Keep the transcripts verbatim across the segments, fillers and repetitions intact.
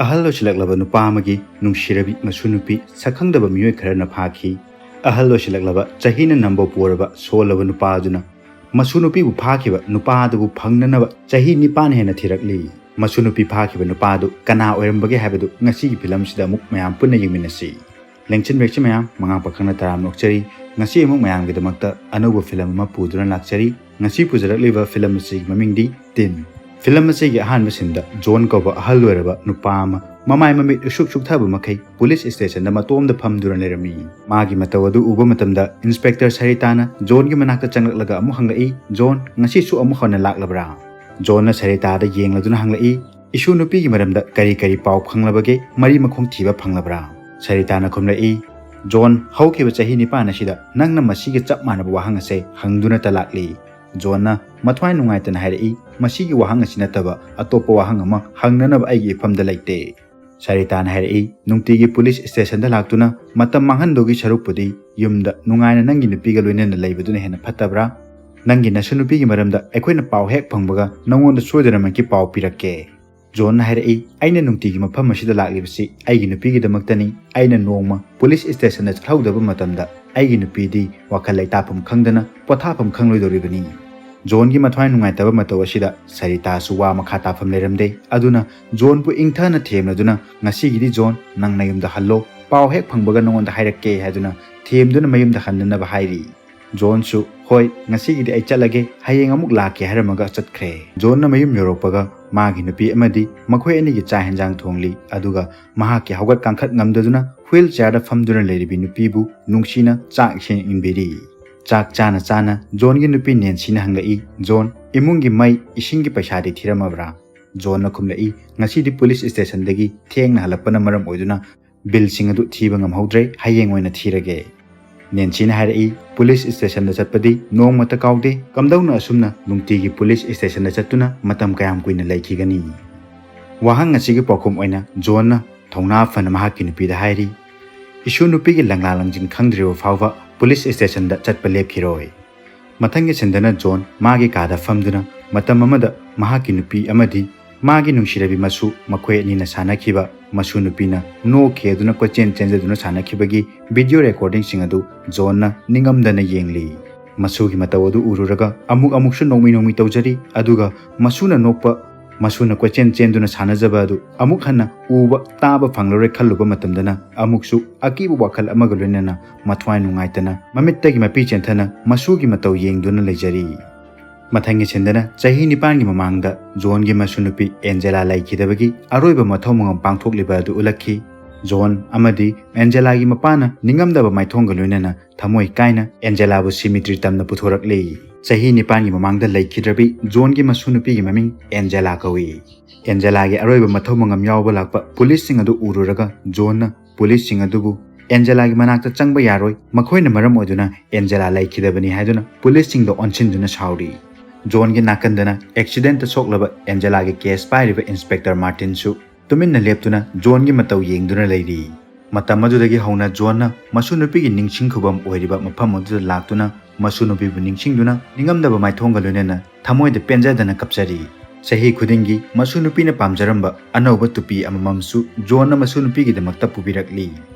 ꯑꯍꯜ ꯑꯣꯏꯁꯤꯜꯂꯛꯂꯕ ꯅꯨꯄꯥ ꯑꯃꯒꯤ ꯅꯨꯡꯁꯤꯔꯕꯤ ꯃꯁꯨ ꯅꯨꯄꯤ ꯁꯛꯈꯪꯗꯕ ꯃꯤꯑꯣꯏ ꯈꯔꯅ ꯐꯥꯈꯤ꯫ ꯑꯍꯜ ꯑꯣꯏꯁꯤꯜꯂꯛꯂꯕ, ꯆꯍꯤꯅ ꯅꯝꯕ ꯄꯨꯔꯕ ꯁꯣꯜꯂꯕ ꯅꯨꯄꯥ ꯑꯗꯨꯅ ꯃꯁꯨ ꯅꯨꯄꯤꯕꯨ ꯐꯥꯈꯤꯕ ꯅꯨꯄꯥ ꯑꯗꯨꯕꯨ ꯐꯪꯅꯅꯕ ꯆꯍꯤ ꯅꯤꯄꯥꯟ ꯍꯦꯟꯅ ꯊꯤꯔꯛꯂꯤ꯫ ꯃꯁꯨ ꯅꯨꯄꯤ ꯐꯥꯈꯤꯕ ꯅꯨꯄꯥ ꯑꯗꯨ ꯀꯅꯥ ꯑꯣꯏꯔꯝꯕꯒꯦ ꯍꯥꯏꯕꯗꯨ ꯉꯁꯤꯒꯤ ꯐꯤꯂꯝꯁꯤꯗ ꯑꯃꯨꯛ ꯃꯌꯥꯝ ꯄꯨꯟꯅ ꯌꯦꯡꯃꯤꯟꯅꯁꯤ꯫ ꯂꯦꯡꯆꯤꯟ ꯕ꯭ꯔꯦꯛꯁꯤ ꯃꯌꯥꯝ ꯃꯉꯥ ꯄꯥꯈꯪꯅ ꯇꯔꯥꯝꯅ ꯑꯣꯛꯆꯔꯤ꯫ ꯉꯁꯤ ꯑꯃꯨꯛ ꯃꯌꯥꯝꯒꯤꯗꯃꯛꯇ ꯑꯅꯧꯕ ꯐꯤꯂꯝ ꯑꯃ ꯄꯨꯗꯨꯅ ꯂꯥꯛꯆꯔꯤ꯫ ꯉꯁꯤ ꯄꯨꯖꯔꯛꯂꯤꯕ ꯐꯤꯂꯝ ꯑꯁꯤꯒꯤ ꯃꯃꯤꯡꯗꯤ ꯇꯤꯟ꯫ ꯐꯤꯂꯝ ꯑꯁꯤꯒꯤ ꯑꯍꯥꯟꯕ ꯁꯤꯟꯗ ꯖꯣꯟ ꯀꯧꯕ ꯑꯍꯜ ꯑꯣꯏꯔꯕ ꯅꯨꯄꯥ ꯑꯃ ꯃꯃꯥꯏ ꯃꯃꯤꯠ ꯎꯁꯨꯛ ꯁꯨꯛꯊꯕ ꯃꯈꯩ ꯄꯨꯂꯤꯁ ꯁ꯭ꯇꯦꯁꯟꯗ ꯃꯇꯣꯝꯗ ꯐꯝꯗꯨꯅ ꯂꯩꯔꯝꯃꯤ꯫ ꯃꯥꯒꯤ ꯃꯇꯧ ꯑꯗꯨ ꯎꯕ ꯃꯇꯝꯗ ꯏꯟꯁꯄꯦꯛꯇꯔ ꯁꯔꯤꯇꯥꯅ ꯖꯣꯟꯒꯤ ꯃꯅꯥꯛꯇ ꯆꯪꯂꯛꯂꯒ ꯑꯃꯨꯛ ꯍꯪꯂꯛꯏ, "ꯖꯣꯟ, ꯉꯁꯤꯁꯨ ꯑꯃꯨꯛ ꯍꯟꯅ ꯂꯥꯛꯂꯕ꯭ꯔꯥ?" ꯖꯣꯟꯅ ꯁꯔꯤꯇꯥꯗ ꯌꯦꯡꯂꯗꯨꯅ ꯍꯪꯂꯛꯏ, "ꯏꯁꯨ ꯅꯨꯄꯤꯒꯤ ꯃꯔꯝꯗ ꯀꯔꯤ ꯀꯔꯤ ꯄꯥꯎ ꯈꯪꯂꯕꯒꯦ? ꯃꯔꯤ ꯃꯈꯣꯡ ꯊꯤꯕ ꯐꯪꯂꯕ꯭ꯔꯥ?" ꯁꯔꯤꯇꯥꯅ ꯈꯨꯝꯂꯛꯏ, "ꯖꯣꯟ, ꯍꯧꯈꯤꯕ ꯆꯍꯤ ꯅꯤꯄꯥꯟ ꯑꯁꯤꯗ ꯅꯪꯅ ꯃꯁꯤꯒ ꯆꯞ ꯃꯥꯟꯅꯕ ꯋꯥꯍꯪ ꯑꯁꯦ ꯍꯪꯗꯨꯅꯇ ꯂꯥꯛꯂꯤ꯫" ꯖꯣꯟꯅ ꯃꯊ꯭ꯋꯥꯏ ꯅꯨꯡꯉꯥꯏꯇꯅ ꯍꯥꯏꯔꯛꯏ, "ꯃꯁꯤꯒꯤ ꯋꯥꯍꯪ ꯑꯁꯤ ꯅꯠꯇꯕ ꯑꯇꯣꯞꯄ ꯋꯥꯍꯪ ꯑꯃ ꯍꯪꯅꯅꯕ ꯑꯩꯒꯤ ꯏꯐꯝꯗ ꯂꯩꯇꯦ꯫" ꯁꯔꯤꯇꯥꯅ ꯍꯥꯏꯔꯛꯏ, "ꯅꯨꯡꯇꯤꯒꯤ ꯄꯨꯂꯤꯁ ꯁ꯭ꯇꯦꯁꯟꯗ ꯂꯥꯛꯇꯨꯅ ꯃꯇꯝ ꯃꯥꯡꯍꯟꯗꯧꯒꯤ ꯁꯔꯨꯛꯄꯨꯗꯤ ꯌꯨꯝꯗ ꯅꯨꯡꯉꯥꯏꯅ ꯅꯪꯒꯤ ꯅꯨꯄꯤꯒ ꯂꯣꯏꯅꯅ ꯂꯩꯕꯗꯨꯅ ꯍꯦꯟꯅ ꯐꯠꯇꯕ꯭ꯔꯥ? ꯅꯪꯒꯤ ꯅꯁꯨ ꯅꯨꯄꯤꯒꯤ ꯃꯔꯝꯗ ꯑꯩꯈꯣꯏꯅ ꯄꯥꯎ ꯍꯦꯛ ꯐꯪꯕꯒ ꯅꯉꯣꯟꯗ ꯁꯣꯏꯗꯅꯃꯛꯀꯤ ꯄꯥꯎ ꯄꯤꯔꯛꯀꯦ꯫" ꯖꯣꯟꯅ ꯍꯥꯏꯔꯛꯏ, "ꯑꯩꯅ ꯅꯨꯡꯇꯤꯒꯤ ꯃꯐꯝ ꯑꯁꯤꯗ ꯂꯥꯛꯂꯤꯕꯁꯤ ꯑꯩꯒꯤ ꯅꯨꯄꯤꯒꯤꯗꯃꯛꯇꯅꯤ꯫ ꯑꯩꯅ ꯅꯣꯡꯃ ꯄꯨꯂꯤꯁ ꯁ꯭ꯇꯦꯁꯟꯗ ꯆꯠꯍꯧꯗꯕ ꯃꯇꯝꯗ ꯑꯩꯒꯤ ꯅꯨꯄꯤꯗꯤ ꯋꯥꯈꯜ ꯂꯩꯇꯥꯐꯝ ꯈꯪꯗꯅ ꯄꯣꯊꯥꯐꯝ ꯈꯪꯂꯣꯏꯗꯧꯔꯤꯕꯅꯤ꯫" ꯖꯣꯟꯒꯤ ꯃꯊ꯭ꯋꯥꯏ ꯅꯨꯡꯉꯥꯏꯇꯕ ꯃꯇꯧ ꯑꯁꯤꯗ ꯁꯔꯤꯇꯥꯁꯨ ꯋꯥ ꯃꯈꯥ ꯇꯥꯐꯝ ꯂꯩꯔꯝꯗꯦ꯫ ꯑꯗꯨꯅ ꯖꯣꯟꯕꯨ ꯏꯪꯊꯅ ꯊꯦꯝꯂꯗꯨꯅ, "ꯉꯁꯤꯒꯤꯗꯤ ꯖꯣꯟ, ꯅꯪ ꯅꯌꯨꯝꯗ ꯍꯜꯂꯣ, ꯄꯥꯎ ꯍꯦꯛ ꯐꯪꯕꯒ ꯅꯉꯣꯟꯗ ꯍꯥꯏꯔꯛꯀꯦ" ꯍꯥꯏꯗꯨꯅ ꯊꯦꯝꯗꯨꯅ ꯃꯌꯨꯝꯗ ꯍꯟꯅꯅꯕ ꯍꯥꯏꯔꯤ꯫ ꯖꯣꯟꯁꯨ, "ꯍꯣꯏ, ꯉꯁꯤꯒꯤꯗꯤ ꯑꯩ ꯆꯠꯂꯒꯦ, ꯍꯌꯦꯡ ꯑꯃꯨꯛ ꯂꯥꯛꯀꯦ" ꯍꯥꯏꯔꯝꯃꯒ ꯆꯠꯈ꯭ꯔꯦ꯫ ꯖꯣꯟꯅ ꯃꯌꯨꯝ ꯌꯧꯔꯛꯄꯒ ꯃꯥꯒꯤ ꯅꯨꯄꯤ ꯑꯃꯗꯤ ꯃꯈꯣꯏ ꯑꯅꯤꯒꯤ ꯆꯥꯛ ꯍꯦꯟꯖꯥꯡ ꯊꯣꯡꯂꯤ, ꯑꯗꯨꯒ ꯃꯍꯥꯛꯀꯤ ꯍꯧꯒꯠ ꯀꯥꯡꯈꯠ ꯉꯝꯗꯗꯨꯅ ꯍ꯭ꯋꯤꯜ ꯆꯤꯌꯥꯔꯗ ꯐꯝꯗꯨꯅ ꯂꯩꯔꯤꯕꯤ ꯅꯨꯄꯤꯕꯨ ꯅꯨꯡꯁꯤꯅ ꯆꯥꯛ ꯏꯁꯤꯡ ꯏꯟꯕꯤꯔꯤ꯫ ꯆꯥꯛ ꯆꯥꯅ ꯆꯥꯅ ꯖꯣꯟꯒꯤ ꯅꯨꯄꯤ ꯅꯦꯟꯁꯤꯅ ꯍꯪꯂꯛꯏ, "ꯖꯣꯟ, ꯏꯃꯨꯡꯒꯤ ꯃꯩ ꯏꯁꯤꯡꯒꯤ ꯄꯩꯁꯥꯗꯤ ꯊꯤꯔꯝꯃꯕ꯭ꯔꯥ?" ꯖꯣꯟꯅ ꯈꯨꯝꯂꯛꯏ, "ꯉꯁꯤꯗꯤ ꯄꯨꯂꯤꯁ ꯁ꯭ꯇꯦꯁꯟꯗꯒꯤ ꯊꯦꯡꯅ ꯍꯜꯂꯛꯄꯅ ꯃꯔꯝ ꯑꯣꯏꯗꯨꯅ ꯕꯤꯜꯁꯤꯡ ꯑꯗꯨ ꯊꯤꯕ ꯉꯝꯍꯧꯗ꯭ꯔꯦ, ꯍꯌꯦꯡ ꯑꯣꯏꯅ ꯊꯤꯔꯒꯦ꯫" ꯅꯦꯟꯁꯤꯅ ꯍꯥꯏꯔꯛꯏ, "ꯄꯨꯂꯤꯁ ꯁ꯭ꯇꯦꯁꯟꯗ ꯆꯠꯄꯗꯤ ꯅꯣꯡꯃꯇ ꯀꯥꯎꯗꯦ, ꯀꯝꯗꯧꯅ ꯑꯁꯨꯝꯅ ꯅꯨꯡꯇꯤꯒꯤ ꯄꯨꯂꯤꯁ ꯁ꯭ꯇꯦꯁꯟꯗ ꯆꯠꯇꯨꯅ ꯃꯇꯝ ꯀꯌꯥꯝ ꯀꯨꯏꯅ ꯂꯩꯈꯤꯒꯅꯤ?" ꯋꯥꯍꯪ ꯑꯁꯤꯒꯤ ꯄꯥꯎꯈꯨꯝ ꯑꯣꯏꯅ ꯖꯣꯟꯅ ꯊꯧꯅꯥ ꯐꯅ ꯃꯍꯥꯛꯀꯤ ꯅꯨꯄꯤꯗ ꯍꯥꯏꯔꯤ, "ꯏꯁꯨ ꯅꯨꯄꯤꯒꯤ ꯂꯪꯂꯥ ꯂꯪꯖꯤꯟ ꯈꯪꯗ꯭ꯔꯤꯕ ꯐꯥꯎꯕ ꯄꯨꯂꯤꯁ ꯁ꯭ꯇꯦꯁꯟꯗ ꯆꯠꯄ ꯂꯦꯞꯈꯤꯔꯣꯏ꯫" ꯃꯊꯪꯒꯤ ꯁꯤꯟꯗꯅ ꯖꯣꯟ ꯃꯥꯒꯤ ꯀꯥꯗ ꯐꯝꯗꯨꯅ ꯃꯇꯝ ꯑꯃꯗ ꯃꯍꯥꯛꯀꯤ ꯅꯨꯄꯤ ꯑꯃꯗꯤ ꯃꯥꯒꯤ ꯅꯨꯡꯁꯤꯔꯕꯤ ꯃꯁꯨ ꯃꯈꯣꯏ ꯑꯅꯤꯅ ꯁꯥꯟꯅꯈꯤꯕ, ꯃꯁꯨ ꯅꯨꯄꯤꯅ ꯅꯣꯛꯈꯤ ꯑꯗꯨꯅ ꯀꯣꯏꯆꯦꯟ ꯆꯦꯟꯖꯗꯨꯅ ꯁꯥꯟꯅꯈꯤꯕꯒꯤ video recordingꯁꯤꯡ ꯑꯗꯨ ꯖꯣꯟꯅ ꯅꯤꯡꯉꯝꯗꯅ ꯌꯦꯡꯂꯤ꯫ ꯃꯁꯨꯒꯤ ꯃꯇꯧ ꯑꯗꯨ ꯎꯔꯨꯔꯒ ꯑꯃꯨꯛ ꯑꯃꯨꯛꯁꯨ ꯅꯣꯛꯃꯤ ꯅꯣꯛꯃꯤ ꯇꯧꯖꯔꯤ, ꯑꯗꯨꯒ ꯃꯁꯨꯅ ꯅꯣꯛꯄ, ꯃꯁꯨꯅ ꯀꯣꯏꯆꯦꯟ ꯆꯦꯟꯗꯨꯅ ꯁꯥꯟꯅꯖꯕ ꯑꯗꯨ ꯑꯃꯨꯛ ꯍꯟꯅ ꯎꯕ ꯇꯥꯕ ꯐꯪꯂꯔꯣꯏ ꯈꯜꯂꯨꯕ ꯃꯇꯝꯗꯅ ꯑꯃꯨꯛꯁꯨ ꯑꯀꯤꯕ ꯋꯥꯈꯜ ꯑꯃꯒ ꯂꯣꯏꯅꯅ ꯃꯊ꯭ꯋꯥꯏ ꯅꯨꯡꯉꯥꯏꯇꯅ ꯃꯃꯤꯠꯇꯒꯤ ꯃꯄꯤ ꯆꯦꯟꯊꯅ ꯃꯁꯨꯒꯤ ꯃꯇꯧ ꯌꯦꯡꯗꯨꯅ ꯂꯩꯖꯔꯤ꯫ ꯃꯊꯪꯒꯤ ꯁꯤꯟꯗꯅ ꯆꯍꯤ ꯅꯤꯄꯥꯟꯒꯤ ꯃꯃꯥꯡꯗ ꯖꯣꯟꯒꯤ ꯃꯁꯨ ꯅꯨꯄꯤ ꯑꯦꯟꯖꯦꯂꯥ ꯂꯩꯈꯤꯗꯕꯒꯤ ꯑꯔꯣꯏꯕ ꯃꯊꯧ ꯃꯉꯝ ꯄꯥꯡꯊꯣꯛꯂꯤꯕ ꯑꯗꯨ ꯎꯠꯂꯛꯈꯤ꯫ ꯖꯣꯟ ꯑꯃꯗꯤ ꯑꯦꯟꯖꯦꯂꯥꯒꯤ ꯃꯄꯥꯅ ꯅꯤꯡꯉꯝꯗꯕ ꯃꯥꯏꯊꯣꯡꯒ ꯂꯣꯏꯅꯅ ꯊꯃꯣꯏ ꯀꯥꯏꯅ ꯑꯦꯟꯖꯦꯂꯥꯕꯨ cemetery ꯇꯝꯅ ꯄꯨꯊꯣꯔꯛꯂꯤ꯫ ꯆꯍꯤ ꯅꯤꯄꯥꯟꯒꯤ ꯃꯃꯥꯡꯗ ꯂꯩꯈꯤꯗ꯭ꯔꯕꯤ ꯖꯣꯟꯒꯤ ꯃꯁꯨ ꯅꯨꯄꯤꯒꯤ ꯃꯃꯤꯡ ꯑꯦꯟꯖꯦꯂꯥ ꯀꯧꯏ꯫ ꯑꯦꯟꯖꯦꯂꯥꯒꯤ ꯑꯔꯣꯏꯕ ꯃꯊꯧ ꯃꯉꯝ ꯌꯥꯎꯕ ꯂꯥꯛꯄ ꯄꯨꯂꯤꯁꯁꯤꯡ ꯑꯗꯨ ꯎꯔꯨꯔꯒ ꯖꯣꯟꯅ ꯄꯨꯂꯤꯁꯁꯤꯡ ꯑꯗꯨꯕꯨ ꯑꯦꯟꯖꯦꯂꯥꯒꯤ ꯃꯅꯥꯛꯇ ꯆꯪꯕ ꯌꯥꯔꯣꯏ, ꯃꯈꯣꯏꯅ ꯃꯔꯝ ꯑꯣꯏꯗꯨꯅ ꯑꯦꯟꯖꯦꯂꯥ ꯂꯩꯈꯤꯗꯕꯅꯤ ꯍꯥꯏꯗꯨꯅ ꯄꯨꯂꯤꯁꯁꯤꯡꯗ ꯑꯣꯟꯁꯤꯟꯗꯨꯅ ꯁꯥꯎꯔꯤ꯫ ꯖꯣꯟꯒꯤ ꯅꯥꯀꯟꯗꯅ accidentꯇ ꯁꯣꯛꯂꯕ ꯑꯦꯟꯖꯦꯂꯥꯒꯤ case ꯄꯥꯏꯔꯤꯕ Inspector ꯃꯥꯔꯇꯤꯟꯁꯨ ꯇꯨꯃꯤꯟꯅ ꯂꯦꯞꯇꯨꯅ ꯖꯣꯟꯒꯤ ꯃꯇꯧ ꯌꯦꯡꯗꯨꯅ ꯂꯩꯔꯤ꯫ ꯃꯇꯝ ꯑꯗꯨꯗꯒꯤ ꯍꯧꯅ ꯖꯣꯟꯅ ꯃꯁꯨ ꯅꯨꯄꯤꯒꯤ ꯅꯤꯡꯁꯤꯡ ꯈꯨꯕꯝ ꯑꯣꯏꯔꯤꯕ ꯃꯐꯝ ꯑꯗꯨꯗ ꯂꯥꯛꯇꯨꯅ ꯃꯁꯨ ꯅꯨꯄꯤꯕꯨ ꯅꯤꯡꯁꯤꯡꯗꯨꯅ ꯅꯤꯡꯉꯝꯗꯕ ꯃꯥꯏꯊꯣꯡꯒ ꯂꯣꯏꯅꯅ ꯊꯃꯣꯏꯗ ꯄꯦꯟꯖꯗꯅ ꯀꯞꯆꯔꯤ꯫ ꯆꯍꯤ ꯈꯨꯗꯤꯡꯒꯤ ꯃꯁꯨ ꯅꯨꯄꯤꯅ ꯄꯥꯝꯖꯔꯝꯕ ꯑꯅꯧꯕ ꯇꯨꯄꯤ ꯑꯃꯃꯝꯁꯨ ꯖꯣꯟꯅ ꯃꯁꯨ ꯅꯨꯄꯤꯒꯤꯗꯃꯛꯇ ꯄꯨꯕꯤꯔꯛꯂꯤ꯫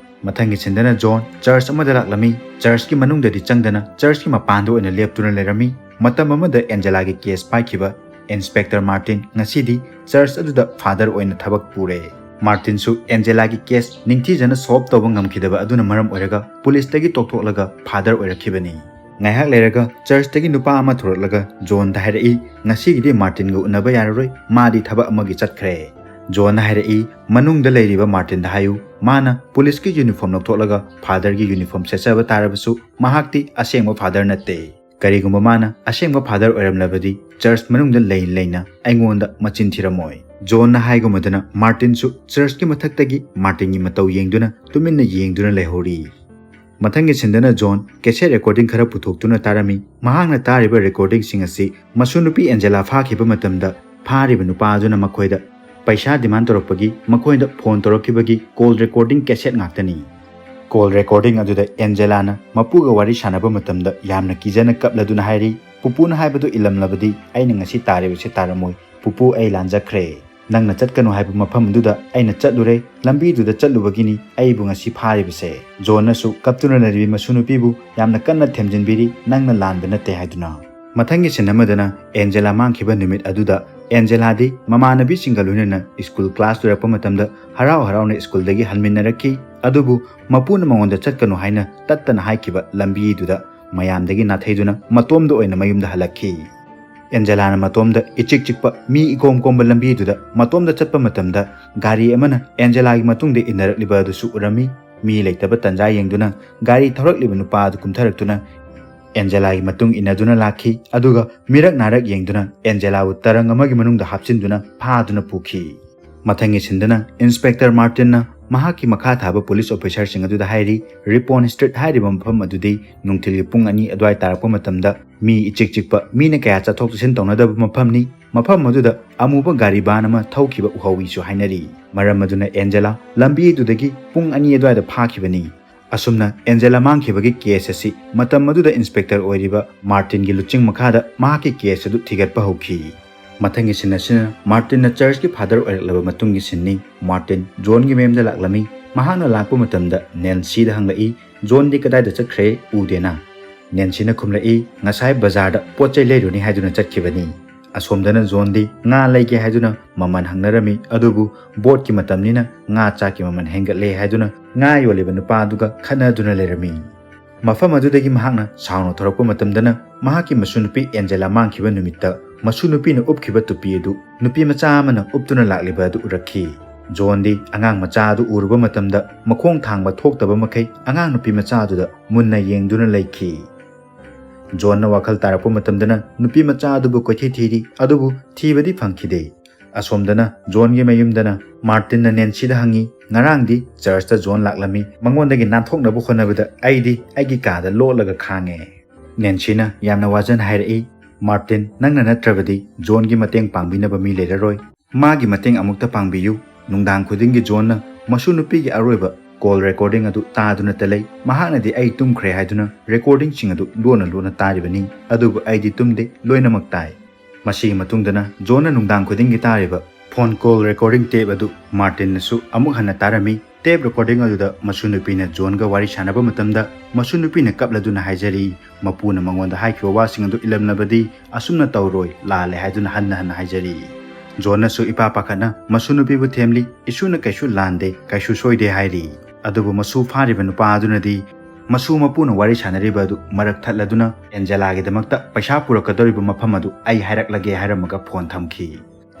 ꯃꯊꯪꯒꯤ ꯁꯤꯟꯗꯅ ꯖꯣꯟ church ꯑꯃꯗ ꯂꯥꯛꯂꯝꯃꯤ꯫ Churchꯀꯤ ꯃꯅꯨꯡꯗꯗꯤ ꯆꯪꯗꯅ churchꯀꯤ ꯃꯄꯥꯟꯗ ꯑꯣꯏꯅ ꯂꯦꯞꯇꯨꯅ ꯂꯩꯔꯝꯃꯤ꯫ ꯃꯇꯝ ꯑꯃꯗ ꯑꯦꯟꯖꯦꯂꯥꯒꯤ case ꯄꯥꯏꯈꯤꯕ Inspector ꯃꯥꯔꯇꯤꯟ ꯉꯁꯤꯗꯤ church ꯑꯗꯨꯗ father ꯑꯣꯏꯅ ꯊꯕꯛ ꯄꯨꯔꯦ꯫ ꯃꯥꯔꯇꯤꯟꯁꯨ ꯑꯦꯟꯖꯦꯂꯥꯒꯤ case ꯅꯤꯡꯊꯤꯖꯅ solve ꯇꯧꯕ ꯉꯝꯈꯤꯗꯕ ꯑꯗꯨꯅ ꯃꯔꯝ ꯑꯣꯏꯔꯒ ꯄꯨꯂꯤꯁꯇꯒꯤ ꯇꯣꯛꯊꯣꯛꯂꯒ father ꯑꯣꯏꯔꯛꯈꯤꯕꯅꯤ꯫ ꯉꯥꯏꯍꯥꯛ ꯂꯩꯔꯒ churchꯇꯒꯤ ꯅꯨꯄꯥ ꯑꯃ ꯊꯣꯔꯛꯂꯒ ꯖꯣꯟꯗ ꯍꯥꯏꯔꯛꯏ, "ꯉꯁꯤꯒꯤꯗꯤ ꯃꯥꯔꯇꯤꯟꯒ ꯎꯅꯕ ꯌꯥꯔꯔꯣꯏ, ꯃꯥꯗꯤ ꯊꯕꯛ ꯑꯃꯒꯤ ꯆꯠꯈ꯭ꯔꯦ꯫" ꯖꯣꯟꯅ ꯍꯥꯏꯔꯛꯏ, "ꯃꯅꯨꯡꯗ ꯂꯩꯔꯤꯕ ꯃꯥꯔꯇꯤꯟꯗ ꯍꯥꯏꯌꯨ, ꯃꯥꯅ ꯄꯨꯂꯤꯁꯀꯤ uniform ꯂꯧꯊꯣꯛꯂꯒ fatherꯒꯤ uniform ꯁꯦꯠꯆꯕ ꯇꯥꯔꯕꯁꯨ ꯃꯍꯥꯛꯇꯤ ꯑꯁꯦꯡꯕ father ꯅꯠꯇꯦ꯫ ꯀꯔꯤꯒꯨꯝꯕ ꯃꯥꯅ ꯑꯁꯦꯡꯕ father ꯑꯣꯏꯔꯝꯂꯕꯗꯤ church ꯃꯅꯨꯡꯗ ꯂꯩ ꯂꯩꯅ ꯑꯩꯉꯣꯟꯗ ꯃꯆꯤꯟ ꯊꯤꯔꯝꯃꯣꯏ꯫" ꯖꯣꯟꯅ ꯍꯥꯏꯒꯨꯝꯃꯗꯅ ꯃꯥꯔꯇꯤꯟꯁꯨ churchꯀꯤ ꯃꯊꯛꯇꯒꯤ ꯃꯥꯔꯇꯤꯟꯒꯤ ꯃꯇꯧ ꯌꯦꯡꯗꯨꯅ ꯇꯨꯃꯤꯟꯅ ꯌꯦꯡꯗꯨꯅ ꯂꯩꯍꯧꯔꯤ꯫ ꯃꯊꯪꯒꯤ ꯁꯤꯟꯗꯅ ꯖꯣꯟ cassette recording ꯈꯔ ꯄꯨꯊꯣꯛꯇꯨꯅ ꯇꯥꯔꯝꯃꯤ꯫ ꯃꯍꯥꯛꯅ ꯇꯥꯔꯤꯕ recordingꯁꯤꯡ ꯑꯁꯤ ꯃꯁꯨ ꯅꯨꯄꯤ ꯑꯦꯟꯖꯦꯂꯥ ꯐꯥꯈꯤꯕ ꯃꯇꯝꯗ ꯐꯥꯔꯤꯕ ꯅꯨꯄꯥ ꯑꯗꯨꯅ ꯃꯈꯣꯏꯗ ꯄꯩꯁꯥ demand ꯇꯧꯔꯛꯄꯒꯤ ꯃꯈꯣꯏꯗ phone ꯇꯧꯔꯛꯈꯤꯕꯒꯤ call recording cassette ꯉꯥꯛꯇꯅꯤ꯫ Call recording ꯑꯗꯨꯗ ꯑꯦꯟꯖꯦꯂꯥꯅ ꯃꯄꯨꯒ ꯋꯥꯔꯤ ꯁꯥꯟꯅꯕ ꯃꯇꯝꯗ ꯌꯥꯝꯅ ꯀꯤꯖꯅ ꯀꯞꯂꯗꯨꯅ ꯍꯥꯏꯔꯤ, "ꯄꯨꯄꯨꯅ ꯍꯥꯏꯕꯗꯨ ꯏꯜꯂꯝꯂꯕꯗꯤ ꯑꯩꯅ ꯉꯁꯤ ꯇꯥꯔꯤꯕꯁꯤ ꯇꯥꯔꯝꯃꯣꯏ꯫ "ꯄꯨꯄꯨ, ꯑꯩ ꯂꯥꯟꯖꯈ꯭ꯔꯦ꯫ ꯅꯪꯅ ꯆꯠꯀꯅꯨ ꯍꯥꯏꯕ ꯃꯐꯝꯗꯨꯗ ꯑꯩꯅ ꯆꯠꯂꯨꯔꯦ꯫ ꯂꯝꯕꯤꯗꯨꯗ ꯆꯠꯂꯨꯕꯒꯤꯅꯤ ꯑꯩꯕꯨ ꯉꯁꯤ ꯐꯥꯔꯤꯕꯁꯦ꯫" ꯖꯣꯟꯅꯁꯨ ꯀꯞꯇꯨꯅ ꯂꯩꯔꯤꯕꯤ ꯃꯁꯨ ꯅꯨꯄꯤꯕꯨ ꯌꯥꯝꯅ ꯀꯟꯅ ꯊꯦꯝꯖꯤꯟꯕꯤꯔꯤ, ꯅꯪꯅ ꯂꯥꯟꯕ ꯅꯠꯇꯦ ꯍꯥꯏꯗꯨꯅ꯫ ꯃꯊꯪꯒꯤ ꯁꯤꯟ ꯑꯃꯗꯅ ꯑꯦꯟꯖꯦꯂꯥ ꯃꯥꯡꯈꯤꯕ ꯅꯨꯃꯤꯠ ꯑꯗꯨꯗ ꯑꯦꯟꯖꯦꯂꯥꯗꯤ ꯃꯃꯥꯟꯅꯕꯤꯁꯤꯡꯒ ꯂꯣꯏꯅꯅ ꯁ꯭ꯀꯨꯜ ꯀ꯭ꯂꯥꯁ ꯂꯣꯏꯔꯛꯄ ꯃꯇꯝꯗ ꯍꯔꯥꯎ ꯍꯔꯥꯎꯅ ꯁ꯭ꯀꯨꯜꯗꯒꯤ ꯍꯟꯃꯤꯟꯅꯔꯛꯈꯤ꯫ ꯑꯗꯨꯕꯨ ꯃꯄꯨꯅ ꯃꯉꯣꯟꯗ ꯆꯠꯀꯅꯨ ꯍꯥꯏꯅ ꯇꯠꯇꯅ ꯍꯥꯏꯈꯤꯕ ꯂꯝꯕꯤꯗꯨꯗ ꯃꯌꯥꯝꯗꯒꯤ ꯅꯥꯊꯩꯗꯨꯅ ꯃꯇꯣꯝꯗ ꯑꯣꯏꯅ ꯃꯌꯨꯝꯗ ꯍꯜꯂꯛꯈꯤ꯫ ꯑꯦꯟꯖꯦꯂꯥꯅ ꯃꯇꯣꯝꯗ ꯏꯆꯤꯛ ꯆꯤꯛꯄ ꯃꯤ ꯏꯀꯣꯝ ꯀꯣꯝꯕ ꯂꯝꯕꯤꯗꯨꯗ ꯃꯇꯣꯝꯗ ꯆꯠꯄ ꯃꯇꯝꯗ ꯒꯥꯔꯤ ꯑꯃꯅ ꯑꯦꯟꯖꯦꯂꯥꯒꯤ ꯃꯇꯨꯡꯗ ꯏꯟꯅꯔꯛꯂꯤꯕ ꯑꯗꯨꯁꯨ ꯎꯔꯝꯃꯤ꯫ ꯃꯤ ꯂꯩꯇꯕ ꯇꯟꯖꯥ ꯌꯦꯡꯗꯨꯅ ꯒꯥꯔꯤ ꯊꯧꯔꯛꯂꯤꯕ ꯅꯨꯄꯥ ꯑꯗꯨ ꯀꯨꯝꯊꯔꯛꯇꯨꯅ ꯑꯦꯟꯖꯦꯂꯥꯒꯤ ꯃꯇꯨꯡ ꯏꯟꯅꯗꯨꯅ ꯂꯥꯛꯈꯤ꯫ ꯑꯗꯨꯒ ꯃꯤꯔꯛ ꯅꯥꯔꯛ ꯌꯦꯡꯗꯨꯅ ꯑꯦꯟꯖꯦꯂꯥꯕꯨ ꯇꯔꯪ ꯑꯃꯒꯤ ꯃꯅꯨꯡꯗ ꯍꯥꯞꯆꯤꯟꯗꯨꯅ ꯐꯥꯗꯨꯅ ꯄꯨꯈꯤ꯫ ꯃꯊꯪꯒꯤ ꯁꯤꯟꯗꯅ ꯏꯟꯁꯄꯦꯛꯇꯔ ꯃꯥꯔꯇꯤꯟꯅ ꯃꯍꯥꯛꯀꯤ ꯃꯈꯥ ꯊꯥꯕ ꯄꯨꯂꯤꯁ ꯑꯣꯐꯤꯁꯥꯔꯁꯤꯡ ꯑꯗꯨꯗ ꯍꯥꯏꯔꯤ, "ꯔꯤꯄꯣꯟ ꯁ꯭ꯇ꯭ꯔꯤꯠ ꯍꯥꯏꯔꯤꯕ ꯃꯐꯝ ꯑꯗꯨꯗꯤ ꯅꯨꯡꯊꯤꯜꯒꯤ ꯄꯨꯡ ꯑꯅꯤ ꯑꯗꯨꯋꯥꯏ ꯇꯥꯔꯛꯄ ꯃꯇꯝꯗ ꯃꯤ ꯏꯆꯤꯛ ꯆꯤꯛꯄ, ꯃꯤꯅ ꯀꯌꯥ ꯆꯠꯊꯣꯛ ꯆꯠꯁꯤꯟ ꯇꯧꯅꯗꯕ ꯃꯐꯝꯅꯤ꯫ ꯃꯐꯝ ꯑꯗꯨꯗ ꯑꯃꯨꯕ ꯒꯥꯔꯤ ꯚꯥꯟ ꯑꯃ ꯊꯧꯈꯤꯕ ꯎꯍꯧꯏꯁꯨ ꯍꯥꯏꯅꯔꯤ꯫ ꯃꯔꯝ ꯑꯗꯨꯅ ꯑꯦꯟꯖꯦꯂꯥ ꯂꯝꯕꯤ ꯑꯗꯨꯗꯒꯤ ꯄꯨꯡ ꯑꯅꯤ ꯑꯗꯨꯋꯥꯏꯗ ꯐꯥꯈꯤꯕꯅꯤ꯫" ꯑꯁꯨꯝꯅ ꯑꯦꯟꯖꯦꯂꯥ ꯃꯥꯡꯈꯤꯕꯒꯤ ꯀꯦꯁ ꯑꯁꯤ ꯃꯇꯝ ꯑꯗꯨꯗ ꯏꯟꯁꯄꯦꯛꯇꯔ ꯑꯣꯏꯔꯤꯕ ꯃꯥꯔꯇꯤꯟꯒꯤ ꯂꯨꯆꯤꯡ ꯃꯈꯥꯗ ꯃꯍꯥꯛꯀꯤ ꯀꯦꯁ ꯑꯗꯨ ꯊꯤꯒꯠꯄ ꯍꯧꯈꯤ꯫ ꯃꯊꯪꯒꯤ ꯁꯤꯟ ꯑꯁꯤꯅ ꯃꯥꯔꯇꯤꯟꯅ ꯆꯔꯆꯀꯤ ꯐꯥꯗꯔ ꯑꯣꯏꯔꯛꯂꯕ ꯃꯇꯨꯡꯒꯤ ꯁꯤꯟꯅꯤ꯫ ꯃꯥꯔꯇꯤꯟ ꯖꯣꯟꯒꯤ ꯃꯌꯨꯝꯗ ꯂꯥꯛꯂꯝꯃꯤ꯫ ꯃꯍꯥꯛꯅ ꯂꯥꯛꯄ ꯃꯇꯝꯗ ꯅꯦꯟꯁꯤꯗ ꯍꯪꯂꯛꯏ, "ꯖꯣꯟꯗꯤ ꯀꯗꯥꯏꯗ ꯆꯠꯈ꯭ꯔꯦ? ꯎꯗꯦꯅ?" ꯅꯦꯟꯁꯤꯅ ꯈꯨꯝꯂꯛꯏ, "ꯉꯁꯥꯏ ꯕꯖꯥꯔꯗ ꯄꯣꯠ ꯆꯩ ꯂꯩꯔꯨꯅꯤ ꯍꯥꯏꯗꯨꯅ ꯆꯠꯈꯤꯕꯅꯤ꯫" ꯑꯁꯣꯝꯗꯅ ꯖꯣꯟꯗꯤ ꯉꯥ ꯂꯩꯒꯦ ꯍꯥꯏꯗꯨꯅ ꯃꯃꯜ ꯍꯪꯅꯔꯝꯃꯤ, ꯑꯗꯨꯕꯨ ꯕꯣꯠꯀꯤ ꯃꯇꯝꯅꯤꯅ ꯉꯥ ꯆꯥꯛꯀꯤ ꯃꯃꯜ ꯍꯦꯟꯒꯠꯂꯦ ꯍꯥꯏꯗꯨꯅ ꯉꯥ ꯌꯣꯜꯂꯤꯕ ꯅꯨꯄꯥ ꯑꯗꯨꯒ ꯈꯠꯅꯗꯨꯅ ꯂꯩꯔꯝꯃꯤ꯫ ꯃꯐꯝ ꯑꯗꯨꯗꯒꯤ ꯃꯍꯥꯛꯅ ꯁꯥꯎꯅ ꯊꯣꯔꯛꯄ ꯃꯇꯝꯗꯅ ꯃꯍꯥꯛꯀꯤ ꯃꯁꯨ ꯅꯨꯄꯤ ꯑꯦꯟꯖꯦꯂꯥ ꯃꯥꯡꯈꯤꯕ ꯅꯨꯃꯤꯠꯇ ꯃꯁꯨ ꯅꯨꯄꯤꯅ ꯎꯞꯈꯤꯕ ꯇꯨꯄꯤ ꯑꯗꯨ ꯅꯨꯄꯤ ꯃꯆꯥ ꯑꯃꯅ ꯎꯞꯇꯨꯅ ꯂꯥꯛꯂꯤꯕ ꯑꯗꯨ ꯎꯔꯛꯈꯤ꯫ ꯖꯣꯟꯗꯤ ꯑꯉꯥꯡ ꯃꯆꯥ ꯑꯗꯨ ꯎꯔꯨꯕ ꯃꯇꯝꯗ ꯃꯈꯣꯡ ꯊꯥꯡꯕ ꯊꯣꯛꯇꯕ ꯃꯈꯩ ꯑꯉꯥꯡ ꯅꯨꯄꯤ ꯃꯆꯥ ꯑꯗꯨꯗ ꯃꯨꯟꯅ ꯌꯦꯡꯗꯨꯅ ꯂꯩꯈꯤ꯫ ꯖꯣꯟꯅ ꯋꯥꯈꯜ ꯇꯥꯔꯛꯄ ꯃꯇꯝꯗꯅ ꯅꯨꯄꯤ ꯃꯆꯥ ꯑꯗꯨꯕꯨ ꯀꯣꯏꯊꯤ ꯊꯤꯔꯤ, ꯑꯗꯨꯕꯨ ꯊꯤꯕꯗꯤ ꯐꯪꯈꯤꯗꯦ꯫ ꯑꯁꯣꯝꯗꯅ ꯖꯣꯟꯒꯤ ꯃꯌꯨꯝꯗꯅ ꯃꯥꯔꯇꯤꯟꯅ ꯅꯦꯟꯁꯤꯗ ꯍꯪꯉꯤ, "ꯉꯔꯥꯡꯗꯤ ꯆꯔꯆꯇ ꯖꯣꯟ ꯂꯥꯛꯂꯝꯃꯤ, ꯃꯉꯣꯟꯗꯒꯤ ꯅꯥꯟꯊꯣꯛꯅꯕ ꯍꯣꯠꯅꯕꯗ ꯑꯩꯗꯤ ꯑꯩꯒꯤ ꯀꯥꯗ ꯂꯣꯠꯂꯒ ꯈꯥꯡꯉꯦ꯫" ꯅꯦꯟꯁꯤꯅ ꯌꯥꯝꯅ ꯋꯥꯖꯅ ꯍꯥꯏꯔꯛꯏ, "ꯃꯥꯔꯇꯤꯟ, ꯅꯪꯅ ꯅꯠꯇ꯭ꯔꯕꯗꯤ ꯖꯣꯟꯒꯤ ꯃꯇꯦꯡ ꯄꯥꯡꯕꯤꯅꯕ ꯃꯤ ꯂꯩꯔꯔꯣꯏ꯫ ꯃꯥꯒꯤ ꯃꯇꯦꯡ ꯑꯃꯨꯛꯇ ꯄꯥꯡꯕꯤꯌꯨ꯫" ꯅꯨꯡꯗꯥꯡ ꯈꯨꯗꯤꯡꯒꯤ ꯖꯣꯟꯅ ꯃꯁꯨ ꯅꯨꯄꯤꯒꯤ ꯑꯔꯣꯏꯕ ꯀꯣꯜ ꯔꯦꯀꯣꯔꯗꯤꯡ ꯑꯗꯨ ꯇꯥꯗꯨꯅꯇ ꯂꯩ꯫ ꯃꯍꯥꯛꯅꯗꯤ ꯑꯩ ꯇꯨꯝꯈ꯭ꯔꯦ ꯍꯥꯏꯗꯨꯅ ꯔꯦꯀꯣꯔꯗꯤꯡꯁꯤꯡ ꯑꯗꯨ ꯂꯣꯟꯅ ꯂꯣꯟꯅ ꯇꯥꯔꯤꯕꯅꯤ, ꯑꯗꯨꯕꯨ ꯑꯩꯗꯤ ꯇꯨꯝꯗꯦ, ꯂꯣꯏꯅꯃꯛ ꯇꯥꯏ꯫ ꯃꯁꯤꯒꯤ ꯃꯇꯨꯡꯗꯅ ꯖꯣꯟꯅ ꯅꯨꯡꯗꯥꯡ ꯈꯨꯗꯤꯡꯒꯤ ꯇꯥꯔꯤꯕ ꯐꯣꯟ ꯀꯣꯜ ꯔꯦꯀꯣꯔꯗꯤꯡ ꯇꯦꯞ ꯑꯗꯨ ꯃꯥꯔꯇꯤꯟꯅꯁꯨ ꯑꯃꯨꯛ ꯍꯟꯅ ꯇꯥꯔꯝꯃꯤ꯫ ꯇꯦꯞ ꯔꯦꯀꯣꯔꯗꯤꯡ ꯑꯗꯨꯗ ꯃꯁꯨ ꯅꯨꯄꯤꯅ ꯖꯣꯟꯒ ꯋꯥꯔꯤ ꯁꯥꯟꯅꯕ ꯃꯇꯝꯗ ꯃꯁꯨ ꯅꯨꯄꯤꯅ ꯀꯞꯂꯗꯨꯅ ꯍꯥꯏꯖꯔꯤ, ꯃꯄꯨꯅ ꯃꯉꯣꯟꯗ ꯍꯥꯏꯈꯤꯕ ꯋꯥꯁꯤꯡ ꯑꯗꯨ ꯏꯜꯂꯝꯂꯕꯗꯤ ꯑꯁꯨꯝꯅ ꯇꯧꯔꯣꯏ, ꯂꯥꯜꯂꯦ ꯍꯥꯏꯗꯨꯅ ꯍꯟꯅ ꯍꯟꯅ ꯍꯥꯏꯖꯔꯤ꯫ ꯖꯣꯟꯅꯁꯨ ꯏꯄꯥ ꯄꯥꯈꯠꯅ ꯃꯁꯨ ꯅꯨꯄꯤꯕꯨ ꯊꯦꯝꯂꯤ, "ꯏꯁꯨꯅ ꯀꯩꯁꯨ ꯂꯥꯟꯗꯦ, ꯀꯩꯁꯨ ꯁꯣꯏꯗꯦ" ꯍꯥꯏꯔꯤ꯫ ꯑꯗꯨꯕꯨ ꯃꯁꯨ ꯐꯥꯔꯤꯕ ꯅꯨꯄꯥ ꯑꯗꯨꯅꯗꯤ ꯃꯁꯨ ꯃꯄꯨꯅ ꯋꯥꯔꯤ ꯁꯥꯟꯅꯔꯤꯕ ꯑꯗꯨ ꯃꯔꯛ ꯊꯠꯂꯗꯨꯅ ꯑꯦꯟꯖꯦꯂꯥꯒꯤꯗꯃꯛꯇ ꯄꯩꯁꯥ ꯄꯨꯔꯛꯀꯗꯧꯔꯤꯕ ꯃꯐꯝ ꯑꯗꯨ ꯑꯩ ꯍꯥꯏꯔꯛꯂꯒꯦ ꯍꯥꯏꯔꯝꯃꯒ ꯐꯣꯟ ꯊꯝꯈꯤ꯫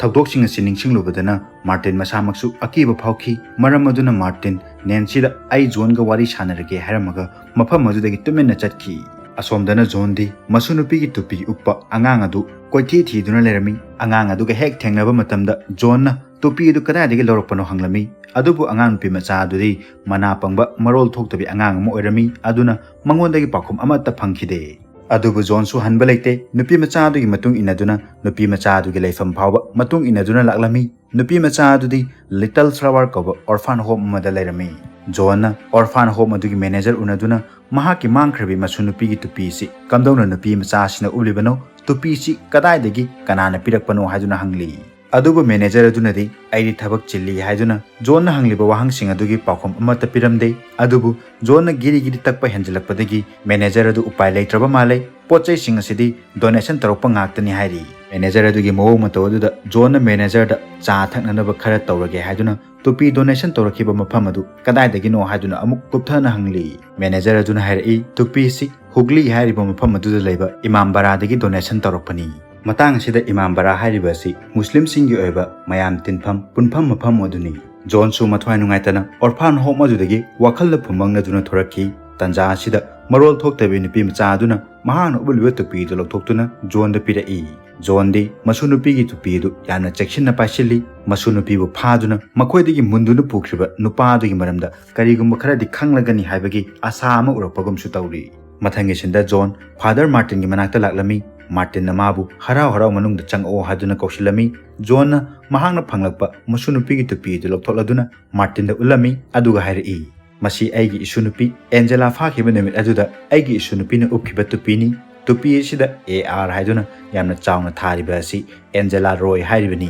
ꯊꯧꯗꯣꯛꯁꯤꯡ ꯑꯁꯤ ꯅꯤꯡꯁꯤꯡꯂꯨꯕꯗꯅ ꯃꯥꯔꯇꯤꯟ ꯃꯁꯥꯃꯛꯁꯨ ꯑꯀꯤꯕ ꯐꯥꯎꯈꯤ꯫ ꯃꯔꯝ ꯑꯗꯨꯅ ꯃꯥꯔꯇꯤꯟ ꯅꯦꯟꯁꯤꯗ "ꯑꯩ ꯖꯣꯟꯒ ꯋꯥꯔꯤ ꯁꯥꯟꯅꯔꯒꯦ" ꯍꯥꯏꯔꯝꯃꯒ ꯃꯐꯝ ꯑꯗꯨꯗꯒꯤ ꯇꯨꯃꯤꯟꯅ ꯆꯠꯈꯤ꯫ ꯑꯁꯣꯝꯗꯅ ꯖꯣꯟꯗꯤ ꯃꯁꯨ ꯅꯨꯄꯤꯒꯤ ꯇꯨꯄꯤ ꯎꯞꯄ ꯑꯉꯥꯡ ꯑꯗꯨ ꯀꯣꯏꯊꯤ ꯊꯤꯗꯨꯅ ꯂꯩꯔꯝꯃꯤ꯫ ꯑꯉꯥꯡ ꯑꯗꯨꯒ ꯍꯦꯛ ꯊꯦꯡꯅꯕ ꯃꯇꯝꯗ ꯖꯣꯟꯅ ꯇꯨꯄꯤ ꯑꯗꯨ ꯀꯗꯥꯏꯗꯒꯤ ꯂꯧꯔꯛꯄꯅꯣ ꯍꯪꯂꯝꯃꯤ꯫ ꯑꯗꯨꯕꯨ ꯑꯉꯥꯡ ꯅꯨꯄꯤ ꯃꯆꯥ ꯑꯗꯨꯗꯤ ꯃꯅꯥ ꯄꯪꯕ, ꯃꯔꯣꯜ ꯊꯣꯛꯇꯕꯤ ꯑꯉꯥꯡ ꯑꯃ ꯑꯣꯏꯔꯝꯃꯤ꯫ ꯑꯗꯨꯅ ꯃꯉꯣꯟꯗꯒꯤ ꯄꯥꯎꯈꯨꯝ ꯑꯃꯠꯇ ꯐꯪꯈꯤꯗꯦ꯫ ꯑꯗꯨꯕꯨ ꯖꯣꯟꯁꯨ ꯍꯟꯕ ꯂꯩꯇꯦ꯫ ꯅꯨꯄꯤ ꯃꯆꯥ ꯑꯗꯨꯒꯤ ꯃꯇꯨꯡ ꯏꯟꯅꯗꯨꯅ ꯅꯨꯄꯤ ꯃꯆꯥ ꯑꯗꯨꯒꯤ ꯂꯩꯐꯝ ꯐꯥꯎꯕ ꯃꯇꯨꯡ ꯏꯟꯅꯗꯨꯅ ꯂꯥꯛꯂꯝꯃꯤ꯫ ꯅꯨꯄꯤ ꯃꯆꯥ ꯑꯗꯨꯗꯤ ꯂꯤꯇꯜ ꯐ꯭ꯂꯥꯋꯔ ꯀꯧꯕ ꯑꯣꯔꯐꯥꯟ ꯍꯣꯝ ꯑꯃꯗ ꯂꯩꯔꯝꯃꯤ꯫ ꯖꯣꯟꯅ ꯑꯣꯔꯐꯥꯟ ꯍꯣꯝ ꯑꯗꯨꯒꯤ ꯃꯦꯅꯦꯖꯔ ꯎꯅꯗꯨꯅ ꯃꯍꯥꯛꯀꯤ ꯃꯥꯡꯈ꯭ꯔꯕꯤ ꯃꯁꯨ ꯅꯨꯄꯤꯒꯤ ꯇꯨꯄꯤꯁꯤ ꯀꯝꯗꯧꯅ ꯅꯨꯄꯤ ꯃꯆꯥ ꯑꯁꯤꯅ ꯎꯞꯂꯤꯕꯅꯣ, ꯇꯨꯄꯤꯁꯤ ꯀꯗꯥꯏꯗꯒꯤ ꯀꯅꯥꯅ ꯄꯤꯔꯛꯄꯅꯣ ꯍꯥꯏꯗꯨꯅ ꯍꯪꯂꯤ꯫ ꯑꯗꯨꯕꯨ ꯃꯦꯅꯦꯖꯔ ꯑꯗꯨꯅꯗꯤ "ꯑꯩꯗꯤ ꯊꯕꯛ ꯆꯤꯜꯂꯤ" ꯍꯥꯏꯗꯨꯅ ꯖꯣꯟꯅ ꯍꯪꯂꯤꯕ ꯋꯥꯍꯪꯁꯤꯡ ꯑꯗꯨꯒꯤ ꯄꯥꯎꯈꯨꯝ ꯑꯃꯠꯇ ꯄꯤꯔꯝꯗꯦ꯫ ꯑꯗꯨꯕꯨ ꯖꯣꯟꯅ ꯒꯤꯔꯤ ꯒꯤꯔꯤ ꯇꯛꯄ ꯍꯦꯟꯖꯤꯜꯂꯛꯄꯗꯒꯤ ꯃꯦꯅꯦꯖꯔ ꯑꯗꯨ ꯎꯄꯥꯏ ꯂꯩꯇ꯭ꯔꯕ ꯃꯥꯜꯂꯦ꯫ "ꯄꯣꯠ ꯆꯩꯁꯤꯡ ꯑꯁꯤꯗꯤ ꯗꯣꯅꯦꯁꯟ ꯇꯧꯔꯛꯄ ꯉꯥꯛꯇꯅꯤ" ꯍꯥꯏꯔꯤ꯫ ꯃꯦꯅꯦꯖꯔ ꯑꯗꯨꯒꯤ ꯃꯑꯣꯡ ꯃꯇꯧ ꯑꯗꯨꯗ ꯖꯣꯟꯅ ꯃꯦꯅꯦꯖꯔꯗ "ꯆꯥ ꯊꯛꯅꯅꯕ ꯈꯔ ꯇꯧꯔꯒꯦ" ꯍꯥꯏꯗꯨꯅ ꯇꯨꯄꯤ ꯗꯣꯅꯦꯁꯟ ꯇꯧꯔꯛꯈꯤꯕ ꯃꯐꯝ ꯑꯗꯨ ꯀꯗꯥꯏꯗꯒꯤꯅꯣ ꯍꯥꯏꯗꯨꯅ ꯑꯃꯨꯛ ꯀꯨꯞꯊꯅ ꯍꯪꯂꯤ꯫ ꯃꯦꯅꯦꯖꯔ ꯑꯗꯨꯅ ꯍꯥꯏꯔꯛꯏ, "ꯇꯨꯄꯤꯁꯤ ꯍꯨꯒꯂꯤ ꯍꯥꯏꯔꯤꯕ ꯃꯐꯝ ꯑꯗꯨꯗ ꯂꯩꯕ ꯏꯃꯥꯝ ꯕꯔꯥꯗꯒꯤ ꯗꯣꯅꯦꯁꯟ ꯇꯧꯔꯛꯄꯅꯤ"꯫ ꯃꯇꯥꯡ ꯑꯁꯤꯗ ꯏꯃꯥꯝ ꯕꯔꯥ ꯍꯥꯏꯔꯤꯕ ꯑꯁꯤ ꯃꯨꯁꯂꯤꯝꯁꯤꯡꯒꯤ ꯑꯣꯏꯕ ꯃꯌꯥꯝ ꯇꯤꯟꯐꯝ, ꯄꯨꯟꯐꯝ ꯃꯐꯝ ꯑꯗꯨꯅꯤ꯫ ꯖꯣꯟꯁꯨ ꯃꯊ꯭ꯋꯥꯏ ꯅꯨꯡꯉꯥꯏꯇꯅ ꯑꯣꯔꯐꯥꯟ ꯍꯣꯝ ꯑꯗꯨꯗꯒꯤ ꯋꯥꯈꯜꯗ ꯐꯨꯝꯕꯪꯅꯗꯨꯅ ꯊꯣꯔꯛꯈꯤ꯫ ꯇꯟꯖꯥ ꯑꯁꯤꯗ ꯃꯔꯣꯜ ꯊꯣꯛꯇꯕꯤ ꯅꯨꯄꯤ ꯃꯆꯥ ꯑꯗꯨꯅ ꯃꯍꯥꯛꯅ ꯎꯞꯂꯤꯕ ꯇꯨꯄꯤꯗꯨ ꯂꯧꯊꯣꯛꯇꯨꯅ ꯖꯣꯟꯗ ꯄꯤꯔꯛꯏ꯫ ꯖꯣꯟꯗꯤ ꯃꯁꯨ ꯅꯨꯄꯤꯒꯤ ꯇꯨꯄꯤ ꯑꯗꯨ ꯌꯥꯝꯅ ꯆꯦꯛꯁꯤꯟꯅ ꯄꯥꯏꯁꯤꯜꯂꯤ꯫ ꯃꯁꯨ ꯅꯨꯄꯤꯕꯨ ꯐꯥꯗꯨꯅ ꯃꯈꯣꯏꯗꯒꯤ ꯃꯨꯟꯗꯨꯅ ꯄꯨꯈ꯭ꯔꯤꯕ ꯅꯨꯄꯥ ꯑꯗꯨꯒꯤ ꯃꯔꯝꯗ ꯀꯔꯤꯒꯨꯝꯕ ꯈꯔꯗꯤ ꯈꯪꯂꯒꯅꯤ ꯍꯥꯏꯕꯒꯤ ꯑꯁꯥ ꯑꯃ ꯎꯔꯛꯄꯒꯨꯝꯁꯨ ꯇꯧꯔꯤ꯫ ꯃꯊꯪꯒꯤ ꯁꯤꯟꯗ ꯖꯣꯟ ꯐꯥꯗꯔ ꯃꯥꯔꯇꯤꯟꯒꯤ ꯃꯅꯥꯛꯇ ꯂꯥꯛꯂꯝꯃꯤ꯫ ꯃꯥꯔꯇꯤꯟꯅ ꯃꯥꯕꯨ "ꯍꯔꯥꯎ ꯍꯔꯥꯎ ꯃꯅꯨꯡꯗ ꯆꯪꯉꯛꯑꯣ" ꯍꯥꯏꯗꯨꯅ ꯀꯧꯁꯤꯜꯂꯝꯃꯤ꯫ ꯖꯣꯟꯅ ꯃꯍꯥꯛꯅ ꯐꯪꯂꯛꯄ ꯃꯁꯨ ꯅꯨꯄꯤꯒꯤ ꯇꯨꯄꯤ ꯑꯗꯨ ꯂꯧꯊꯣꯛꯂꯗꯨꯅ ꯃꯥꯔꯇꯤꯟꯗ ꯎꯠꯂꯝꯃꯤ, ꯑꯗꯨꯒ ꯍꯥꯏꯔꯛꯏ, "ꯃꯁꯤ ꯑꯩꯒꯤ ꯏꯁꯨ ꯅꯨꯄꯤ ꯑꯦꯟꯖꯦꯂꯥ ꯐꯥꯈꯤꯕ ꯅꯨꯃꯤꯠ ꯑꯗꯨꯗ ꯑꯩꯒꯤ ꯏꯁꯨ ꯅꯨꯄꯤꯅ ꯎꯞꯈꯤꯕ ꯇꯨꯄꯤꯅꯤ꯫ ꯇꯨꯄꯤ ꯑꯁꯤꯗ ꯑꯦ ꯑꯥꯔ ꯍꯥꯏꯗꯨꯅ ꯌꯥꯝꯅ ꯆꯥꯎꯅ ꯊꯥꯔꯤꯕ ꯑꯁꯤ ꯑꯦꯟꯖꯦꯂꯥ ꯔꯣꯏ ꯍꯥꯏꯔꯤꯕꯅꯤ꯫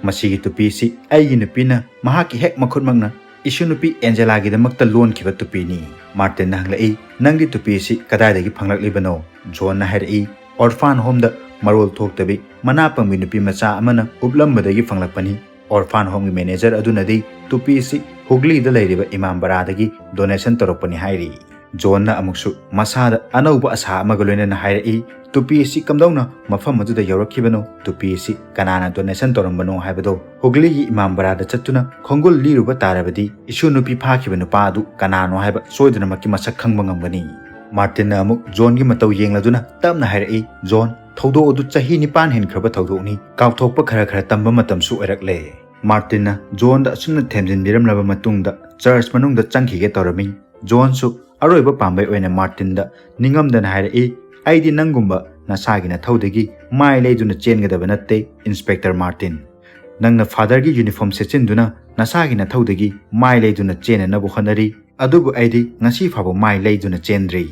ꯃꯁꯤꯒꯤ ꯇꯨꯄꯤ ꯑꯁꯤ ꯑꯩꯒꯤ ꯅꯨꯄꯤꯅ ꯃꯍꯥꯛꯀꯤ ꯍꯦꯛ ꯃꯈꯨꯠꯃꯛꯅ ꯏꯁꯨ ꯅꯨꯄꯤ ꯑꯦꯟꯖꯦꯂꯥꯒꯤꯗꯃꯛꯇ ꯂꯣꯟꯈꯤꯕ ꯇꯨꯄꯤꯅꯤ꯫ ꯃꯥꯔꯇꯤꯟꯅ ꯍꯪꯂꯛꯏ, "ꯅꯪꯒꯤ ꯇꯨꯄꯤ ꯑꯁꯤ ꯀꯗꯥꯏꯗꯒꯤ ꯐꯪꯂꯛꯂꯤꯕꯅꯣ?" ꯖꯣꯟꯅ ꯍꯥꯏꯔꯛꯏ, "ꯑꯣꯔꯐꯥꯟ ꯍꯣꯝꯗ ꯃꯔꯣꯜ ꯊꯣꯛꯇꯕꯤ ꯃꯅꯥ ꯄꯪꯕꯤ ꯅꯨꯄꯤ ꯃꯆꯥ ꯑꯃꯅ ꯎꯞꯂꯝꯕꯗꯒꯤ ꯐꯪꯂꯛꯄꯅꯤ꯫ ꯑꯣꯔꯐꯥꯟ ꯍꯣꯝꯒꯤ ꯃꯦꯅꯦꯖꯔ ꯑꯗꯨꯅꯗꯤ ꯇꯨꯄꯤ ꯑꯁꯤ ꯍꯨꯒ꯭ꯂꯤꯗ ꯂꯩꯔꯤꯕ ꯏꯃꯥꯝ ꯕꯔꯥꯗꯒꯤ ꯗꯣꯅꯦꯁꯟ ꯇꯧꯔꯛꯄꯅꯤ" ꯍꯥꯏꯔꯤ꯫ ꯖꯣꯟꯅ ꯑꯃꯨꯛꯁꯨ ꯃꯁꯥꯗ ꯑꯅꯧꯕ ꯑꯁꯥ ꯑꯃꯒ ꯂꯣꯏꯅꯅ ꯍꯥꯏꯔꯛꯏ, "ꯇꯨꯄꯤ ꯑꯁꯤ ꯀꯝꯗꯧꯅ ꯃꯐꯝ ꯑꯗꯨꯗ ꯌꯧꯔꯛꯈꯤꯕꯅꯣ? ꯇꯨꯄꯤ ꯑꯁꯤ ꯀꯅꯥꯅ ꯗꯣꯅꯦꯁꯟ ꯇꯧꯔꯝꯕꯅꯣ ꯍꯥꯏꯕꯗꯣ ꯍꯨꯒ꯭ꯂꯤꯒꯤ ꯏꯃꯥꯝ ꯕꯔꯥꯗ ꯆꯠꯇꯨꯅ ꯈꯣꯡꯒꯨꯜ ꯂꯤꯔꯨꯕ ꯇꯥꯔꯕꯗꯤ ꯏꯁꯨ ꯅꯨꯄꯤ ꯐꯥꯈꯤꯕ ꯅꯨꯄꯥ ꯑꯗꯨ ꯀꯅꯥꯅꯣ ꯍꯥꯏꯕ ꯁꯣꯏꯗꯅꯃꯛꯀꯤ ꯃꯁꯛ ꯈꯪꯕ ꯉꯝꯒꯅꯤ꯫" ꯃꯥꯔꯇꯤꯟꯅ ꯑꯃꯨꯛ ꯖꯣꯟꯒꯤ ꯃꯇꯧ ꯌꯦꯡꯂꯗꯨꯅ ꯇꯞꯅ ꯍꯥꯏꯔꯛꯏ, "ꯖꯣꯟ, ꯊꯧꯗꯣꯛ ꯑꯗꯨ ꯆꯍꯤ ꯅꯤꯄꯥꯟ ꯍꯦꯟꯈ꯭ꯔꯕ ꯊꯧꯗꯣꯛꯅꯤ꯫ ꯀꯥꯎꯊꯣꯛꯄ ꯈꯔ ꯈꯔ ꯇꯝꯕ ꯃꯇꯝꯁꯨ ꯑꯣꯏꯔꯛꯂꯦ꯫" ꯃꯥꯔꯇꯤꯟꯅ ꯖꯣꯟꯗ ꯑꯁꯨꯝꯅ ꯊꯦꯝꯖꯤꯟꯕꯤꯔꯝꯂꯕ ꯃꯇꯨꯡꯗ ꯆꯔꯆ ꯃꯅꯨꯡꯗ ꯆꯪꯈꯤꯒꯦ ꯇꯧꯔꯝꯃꯤ꯫ ꯖꯣꯟꯁꯨ ꯑꯔꯣꯏꯕ ꯄꯥꯝꯕꯩ ꯑꯣꯏꯅ ꯃꯥꯔꯇꯤꯟꯗ ꯅꯤꯡꯉꯝꯗꯅ ꯍꯥꯏꯔꯛꯏ, "ꯑꯩꯗꯤ ꯅꯪꯒꯨꯝꯕ ꯅꯁꯥꯒꯤ ꯅꯊꯧꯗꯒꯤ ꯃꯥꯏ ꯂꯩꯗꯨꯅ ꯆꯦꯟꯒꯗꯕ ꯅꯠꯇꯦ, ꯏꯟꯁꯄꯦꯛꯇꯔ ꯃꯥꯔꯇꯤꯟ꯫ ꯅꯪꯅ ꯐꯥꯗꯔꯒꯤ ꯌꯨꯅꯤꯐꯣꯔꯝ ꯁꯦꯠꯆꯤꯟꯗꯨꯅ ꯅꯁꯥꯒꯤ ꯅꯊꯧꯗꯒꯤ ꯃꯥꯏ ꯂꯩꯗꯨꯅ ꯆꯦꯟꯅꯅꯕ ꯍꯣꯠꯅꯔꯤ, ꯑꯗꯨꯕꯨ ꯑꯩꯗꯤ ꯉꯁꯤ ꯐꯥꯎꯕ ꯃꯥꯏ ꯂꯩꯗꯨꯅ ꯆꯦꯟꯗ꯭ꯔꯤ꯫"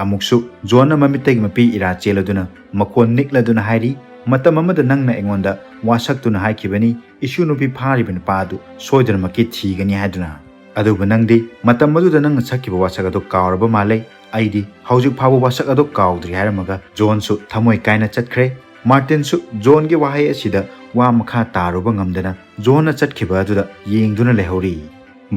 ꯑꯃꯨꯛꯁꯨ ꯖꯣꯟꯅ ꯃꯃꯤꯠꯇꯒꯤ ꯃꯄꯤ ꯏꯔꯥ ꯆꯦꯜꯂꯗꯨꯅ ꯃꯈꯣꯟ ꯅꯤꯛꯂꯗꯨꯅ ꯍꯥꯏꯔꯤ, "ꯃꯇꯝ ꯑꯃꯗ ꯅꯪꯅ ꯑꯩꯉꯣꯟꯗ ꯋꯥꯁꯛꯇꯨꯅ ꯍꯥꯏꯈꯤꯕꯅꯤ, ꯏꯁꯨ ꯅꯨꯄꯤ ꯐꯥꯔꯤꯕ ꯅꯨꯄꯥ ꯑꯗꯨ ꯁꯣꯏꯗꯅꯃꯛꯀꯤ ꯊꯤꯒꯅꯤ ꯍꯥꯏꯗꯨꯅ꯫ ꯑꯗꯨꯕꯨ ꯅꯪꯗꯤ ꯃꯇꯝ ꯑꯗꯨꯗ ꯅꯪꯅ ꯁꯛꯈꯤꯕ ꯋꯥꯁꯛ ꯑꯗꯨ ꯀꯥꯎꯔꯕ ꯃꯥꯜꯂꯦ꯫ ꯑꯩꯗꯤ ꯍꯧꯖꯤꯛ ꯐꯥꯎꯕ ꯋꯥꯁꯛ ꯑꯗꯨ ꯀꯥꯎꯗ꯭ꯔꯤ" ꯍꯥꯏꯔꯝꯃꯒ ꯖꯣꯟꯁꯨ ꯊꯃꯣꯏ ꯀꯥꯏꯅ ꯆꯠꯈ꯭ꯔꯦ꯫ ꯃꯥꯔꯇꯤꯟꯁꯨ ꯖꯣꯟꯒꯤ ꯋꯥꯍꯩ ꯑꯁꯤꯗ ꯋꯥ ꯃꯈꯥ ꯇꯥꯔꯨꯕ ꯉꯝꯗꯅ ꯖꯣꯟꯅ ꯆꯠꯈꯤꯕ ꯑꯗꯨꯗ ꯌꯦꯡꯗꯨꯅ ꯂꯩꯍꯧꯔꯤ꯫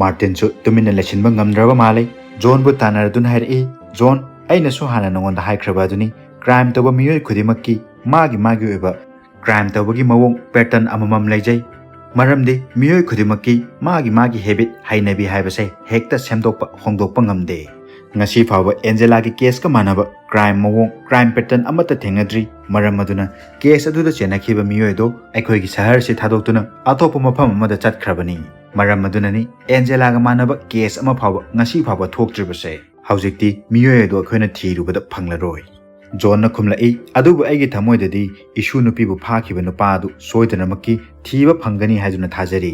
ꯃꯥꯔꯇꯤꯟꯁꯨ ꯇꯨꯃꯤꯟꯅ ꯂꯩꯁꯤꯟꯕ ꯉꯝꯗ꯭ꯔꯕ ꯃꯥꯜꯂꯦ꯫ ꯖꯣꯟꯕꯨ ꯇꯥꯟꯅꯔꯗꯨꯅ ꯍꯥꯏꯔꯛꯏ, "ꯖꯣꯟ, ꯑꯩꯅꯁꯨ ꯍꯥꯟꯅ ꯅꯉꯣꯟꯗ ꯍꯥꯏꯈ꯭ꯔꯕ ꯑꯗꯨꯅꯤ, ꯀ꯭ꯔꯥꯏꯝ ꯇꯧꯕ ꯃꯤꯑꯣꯏ ꯈꯨꯗꯤꯡꯃꯛꯀꯤ ꯃꯥꯒꯤ ꯃꯥꯒꯤ ꯑꯣꯏꯕ ꯀ꯭ꯔꯥꯏꯝ ꯇꯧꯕꯒꯤ ꯃꯑꯣꯡ ꯄꯦꯇꯔꯟ ꯑꯃꯃꯝ ꯂꯩꯖꯩ꯫ ꯃꯔꯝꯗꯤ ꯃꯤꯑꯣꯏ ꯈꯨꯗꯤꯡꯃꯛꯀꯤ ꯃꯥꯒꯤ ꯃꯥꯒꯤ ꯍꯦꯕꯤꯠ, ꯍꯩꯅꯕꯤ ꯍꯥꯏꯕꯁꯦ ꯍꯦꯛꯇ ꯁꯦꯝꯗꯣꯛꯄ, ꯍꯣꯡꯗꯣꯛꯄ ꯉꯝꯗꯦ꯫ ꯉꯁꯤ ꯐꯥꯎꯕ ꯑꯦꯟꯖꯦꯂꯥꯒꯤ ꯀꯦꯁꯀ ꯃꯥꯟꯅꯕ ꯀ꯭ꯔꯥꯏꯝ ꯃꯑꯣꯡ, ꯀ꯭ꯔꯥꯏꯝ ꯄꯦꯇꯔꯟ ꯑꯃꯠꯇ ꯊꯦꯡꯅꯗ꯭ꯔꯤ꯫ ꯃꯔꯝ ꯑꯗꯨꯅ ꯀꯦꯁ ꯑꯗꯨꯗ ꯆꯦꯟꯅꯈꯤꯕ ꯃꯤꯑꯣꯏ ꯑꯗꯨ ꯑꯩꯈꯣꯏꯒꯤ ꯁꯍꯔꯁꯤ ꯊꯥꯗꯣꯛꯇꯨꯅ ꯑꯇꯣꯞꯄ ꯃꯐꯝ ꯑꯃꯗ ꯆꯠꯈ꯭ꯔꯕꯅꯤ꯫ ꯃꯔꯝ ꯑꯗꯨꯅꯅꯤ ꯑꯦꯟꯖꯦꯂꯥꯒ ꯃꯥꯟꯅꯕ ꯀꯦꯁ ꯑꯃ ꯐꯥꯎꯕ ꯉꯁꯤ ꯐꯥꯎꯕ ꯊꯣꯛꯇ꯭ꯔꯤꯕꯁꯦ꯫ ꯍꯧꯖꯤꯛꯇꯤ ꯃꯤꯑꯣꯏ ꯑꯗꯨ ꯑꯩꯈꯣꯏꯅ ꯊꯤꯔꯨꯕꯗ ꯐꯪꯂꯔꯣꯏ꯫" ꯖꯣꯟꯅ ꯈꯨꯝꯂꯛꯏ, "ꯑꯗꯨꯕꯨ ꯑꯩꯒꯤ ꯊꯃꯣꯏꯗꯗꯤ ꯏꯁꯨ ꯅꯨꯄꯤꯕꯨ ꯐꯥꯈꯤꯕ ꯅꯨꯄꯥ ꯑꯗꯨ ꯁꯣꯏꯗꯅꯃꯛꯀꯤ ꯊꯤꯕ ꯐꯪꯒꯅꯤ ꯍꯥꯏꯗꯨꯅ ꯊꯥꯖꯔꯤ꯫"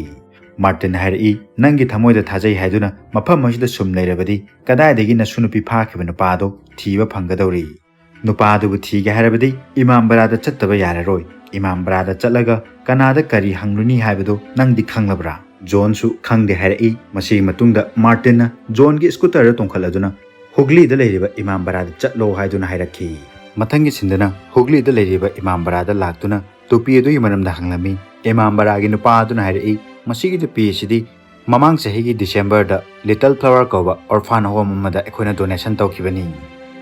ꯃꯥꯔꯇꯤꯟ ꯍꯥꯏꯔꯛꯏ, "ꯅꯪꯒꯤ ꯊꯃꯣꯏꯗ ꯊꯥꯖꯩ ꯍꯥꯏꯗꯨꯅ ꯃꯐꯝ ꯑꯁꯤꯗ ꯁꯨꯝ ꯂꯩꯔꯕꯗꯤ ꯀꯗꯥꯏꯗꯒꯤ ꯅꯁꯨ ꯅꯨꯄꯤ ꯐꯥꯈꯤꯕ ꯅꯨꯄꯥ ꯑꯗꯨ ꯊꯤꯕ ꯐꯪꯒꯗꯧꯔꯤ?" ꯅꯨꯄꯥꯗꯨꯕꯨ ꯊꯤꯒꯦ ꯍꯥꯏꯔꯕꯗꯤ ꯏꯃꯥꯝ ꯕꯔꯥꯗ ꯆꯠꯇꯕ ꯌꯥꯔꯔꯣꯏ꯫ ꯏꯃꯥꯝ ꯕꯔꯥꯗ ꯆꯠꯂꯒ ꯀꯅꯥꯗ ꯀꯔꯤ ꯍꯪꯂꯨꯅꯤ ꯍꯥꯏꯕꯗꯨ ꯅꯪꯗꯤ ꯈꯪꯂꯕ꯭ꯔꯥ? ꯖꯣꯟꯁꯨ ꯈꯪꯗꯦ ꯍꯥꯏꯔꯛꯏ꯫ ꯃꯁꯤꯒꯤ ꯃꯇꯨꯡꯗ ꯃꯥꯔꯇꯤꯟꯅ ꯖꯣꯟꯒꯤ ꯁ꯭ꯀꯨꯇꯔꯗ ꯇꯣꯡꯈꯠꯂꯗꯨꯅ ꯍꯨꯒꯂꯤꯗ ꯂꯩꯔꯤꯕ ꯏꯃꯥꯝ ꯕꯔꯥꯗ ꯆꯠꯂꯣ ꯍꯥꯏꯗꯨꯅ ꯍꯥꯏꯔꯛꯈꯤ꯫ ꯃꯊꯪꯒꯤ ꯁꯤꯟꯗꯅ ꯍꯨꯒꯂꯤꯗ ꯂꯩꯔꯤꯕ ꯏꯃꯥꯝ ꯕꯔꯥꯗ ꯂꯥꯛꯇꯨꯅ ꯇꯨꯄꯤ ꯑꯗꯨꯒꯤ ꯃꯔꯝꯗ ꯍꯪꯂꯝꯃꯤ꯫ ꯏꯃꯥꯝ ꯕꯔꯥꯒꯤ ꯅꯨꯄꯥ ꯑꯗꯨꯅ ꯍꯥꯏꯔꯛꯏ, ꯃꯁꯤꯒꯤ ꯇꯨꯄꯤ ꯑꯁꯤꯗꯤ ꯃꯃꯥꯡ ꯆꯍꯤꯒꯤ ꯗꯤꯁꯦꯝꯕꯔꯗ ꯂꯤꯇꯜ ꯐ꯭ꯂꯥꯋꯔ ꯀꯧꯕ ꯑꯣꯔꯐꯥꯟ ꯍꯣꯝ ꯑꯃꯗ ꯑꯩꯈꯣꯏꯅ ꯗꯣꯅꯦꯁꯟ ꯇꯧꯈꯤꯕꯅꯤ꯫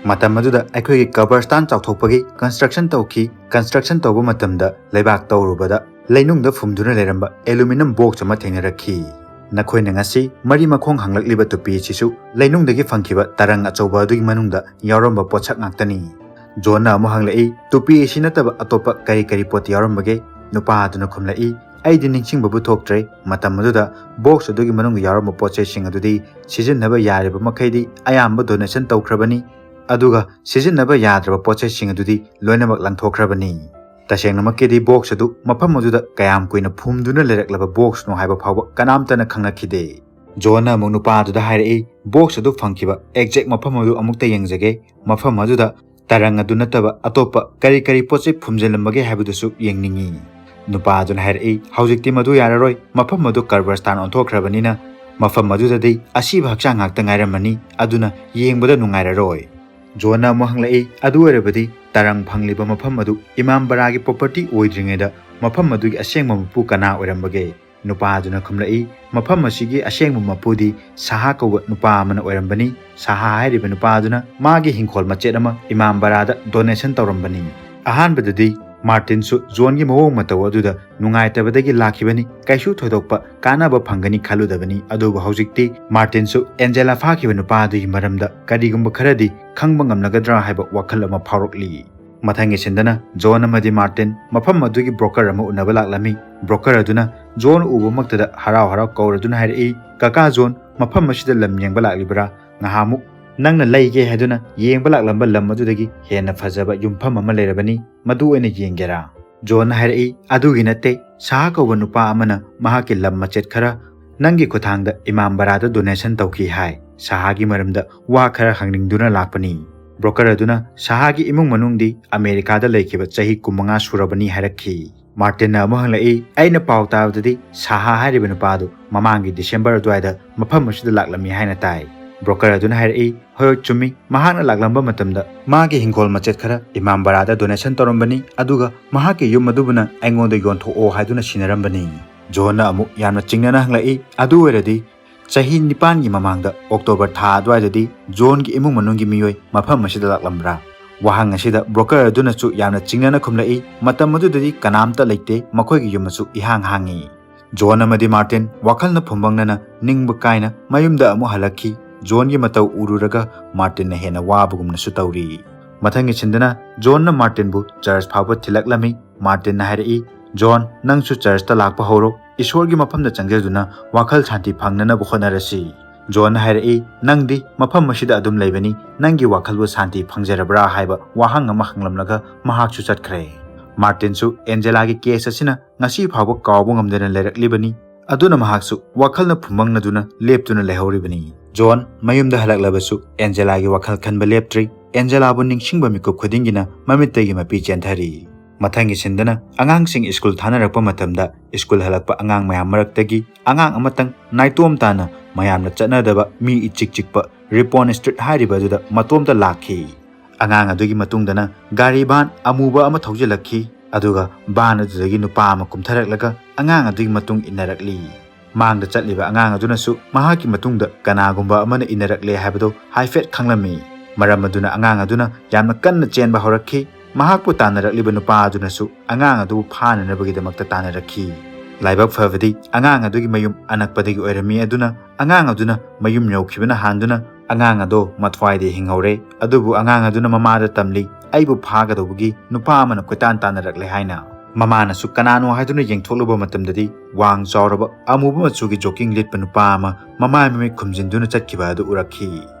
ꯃꯇꯝ ꯑꯗꯨꯗ ꯑꯩꯈꯣꯏꯒꯤ ꯀꯕꯔꯁꯇꯥꯟ ꯆꯥꯎꯊꯣꯛꯄꯒꯤ ꯀꯟꯁꯇ꯭ꯔꯛꯁꯟ ꯇꯧꯈꯤ꯫ ꯀꯟꯁꯇ꯭ꯔꯛꯁꯟ ꯇꯧꯕ ꯃꯇꯝꯗ ꯂꯩꯕꯥꯛ ꯇꯧꯔꯨꯕꯗ ꯂꯩꯅꯨꯡꯗ ꯐꯨꯝꯗꯨꯅ ꯂꯩꯔꯝꯕ ꯑꯦꯂꯨꯃꯤꯅꯝ ꯕꯣꯛꯁ ꯑꯃ ꯊꯦꯡꯅꯔꯛꯈꯤ꯫ ꯅꯈꯣꯏꯅ ꯉꯁꯤ ꯃꯔꯤ ꯃꯈꯣꯡ ꯍꯥꯡꯂꯛꯂꯤꯕ ꯇꯨꯄꯤ ꯑꯁꯤꯁꯨ ꯂꯩꯅꯨꯡꯗꯒꯤ ꯐꯪꯈꯤꯕ ꯇꯔꯪ ꯑꯆꯧꯕ ꯑꯗꯨꯒꯤ ꯃꯅꯨꯡꯗ ꯌꯥꯎꯔꯝꯕ ꯄꯣꯠꯁꯛ ꯉꯥꯛꯇꯅꯤ꯫ ꯖꯣꯟꯅ ꯑꯃꯨꯛ ꯍꯪꯂꯛꯏ, ꯇꯨꯄꯤ ꯑꯁꯤ ꯅꯠꯇꯕ ꯑꯇꯣꯞꯄ ꯀꯔꯤ ꯀꯔꯤ ꯄꯣꯠ ꯌꯥꯎꯔꯝꯕꯒꯦ? ꯅꯨꯄꯥ ꯑꯗꯨꯅ ꯈꯨꯝꯂꯛꯏ, ꯑꯩꯗꯤ ꯅꯤꯡꯁꯤꯡꯕꯕꯨ ꯊꯣꯛꯇ꯭ꯔꯦ꯫ ꯃꯇꯝ ꯑꯗꯨꯗ ꯕꯣꯛꯁ ꯑꯗꯨꯒꯤ ꯃꯅꯨꯡꯗ ꯌꯥꯎꯔꯝꯕ ꯄꯣꯠ ꯆꯩꯁꯤꯡ ꯑꯗꯨꯗꯤ ꯁꯤꯖꯤꯟꯅꯕ ꯌꯥꯔꯤꯕ ꯃꯈꯩꯗꯤ ꯑꯌꯥꯝꯕ ꯗꯣꯅꯦꯁꯟ ꯇꯧꯈ꯭ꯔꯕꯅꯤ, ꯑꯗꯨꯒ ꯁꯤꯖꯤꯟꯅꯕ ꯌꯥꯗ꯭ꯔꯕ ꯄꯣꯠ ꯆꯩꯁꯤꯡ ꯑꯗꯨꯗꯤ ꯂꯣꯏꯅꯃꯛ ꯂꯪꯊꯣꯛꯈ꯭ꯔꯕꯅꯤ꯫ ꯇꯁꯦꯡꯅꯃꯛꯀꯤꯗꯤ ꯕꯣꯛꯁ ꯑꯗꯨ ꯃꯐꯝ ꯑꯗꯨꯗ ꯀꯌꯥꯝ ꯀꯨꯏꯅ ꯐꯨꯝꯗꯨꯅ ꯂꯩꯔꯛꯂꯕ ꯕꯣꯛꯁꯅꯣ ꯍꯥꯏꯕ ꯐꯥꯎꯕ ꯀꯅꯥꯝꯇꯅ ꯈꯪꯅꯈꯤꯗꯦ꯫ ꯖꯣꯟꯅ ꯑꯃꯨꯛ ꯅꯨꯄꯥ ꯑꯗꯨꯗ ꯍꯥꯏꯔꯛꯏ, ꯕꯣꯛꯁ ꯑꯗꯨ ꯐꯪꯈꯤꯕ ꯑꯦꯛꯖꯦꯛ ꯃꯐꯝ ꯑꯗꯨ ꯑꯃꯨꯛꯇ ꯌꯦꯡꯖꯒꯦ꯫ ꯃꯐꯝ ꯑꯗꯨꯗ ꯇꯔꯪ ꯑꯗꯨ ꯅꯠꯇꯕ ꯑꯇꯣꯞꯄ ꯀꯔꯤ ꯀꯔꯤ ꯄꯣꯠ ꯆꯩ ꯐꯨꯝꯖꯤꯜꯂꯝꯕꯒꯦ ꯍꯥꯏꯕꯗꯨꯁꯨ ꯌꯦꯡꯅꯤꯡꯏ꯫ ꯅꯨꯄꯥ ꯑꯗꯨꯅ ꯍꯥꯏꯔꯛꯏ, ꯍꯧꯖꯤꯛꯇꯤ ꯃꯗꯨ ꯌꯥꯔꯔꯣꯏ, ꯃꯐꯝ ꯑꯗꯨ ꯀꯔꯕꯔꯁꯇꯥꯟ ꯑꯣꯟꯊꯣꯛꯈ꯭ꯔꯕꯅꯤꯅ ꯃꯐꯝ ꯑꯗꯨꯗꯗꯤ ꯑꯁꯤꯕ ꯍꯛꯆꯥꯡ ꯉꯥꯛꯇ ꯉꯥꯏꯔꯝꯃꯅꯤ, ꯑꯗꯨꯅ ꯌꯦꯡꯕꯗ ꯅꯨꯡꯉꯥꯏꯔꯔꯣꯏ꯫ ꯖꯣꯟꯅ ꯑꯃꯨꯛ ꯍꯪꯂꯛꯏ, ꯑꯗꯨ ꯑꯣꯏꯔꯕꯗꯤ ꯇꯔꯪ ꯐꯪꯂꯤꯕ ꯃꯐꯝ ꯑꯗꯨ ꯏꯃꯥꯝ ꯕꯔꯥꯒꯤ ꯄ꯭ꯔꯣꯄꯔꯇꯤ ꯑꯣꯏꯗ꯭ꯔꯤꯉꯩꯗ ꯃꯐꯝ ꯑꯗꯨꯒꯤ ꯑꯁꯦꯡꯕ ꯃꯄꯨ ꯀꯅꯥ ꯑꯣꯏꯔꯝꯕꯒꯦ? ꯅꯨꯄꯥ ꯑꯗꯨꯅ ꯈꯨꯝꯂꯛꯏ, ꯃꯐꯝ ꯑꯁꯤꯒꯤ ꯑꯁꯦꯡꯕ ꯃꯄꯨꯗꯤ ꯁꯥꯍꯥ ꯀꯧꯕ ꯅꯨꯄꯥ ꯑꯃꯅ ꯑꯣꯏꯔꯝꯕꯅꯤ꯫ ꯁꯥꯍꯥ ꯍꯥꯏꯔꯤꯕ ꯅꯨꯄꯥ ꯑꯗꯨꯅ ꯃꯥꯒꯤ ꯍꯤꯡꯈꯣꯜ ꯃꯆꯦꯠ ꯑꯃ ꯏꯃꯥꯝ ꯕꯔꯥꯗ ꯗꯣꯅꯦꯁꯟ ꯇꯧꯔꯝꯕꯅꯤ꯫ ꯑꯍꯥꯟꯕꯗꯗꯤ ꯃꯥꯔꯇꯤꯟꯁꯨ ꯖꯣꯟꯒꯤ ꯃꯑꯣꯡ ꯃꯇꯧ ꯑꯗꯨꯗ ꯅꯨꯡꯉꯥꯏꯇꯕꯗꯒꯤ ꯂꯥꯛꯈꯤꯕꯅꯤ꯫ ꯀꯩꯁꯨ ꯊꯣꯏꯗꯣꯛꯄ ꯀꯥꯟꯅꯕ ꯐꯪꯒꯅꯤ ꯈꯜꯂꯨꯗꯕꯅꯤ꯫ ꯑꯗꯨꯕꯨ ꯍꯧꯖꯤꯛꯇꯤ ꯃꯥꯔꯇꯤꯟꯁꯨ ꯑꯦꯟꯖꯦꯂꯥ ꯐꯥꯈꯤꯕ ꯅꯨꯄꯥ ꯑꯗꯨꯒꯤ ꯃꯔꯝꯗ ꯀꯔꯤꯒꯨꯝꯕ ꯈꯔꯗꯤ ꯈꯪꯕ ꯉꯝꯂꯒꯗ꯭ꯔꯥ ꯍꯥꯏꯕ ꯋꯥꯈꯜ ꯑꯃ ꯐꯥꯎꯔꯛꯂꯤ꯫ ꯃꯊꯪꯒꯤ ꯁꯤꯟꯗꯅ ꯖꯣꯟ ꯑꯃꯗꯤ ꯃꯥꯔꯇꯤꯟ ꯃꯐꯝ ꯑꯗꯨꯒꯤ ꯕ꯭ꯔꯣꯀꯔ ꯑꯃ ꯎꯅꯕ ꯂꯥꯛꯂꯝꯃꯤ꯫ ꯕ꯭ꯔꯣꯀꯔ ꯑꯗꯨꯅ ꯖꯣꯟ ꯎꯕꯃꯛꯇꯗ ꯍꯔꯥꯎ ꯍꯔꯥꯎ ꯀꯧꯔꯗꯨꯅ ꯍꯥꯏꯔꯛꯏ, "ꯀꯀꯥ ꯖꯣꯟ, ꯃꯐꯝ ꯑꯁꯤꯗ ꯂꯝ ꯌꯦꯡꯕ ꯂꯥꯛꯂꯤꯕ꯭ꯔꯥ? ꯉꯍꯥꯃꯨꯛ ꯅꯪꯅ ꯂꯩꯒꯦ ꯍꯥꯏꯗꯨꯅ ꯌꯦꯡꯕ ꯂꯥꯛꯂꯝꯕ ꯂꯝ ꯑꯗꯨꯗꯒꯤ ꯍꯦꯟꯅ ꯐꯖꯕ ꯌꯨꯝꯐꯝ ꯑꯃ ꯂꯩꯔꯕꯅꯤ, ꯃꯗꯨ ꯑꯣꯏꯅ ꯌꯦꯡꯒꯦꯔꯥ?" ꯖꯣꯟꯅ ꯍꯥꯏꯔꯛꯏ, "ꯑꯗꯨꯒꯤ ꯅꯠꯇꯦ, ꯁꯥꯍꯥ ꯀꯧꯕ ꯅꯨꯄꯥ ꯑꯃꯅ ꯃꯍꯥꯛꯀꯤ ꯂꯝ ꯃꯆꯦꯠ ꯈꯔ ꯅꯪꯒꯤ ꯈꯨꯠꯊꯥꯡꯗ ꯏꯃꯥꯝ ꯕꯔꯥꯗ ꯗꯣꯅꯦꯁꯟ ꯇꯧꯈꯤ ꯍꯥꯏ꯫ ꯁꯥꯍꯥꯒꯤ ꯃꯔꯝꯗ ꯋꯥ ꯈꯔ ꯍꯪꯅꯤꯡꯗꯨꯅ ꯂꯥꯛꯄꯅꯤ꯫" ꯕ꯭ꯔꯣꯀꯔ ꯑꯗꯨꯅ ꯁꯍꯥꯒꯤ ꯏꯃꯨꯡ ꯃꯅꯨꯡꯗꯤ ꯑꯃꯦꯔꯤꯀꯥꯗ ꯂꯩꯈꯤꯕ ꯆꯍꯤ ꯀꯨꯟꯃꯉꯥ ꯁꯨꯔꯕꯅꯤ ꯍꯥꯏꯔꯛꯈꯤ꯫ ꯃꯥꯔꯇꯤꯟꯅ ꯑꯃꯨꯛ ꯍꯪꯂꯛꯏ, "ꯑꯩꯅ ꯄꯥꯎ ꯇꯥꯕꯗꯗꯤ ꯁꯍꯥ ꯍꯥꯏꯔꯤꯕ ꯅꯨꯄꯥ ꯑꯗꯨ ꯃꯃꯥꯡꯒꯤ ꯗꯤꯁꯦꯝꯕꯔ ꯑꯗꯨꯋꯥꯏꯗ ꯃꯐꯝ ꯑꯁꯤꯗ ꯂꯥꯛꯂꯝꯃꯤ ꯍꯥꯏꯅ ꯇꯥꯏ꯫" ꯕ꯭ꯔꯣꯀꯔ ꯑꯗꯨꯅ ꯍꯥꯏꯔꯛꯏ, "ꯍꯣꯏ, ꯆꯨꯝꯃꯤ꯫ ꯃꯍꯥꯛꯅ ꯂꯥꯛꯂꯝꯕ ꯃꯇꯝꯗ ꯃꯥꯒꯤ ꯍꯤꯡꯒꯣꯜ ꯃꯆꯦꯠ ꯈꯔ ꯏꯃꯥꯝ ꯕꯔꯥꯗ ꯗꯣꯅꯦꯁꯟ ꯇꯧꯔꯝꯕꯅꯤ, ꯑꯗꯨꯒ ꯃꯍꯥꯛꯀꯤ ꯌꯨꯝ ꯑꯗꯨꯕꯨꯅ ꯑꯩꯉꯣꯟꯗ ꯌꯣꯟꯊꯣꯛꯑꯣ ꯍꯥꯏꯗꯨꯅ ꯁꯤꯟꯅꯔꯝꯕꯅꯤ꯫" ꯖꯣꯟꯅ ꯑꯃꯨꯛ ꯌꯥꯝꯅ ꯆꯤꯡꯅꯅ ꯍꯪꯂꯛꯏ, "ꯑꯗꯨ ꯑꯣꯏꯔꯗꯤ ꯆꯍꯤ ꯅꯤꯄꯥꯟꯒꯤ ꯃꯃꯥꯡꯗ ꯑꯣꯛꯇꯣꯕꯔ ꯊꯥ ꯑꯗꯨꯋꯥꯏꯗꯗꯤ ꯖꯣꯟꯒꯤ ꯏꯃꯨꯡ ꯃꯅꯨꯡꯒꯤ ꯃꯤꯑꯣꯏ ꯃꯐꯝ ꯑꯁꯤꯗ ꯂꯥꯛꯂꯝꯕ꯭ꯔꯥ?" ꯋꯥꯍꯪ ꯑꯁꯤꯗ ꯕ꯭ꯔꯣꯀꯔ ꯑꯗꯨꯅꯁꯨ ꯌꯥꯝꯅ ꯆꯤꯡꯅꯅ ꯈꯨꯝꯂꯛꯏ, "ꯃꯇꯝ ꯑꯗꯨꯗꯗꯤ ꯀꯅꯥꯝꯇ ꯂꯩꯇꯦ, ꯃꯈꯣꯏꯒꯤ ꯌꯨꯝ ꯑꯁꯨ ꯏꯍꯥꯡ ꯍꯥꯡꯉꯤ꯫" ꯖꯣꯟ ꯑꯃꯗꯤ ꯃꯥꯔꯇꯤꯟ ꯋꯥꯈꯜꯅ ꯐꯨꯝꯕꯪꯅꯅ ꯅꯤꯡꯕ ꯀꯥꯏꯅ ꯃꯌꯨꯝꯗ ꯑꯃꯨꯛ ꯍꯜꯂꯛꯈꯤ꯫ ꯖꯣꯟꯒꯤ ꯃꯇꯧ ꯎꯔꯨꯔꯒ ꯃꯥꯔꯇꯤꯟꯅ ꯍꯦꯟꯅ ꯋꯥꯕꯒꯨꯝꯅꯁꯨ ꯇꯧꯔꯤ꯫ ꯃꯊꯪꯒꯤ ꯁꯤꯟꯗꯅ ꯖꯣꯟꯅ ꯃꯥꯔꯇꯤꯟꯕꯨ ꯆꯔꯆ ꯐꯥꯎꯕ ꯊꯤꯜꯂꯛꯂꯝꯃꯤ꯫ ꯃꯥꯔꯇꯤꯟꯅ ꯍꯥꯏꯔꯛꯏ, "ꯖꯣꯟ, ꯅꯪꯁꯨ ꯆꯔꯆꯇ ꯂꯥꯛꯄ ꯍꯧꯔꯣ꯫ ꯏꯁꯣꯔꯒꯤ ꯃꯐꯝꯗ ꯆꯪꯖꯗꯨꯅ ꯋꯥꯈꯜ ꯁꯥꯟꯇꯤ ꯐꯪꯅꯅꯕ ꯍꯣꯠꯅꯔꯁꯤ꯫" ꯖꯣꯟꯅ ꯍꯥꯏꯔꯛꯏ, "ꯅꯪꯗꯤ ꯃꯐꯝ ꯑꯁꯤꯗ ꯑꯗꯨꯝ ꯂꯩꯕꯅꯤ, ꯅꯪꯒꯤ ꯋꯥꯈꯜꯕꯨ ꯁꯥꯟꯇꯤ ꯐꯪꯖꯔꯕ꯭ꯔꯥ?" ꯍꯥꯏꯕ ꯋꯥꯍꯪ ꯑꯃ ꯍꯪꯂꯝꯂꯒ ꯃꯍꯥꯛꯁꯨ ꯆꯠꯈ꯭ꯔꯦ꯫ ꯃꯥꯔꯇꯤꯟꯁꯨ ꯑꯦꯟꯖꯦꯂꯥꯒꯤ ꯀꯦꯁ ꯑꯁꯤꯅ ꯉꯁꯤ ꯐꯥꯎꯕ ꯀꯥꯎꯕ ꯉꯝꯗꯅ ꯂꯩꯔꯛꯂꯤꯕꯅꯤ꯫ ꯑꯗꯨꯅ ꯃꯍꯥꯛꯁꯨ ꯋꯥꯈꯜꯅ ꯐꯨꯝꯕꯪꯅꯗꯨꯅ ꯂꯦꯞꯇꯨꯅ ꯂꯩꯍꯧꯔꯤꯕꯅꯤ꯫ ꯖꯣꯟ ꯃꯌꯨꯝꯗ ꯍꯜꯂꯛꯂꯕꯁꯨ ꯑꯦꯟꯖꯦꯂꯥꯒꯤ ꯋꯥꯈꯜ ꯈꯟꯕ ꯂꯦꯞꯇ꯭ꯔꯤ꯫ ꯑꯦꯟꯖꯦꯂꯥꯕꯨ ꯅꯤꯡꯁꯤꯡꯕ ꯃꯤꯀꯨꯞ ꯈꯨꯗꯤꯡꯒꯤꯅ ꯃꯃꯤꯠꯇꯒꯤ ꯃꯄꯤ ꯆꯦꯟꯊꯔꯤ꯫ ꯃꯊꯪꯒꯤ ꯁꯤꯟꯗꯅ ꯑꯉꯥꯡꯁꯤꯡ ꯁ꯭ꯀꯨꯜ ꯊꯥꯅꯔꯛꯄ ꯃꯇꯝꯗ ꯁ꯭ꯀꯨꯜ ꯍꯜꯂꯛꯄ ꯑꯉꯥꯡ ꯃꯌꯥꯝ ꯃꯔꯛꯇꯒꯤ ꯑꯉꯥꯡ ꯑꯃꯇꯪ ꯅꯥꯏꯇꯣꯝ ꯇꯥꯅ ꯃꯌꯥꯝꯅ ꯆꯠꯅꯗꯕ ꯃꯤ ꯏꯆꯤꯛ ꯆꯤꯛꯄ ꯔꯤꯄꯣꯟ ꯁ꯭ꯇ꯭ꯔꯤꯠ ꯍꯥꯏꯔꯤꯕ ꯑꯗꯨꯗ ꯃꯇꯣꯝꯇ ꯂꯥꯛꯈꯤ꯫ ꯑꯉꯥꯡ ꯑꯗꯨꯒꯤ ꯃꯇꯨꯡꯗꯅ ꯒꯥꯔꯤ ꯚꯥꯟ ꯑꯃꯨꯕ ꯑꯃ ꯊꯧꯖꯤꯜꯂꯛꯈꯤ, ꯑꯗꯨꯒ ꯚꯥꯟ ꯑꯗꯨꯗꯒꯤ ꯅꯨꯄꯥ ꯑꯃ ꯀꯨꯝꯊꯔꯛꯂꯒ ꯑꯉꯥꯡ ꯑꯗꯨꯒꯤ ꯃꯇꯨꯡ ꯏꯟꯅꯔꯛꯂꯤ꯫ ꯃꯥꯡꯗ ꯆꯠꯂꯤꯕ ꯑꯉꯥꯡ ꯑꯗꯨꯅꯁꯨ ꯃꯍꯥꯛꯀꯤ ꯃꯇꯨꯡꯗ ꯀꯅꯥꯒꯨꯝꯕ ꯑꯃꯅ ꯏꯟꯅꯔꯛꯂꯦ ꯍꯥꯏꯕꯗꯨ ꯍꯥꯏꯐꯦꯠ ꯈꯪꯂꯝꯃꯤ꯫ ꯃꯔꯝ ꯑꯗꯨꯅ ꯑꯉꯥꯡ ꯑꯗꯨꯅ ꯌꯥꯝꯅ ꯀꯟꯅ ꯆꯦꯟꯕ ꯍꯧꯔꯛꯈꯤ꯫ ꯃꯍꯥꯛꯄꯨ ꯇꯥꯟꯅꯔꯛꯂꯤꯕ ꯅꯨꯄꯥ ꯑꯗꯨꯅꯁꯨ ꯑꯉꯥꯡ ꯑꯗꯨꯕꯨ ꯐꯥꯅꯅꯕꯒꯤꯗꯃꯛꯇ ꯇꯥꯟꯅꯔꯛꯈꯤ꯫ ꯂꯥꯏꯕꯛ ꯐꯕꯗꯤ ꯑꯉꯥꯡ ꯑꯗꯨꯒꯤ ꯃꯌꯨꯝ ꯑꯅꯛꯄꯗꯒꯤ ꯑꯣꯏꯔꯝꯃꯤ꯫ ꯑꯗꯨꯅ ꯑꯉꯥꯡ ꯑꯗꯨꯅ ꯃꯌꯨꯝ ꯌꯧꯈꯤꯕꯅ ꯍꯥꯟꯗꯨꯅ ꯑꯉꯥꯡ ꯑꯗꯨ ꯃꯊ꯭ꯋꯥꯏꯗ ꯍꯤꯡꯍꯧꯔꯦ꯫ ꯑꯗꯨꯕꯨ ꯑꯉꯥꯡ ꯑꯗꯨꯅ ꯃꯃꯥꯗ ꯇꯝꯂꯤ, "ꯑꯩꯕꯨ ꯐꯥꯒꯗꯧꯕꯒꯤ ꯅꯨꯄꯥ ꯑꯃꯅ ꯀꯣꯏꯇꯥꯟ ꯇꯥꯟꯅꯔꯛꯂꯦ" ꯍꯥꯏꯅ꯫ ꯃꯃꯥꯅꯁꯨ ꯀꯅꯥꯅꯣ ꯍꯥꯏꯗꯨꯅ ꯌꯦꯡꯊꯣꯛꯂꯨꯕ ꯃꯇꯝꯗꯗꯤ ꯋꯥꯡ ꯆꯥꯎꯔꯕ ꯑꯃꯨꯕ ꯃꯆꯨꯒꯤ ꯖꯣꯀꯤꯡ ꯂꯤꯠꯄ ꯅꯨꯄꯥ ꯑꯃ ꯃꯃꯥꯏ ꯃꯃꯤꯠ ꯈꯨꯝꯖꯤꯟꯗꯨꯅ ꯆꯠꯈꯤꯕ ꯑꯗꯨ ꯎꯔꯛꯈꯤ꯫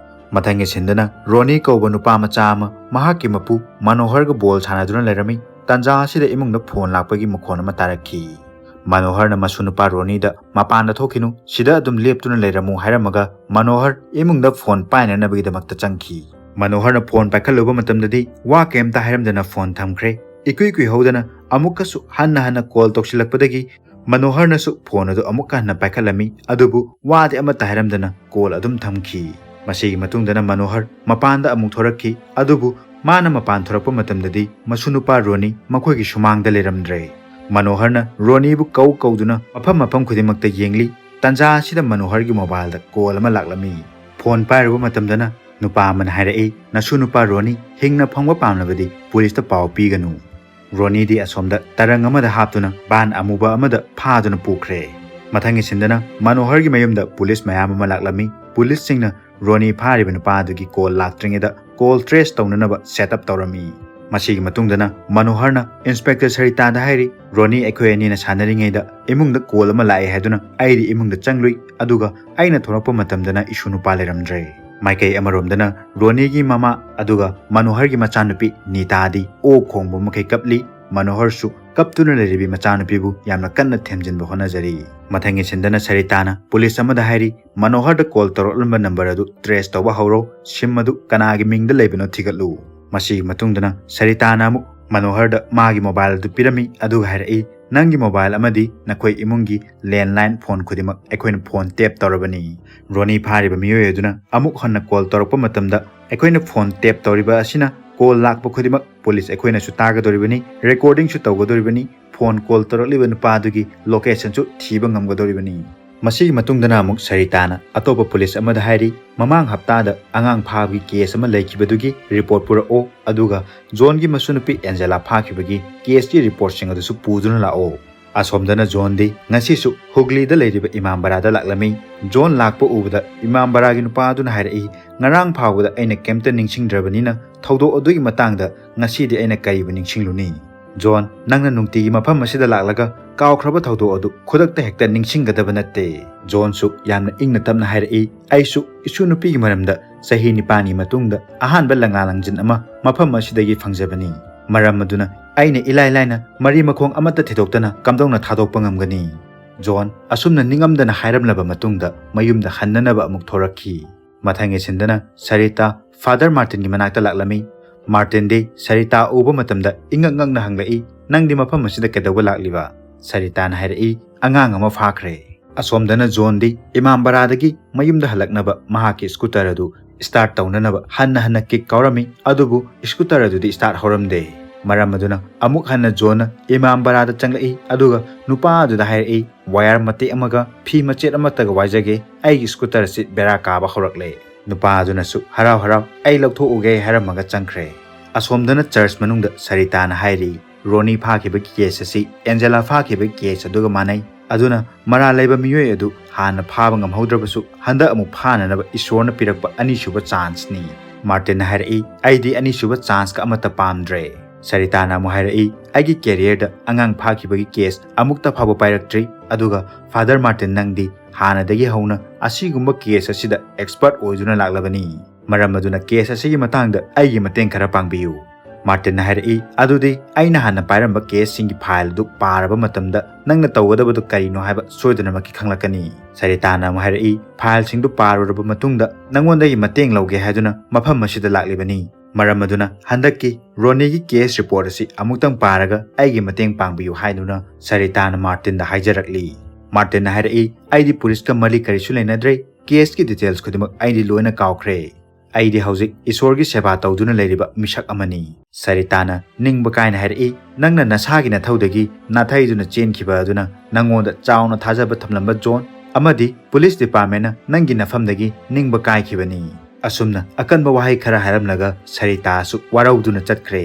ꯃꯊꯪꯒꯤ ꯁꯤꯟꯗꯅ ꯔꯣꯅꯤ ꯀꯧꯕ ꯅꯨꯄꯥ ꯃꯆꯥ ꯑꯃ ꯃꯍꯥꯛꯀꯤ ꯃꯄꯨ ꯃꯅꯣꯍꯔꯒ ꯕꯣꯜ ꯁꯥꯟꯅꯗꯨꯅ ꯂꯩꯔꯝꯃꯤ꯫ ꯇꯟꯖꯥ ꯑꯁꯤꯗ ꯏꯃꯨꯡꯗ ꯐꯣꯟ ꯂꯥꯛꯄꯒꯤ ꯃꯈꯣꯟ ꯑꯃ ꯇꯥꯔꯛꯈꯤ꯫ ꯃꯅꯣꯍꯔꯅ ꯃꯁꯨ ꯅꯨꯄꯥ ꯔꯣꯅꯤꯗ, "ꯃꯄꯥꯟꯗ ꯊꯣꯛꯈꯤꯅꯨ, ꯁꯤꯗ ꯑꯗꯨꯝ ꯂꯦꯞꯇꯨꯅ ꯂꯩꯔꯝꯃꯨ" ꯍꯥꯏꯔꯝꯃꯒ ꯃꯅꯣꯍꯔ ꯏꯃꯨꯡꯗ ꯐꯣꯟ ꯄꯥꯏꯅꯅꯕꯒꯤꯗꯃꯛꯇ ꯆꯪꯈꯤ꯫ ꯃꯅꯣꯍꯔꯅ ꯐꯣꯟ ꯄꯥꯏꯈꯠꯂꯨꯕ ꯃꯇꯝꯗꯗꯤ ꯋꯥ ꯀꯩꯝꯇ ꯍꯥꯏꯔꯝꯗꯅ ꯐꯣꯟ ꯊꯝꯈ꯭ꯔꯦ꯫ ꯏꯀꯨꯏ ꯀꯨꯏꯍꯧꯗꯅ ꯑꯃꯨꯛꯀꯁꯨ ꯍꯟꯅ ꯍꯟꯅ ꯀꯣꯜ ꯇꯧꯁꯤꯜꯂꯛꯄꯗꯒꯤ ꯃꯅꯣꯍꯔꯅꯁꯨ ꯐꯣꯟ ꯑꯗꯨ ꯑꯃꯨꯛꯀ ꯍꯟꯅ ꯄꯥꯏꯈꯠꯂꯝꯃꯤ, ꯑꯗꯨꯕꯨ ꯋꯥꯗꯤ ꯑꯃꯠꯇ ꯍꯥꯏꯔꯝꯗꯅ ꯀꯣꯜ ꯑꯗꯨꯝ ꯊꯝꯈꯤ꯫ ꯃꯁꯤꯒꯤ ꯃꯇꯨꯡꯗꯅ ꯃꯅꯣꯍꯔ ꯃꯄꯥꯟꯗ ꯑꯃꯨꯛ ꯊꯣꯔꯛꯈꯤ, ꯑꯗꯨꯕꯨ ꯃꯥꯅ ꯃꯄꯥꯟ ꯊꯣꯔꯛꯄ ꯃꯇꯝꯗꯗꯤ ꯃꯁꯨ ꯅꯨꯄꯥ ꯔꯣꯅꯤ ꯃꯈꯣꯏꯒꯤ ꯁꯨꯃꯥꯡꯗ ꯂꯩꯔꯝꯗ꯭ꯔꯦ꯫ ꯃꯅꯣꯍꯔꯅ ꯔꯣꯅꯤꯕꯨ ꯀꯧ ꯀꯧꯗꯨꯅ ꯃꯐꯝ ꯃꯐꯝ ꯈꯨꯗꯤꯡꯃꯛꯇ ꯌꯦꯡꯂꯤ꯫ ꯇꯟꯖꯥ ꯑꯁꯤꯗ ꯃꯅꯣꯍꯔꯒꯤ ꯃꯣꯕꯥꯏꯜꯗ ꯀꯣꯜ ꯑꯃ ꯂꯥꯛꯂꯝꯃꯤ꯫ ꯐꯣꯟ ꯄꯥꯏꯔꯨꯕ ꯃꯇꯝꯗꯅ ꯅꯨꯄꯥ ꯑꯃꯅ ꯍꯥꯏꯔꯛꯏ, "ꯅꯁꯨ ꯅꯨꯄꯥ ꯔꯣꯅꯤ ꯍꯤꯡꯅ ꯐꯪꯕ ꯄꯥꯝꯂꯕꯗꯤ ꯄꯨꯂꯤꯁꯇ ꯄꯥꯎ ꯄꯤꯒꯅꯨ"꯫ ꯔꯣꯅꯤꯗꯤ ꯑꯁꯣꯝꯗ ꯇꯔꯪ ꯑꯃꯗ ꯍꯥꯞꯇꯨꯅ ꯚꯥꯟ ꯑꯃꯨꯕ ꯑꯃꯗ ꯐꯥꯗꯨꯅ ꯄꯨꯈ꯭ꯔꯦ꯫ ꯃꯊꯪꯒꯤ ꯁꯤꯟꯗꯅ ꯃꯅꯣꯍꯔꯒꯤ ꯃꯌꯨꯝꯗ ꯄꯨꯂꯤꯁ ꯃꯌꯥꯝ ꯑꯃ ꯂꯥꯛꯂꯝꯃꯤ꯫ ꯄꯨꯂꯤꯁꯁꯤꯡꯅ ꯔꯣꯅꯤ ꯐꯥꯔꯤꯕ ꯅꯨꯄꯥ ꯑꯗꯨꯒꯤ ꯀꯣꯜ ꯂꯥꯛꯇ꯭ꯔꯤꯉꯩꯗ ꯀꯣꯜ ꯇ꯭ꯔꯦꯁ ꯇꯧꯅꯅꯕ ꯁꯦꯠ ꯑꯞ ꯇꯧꯔꯝꯃꯤ꯫ ꯃꯁꯤꯒꯤ ꯃꯇꯨꯡꯗꯅ ꯃꯅꯣꯍꯔꯅ ꯏꯟꯁꯄꯦꯛꯇꯔ ꯁꯔꯤꯇꯥꯗ ꯍꯥꯏꯔꯤ, "ꯔꯣꯅꯤ ꯑꯩꯈꯣꯏ ꯑꯅꯤꯅ ꯁꯥꯟꯅꯔꯤꯉꯩꯗ ꯏꯃꯨꯡꯗ ꯀꯣꯜ ꯑꯃ ꯂꯥꯛꯑꯦ ꯍꯥꯏꯗꯨꯅ ꯑꯩꯗꯤ ꯏꯃꯨꯡꯗ ꯆꯪꯂꯨꯏ, ꯑꯗꯨꯒ ꯑꯩꯅ ꯊꯣꯔꯛꯄ ꯃꯇꯝꯗꯅ ꯏꯁꯨ ꯅꯨꯄꯥ ꯂꯩꯔꯝꯗ꯭ꯔꯦ"꯫ ꯃꯥꯏꯀꯩ ꯑꯃꯔꯣꯝꯗꯅ ꯔꯣꯅꯤꯒꯤ ꯃꯃꯥ ꯑꯗꯨꯒ ꯃꯅꯣꯍꯔꯒꯤ ꯃꯆꯥꯅꯨꯄꯤ ꯅꯤꯇꯥꯗꯤ ꯑꯣꯛ ꯈꯣꯡꯕ ꯃꯈꯩ ꯀꯞꯂꯤ꯫ ꯃꯅꯣꯍꯔꯁꯨ ꯀꯞꯇꯨꯅ ꯂꯩꯔꯤꯕꯤ ꯃꯆꯥꯅꯨꯄꯤꯕꯨ ꯌꯥꯝꯅ ꯀꯟꯅ ꯊꯦꯝꯖꯤꯟꯕ ꯍꯣꯠꯅꯖꯔꯤ꯫ ꯃꯊꯪꯒꯤ ꯁꯤꯟꯗꯅ ꯁꯔꯤꯇꯥꯅ ꯄꯨꯂꯤꯁ ꯑꯃꯗ ꯍꯥꯏꯔꯤ, "ꯃꯅꯣꯍꯔꯗ ꯀꯣꯜ ꯇꯧꯔꯛꯂꯝꯕ ꯅꯝꯕꯔ ꯑꯗꯨ ꯇ꯭ꯔꯦꯁ ꯇꯧꯕ ꯍꯧꯔꯣ, ꯁꯤꯝ ꯑꯗꯨ ꯀꯅꯥꯒꯤ ꯃꯤꯡꯗ ꯂꯩꯕꯅꯣ ꯊꯤꯒꯠꯂꯨ"꯫ ꯃꯁꯤꯒꯤ ꯃꯇꯨꯡꯗꯅ ꯁꯔꯤꯇꯥꯅ ꯑꯃꯨꯛ ꯃꯅꯣꯍꯔꯗ ꯃꯥꯒꯤ ꯃꯣꯕꯥꯏꯜ ꯑꯗꯨ ꯄꯤꯔꯝꯃꯤ, ꯑꯗꯨꯒ ꯍꯥꯏꯔꯛꯏ, "ꯅꯪꯒꯤ ꯃꯣꯕꯥꯏꯜ ꯑꯃꯗꯤ ꯅꯈꯣꯏ ꯏꯃꯨꯡꯒꯤ ꯂꯦꯟꯂꯥꯏꯟ ꯐꯣꯟ ꯈꯨꯗꯤꯡꯃꯛ ꯑꯩꯈꯣꯏꯅ ꯐꯣꯟ ꯇꯦꯞ ꯇꯧꯔꯕꯅꯤ"꯫ ꯔꯣꯅꯤ ꯐꯥꯔꯤꯕ ꯃꯤꯑꯣꯏ ꯑꯗꯨꯅ ꯑꯃꯨꯛ ꯍꯟꯅ ꯀꯣꯜ ꯇꯧꯔꯛꯄ ꯃꯇꯝꯗ ꯑꯩꯈꯣꯏꯅ ꯐꯣꯟ ꯇꯦꯞ ꯇꯧꯔꯤꯕ ꯑꯁꯤꯅ ꯀꯣꯜ ꯂꯥꯛꯄ ꯈꯨꯗꯤꯡꯃꯛ ꯄꯨꯂꯤꯁ ꯑꯩꯈꯣꯏꯅꯁꯨ ꯇꯥꯒꯗꯧꯔꯤꯕꯅꯤ, ꯔꯦꯀꯣꯔꯗꯤꯡꯁꯨ ꯇꯧꯒꯗꯧꯔꯤꯕꯅꯤ, ꯐꯣꯟ ꯀꯣꯜ ꯇꯧꯔꯛꯂꯤꯕ ꯅꯨꯄꯥ ꯑꯗꯨꯒꯤ ꯂꯣꯀꯦꯁꯟꯁꯨ ꯊꯤꯕ ꯉꯝꯒꯗꯧꯔꯤꯕꯅꯤ꯫ ꯃꯁꯤꯒꯤ ꯃꯇꯨꯡꯗꯅ ꯑꯃꯨꯛ ꯁꯔꯤꯇꯥꯅ ꯑꯇꯣꯞꯄ ꯄꯨꯂꯤꯁ ꯑꯃꯗ ꯍꯥꯏꯔꯤ, "ꯃꯃꯥꯡ ꯍꯞꯇꯥꯗ ꯑꯉꯥꯡ ꯐꯥꯕꯒꯤ ꯀꯦꯁ ꯑꯃ ꯂꯩꯈꯤꯕꯗꯨꯒꯤ ꯔꯤꯄꯣꯔꯠ ꯄꯨꯔꯛꯑꯣ, ꯑꯗꯨꯒ ꯖꯣꯟꯒꯤ ꯃꯁꯨꯅꯨꯄꯤ ꯑꯦꯟꯖꯦꯂꯥ ꯐꯥꯈꯤꯕꯒꯤ ꯀꯦꯁꯀꯤ ꯔꯤꯄꯣꯔꯠꯁꯤꯡ ꯑꯗꯨꯁꯨ ꯄꯨꯗꯨꯅ ꯂꯥꯛꯑꯣ"꯫ ꯑꯁꯣꯝꯗꯅ ꯖꯣꯟꯗꯤ ꯉꯁꯤꯁꯨ ꯍꯨꯒꯂꯤꯗ ꯂꯩꯔꯤꯕ ꯏꯃꯥꯝꯕꯔꯥꯗ ꯂꯥꯛꯂꯝꯃꯤ꯫ ꯖꯣꯟ ꯂꯥꯛꯄ ꯎꯕꯗ ꯏꯃꯥꯝꯕꯔꯥꯒꯤ ꯅꯨꯄꯥ ꯑꯗꯨꯅ ꯍꯥꯏꯔꯛꯏ, "ꯉꯔꯥꯡ ꯐꯥꯎꯕꯗ ꯑꯩꯅ ꯀꯩꯝꯇ ꯅꯤꯡꯁꯤꯡꯗ꯭ꯔꯕꯅꯤꯅ ꯊꯧꯗꯣꯛ ꯑꯗꯨꯒꯤ ꯃꯇꯥꯡꯗ ꯉꯁꯤꯗꯤ ꯑꯩꯅ ꯀꯔꯤꯕꯨ ꯅꯤꯡꯁꯤꯡꯂꯨꯅꯤ? ꯖꯣꯟ, ꯅꯪꯅ ꯅꯨꯡꯇꯤꯒꯤ ꯃꯐꯝ ꯑꯁꯤꯗ ꯂꯥꯛꯂꯒ ꯀꯥꯎꯈ꯭ꯔꯕ ꯊꯧꯗꯣꯛ ꯑꯗꯨ ꯈꯨꯗꯛꯇ ꯍꯦꯛꯇ ꯅꯤꯡꯁꯤꯡꯒꯗꯕ ꯅꯠꯇꯦ"꯫ ꯖꯣꯟꯁꯨ ꯌꯥꯝꯅ ꯏꯪꯅ ꯇꯞꯅ ꯍꯥꯏꯔꯛꯏ, "ꯑꯩꯁꯨ ꯏꯁꯨ ꯅꯨꯄꯤꯒꯤ ꯃꯔꯝꯗ ꯆꯍꯤ ꯅꯤꯄꯥꯟꯒꯤ ꯃꯇꯨꯡꯗ ꯑꯍꯥꯟꯕ ꯂꯪꯂꯥ ꯂꯪꯖꯤꯟ ꯑꯃ ꯃꯐꯝ ꯑꯁꯤꯗꯒꯤ ꯐꯪꯖꯕꯅꯤ꯫ ꯃꯔꯝ ꯑꯗꯨꯅ ꯑꯩꯅ ꯏꯂꯥꯏ ꯂꯥꯏꯅ ꯃꯔꯤ ꯃꯈꯣꯡ ꯑꯃꯠꯇ ꯊꯤꯗꯣꯛꯇꯅ ꯀꯝꯗꯧꯅ ꯊꯥꯗꯣꯛꯄ ꯉꯝꯒꯅꯤ?" ꯖꯣꯟ ꯑꯁꯨꯝꯅ ꯅꯤꯡꯉꯝꯗꯅ ꯍꯥꯏꯔꯝꯂꯕ ꯃꯇꯨꯡꯗ ꯃꯌꯨꯝꯗ ꯍꯟꯅꯅꯕ ꯑꯃꯨꯛ ꯊꯣꯔꯛꯈꯤ꯫ ꯃꯊꯪꯒꯤ ꯁꯤꯟꯗꯅ ꯁꯔꯤꯇꯥ ꯐꯥꯗꯔ ꯃꯥꯔꯇꯤꯟꯒꯤ ꯃꯅꯥꯛꯇ ꯂꯥꯛꯂꯝꯃꯤ꯫ ꯃꯥꯔꯇꯤꯟꯗꯤ ꯁꯔꯤꯇꯥ ꯎꯕ ꯃꯇꯝꯗ ꯏꯉꯛ ꯉꯛꯅ ꯍꯪꯂꯛꯏ, "ꯅꯪꯗꯤ ꯃꯐꯝ ꯑꯁꯤꯗ ꯀꯩꯗꯧꯕ ꯂꯥꯛꯂꯤꯕ?" ꯁꯔꯤꯇꯥꯅ ꯍꯥꯏꯔꯛꯏ, "ꯑꯉꯥꯡ ꯑꯃ ꯐꯥꯈ꯭ꯔꯦ꯫" ꯑꯁꯣꯝꯗꯅ ꯖꯣꯟꯗꯤ ꯏꯃꯥꯝ ꯕꯔꯥꯗꯒꯤ ꯃꯌꯨꯝꯗ ꯍꯜꯂꯛꯅꯕ ꯃꯍꯥꯛꯀꯤ ꯁ꯭ꯀꯨꯇꯔ ꯑꯗꯨ ꯁ꯭ꯇꯥꯔꯠ ꯇꯧꯅꯅꯕ ꯍꯟꯅ ꯍꯟꯅ ꯀꯤꯛ ꯀꯥꯎꯔꯝꯃꯤ, ꯑꯗꯨꯕꯨ ꯁ꯭ꯀꯨꯇꯔ ꯑꯗꯨꯗꯤ ꯁ꯭ꯇꯥꯔꯠ ꯍꯧꯔꯝꯗꯦ꯫ ꯃꯔꯝ ꯑꯗꯨꯅ ꯑꯃꯨꯛ ꯍꯟꯅ ꯖꯣꯟꯅ ꯏꯃꯥꯝ ꯕꯔꯥꯗ ꯆꯪꯂꯛꯏ, ꯑꯗꯨꯒ ꯅꯨꯄꯥ ꯑꯗꯨꯗ ꯍꯥꯏꯔꯛꯏ, "ꯋꯥꯌꯔ ꯃꯇꯦꯛ ꯑꯃꯒ ꯐꯤ ꯃꯆꯦꯠ ꯑꯃꯠꯇꯒ ꯋꯥꯏꯖꯒꯦ, ꯑꯩꯒꯤ ꯁ꯭ꯀꯨꯇꯔ ꯑꯁꯤ ꯕꯦꯔꯥ ꯀꯥꯕ ꯍꯧꯔꯛꯂꯦ꯫" ꯅꯨꯄꯥ ꯑꯗꯨꯅꯁꯨ ꯍꯔꯥꯎ ꯍꯔꯥꯎ "ꯑꯩ ꯂꯧꯊꯣꯛꯎꯒꯦ" ꯍꯥꯏꯔꯝꯃꯒ ꯆꯪꯈ꯭ꯔꯦ꯫ ꯑꯁꯣꯝꯗꯅ ꯆꯔꯆ ꯃꯅꯨꯡꯗ ꯁꯔꯤꯇꯥꯅ ꯍꯥꯏꯔꯤ, "ꯔꯣꯅꯤ ꯐꯥꯈꯤꯕꯒꯤ ꯀꯦꯁ ꯑꯁꯤ ꯑꯦꯟꯖꯦꯂꯥ ꯐꯥꯈꯤꯕꯒꯤ ꯀꯦꯁ ꯑꯗꯨꯒ ꯃꯥꯟꯅꯩ, ꯑꯗꯨꯅ ꯃꯔꯥꯜ ꯂꯩꯕ ꯃꯤꯑꯣꯏ ꯑꯗꯨ ꯍꯥꯟꯅ ꯐꯥꯕ ꯉꯝꯍꯧꯗ꯭ꯔꯕꯁꯨ ꯍꯟꯗꯛ ꯑꯃꯨꯛ ꯐꯥꯅꯅꯕ ꯏꯁꯣꯔꯅ ꯄꯤꯔꯛꯄ ꯑꯅꯤꯁꯨꯕ ꯆꯥꯟꯁꯅꯤ꯫" ꯃꯥꯔꯇꯤꯟꯅ ꯍꯥꯏꯔꯛꯏ, "ꯑꯩꯗꯤ ꯑꯅꯤꯁꯨꯕ ꯆꯥꯟꯁꯀ ꯑꯃꯠꯇ ꯄꯥꯝꯗ꯭ꯔꯦ꯫" ꯁꯔꯤꯇꯥꯅ ꯑꯃꯨꯛ ꯍꯥꯏꯔꯛꯏ, "ꯑꯩꯒꯤ ꯀꯦꯔꯤꯌꯔꯗ ꯑꯉꯥꯡ ꯐꯥꯈꯤꯕꯒꯤ ꯀꯦꯁ ꯑꯃꯨꯛꯇ ꯐꯥꯎꯕ ꯄꯥꯏꯔꯛꯇ꯭ꯔꯤ, ꯑꯗꯨꯒ ꯐꯥꯗꯔ ꯃꯥꯔꯇꯤꯟ, ꯅꯪꯗꯤ ꯍꯥꯟꯅꯗꯒꯤ ꯍꯧꯅ ꯑꯁꯤꯒꯨꯝꯕ ꯀꯦꯁ ꯑꯁꯤꯗ ꯑꯦꯛꯁꯄꯔꯠ ꯑꯣꯏꯗꯨꯅ ꯂꯥꯛꯂꯕꯅꯤ꯫ ꯃꯔꯝ ꯑꯗꯨꯅ ꯀꯦꯁ ꯑꯁꯤꯒꯤ ꯃꯇꯥꯡꯗ ꯑꯩꯒꯤ ꯃꯇꯦꯡ ꯈꯔ ꯄꯥꯡꯕꯤꯌꯨ꯫" ꯃꯥꯔꯇꯤꯟꯅ ꯍꯥꯏꯔꯛꯏ, "ꯑꯗꯨꯗꯤ ꯑꯩꯅ ꯍꯥꯟꯅ ꯄꯥꯏꯔꯝꯕ ꯀꯦꯁꯁꯤꯡꯒꯤ ꯐꯥꯏꯜ ꯑꯗꯨ ꯄꯥꯔꯕ ꯃꯇꯝꯗ ꯅꯪꯅ ꯇꯧꯒꯗꯕꯗꯨ ꯀꯔꯤꯅꯣ ꯍꯥꯏꯕ ꯁꯣꯏꯗꯅꯃꯛꯀꯤ ꯈꯪꯂꯛꯀꯅꯤ꯫" ꯁꯔꯤꯇꯥꯅ ꯑꯃꯨꯛ ꯍꯥꯏꯔꯛꯏ, "ꯐꯥꯏꯜꯁꯤꯡꯗꯨ ꯄꯥꯔꯨꯔꯕ ꯃꯇꯨꯡꯗ ꯅꯪꯉꯣꯟꯗꯒꯤ ꯃꯇꯦꯡ ꯂꯧꯒꯦ ꯍꯥꯏꯗꯨꯅ ꯃꯐꯝ ꯑꯁꯤꯗ ꯂꯥꯛꯂꯤꯕꯅꯤ꯫ ꯃꯔꯝ ꯑꯗꯨꯅ ꯍꯟꯗꯛꯀꯤ ꯔꯣꯅꯤꯒꯤ ꯀꯦꯁ ꯔꯤꯄꯣꯔꯠ ꯑꯁꯤ ꯑꯃꯨꯛꯇꯪ ꯄꯥꯔꯒ ꯑꯩꯒꯤ ꯃꯇꯦꯡ ꯄꯥꯡꯕꯤꯌꯨ" ꯍꯥꯏꯗꯨꯅ ꯁꯔꯤꯇꯥꯅ ꯃꯥꯔꯇꯤꯟꯗ ꯍꯥꯏꯖꯔꯛꯂꯤ꯫ ꯃꯥꯔꯇꯤꯟꯅ ꯍꯥꯏꯔꯛꯏ, "ꯑꯩꯗꯤ ꯄꯨꯂꯤꯁꯀ ꯃꯔꯤ ꯀꯔꯤꯁꯨ ꯂꯩꯅꯗ꯭ꯔꯦ, ꯀꯦꯁꯀꯤ ꯗꯤꯇꯦꯜꯁ ꯈꯨꯗꯤꯡꯃꯛ ꯑꯩꯗꯤ ꯂꯣꯏꯅ ꯀꯥꯎꯈ꯭ꯔꯦ꯫ ꯑꯩꯗꯤ ꯍꯧꯖꯤꯛ ꯏꯁꯣꯔꯒꯤ ꯁꯦꯕꯥ ꯇꯧꯗꯨꯅ ꯂꯩꯔꯤꯕ ꯃꯤꯁꯛ ꯑꯃꯅꯤ꯫" ꯁꯔꯤꯇꯥꯅ ꯅꯤꯡꯕ ꯀꯥꯏꯅ ꯍꯥꯏꯔꯛꯏ, "ꯅꯪꯅ ꯅꯁꯥꯒꯤ ꯅꯊꯧꯗꯒꯤ ꯅꯥꯊꯩꯗꯨꯅ ꯆꯦꯟꯈꯤꯕ ꯑꯗꯨꯅ ꯅꯪꯉꯣꯟꯗ ꯆꯥꯎꯅ ꯊꯥꯖꯕ ꯊꯝꯂꯝꯕ ꯖꯣꯟ ꯑꯃꯗꯤ ꯄꯨꯂꯤꯁ ꯗꯤꯄꯥꯔꯠꯃꯦꯟꯅ ꯅꯪꯒꯤ ꯅꯐꯝꯗꯒꯤ ꯅꯤꯡꯕ ꯀꯥꯏꯈꯤꯕꯅꯤ꯫" ꯑꯁꯨꯝꯅ ꯑꯀꯟꯕ ꯋꯥꯍꯩ ꯈꯔ ꯍꯥꯏꯔꯝꯂꯒ ꯁꯔꯤꯇꯥꯁꯨ ꯋꯥꯔꯧꯗꯨꯅ ꯆꯠꯈ꯭ꯔꯦ꯫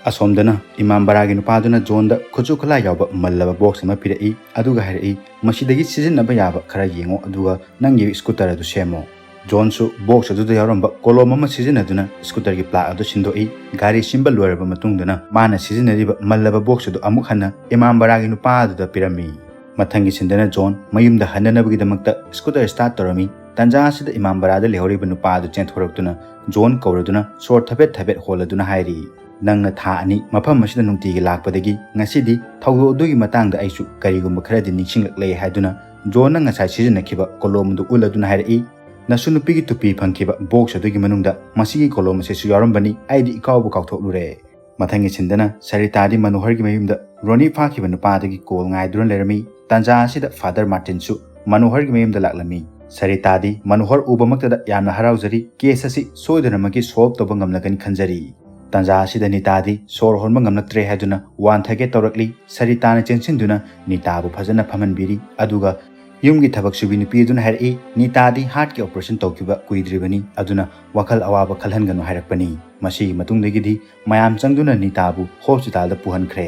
ꯑꯁꯣꯝꯗꯅ ꯏꯃꯥꯝ ꯕꯔꯥꯒꯤ ꯅꯨꯄꯥꯗꯨꯅ ꯖꯣꯟꯗ ꯈꯨꯠꯁꯨ ꯈꯨꯠꯂꯥꯏ ꯌꯥꯎꯕ ꯃꯜꯂꯕ ꯕꯣꯛꯁ ꯑꯃ ꯄꯤꯔꯛꯏ, ꯑꯗꯨꯒ ꯍꯥꯏꯔꯛꯏ, "ꯃꯁꯤꯗꯒꯤ ꯁꯤꯖꯤꯟꯅꯕ ꯌꯥꯕ ꯈꯔ ꯌꯦꯡꯉꯣ, ꯑꯗꯨꯒ ꯅꯪꯒꯤ ꯁ꯭ꯀꯨꯇꯔ ꯑꯗꯨ ꯁꯦꯝꯃꯣ꯫" ꯖꯣꯟꯁꯨ ꯕꯣꯛꯁ ꯑꯗꯨꯗ ꯌꯥꯎꯔꯝꯕ ꯀꯣꯂꯣꯝ ꯑꯃ ꯁꯤꯖꯤꯟꯅꯗꯨꯅ ꯁ꯭ꯀꯨꯇꯔꯒꯤ ꯄ꯭ꯂꯥꯛ ꯑꯗꯨ ꯁꯤꯟꯗꯣꯛꯏ꯫ ꯒꯥꯔꯤ ꯁꯤꯟꯕ ꯂꯣꯏꯔꯕ ꯃꯇꯨꯡꯗꯅ ꯃꯥꯅ ꯁꯤꯖꯤꯟꯅꯔꯤꯕ ꯃꯜꯂꯕ ꯕꯣꯛꯁ ꯑꯗꯨ ꯑꯃꯨꯛ ꯍꯟꯅ ꯏꯃꯥꯝ ꯕꯔꯥꯒꯤ ꯅꯨꯄꯥ ꯑꯗꯨꯗ ꯄꯤꯔꯝꯃꯤ꯫ ꯃꯊꯪꯒꯤ ꯁꯤꯟꯗꯅ ꯖꯣꯟ ꯃꯌꯨꯝꯗ ꯍꯟꯅꯅꯕꯒꯤꯗꯃꯛꯇ ꯁ꯭ꯀꯨꯇꯔ ꯁ꯭ꯇꯥꯔꯠ ꯇꯧꯔꯝꯃꯤ꯫ ꯇꯥꯟꯖꯥ ꯑꯁꯤꯗ ꯏꯃꯥꯝ ꯕꯔꯥꯗ ꯂꯩꯍꯧꯔꯤꯕ ꯅꯨꯄꯥ ꯑꯗꯨ ꯆꯦꯟꯊꯣꯔꯛꯇꯨꯅ ꯖꯣꯟ ꯀꯧꯔꯗꯨꯅ ꯁꯣꯔ ꯊꯕꯦꯠ ꯊꯕꯦꯠ ꯍꯣꯜꯂꯗꯨꯅ ꯍꯥꯏꯔꯤ, "ꯅꯪꯅ ꯊꯥ ꯑꯅꯤ ꯃꯐꯝ ꯑꯁꯤꯗ ꯅꯨꯡꯇꯤꯒꯤ ꯂꯥꯛꯄꯗꯒꯤ ꯉꯁꯤꯗꯤ ꯊꯧꯗꯣꯛ ꯑꯗꯨꯒꯤ ꯃꯇꯥꯡꯗ ꯑꯩꯁꯨ ꯀꯔꯤꯒꯨꯝꯕ ꯈꯔꯗꯤ ꯅꯤꯡꯁꯤꯡꯂꯛꯂꯦ" ꯍꯥꯏꯗꯨꯅ ꯖꯣꯟꯅ ꯉꯁꯥꯏ ꯁꯤꯖꯤꯟꯅꯈꯤꯕ ꯀꯣꯂꯣꯝ ꯑꯗꯨ ꯎꯠꯂꯗꯨꯅ ꯍꯥꯏꯔꯛꯏ꯫ ꯅꯁꯨ ꯅꯨꯄꯤꯒꯤ ꯇꯨꯄꯤ ꯐꯪꯈꯤꯕ ꯕꯣꯛꯁ ꯑꯗꯨꯒꯤ ꯃꯅꯨꯡꯗ ꯃꯁꯤꯒꯤ ꯀꯣꯂꯣꯝ ꯑꯁꯤꯁꯨ ꯌꯥꯎꯔꯝꯕꯅꯤ, ꯑꯩꯗꯤ ꯏꯀꯥꯎꯕꯨ ꯀꯥꯎꯊꯣꯛꯂꯨꯔꯦ꯫ ꯃꯊꯪꯒꯤ ꯁꯤꯟꯗꯅ ꯁꯔꯤꯇꯥꯗꯤ ꯃꯅꯣꯍꯔꯒꯤ ꯃꯌꯨꯝꯗ ꯔꯣꯅꯤ ꯐꯥꯈꯤꯕ ꯅꯨꯄꯥꯗꯒꯤ ꯀꯣꯜ ꯉꯥꯏꯗꯨꯅ ꯂꯩꯔꯝꯃꯤ꯫ ꯇꯥꯟꯖꯥ ꯑꯁꯤꯗ ꯐꯥꯗꯔ ꯃꯥꯔꯇꯤꯟꯁꯨ ꯃꯅꯣꯍꯔꯒꯤ ꯃꯌꯨꯝꯗ ꯂꯥꯛꯂꯝꯃꯤ꯫ ꯁꯔꯤꯇꯥꯗꯤ ꯃꯅꯣꯍꯔ ꯎꯕꯃꯛꯇꯗ ꯌꯥꯝꯅ ꯍꯔꯥꯎꯖꯔꯤ, ꯀꯦꯁ ꯑꯁꯤ ꯁꯣꯏꯗꯅꯃꯛꯀꯤ ꯁꯣꯜꯕ ꯇꯧꯕ ꯉꯝꯂꯒꯅꯤ ꯈꯟꯖꯔꯤ꯫ ꯇꯥꯟꯖꯥ ꯑꯁꯤꯗ ꯅꯤꯇꯥꯗꯤ ꯁꯣꯔ ꯍꯣꯟꯕ ꯉꯝꯂꯛꯇ꯭ꯔꯦ ꯍꯥꯏꯗꯨꯅ ꯋꯥꯟꯊꯒꯦ ꯇꯧꯔꯛꯂꯤ꯫ ꯁꯔꯤꯇꯥꯅ ꯆꯦꯟꯁꯤꯟꯗꯨꯅ ꯅꯤꯇꯥꯕꯨ ꯐꯖꯅ ꯐꯝꯍꯟꯕꯤꯔꯤ꯫ ꯑꯗꯨꯒ ꯌꯨꯝꯒꯤ ꯊꯕꯛ ꯁꯨꯕꯤ ꯅꯨꯄꯤ ꯑꯗꯨꯅ ꯍꯥꯏꯔꯛꯏ, "ꯅꯤꯇꯥꯗꯤ ꯍꯥꯔꯠꯀꯤ ꯑꯣꯄꯔꯦꯁꯟ ꯇꯧꯈꯤꯕ ꯀꯨꯏꯗ꯭ꯔꯤꯕꯅꯤ, ꯑꯗꯨꯅ ꯋꯥꯈꯜ ꯑꯋꯥꯕ ꯈꯜꯍꯟꯒꯅꯨ" ꯍꯥꯏꯔꯛꯄꯅꯤ꯫ ꯃꯁꯤꯒꯤ ꯃꯇꯨꯡꯗꯒꯤꯗꯤ ꯃꯌꯥꯝ ꯆꯪꯗꯨꯅ ꯅꯤꯇꯥꯕꯨ ꯍꯣꯁꯄꯤꯇꯥꯜꯗ ꯄꯨꯍꯟꯈ꯭ꯔꯦ꯫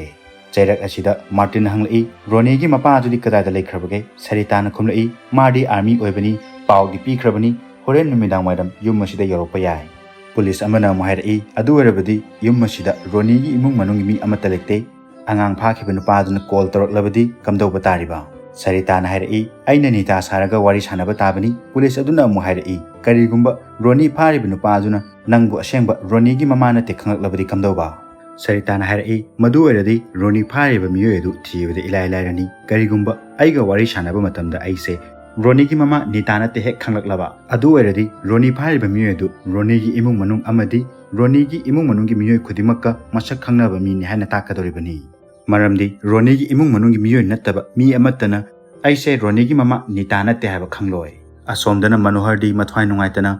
ꯆꯩꯔꯛ ꯑꯁꯤꯗ ꯃꯥꯔꯇꯤꯟ ꯍꯪꯂꯛꯏ, "ꯔꯣꯅꯤꯒꯤ ꯃꯄꯥ ꯑꯗꯨꯗꯤ ꯀꯗꯥꯏꯗ ꯂꯩꯈ꯭ꯔꯕꯒꯦ?" ꯁꯔꯤꯇꯥꯅ ꯈꯨꯝꯂꯛꯏ, "ꯃꯥꯗꯤ ꯑꯥꯔꯃꯤ ꯑꯣꯏꯕꯅꯤ, ꯄꯥꯎꯗꯤ ꯄꯤꯈ꯭ꯔꯕꯅꯤ, ꯍꯣꯔꯦꯟ ꯅꯨꯃꯤꯗꯥꯡ ꯋꯥꯏꯔꯝ ꯌꯨꯝ ꯑꯁꯤꯗ ꯌꯧꯔꯛꯄ ꯌꯥꯏ"꯫ ꯄꯨꯂꯤꯁ ꯑꯃꯅ ꯑꯃꯨꯛ ꯍꯥꯏꯔꯛꯏ, "ꯑꯗꯨ ꯑꯣꯏꯔꯕꯗꯤ ꯌꯨꯝ ꯑꯁꯤꯗ ꯔꯣꯅꯤꯒꯤ ꯏꯃꯨꯡ ꯃꯅꯨꯡꯒꯤ ꯃꯤ ꯑꯃꯠꯇ ꯂꯩꯇꯦ꯫ ꯑꯉꯥꯡ ꯐꯥꯈꯤꯕ ꯅꯨꯄꯥꯗꯨꯅ ꯀꯣꯜ ꯇꯧꯔꯛꯂꯕꯗꯤ ꯀꯝꯗꯧꯕ ꯇꯥꯔꯤꯕ?" ꯁꯔꯤꯇꯥꯅ ꯍꯥꯏꯔꯛꯏ, "ꯑꯩꯅ ꯅꯤꯇꯥ ꯁꯥꯔꯒ ꯋꯥꯔꯤ ꯁꯥꯟꯅꯕ ꯇꯥꯕꯅꯤ"꯫ ꯄꯨꯂꯤꯁ ꯑꯗꯨꯅ ꯑꯃꯨꯛ ꯍꯥꯏꯔꯛꯏ, "ꯀꯔꯤꯒꯨꯝꯕ ꯔꯣꯅꯤ ꯐꯥꯔꯤꯕ ꯅꯨꯄꯥꯗꯨꯅ ꯅꯪꯕꯨ ꯑꯁꯦꯡꯕ ꯔꯣꯅꯤꯒꯤ ꯃꯃꯥ ꯅꯠꯇꯦ ꯈꯪꯂꯛꯂꯕꯗꯤ ꯀꯝꯗꯧꯕ?" ꯁꯔꯤꯇꯥꯅ ꯍꯥꯏꯔꯛꯏ, "ꯃꯗꯨ ꯑꯣꯏꯔꯗꯤ ꯔꯣꯅꯤ ꯐꯥꯔꯤꯕ ꯃꯤꯑꯣꯏ ꯑꯗꯨ ꯊꯤꯕꯗ ꯏꯂꯥꯏ ꯂꯥꯏꯔꯅꯤ꯫ ꯀꯔꯤꯒꯨꯝꯕ ꯑꯩꯒ ꯋꯥꯔꯤ ꯁꯥꯟꯅꯕ ꯃꯇꯝꯗ ꯑꯩꯁꯦ ꯔꯣꯅꯤꯒꯤ ꯃꯃꯥ ꯅꯤꯇꯥ ꯅꯠꯇꯦ ꯍꯦꯛ ꯈꯪꯂꯛꯂꯕ, ꯑꯗꯨ ꯑꯣꯏꯔꯗꯤ ꯔꯣꯅꯤ ꯐꯥꯔꯤꯕ ꯃꯤꯑꯣꯏ ꯑꯗꯨ ꯔꯣꯅꯤꯒꯤ ꯏꯃꯨꯡ ꯃꯅꯨꯡ ꯑꯃꯗꯤ ꯔꯣꯅꯤꯒꯤ ꯏꯃꯨꯡ ꯃꯅꯨꯡꯒꯤ ꯃꯤꯑꯣꯏ ꯈꯨꯗꯤꯡꯃꯛꯀ ꯃꯁꯛ ꯈꯪꯅꯕ ꯃꯤꯅꯤ ꯍꯥꯏꯅ ꯇꯥꯛꯀꯗꯧꯔꯤꯕꯅꯤ꯫ ꯃꯔꯝꯗꯤ ꯔꯣꯅꯤꯒꯤ ꯏꯃꯨꯡ ꯃꯅꯨꯡꯒꯤ ꯃꯤꯑꯣꯏ ꯅꯠꯇꯕ ꯃꯤ ꯑꯃꯠꯇꯅ ꯑꯩꯁꯦ ꯔꯣꯅꯤꯒꯤ ꯃꯃꯥ ꯅꯤꯇꯥ ꯅꯠꯇꯦ ꯍꯥꯏꯕ ꯈꯪꯂꯣꯏ"꯫ ꯑꯁꯣꯝꯗꯅ ꯃꯅꯣꯍꯔꯗꯤ ꯃꯊ꯭ꯋꯥꯏ ꯅꯨꯡꯉꯥꯏꯇꯅ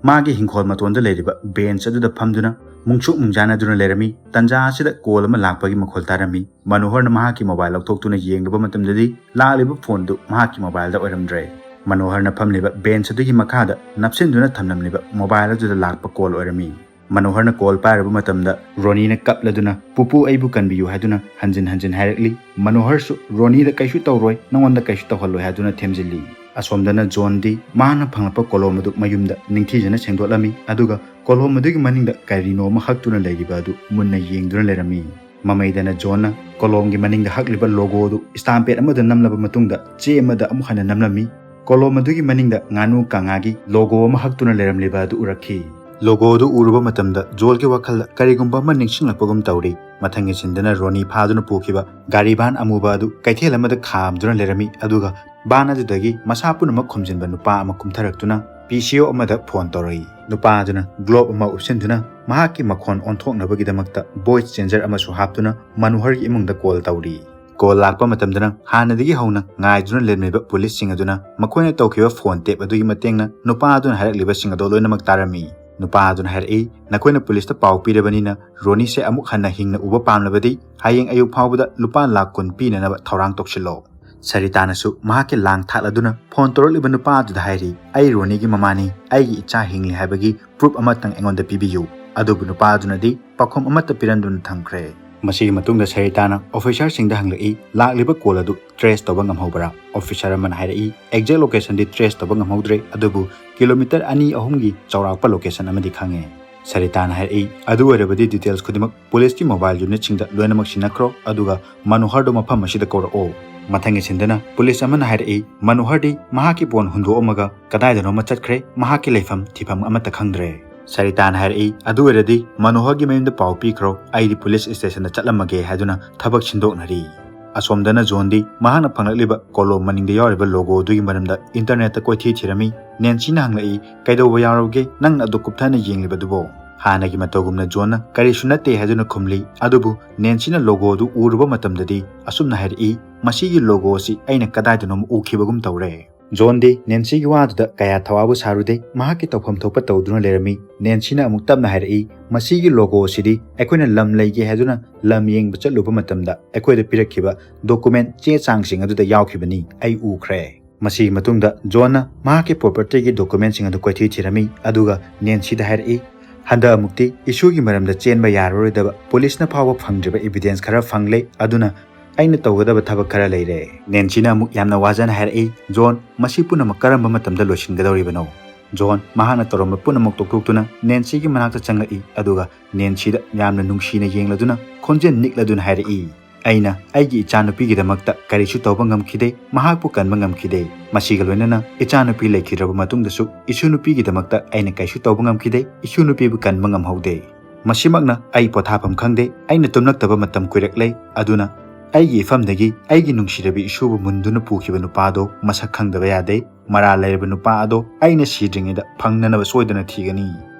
ꯃꯥꯒꯤ ꯍꯤꯡꯈꯣꯜ ꯃꯇꯣꯟꯗ ꯂꯩꯔꯤꯕ ꯕꯦꯟꯆ ꯑꯗꯨꯗ ꯐꯝꯗꯨꯅ ꯃꯨꯡꯁꯨꯛ ꯃꯨꯡꯖꯥꯅꯗꯨꯅ ꯂꯩꯔꯝꯃꯤ꯫ ꯇꯟꯖꯥ ꯑꯁꯤꯗ ꯀꯣꯜ ꯑꯃ ꯂꯥꯛꯄꯒꯤ ꯃꯈꯣꯜ ꯇꯥꯔꯝꯃꯤ꯫ ꯃꯅꯣꯍꯔꯅ ꯃꯍꯥꯛꯀꯤ ꯃꯣꯕꯥꯏꯜ ꯂꯧꯊꯣꯛꯇꯨꯅ ꯌꯦꯡꯂꯨꯕ ꯃꯇꯝꯗꯗꯤ ꯂꯥꯛꯂꯤꯕ ꯐꯣꯟꯗꯨ ꯃꯍꯥꯛꯀꯤ ꯃꯣꯕꯥꯏꯜꯗ ꯑꯣꯏꯔꯝꯗ꯭ꯔꯦ꯫ ꯃꯅꯣꯍꯔꯅ ꯐꯝꯂꯤꯕ ꯕꯦꯟꯆ ꯑꯗꯨꯒꯤ ꯃꯈꯥꯗ ꯅꯞꯁꯤꯟꯗꯨꯅ ꯊꯝꯂꯝꯂꯤꯕ ꯃꯣꯕꯥꯏꯜ ꯑꯗꯨꯗ ꯂꯥꯛꯄ ꯀꯣꯜ ꯑꯣꯏꯔꯝꯃꯤ꯫ ꯃꯅꯣꯍꯔꯅ ꯀꯣꯜ ꯄꯥꯏꯔꯨꯕ ꯃꯇꯝꯗ ꯔꯣꯅꯤꯅ ꯀꯞꯂꯗꯨꯅ, "ꯄꯨꯄꯨ, ꯑꯩꯕꯨ ꯀꯟꯕꯤꯌꯨ" ꯍꯥꯏꯗꯨꯅ ꯍꯟꯖꯤꯟ ꯍꯟꯖꯤꯟ ꯍꯥꯏꯔꯛꯂꯤ꯫ ꯃꯅꯣꯍꯔꯁꯨ ꯔꯣꯅꯤꯗ "ꯀꯩꯁꯨ ꯇꯧꯔꯣꯏ, ꯅꯉꯣꯟꯗ ꯀꯩꯁꯨ ꯇꯧꯍꯜꯂꯣꯏ" ꯍꯥꯏꯗꯨꯅ ꯊꯦꯝꯖꯤꯜꯂꯤ꯫ ꯑꯁꯣꯝꯗꯅ ꯖꯣꯟꯗꯤ ꯃꯥꯅ ꯐꯪꯂꯛꯄ ꯀꯣꯂꯣꯝ ꯑꯗꯨ ꯃꯌꯨꯝꯗ ꯅꯤꯡꯊꯤꯖꯅ ꯁꯦꯡꯗꯣꯛꯂꯝꯃꯤ, ꯑꯗꯨꯒ ꯀꯣꯂꯣꯝ ꯑꯗꯨꯒꯤ ꯃꯅꯤꯡꯗ ꯀꯔꯤꯅꯣ ꯑꯃ ꯍꯛꯇꯨꯅ ꯂꯩꯔꯤꯕ ꯑꯗꯨ ꯃꯨꯟꯅ ꯌꯦꯡꯗꯨꯅ ꯂꯩꯔꯝꯃꯤ꯫ ꯃꯃꯩꯗꯅ ꯖꯣꯟꯅ ꯀꯣꯂꯣꯝꯒꯤ ꯃꯅꯤꯡꯗ ꯍꯛꯂꯤꯕ ꯂꯣꯒꯣꯗꯨ ꯏꯁꯇꯥꯝꯄꯦꯠ ꯑꯃꯗ ꯅꯝꯂꯕ ꯃꯇꯨꯡꯗ ꯆꯦ ꯑꯃꯗ ꯑꯃꯨꯛ ꯍꯟꯅ ꯅꯝꯂꯝꯃꯤ꯫ ꯀꯣꯂꯣꯝ ꯑꯗꯨꯒꯤ ꯃꯅꯤꯡꯗ ꯉꯥꯅꯨ ꯀꯥꯡꯉꯥꯒꯤ ꯂꯣꯒꯣ ꯑꯃ ꯍꯛꯇꯨꯅ ꯂꯩꯔꯝꯂꯤꯕ ꯑꯗꯨ ꯎꯔꯛꯈꯤ꯫ ꯂꯣꯒꯣ ꯑꯗꯨ ꯎꯔꯨꯕ ꯃꯇꯝꯗ ꯖꯣꯜꯒꯤ ꯋꯥꯈꯜꯗ ꯀꯔꯤꯒꯨꯝꯕ ꯑꯃ ꯅꯤꯡꯁꯤꯡꯂꯛꯄꯒꯨꯝ ꯇꯧꯔꯤ꯫ ꯃꯊꯪꯒꯤ ꯁꯤꯟꯗꯅ ꯔꯣꯅꯤ ꯐꯥꯗꯨꯅ ꯄꯨꯈꯤꯕ ꯒꯥꯔꯤ ꯚꯥꯟ ꯑꯃꯨꯕ ꯑꯗꯨ ꯀꯩꯊꯦꯜ ꯑꯃꯗ ꯈꯥꯝꯗꯨꯅ ꯂꯩꯔꯝꯃꯤ, ꯑꯗꯨꯒ ꯚꯥꯟ ꯑꯗꯨꯗꯒꯤ ꯃꯁꯥ ꯄꯨꯝꯅꯃꯛ ꯈꯨꯝꯖꯤꯟꯕ ꯅꯨꯄꯥ ꯑꯃ ꯀꯨꯝꯊꯔꯛꯇꯨꯅ ꯄꯤ ꯁꯤ ꯑꯣ ꯑꯃꯗ ꯐꯣꯟ ꯇꯧꯔꯛꯏ꯫ ꯅꯨꯄꯥ ꯑꯗꯨꯅ ꯒ꯭ꯂꯣꯕ ꯑꯃ ꯎꯞꯁꯤꯟꯗꯨꯅ ꯃꯍꯥꯛꯀꯤ ꯃꯈꯣꯟ ꯑꯣꯟꯊꯣꯛꯅꯕꯒꯤꯗꯃꯛꯇ ꯚꯣꯏꯁ ꯆꯦꯟꯖꯔ ꯑꯃꯁꯨ ꯍꯥꯞꯇꯨꯅ ꯃꯅꯣꯍꯔꯒꯤ ꯏꯃꯨꯡꯗ ꯀꯣꯜ ꯇꯧꯔꯤ꯫ ꯀꯣꯜ ꯂꯥꯛꯄ ꯃꯇꯝꯗꯅ ꯍꯥꯟꯅꯗꯒꯤ ꯍꯧꯅ ꯉꯥꯏꯗꯨꯅ ꯂꯩꯔꯝꯂꯤꯕ ꯄꯨꯂꯤꯁꯁꯤꯡ ꯑꯗꯨꯅ ꯃꯈꯣꯏꯅ ꯇꯧꯈꯤꯕ ꯐꯣꯟ ꯇꯦꯞ ꯑꯗꯨꯒꯤ ꯃꯇꯦꯡꯅ ꯅꯨꯄꯥ ꯑꯗꯨꯅ ꯍꯥꯏꯔꯛꯂꯤꯕꯁꯤꯡ ꯑꯗꯣ ꯂꯣꯏꯅꯃꯛ ꯇꯥꯔꯝꯃꯤ꯫ ꯅꯨꯄꯥ ꯑꯗꯨꯅ ꯍꯥꯏꯔꯛꯏ, "ꯅꯈꯣꯏꯅ ꯄꯨꯂꯤꯁꯇ ꯄꯥꯎ ꯄꯤꯔꯕꯅꯤꯅ ꯔꯣꯅꯤꯁꯦ ꯑꯃꯨꯛ ꯍꯟꯅ ꯍꯤꯡꯅ ꯎꯕ ꯄꯥꯝꯂꯕꯗꯤ ꯍꯌꯦꯡ ꯑꯌꯨꯛ ꯐꯥꯎꯕꯗ ꯂꯨꯄꯥ ꯂꯥꯈ ꯀꯨꯟ ꯄꯤꯅꯅꯕ ꯊꯧꯔꯥꯡ ꯇꯧꯁꯤꯜꯂꯣ"꯫ ꯁꯔꯤꯇꯥꯅꯁꯨ ꯃꯍꯥꯛꯀꯤ ꯂꯥꯡ ꯊꯥꯛꯂꯗꯨꯅ ꯐꯣꯟ ꯇꯧꯔꯛꯂꯤꯕ ꯅꯨꯄꯥ ꯑꯗꯨꯗ ꯍꯥꯏꯔꯤ, "ꯑꯩ ꯔꯣꯅꯤꯒꯤ ꯃꯃꯥꯅꯤ, ꯑꯩꯒꯤ ꯏꯆꯥ ꯍꯤꯡꯂꯤ ꯍꯥꯏꯕꯒꯤ ꯄ꯭ꯔꯨꯐ ꯑꯃꯇꯪ ꯑꯩꯉꯣꯟꯗ ꯄꯤꯕꯤꯌꯨ"꯫ ꯑꯗꯨꯕꯨ ꯅꯨꯄꯥ ꯑꯗꯨꯅꯗꯤ ꯄꯥꯎꯈꯨꯝ ꯑꯃꯠꯇ ꯄꯤꯔꯝꯗꯅ ꯊꯝꯈ꯭ꯔꯦ꯫ ꯃꯁꯤꯒꯤ ꯃꯇꯨꯡꯗ ꯁꯔꯤꯇꯥꯅ ꯑꯣꯐꯤꯁꯥꯔꯁꯤꯡꯗ ꯍꯪꯂꯛꯏ, "ꯂꯥꯛꯂꯤꯕ ꯀꯣꯜ ꯑꯗꯨ ꯇ꯭ꯔꯦꯁ ꯇꯧꯕ ꯉꯝꯍꯧꯕ꯭ꯔꯥ?" ꯑꯣꯐꯤꯁꯥꯔ ꯑꯃꯅ ꯍꯥꯏꯔꯛꯏ, "ꯑꯦꯛꯖꯦꯛ ꯂꯣꯀꯦꯁꯟꯗꯤ ꯇ꯭ꯔꯦꯁ ꯇꯧꯕ ꯉꯝꯍꯧꯗ꯭ꯔꯦ, ꯑꯗꯨꯕꯨ ꯀꯤꯂꯣꯃꯤꯇꯔ ꯑꯅꯤ ꯑꯍꯨꯝꯒꯤ ꯆꯥꯎꯔꯥꯛꯄ ꯂꯣꯀꯦꯁꯟ ꯑꯃꯗꯤ ꯈꯪꯉꯦ"꯫ ꯁꯔꯤꯇꯥꯅ ꯍꯥꯏꯔꯛꯏ, "ꯑꯗꯨ ꯑꯣꯏꯔꯕꯗꯤ ꯗꯤꯇꯦꯜꯁ ꯈꯨꯗꯤꯡꯃꯛ ꯄꯨꯂꯤꯁꯀꯤ ꯃꯣꯕꯥꯏꯜ ꯌꯨꯅꯤꯠꯁꯤꯡꯗ ꯂꯣꯏꯅꯃꯛ ꯁꯤꯟꯅꯈ꯭ꯔꯣ, ꯑꯗꯨꯒ ꯃꯅꯣꯍꯔꯗꯨ ꯃꯐꯝ ꯑꯁꯤꯗ ꯀꯧꯔꯛꯑꯣ"꯫ ꯃꯊꯪꯒꯤ ꯁꯤꯟꯗꯅ ꯄꯨꯂꯤꯁ ꯑꯃꯅ ꯍꯥꯏꯔꯛꯏ, "ꯃꯅꯣꯍꯔꯗꯤ ꯃꯍꯥꯛꯀꯤ ꯐꯣꯟ ꯍꯨꯟꯗꯣꯛꯑꯝꯃꯒ ꯀꯗꯥꯏꯗꯅꯣꯃ ꯆꯠꯈ꯭ꯔꯦ, ꯃꯍꯥꯛꯀꯤ ꯂꯩꯐꯝ ꯊꯤꯐꯝ ꯑꯃꯠꯇ ꯈꯪꯗ꯭ꯔꯦ"꯫ ꯁꯔꯤꯇꯥꯅ ꯍꯥꯏꯔꯛꯏ, "ꯑꯗꯨ ꯑꯣꯏꯔꯗꯤ ꯃꯅꯣꯍꯔꯒꯤ ꯃꯌꯨꯝꯗ ꯄꯥꯎ ꯄꯤꯈ꯭ꯔꯣ, ꯑꯩꯗꯤ ꯄꯨꯂꯤꯁ ꯁ꯭ꯇꯦꯁꯟꯗ ꯆꯠꯂꯝꯃꯒꯦ" ꯍꯥꯏꯗꯨꯅ ꯊꯕꯛ ꯁꯤꯟꯗꯣꯛꯅꯔꯤ꯫ ꯑꯁꯣꯝꯗꯅ ꯖꯣꯟꯗꯤ ꯃꯍꯥꯛꯅ ꯐꯪꯂꯛꯂꯤꯕ ꯀꯣꯂꯣꯝ ꯃꯅꯤꯡꯗ ꯌꯥꯎꯔꯤꯕ ꯂꯣꯒꯣ ꯑꯗꯨꯒꯤ ꯃꯔꯝꯗ ꯏꯟꯇꯔꯅꯦꯠꯇ ꯀꯣꯏꯊꯤ ꯊꯤꯔꯝꯃꯤ꯫ ꯅꯦꯟꯁꯤꯅ ꯍꯪꯂꯛꯏ, "ꯀꯩꯗꯧꯕ ꯌꯥꯎꯔꯕꯒꯦ? ꯅꯪꯅ ꯑꯗꯨꯛ ꯀꯨꯞꯊꯅ ꯌꯦꯡꯂꯤꯕꯗꯨꯕꯣ?" ꯍꯥꯟꯅꯒꯤ ꯃꯇꯧꯒꯨꯝꯅ ꯖꯣꯟꯅ "ꯀꯔꯤꯁꯨ ꯅꯠꯇꯦ" ꯍꯥꯏꯗꯨꯅ ꯈꯨꯝꯂꯤ꯫ ꯑꯗꯨꯕꯨ ꯅꯦꯟꯁꯤꯅ ꯂꯣꯒꯣ ꯑꯗꯨ ꯎꯔꯨꯕ ꯃꯇꯝꯗꯗꯤ ꯑꯁꯨꯝꯅ ꯍꯥꯏꯔꯛꯏ, "ꯃꯁꯤꯒꯤ ꯂꯣꯒꯣ ꯑꯁꯤ ꯑꯩꯅ ꯀꯗꯥꯏꯗꯅꯣꯃ ꯎꯈꯤꯕꯒꯨꯝ ꯇꯧꯔꯦ"꯫ ꯖꯣꯟꯗꯤ ꯅꯦꯟꯁꯤꯒꯤ ꯋꯥꯗꯨꯗ ꯀꯌꯥ ꯊꯋꯥꯕꯨ ꯁꯥꯔꯨꯗꯦ꯫ ꯃꯍꯥꯛꯀꯤ ꯇꯧꯐꯝ ꯊꯣꯛꯄ ꯇꯧꯗꯨꯅ ꯂꯩꯔꯝꯃꯤ꯫ ꯅꯦꯟꯁꯤꯅ ꯑꯃꯨꯛ ꯇꯞꯅ ꯍꯥꯏꯔꯛꯏ, "ꯃꯁꯤꯒꯤ ꯂꯣꯒꯣ ꯑꯁꯤꯗꯤ ꯑꯩꯈꯣꯏꯅ ꯂꯝ ꯂꯩꯒꯦ ꯍꯥꯏꯗꯨꯅ ꯂꯝ ꯌꯦꯡꯕ ꯆꯠꯂꯨꯕ ꯃꯇꯝꯗ ꯑꯩꯈꯣꯏꯗ ꯄꯤꯔꯛꯈꯤꯕ ꯗꯣꯀꯨꯃꯦꯟ ꯆꯦ ꯆꯥꯡꯁꯤꯡ ꯑꯗꯨꯗ ꯌꯥꯎꯈꯤꯕꯅꯤ꯫ ꯑꯩ ꯎꯈ꯭ꯔꯦ"꯫ ꯃꯁꯤꯒꯤ ꯃꯇꯨꯡꯗ ꯖꯣꯟꯅ ꯃꯍꯥꯛꯀꯤ ꯄ꯭ꯔꯣꯄꯔꯇꯤꯒꯤ ꯗꯣꯀꯨꯃꯦꯟꯁꯤꯡ ꯑꯗꯨ ꯀꯣꯏꯊꯤ ꯊꯤꯔꯝꯃꯤ, ꯑꯗꯨꯒ ꯅꯦꯟꯁꯤꯗ ꯍꯥꯏꯔꯛꯏ, "ꯍꯟꯗꯛ ꯑꯃꯨꯛꯇꯤ ꯏꯁꯨꯒꯤ ꯃꯔꯝꯗ ꯆꯦꯟꯕ ꯌꯥꯔꯔꯣꯏꯗꯕ ꯄꯨꯂꯤꯁꯅ ꯐꯥꯎꯕ ꯐꯪꯗ꯭ꯔꯤꯕ ꯏꯕꯤꯗꯦꯟꯁ ꯈꯔ ꯐꯪꯂꯦ, ꯑꯗꯨꯅ ꯑꯩꯅ ꯇꯧꯒꯗꯕ ꯊꯕꯛ ꯈꯔ ꯂꯩꯔꯦ"꯫ ꯅꯦꯟꯁꯤꯅ ꯑꯃꯨꯛ ꯌꯥꯝꯅ ꯋꯥꯖꯅ ꯍꯥꯏꯔꯛꯏ, "ꯖꯣꯟ, ꯃꯁꯤ ꯄꯨꯝꯅꯃꯛ ꯀꯔꯝꯕ ꯃꯇꯝꯗ ꯂꯣꯏꯁꯤꯟꯒꯗꯧꯔꯤꯕꯅꯣ?" ꯖꯣꯟ ꯃꯍꯥꯛꯅ ꯇꯧꯔꯝꯕ ꯄꯨꯝꯅꯃꯛ ꯇꯣꯛꯊꯣꯛꯇꯨꯅ ꯅꯦꯟꯁꯤꯒꯤ ꯃꯅꯥꯛꯇ ꯆꯪꯂꯛꯏ, ꯑꯗꯨꯒ ꯅꯦꯟꯁꯤꯗ ꯌꯥꯝꯅ ꯅꯨꯡꯁꯤꯅ ꯌꯦꯡꯂꯗꯨꯅ ꯈꯣꯟꯖꯦꯜ ꯅꯤꯛꯂꯗꯨꯅ ꯍꯥꯏꯔꯛꯏ, "ꯑꯩꯅ ꯑꯩꯒꯤ ꯏꯆꯥꯅꯨꯄꯤꯒꯤꯗꯃꯛꯇ ꯀꯔꯤꯁꯨ ꯇꯧꯕ ꯉꯝꯈꯤꯗꯦ, ꯃꯍꯥꯛꯄꯨ ꯀꯟꯕ ꯉꯝꯈꯤꯗꯦ꯫ ꯃꯁꯤꯒ ꯂꯣꯏꯅꯅ ꯏꯆꯥꯅꯨꯄꯤ ꯂꯩꯈꯤꯗ꯭ꯔꯕ ꯃꯇꯨꯡꯗꯁꯨ ꯏꯁꯨ ꯅꯨꯄꯤꯒꯤꯗꯃꯛꯇ ꯑꯩꯅ ꯀꯔꯤꯁꯨ ꯇꯧꯕ ꯉꯝꯈꯤꯗꯦ, ꯏꯁꯨ ꯅꯨꯄꯤꯕꯨ ꯀꯟꯕ ꯉꯝꯍꯧꯗꯦ꯫ ꯃꯁꯤꯃꯛꯅ ꯑꯩ ꯄꯣꯊꯥꯐꯝ ꯈꯪꯗꯦ, ꯑꯩꯅ ꯇꯨꯝꯂꯛꯇꯕ ꯃꯇꯝ ꯀꯨꯏꯔꯛꯂꯦ, ꯑꯗꯨꯅ ꯑꯩꯒꯤ ꯏꯐꯝꯗꯒꯤ ꯑꯩꯒꯤ ꯅꯨꯡꯁꯤꯔꯕꯤ ꯏꯁꯨꯕꯨ ꯃꯨꯟꯗꯨꯅ ꯄꯨꯈꯤꯕ ꯅꯨꯄꯥꯗꯣ ꯃꯁꯛ ꯈꯪꯗꯕ ꯌꯥꯗꯦ꯫ ꯃꯔꯥꯜ ꯂꯩꯔꯕ ꯅꯨꯄꯥ ꯑꯗꯣ ꯑꯩꯅ ꯁꯤꯗ꯭ꯔꯤꯉꯩꯗ ꯐꯪꯅꯅꯕ ꯁꯣꯏꯗꯅ ꯊꯤꯒꯅꯤ꯫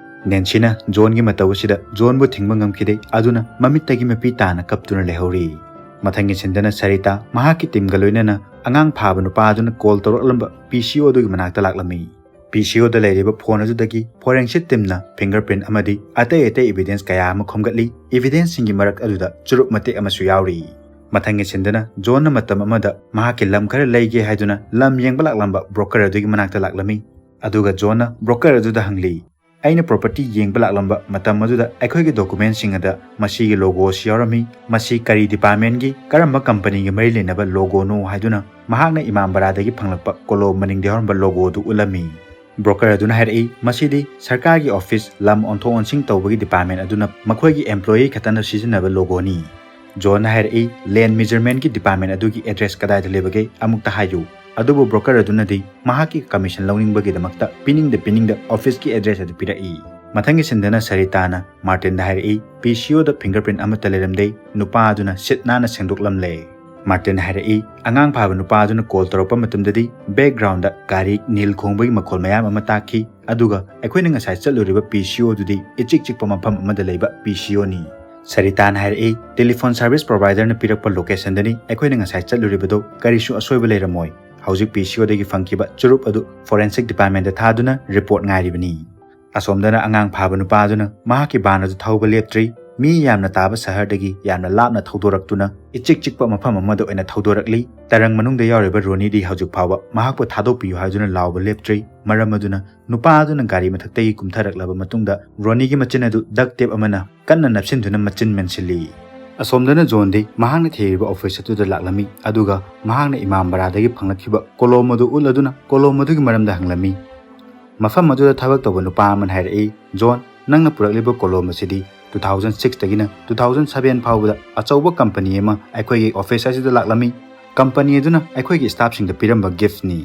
ꯅꯦꯟꯁꯤꯅ ꯖꯣꯟꯒꯤ ꯃꯇꯧ ꯑꯁꯤꯗ ꯖꯣꯟꯕꯨ ꯊꯤꯡꯕ ꯉꯝꯈꯤꯗꯦ꯫ ꯑꯗꯨꯅ ꯃꯃꯤꯠꯇꯒꯤ ꯃꯄꯤ ꯇꯥꯅ ꯀꯞꯇꯨꯅ ꯂꯩꯍꯧꯔꯤ꯫ ꯃꯊꯪꯒꯤ ꯁꯤꯟꯗꯅ ꯁꯔꯤꯇꯥ ꯃꯍꯥꯛꯀꯤ ꯇꯤꯝꯒ ꯂꯣꯏꯅꯅ ꯑꯉꯥꯡ ꯐꯥꯕ ꯅꯨꯄꯥ ꯑꯗꯨꯅ ꯀꯣꯜ ꯇꯧꯔꯛꯂꯝꯕ ꯄꯤ ꯁꯤ ꯑꯣ ꯑꯗꯨꯒꯤ ꯃꯅꯥꯛꯇ ꯂꯥꯛꯂꯝꯃꯤ꯫ ꯄꯤ ꯁꯤ ꯑꯣꯗ ꯂꯩꯔꯤꯕ ꯐꯣꯟ ꯑꯗꯨꯗꯒꯤ ꯐꯣꯔꯦꯟꯁꯤꯛ ꯇꯤꯝꯅ ꯐꯤꯡꯒꯔ ꯄ꯭ꯔꯤꯟ ꯑꯃꯗꯤ ꯑꯇꯩ ꯑꯇꯩ ꯏꯚꯤꯗꯦꯟꯁ ꯀꯌꯥ ꯑꯃ ꯈꯣꯝꯒꯠꯂꯤ꯫ ꯏꯚꯤꯗꯦꯟꯁꯁꯤꯡꯒꯤ ꯃꯔꯛ ꯑꯗꯨꯗ ꯆꯨꯔꯨꯞ ꯃꯇꯦꯛ ꯑꯃꯁꯨ ꯌꯥꯎꯔꯤ꯫ ꯃꯊꯪꯒꯤ ꯁꯤꯟꯗꯅ ꯖꯣꯟꯅ ꯃꯇꯝ ꯑꯃꯗ ꯃꯍꯥꯛꯀꯤ ꯂꯝ ꯈꯔ ꯂꯩꯒꯦ ꯍꯥꯏꯗꯨꯅ ꯂꯝ ꯌꯦꯡꯕ ꯂꯥꯛꯂꯝꯕ ꯕ꯭ꯔꯣꯀꯔ ꯑꯗꯨꯒꯤ ꯃꯅꯥꯛꯇ ꯂꯥꯛꯂꯝꯃꯤ꯫ ꯑꯗꯨꯒ ꯖꯣꯟꯅ ꯕ꯭ꯔꯣꯀꯔ ꯑꯗꯨꯗ ꯍꯪꯂꯤ, "ꯑꯩꯅ ꯄ꯭ꯔꯣꯄꯔꯇꯤ ꯌꯦꯡꯕ ꯂꯥꯛꯂꯝꯕ ꯃꯇꯝ ꯑꯗꯨꯗ ꯑꯩꯈꯣꯏꯒꯤ ꯗꯣꯀꯨꯃꯦꯟꯁꯤꯡ ꯑꯗ ꯃꯁꯤꯒꯤ ꯂꯣꯒꯣ ꯑꯁꯤ ꯌꯥꯎꯔꯝꯃꯤ꯫ ꯃꯁꯤ ꯀꯔꯤ ꯗꯤꯄꯥꯔꯠꯃꯦꯟꯒꯤ, ꯀꯔꯝꯕ ꯀꯝꯄꯅꯤꯒ ꯃꯔꯤ ꯂꯩꯅꯕ ꯂꯣꯒꯣꯅꯣ?" ꯍꯥꯏꯗꯨꯅ ꯃꯍꯥꯛꯅ ꯏꯃꯥꯝ ꯕꯔꯥꯗꯒꯤ ꯐꯪꯂꯛꯄ ꯀꯣꯂꯣꯝ ꯃꯅꯤꯡꯗ ꯌꯥꯎꯔꯝꯕ ꯂꯣꯒꯣꯗꯨ ꯎꯠꯂꯝꯃꯤ꯫ ꯕ꯭ꯔꯣꯀꯔ ꯑꯗꯨꯅ ꯍꯥꯏꯔꯛꯏ, "ꯃꯁꯤꯗꯤ ꯁꯔꯀꯥꯔꯒꯤ ꯑꯣꯐꯤꯁ ꯂꯝ ꯑꯣꯟꯊꯣꯛ ꯑꯣꯟꯁꯤꯟ ꯇꯧꯕꯒꯤ ꯗꯤꯄꯥꯔꯠꯃꯦꯟ ꯑꯗꯨꯅ ꯃꯈꯣꯏꯒꯤ ꯑꯦꯝꯄ꯭ꯂꯣꯌꯤ ꯈꯛꯇꯅ ꯁꯤꯖꯤꯟꯅꯕ ꯂꯣꯒꯣꯅꯤ꯫" ꯖꯣꯟꯅ ꯍꯥꯏꯔꯛꯏ, "ꯂꯦꯟ ꯃꯦꯖꯔꯃꯦꯟꯒꯤ ꯗꯤꯄꯥꯔꯠꯃꯦꯟ ꯑꯗꯨꯒꯤ ꯑꯦꯗ꯭ꯔꯦꯁ ꯀꯗꯥꯏꯗ ꯂꯩꯕꯒꯦ ꯑꯃꯨꯛꯇ ꯍꯥꯏꯌꯨ꯫" ꯑꯗꯨꯕꯨ ꯕ꯭ꯔꯣꯀꯔ ꯑꯗꯨꯅꯗꯤ ꯃꯍꯥꯛꯀꯤ ꯀꯃꯤꯁꯟ ꯂꯧꯅꯤꯡꯕꯒꯤꯗꯃꯛꯇ ꯄꯤꯅꯤꯡꯗ ꯄꯤꯅꯤꯡꯗ ꯑꯣꯐꯤꯁꯀꯤ ꯑꯦꯗ꯭ꯔꯦꯁ ꯑꯗꯨ ꯄꯤꯔꯛꯏ꯫ ꯃꯊꯪꯒꯤ ꯁꯤꯟꯗꯅ ꯁꯔꯤꯇꯥꯅ ꯃꯥꯔꯇꯤꯟꯗ ꯍꯥꯏꯔꯛꯏ, "ꯄꯤ ꯁꯤ ꯑꯣꯗ ꯐꯤꯡꯒꯔ ꯄ꯭ꯔꯤꯟ ꯑꯃꯠꯇ ꯂꯩꯔꯝꯗꯦ꯫ ꯅꯨꯄꯥ ꯑꯗꯨꯅ ꯁꯤꯠ ꯅꯥꯟꯅ ꯁꯦꯡꯗꯣꯛꯂꯝꯂꯦ꯫" ꯃꯥꯔꯇꯤꯟ ꯍꯥꯏꯔꯛꯏ, "ꯑꯉꯥꯡ ꯐꯥꯕ ꯅꯨꯄꯥ ꯑꯗꯨꯅ ꯀꯣꯜ ꯇꯧꯔꯛꯄ ꯃꯇꯝꯗꯗꯤ ꯕꯦꯛꯒ꯭ꯔꯥꯎꯟꯗ ꯒꯥꯔꯤ ꯅꯤꯜ ꯈꯣꯡꯕꯒꯤ ꯃꯈꯣꯜ ꯃꯌꯥꯝ ꯑꯃ ꯇꯥꯈꯤ꯫ ꯑꯗꯨꯒ ꯑꯩꯈꯣꯏꯅ ꯉꯁꯥꯏ ꯆꯠꯂꯨꯔꯤꯕ ꯄꯤ ꯁꯤ ꯑꯣ ꯑꯗꯨꯗꯤ ꯏꯆꯤꯛ ꯆꯤꯛꯄ ꯃꯐꯝ ꯑꯃꯗ ꯂꯩꯕ ꯄꯤ ꯁꯤ ꯑꯣꯅꯤ꯫" ꯁꯔꯤꯇꯥꯅ ꯍꯥꯏꯔꯛꯏ, "ꯇꯦꯂꯤꯐꯣꯟ ꯁꯥꯔꯚꯤꯁ ꯄ꯭ꯔꯣꯚꯥꯏꯗꯔꯅ ꯄꯤꯔꯛꯄ ꯂꯣꯀꯦꯁꯟꯗꯅꯤ ꯑꯩꯈꯣꯏꯅ ꯉꯁꯥꯏ ꯆꯠꯂꯨꯔꯤꯕꯗꯣ꯫ ꯀꯔꯤꯁꯨ ꯑꯁꯣꯏꯕ ꯂꯩꯔꯝꯃꯣꯏ꯫ ꯍꯧꯖꯤꯛ ꯄꯤ ꯁꯤ ꯑꯣꯗꯒꯤ ꯐꯪꯈꯤꯕ ꯆꯨꯔꯨꯞ ꯑꯗꯨ ꯐꯣꯔꯦꯟꯁꯤꯛ ꯗꯤꯄꯥꯔꯠꯃꯦꯟꯗ ꯊꯥꯗꯨꯅ ꯔꯤꯄꯣꯔꯠ ꯉꯥꯏꯔꯤꯕꯅꯤ꯫" ꯑꯁꯣꯝꯗꯅ ꯑꯉꯥꯡ ꯐꯥꯕ ꯅꯨꯄꯥ ꯑꯗꯨꯅ ꯃꯍꯥꯛꯀꯤ ꯚꯥꯟ ꯑꯗꯨ ꯊꯧꯕ ꯂꯦꯞꯇ꯭ꯔꯤ꯫ ꯃꯤ ꯌꯥꯝꯅ ꯇꯥꯕ ꯁꯍꯔꯗꯒꯤ ꯌꯥꯝꯅ ꯂꯥꯞꯅ ꯊꯧꯗꯣꯔꯛꯇꯨꯅ ꯏꯆꯤꯛ ꯆꯤꯛꯄ ꯃꯐꯝ ꯑꯃꯗ ꯑꯣꯏꯅ ꯊꯧꯗꯣꯔꯛꯂꯤ꯫ ꯇꯔꯪ ꯃꯅꯨꯡꯗ ꯌꯥꯎꯔꯤꯕ ꯔꯣꯅꯤꯗꯤ ꯍꯧꯖꯤꯛ ꯐꯥꯎꯕ ꯃꯍꯥꯛꯄꯨ ꯊꯥꯗꯣꯛꯄꯤꯌꯨ ꯍꯥꯏꯗꯨꯅ ꯂꯥꯎꯕ ꯂꯦꯞꯇ꯭ꯔꯤ꯫ ꯃꯔꯝ ꯑꯗꯨꯅ ꯅꯨꯄꯥ ꯑꯗꯨꯅ ꯒꯥꯔꯤ ꯃꯊꯛꯇꯒꯤ ꯀꯨꯝꯊꯔꯛꯂꯕ ꯃꯇꯨꯡꯗ ꯔꯣꯅꯤꯒꯤ ꯃꯆꯤꯟ ꯑꯗꯨ ꯗꯛ ꯇꯦꯞ ꯑꯃꯅ ꯀꯟꯅ ꯅꯞꯁꯤꯟꯗꯨꯅ ꯃꯆꯤꯟ ꯃꯦꯟꯁꯤꯜꯂꯤ꯫ ꯑꯁꯣꯝꯗꯅ ꯖꯣꯟꯗꯤ ꯃꯍꯥꯛꯅ ꯊꯤꯔꯤꯕ ꯑꯣꯐꯤꯁ ꯑꯗꯨꯗ ꯂꯥꯛꯂꯝꯃꯤ, ꯑꯗꯨꯒ ꯃꯍꯥꯛꯅ ꯏꯃꯥꯝ ꯕꯔꯥꯗꯒꯤ ꯐꯪꯂꯛꯈꯤꯕ ꯀꯣꯂꯣꯝ ꯑꯗꯨ ꯎꯠꯂꯗꯨꯅ ꯀꯣꯂꯣꯝ ꯑꯗꯨꯒꯤ ꯃꯔꯝꯗ ꯍꯪꯂꯝꯃꯤ꯫ ꯃꯐꯝ ꯑꯗꯨꯗ ꯊꯕꯛ ꯇꯧꯕ ꯅꯨꯄꯥ ꯑꯃꯅ ꯍꯥꯏꯔꯛꯏ, "ꯖꯣꯟ, ꯅꯪꯅ ꯄꯨꯔꯛꯂꯤꯕ ꯀꯣꯂꯣꯝ ꯑꯁꯤꯗꯤ ꯇꯨ ꯊꯥꯎꯖꯟ ꯁꯤꯛꯁꯇꯒꯤꯅ ꯇꯨ ꯊꯥꯎꯖꯟ ꯁꯚꯦꯟ ꯐꯥꯎꯕꯗ ꯑꯆꯧꯕ ꯀꯝꯄꯅꯤ ꯑꯃ ꯑꯩꯈꯣꯏꯒꯤ ꯑꯣꯐꯤꯁ ꯑꯁꯤꯗ ꯂꯥꯛꯂꯝꯃꯤ꯫ ꯀꯝꯄꯅꯤ ꯑꯗꯨꯅ ꯑꯩꯈꯣꯏꯒꯤ ꯁ꯭ꯇꯥꯐꯁꯤꯡꯗ ꯄꯤꯔꯝꯕ ꯒꯤꯐꯅꯤ꯫"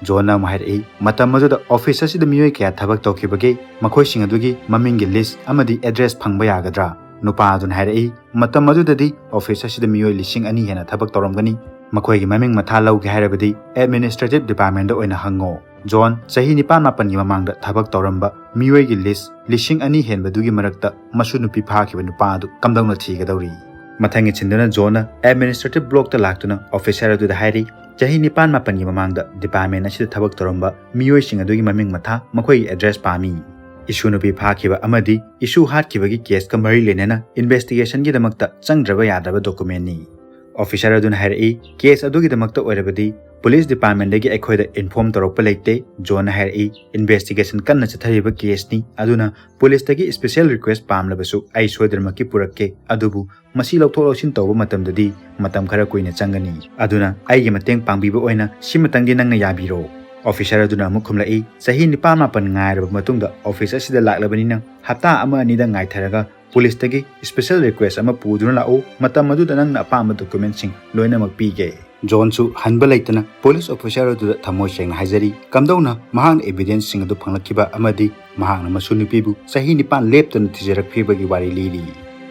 ꯖꯣꯟꯅ ꯑꯃꯨꯛ ꯍꯥꯏꯔꯛꯏ, "ꯃꯇꯝ ꯑꯗꯨꯗ ꯑꯣꯐꯤꯁ ꯑꯁꯤꯗ ꯃꯤꯑꯣꯏ ꯀꯌꯥ ꯊꯕꯛ ꯇꯧꯈꯤꯕꯒꯦ? ꯃꯈꯣꯏꯁꯤꯡ ꯑꯗꯨꯒꯤ ꯃꯃꯤꯡꯒꯤ ꯂꯤꯁ ꯑꯃꯗꯤ ꯑꯦꯗ꯭ꯔꯦꯁ ꯐꯪꯕ ꯌꯥꯒꯗ꯭ꯔꯥ?" ꯅꯨꯄꯥ ꯑꯗꯨꯅ ꯍꯥꯏꯔꯛꯏ, "ꯃꯇꯝ ꯑꯗꯨꯗꯗꯤ ꯑꯣꯐꯤꯁ ꯑꯁꯤꯗ ꯃꯤꯑꯣꯏ ꯂꯤꯁꯤꯡ ꯑꯅꯤ ꯍꯦꯟꯅ ꯊꯕꯛ ꯇꯧꯔꯝꯒꯅꯤ꯫ ꯃꯈꯣꯏꯒꯤ ꯃꯃꯤꯡ ꯃꯊꯥ ꯂꯧꯒꯦ ꯍꯥꯏꯔꯕꯗꯤ ꯑꯦꯗꯃꯤꯅꯤꯁꯇ꯭ꯔꯦꯇꯤꯚ ꯗꯤꯄꯥꯔꯠꯃꯦꯟꯗ ꯑꯣꯏꯅ ꯍꯪꯉꯣ꯫" ꯖꯣꯟ, ꯆꯍꯤ ꯅꯤꯄꯥꯟ ꯃꯥꯄꯟꯒꯤ ꯃꯃꯥꯡꯗ ꯊꯕꯛ ꯇꯧꯔꯝꯕ ꯃꯤꯑꯣꯏꯒꯤ ꯂꯤꯁ ꯂꯤꯁꯤꯡ ꯑꯅꯤ ꯍꯦꯟꯕꯗꯨꯒꯤ ꯃꯔꯛꯇ ꯃꯁꯨ ꯅꯨꯄꯤ ꯐꯥꯈꯤꯕ ꯅꯨꯄꯥ ꯑꯗꯨ ꯀꯝꯗꯧꯅ ꯊꯤꯒꯗꯧꯔꯤ? ꯃꯊꯪꯒꯤ ꯁꯤꯟꯗꯨꯅ ꯖꯣꯟꯅ ꯑꯦꯗꯃꯤꯅꯤꯁꯇ꯭ꯔꯦꯇꯤꯚ ꯕ꯭ꯂꯣꯛꯇ ꯂꯥꯛꯇꯨꯅ ꯑꯣꯐꯤꯁꯔ ꯑꯗꯨꯗ ꯍꯥꯏꯔꯤ, "ꯆꯍꯤ ꯅꯤꯄꯥꯟ ꯃꯥꯄꯟꯒꯤ ꯃꯃꯥꯡꯗ ꯗꯤꯄꯥꯔꯠꯃꯦꯟ ꯑꯁꯤꯗ ꯊꯕꯛ ꯇꯧꯔꯝꯕ ꯃꯤꯑꯣꯏꯁꯤꯡ ꯑꯗꯨꯒꯤ ꯃꯃꯤꯡ ꯃꯊꯥ, ꯃꯈꯣꯏꯒꯤ ꯑꯦꯗ꯭ꯔꯦꯁ ꯄꯥꯝꯃꯤ꯫ ꯏꯁꯨ ꯅꯨꯄꯤ ꯐꯥꯈꯤꯕ ꯑꯃꯗꯤ ꯏꯁꯨ ꯍꯥꯠꯈꯤꯕꯒꯤ ꯀꯦꯁꯀ ꯃꯔꯤ ꯂꯩꯅꯅ ꯏꯟꯚꯦꯁꯇꯤꯒꯦꯁꯟꯒꯤꯗꯃꯛꯇ ꯆꯪꯗ꯭ꯔꯕ ꯌꯥꯗ꯭ꯔꯕ ꯗꯣꯀꯨꯃꯦꯟꯅꯤ꯫" ꯑꯣꯐꯤꯁꯔ ꯑꯗꯨꯅ ꯍꯥꯏꯔꯛꯏ, "ꯀꯦꯁ ꯑꯗꯨꯒꯤꯗꯃꯛꯇ ꯑꯣꯏꯔꯕꯗꯤ ꯄꯨꯂꯤꯁ ꯗꯤꯄꯥꯔꯠꯃꯦꯟꯗꯒꯤ ꯑꯩꯈꯣꯏꯗ ꯏꯟꯐꯣꯔꯝ ꯇꯧꯔꯛꯄ ꯂꯩꯇꯦ꯫" ꯖꯣꯟꯅ ꯍꯥꯏꯔꯛꯏ, "ꯏꯟꯚꯦꯁꯇꯤꯒꯦꯁꯟ ꯀꯟꯅ ꯆꯠꯊꯔꯤꯕ ꯀꯦꯁꯅꯤ, ꯑꯗꯨꯅ ꯄꯨꯂꯤꯁꯇꯒꯤ ꯁ꯭ꯄꯦꯁꯦꯜ ꯔꯤꯀ꯭ꯋꯦꯁ ꯄꯥꯝꯂꯕꯁꯨ ꯑꯩ ꯁꯣꯏꯗꯅꯃꯛꯀꯤ ꯄꯨꯔꯛꯀꯦ, ꯑꯗꯨꯕꯨ ꯃꯁꯤ ꯂꯧꯊꯣꯛ ꯂꯧꯁꯤꯟ ꯇꯧꯕ ꯃꯇꯝꯗꯗꯤ ꯃꯇꯝ ꯈꯔ ꯀꯨꯏꯅ ꯆꯪꯒꯅꯤ꯫ ꯑꯗꯨꯅ ꯑꯩꯒꯤ ꯃꯇꯦꯡ ꯄꯥꯡꯕꯤꯕ ꯑꯣꯏꯅ ꯁꯤꯃꯇꯪꯗꯤ ꯅꯪꯅ ꯌꯥꯕꯤꯔꯣ꯫" ꯑꯣꯐꯤꯁꯔ ꯑꯗꯨꯅ ꯑꯃꯨꯛ ꯈꯨꯝꯂꯛꯏ, "ꯆꯍꯤ ꯅꯤꯄꯥꯟ ꯃꯥꯄꯟ ꯉꯥꯏꯔꯕ ꯃꯇꯨꯡꯗ ꯑꯣꯐꯤꯁ ꯑꯁꯤꯗ ꯂꯥꯛꯂꯕꯅꯤꯅ ꯍꯞꯇꯥ ꯑꯃ ꯑꯅꯤꯗ ꯉꯥꯏꯊꯔꯒ ꯄꯨꯂꯤꯁꯇꯒꯤ ꯁ꯭ꯄꯦꯁꯦꯜ ꯔꯤꯀ꯭ꯋꯦꯁ ꯑꯃ ꯄꯨꯗꯨꯅ ꯂꯥꯛꯎ꯫ ꯃꯇꯝ ꯑꯗꯨꯗ ꯅꯪꯅ ꯑꯄꯥꯝꯕ ꯗꯣꯀꯨꯃꯦꯟꯁꯤꯡ ꯂꯣꯏꯅꯃꯛ ꯄꯤꯒꯦ꯫" ꯖꯣꯟꯁꯨ ꯍꯟꯕ ꯂꯩꯇꯅ ꯄꯨꯂꯤꯁ ꯑꯣꯐꯤꯁꯔ ꯑꯗꯨꯗ ꯊꯃꯣꯏ ꯁꯦꯡꯅ ꯍꯥꯏꯖꯔꯤ, ꯀꯝꯗꯧꯅ ꯃꯍꯥꯛꯅ ꯏꯚꯤꯗꯦꯟꯁꯁꯤꯡ ꯑꯗꯨ ꯐꯪꯂꯛꯈꯤꯕ ꯑꯃꯗꯤ ꯃꯍꯥꯛꯅ ꯃꯁꯨ ꯅꯨꯄꯤꯕꯨ ꯆꯍꯤ ꯅꯤꯄꯥꯟ ꯂꯦꯞꯇꯅ ꯊꯤꯖꯔꯛꯈꯤꯕꯒꯤ ꯋꯥꯔꯤ ꯂꯤꯔꯤ꯫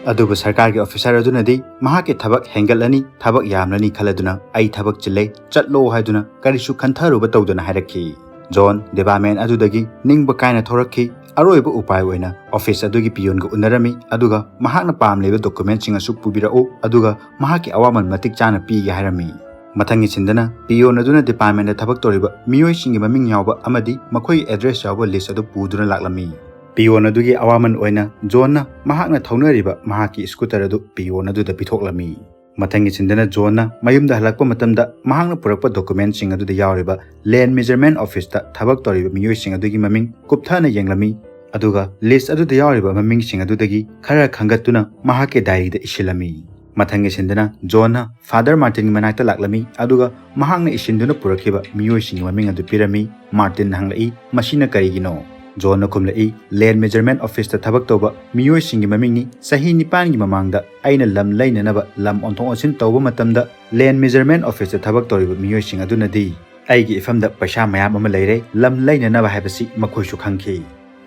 ꯑꯗꯨꯕꯨ ꯁꯔꯀꯥꯔꯒꯤ ꯑꯣꯐꯤꯁꯔ ꯑꯗꯨꯅꯗꯤ ꯃꯍꯥꯛꯀꯤ ꯊꯕꯛ ꯍꯦꯟꯒꯠꯂꯅꯤ, ꯊꯕꯛ ꯌꯥꯝꯂꯅꯤ ꯈꯜꯂꯗꯨꯅ "ꯑꯩ ꯊꯕꯛ ꯆꯤꯜꯂꯦ, ꯆꯠꯂꯣ" ꯍꯥꯏꯗꯨꯅ ꯀꯔꯤꯁꯨ ꯈꯟꯊꯔꯨꯕ ꯇꯧꯗꯅ ꯍꯥꯏꯔꯛꯈꯤ꯫ ꯖꯣꯟ ꯗꯤꯄꯥꯔꯠꯃꯦꯟ ꯑꯗꯨꯗꯒꯤ ꯅꯤꯡꯕ ꯀꯥꯏꯅ ꯊꯣꯔꯛꯈꯤ꯫ ꯑꯔꯣꯏꯕ ꯎꯄꯥꯏ ꯑꯣꯏꯅ ꯑꯣꯐꯤꯁ ꯑꯗꯨꯒꯤ ꯄꯤꯌꯣꯟꯒ ꯎꯅꯔꯝꯃꯤ, ꯑꯗꯨꯒ ꯃꯍꯥꯛꯅ ꯄꯥꯝꯂꯤꯕ ꯗꯣꯀꯨꯃꯦꯟꯁꯤꯡ ꯑꯁꯨ ꯄꯨꯕꯤꯔꯛꯎ, ꯑꯗꯨꯒ ꯃꯍꯥꯛꯀꯤ ꯑꯋꯥꯃꯟ ꯃꯇꯤꯛ ꯆꯥꯅ ꯄꯤꯒꯦ ꯍꯥꯏꯔꯝꯃꯤ꯫ ꯃꯊꯪꯒꯤ ꯁꯤꯟꯗꯅ ꯄꯤꯌꯣꯟ ꯑꯗꯨꯅ ꯗꯤꯄꯥꯔꯠꯃꯦꯟꯗ ꯊꯕꯛ ꯇꯧꯔꯤꯕ ꯃꯤꯑꯣꯏꯁꯤꯡꯒꯤ ꯃꯃꯤꯡ ꯌꯥꯎꯕ ꯑꯃꯗꯤ ꯃꯈꯣꯏꯒꯤ ꯑꯦꯗ꯭ꯔꯦꯁ ꯌꯥꯎꯕ ꯂꯤꯁ ꯑꯗꯨ ꯄꯨꯗꯨꯅ ꯂꯥꯛꯂꯝꯃꯤ꯫ ꯄꯤꯌꯣꯟ ꯑꯗꯨꯒꯤ ꯑꯋꯥꯃꯟ ꯑꯣꯏꯅ ꯖꯣꯟꯅ ꯃꯍꯥꯛꯅ ꯊꯧꯅꯔꯤꯕ ꯃꯍꯥꯛꯀꯤ ꯁ꯭ꯀꯨꯇꯔ ꯑꯗꯨ ꯄꯤꯌꯣꯟ ꯑꯗꯨꯗ ꯄꯤꯊꯣꯛꯂꯝꯃꯤ꯫ ꯃꯊꯪꯒꯤ ꯁꯤꯟꯗꯅ ꯖꯣꯟꯅ ꯃꯌꯨꯝꯗ ꯍꯜꯂꯛꯄ ꯃꯇꯝꯗ ꯃꯍꯥꯛꯅ ꯄꯨꯔꯛꯄ ꯗꯣꯀꯨꯃꯦꯟꯁꯤꯡ ꯑꯗꯨꯗ ꯌꯥꯎꯔꯤꯕ ꯂꯦꯟ ꯃꯦꯖꯔꯃꯦꯟ ꯑꯣꯐꯤꯁꯇ ꯊꯕꯛ ꯇꯧꯔꯤꯕ ꯃꯤꯑꯣꯏꯁꯤꯡ ꯑꯗꯨꯒꯤ ꯃꯃꯤꯡ ꯀꯨꯞꯊꯅ ꯌꯦꯡꯂꯝꯃꯤ, ꯑꯗꯨꯒ ꯂꯤꯁ ꯑꯗꯨꯗ ꯌꯥꯎꯔꯤꯕ ꯃꯃꯤꯡꯁꯤꯡ ꯑꯗꯨꯗꯒꯤ ꯈꯔ ꯈꯟꯒꯠꯇꯨꯅ ꯃꯍꯥꯛꯀꯤ ꯗꯥꯏꯔꯤꯗ ꯏꯁꯤꯜꯂꯝꯃꯤ꯫ ꯃꯊꯪꯒꯤ ꯁꯤꯟꯗꯅ ꯖꯣꯟꯅ ꯐꯥꯗꯔ ꯃꯥꯔꯇꯤꯟꯒꯤ ꯃꯅꯥꯛꯇ ꯂꯥꯛꯂꯝꯃꯤ, ꯑꯗꯨꯒ ꯃꯍꯥꯛꯅ ꯏꯁꯤꯟꯗꯨꯅ ꯄꯨꯔꯛꯈꯤꯕ ꯃꯤꯑꯣꯏꯁꯤꯡꯒꯤ ꯃꯃꯤꯡ ꯑꯗꯨ ꯄꯤꯔꯝꯃꯤ꯫ ꯃꯥꯔꯇꯤꯟꯅ ꯍꯪꯂꯛꯏ, "ꯃꯁꯤꯅ ꯀꯔꯤꯒꯤꯅꯣ?" ꯖꯣꯟꯅ ꯈꯨꯝꯂꯛꯏ, "ꯂꯦꯟ ꯃꯦꯖꯔꯃꯦꯟ ꯑꯣꯐꯤꯁꯇ ꯊꯕꯛ ꯇꯧꯕ ꯃꯤꯑꯣꯏꯁꯤꯡꯒꯤ ꯃꯃꯤꯡꯅꯤ꯫ ꯆꯍꯤ ꯅꯤꯄꯥꯟꯒꯤ ꯃꯃꯥꯡꯗ ꯑꯩꯅ ꯂꯝ ꯂꯩꯅꯅꯕ ꯂꯝ ꯑꯣꯟꯊꯣꯛ ꯑꯣꯟꯁꯤꯟ ꯇꯧꯕ ꯃꯇꯝꯗ ꯂꯦꯟ ꯃꯦꯖꯔꯃꯦꯟ ꯑꯣꯐꯤꯁꯇ ꯊꯕꯛ ꯇꯧꯔꯤꯕ ꯃꯤꯑꯣꯏꯁꯤꯡ ꯑꯗꯨꯅꯗꯤ ꯑꯩꯒꯤ ꯏꯐꯝꯗ ꯄꯩꯁꯥ ꯃꯌꯥꯝ ꯑꯃ ꯂꯩꯔꯦ, ꯂꯝ ꯂꯩꯅꯅꯕ ꯍꯥꯏꯕꯁꯤ ꯃꯈꯣꯏꯁꯨ ꯈꯪꯈꯤ꯫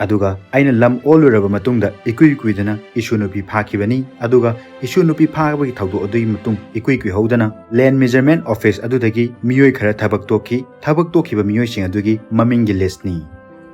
ꯑꯗꯨꯒ ꯑꯩꯅ ꯂꯝ ꯑꯣꯜꯂꯨꯔꯕ ꯃꯇꯨꯡꯗ ꯏꯀꯨꯏ ꯀꯨꯏꯗꯅ ꯏꯁꯨ ꯅꯨꯄꯤ ꯐꯥꯈꯤꯕꯅꯤ꯫ ꯑꯗꯨꯒ ꯏꯁꯨ ꯅꯨꯄꯤ ꯐꯥꯕꯒꯤ ꯊꯧꯗꯣꯛ ꯑꯗꯨꯒꯤ ꯃꯇꯨꯡ ꯏꯀꯨꯏ ꯀꯨꯏꯍꯧꯗꯅ land measurement office ꯑꯗꯨꯗꯒꯤ ꯃꯤꯑꯣꯏ ꯈꯔ ꯊꯕꯛ ꯇꯣꯛꯈꯤ꯫ ꯊꯕꯛ ꯇꯣꯛꯈꯤꯕ ꯃꯤꯑꯣꯏꯁꯤꯡ ꯑꯗꯨꯒꯤ ꯃꯃꯤꯡꯒꯤ list ꯅꯤ꯫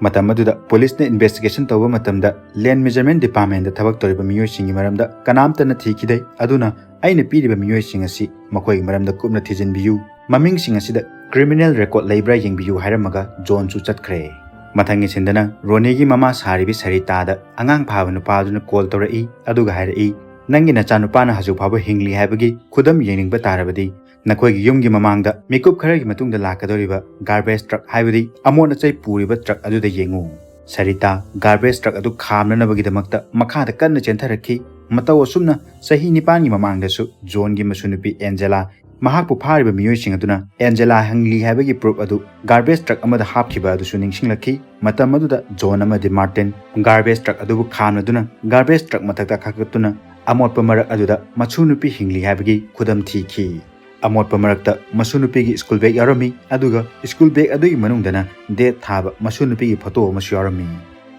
ꯃꯇꯝ ꯑꯗꯨꯗ ꯄꯨꯂꯤꯁꯅ investigation ꯇꯧꯕ ꯃꯇꯝꯗ land measurement department ꯊꯕꯛ ꯇꯧꯔꯤꯕ ꯃꯤꯑꯣꯏꯁꯤꯡꯒꯤ ꯃꯔꯝꯗ ꯀꯅꯥꯝꯇꯅ ꯊꯤꯈꯤꯗꯦ꯫ ꯑꯗꯨꯅ ꯑꯩꯅ ꯄꯤꯔꯤꯕ ꯃꯤꯑꯣꯏꯁꯤꯡ ꯑꯁꯤ ꯃꯈꯣꯏꯒꯤ ꯃꯔꯝꯗ ꯀꯨꯞꯅ ꯊꯤꯖꯤꯟꯕꯤꯌꯨ, ꯃꯃꯤꯡꯁꯤꯡ ꯑꯁꯤꯗ criminal record ꯂꯩꯕ꯭ꯔꯥ ꯌꯦꯡꯕꯤꯌꯨ ꯍꯥꯏꯔꯝꯃꯒ ꯖꯣꯟꯁꯨ ꯆꯠꯈ꯭ꯔꯦ꯫ ꯃꯊꯪꯒꯤ ꯁꯤꯟꯗꯅ ꯔꯣꯅꯤꯒꯤ ꯃꯃꯥ ꯁꯥꯔꯤꯕꯤ ꯁꯔꯤꯇꯥꯗ ꯑꯉꯥꯡ ꯐꯥꯕ ꯅꯨꯄꯥ ꯑꯗꯨꯅ call ꯇꯧꯔꯛꯏ, ꯑꯗꯨꯒ ꯍꯥꯏꯔꯛꯏ, "ꯅꯪꯒꯤ ꯅꯆꯥꯅꯨꯄꯥꯅ ꯍꯧꯖꯤꯛ ꯐꯥꯎꯕ ꯍꯤꯡꯂꯤ ꯍꯥꯏꯕꯒꯤ ꯈꯨꯗꯝ ꯌꯦꯡꯅꯤꯡꯕ ꯇꯥꯔꯕꯗꯤ ꯅꯈꯣꯏꯒꯤ ꯌꯨꯝꯒꯤ ꯃꯃꯥꯡꯗ ꯃꯤꯀꯨꯞ ꯈꯔꯒꯤ ꯃꯇꯨꯡꯗ ꯂꯥꯛꯀꯗꯧꯔꯤꯕ garbage truck, ꯍꯥꯏꯕꯗꯤ ꯑꯃꯣꯠ ꯑꯆꯩ ꯄꯨꯔꯤꯕ truck ꯑꯗꯨꯗ ꯌꯦꯡꯉꯨ꯫" ꯁꯔꯤꯇꯥ garbage truck ꯑꯗꯨ ꯈꯥꯝꯅꯅꯕꯒꯤꯗꯃꯛꯇ ꯃꯈꯥꯗ ꯀꯟꯅ ꯆꯦꯟꯊꯔꯛꯈꯤ꯫ ꯃꯇꯧ ꯑꯁꯨꯝꯅ ꯆꯍꯤ ꯅꯤꯄꯥꯟꯒꯤ ꯃꯃꯥꯡꯗꯁꯨ ꯖꯣꯟꯒꯤ ꯃꯁꯨꯅꯨꯄꯤ ꯑꯦꯟꯖꯦꯂꯥ ꯃꯍꯥꯛꯄꯨ ꯐꯥꯔꯤꯕ ꯃꯤꯑꯣꯏꯁꯤꯡ ꯑꯗꯨꯅ ꯑꯦꯟꯖꯦꯂꯥ ꯍꯤꯡꯂꯤ ꯍꯥꯏꯕꯒꯤ proof ꯑꯗꯨ garbage truck ꯑꯃꯗ ꯍꯥꯞꯈꯤꯕ ꯑꯗꯨꯁꯨ ꯅꯤꯡꯁꯤꯡꯂꯛꯈꯤ꯫ ꯃꯇꯝ ꯑꯗꯨꯗ ꯖꯣꯟ ꯑꯃꯗꯤ ꯃꯥꯔꯇꯤꯟ garbage truck ꯑꯗꯨꯕꯨ ꯈꯥꯝꯅꯗꯨꯅ garbage truck ꯃꯊꯛꯇ ꯀꯥꯈꯠꯇꯨꯅ ꯑꯃꯣꯠꯄ ꯃꯔꯛ ꯑꯗꯨꯗ ꯃꯁꯨ ꯅꯨꯄꯤ ꯍꯤꯡꯂꯤ ꯍꯥꯏꯕꯒꯤ ꯈꯨꯗꯝ ꯊꯤꯈꯤ꯫ ꯑꯃꯣꯠꯄ ꯃꯔꯛꯇ ꯃꯁꯨ ꯅꯨꯄꯤꯒꯤ school bag ꯌꯥꯎꯔꯝꯃꯤ, ꯑꯗꯨꯒ school bag ꯑꯗꯨꯒꯤ ꯃꯅꯨꯡꯗꯅ date ꯊꯥꯕ ꯃꯁꯨ ꯅꯨꯄꯤꯒꯤ photo ꯑꯃꯁꯨ ꯌꯥꯎꯔꯝꯃꯤ꯫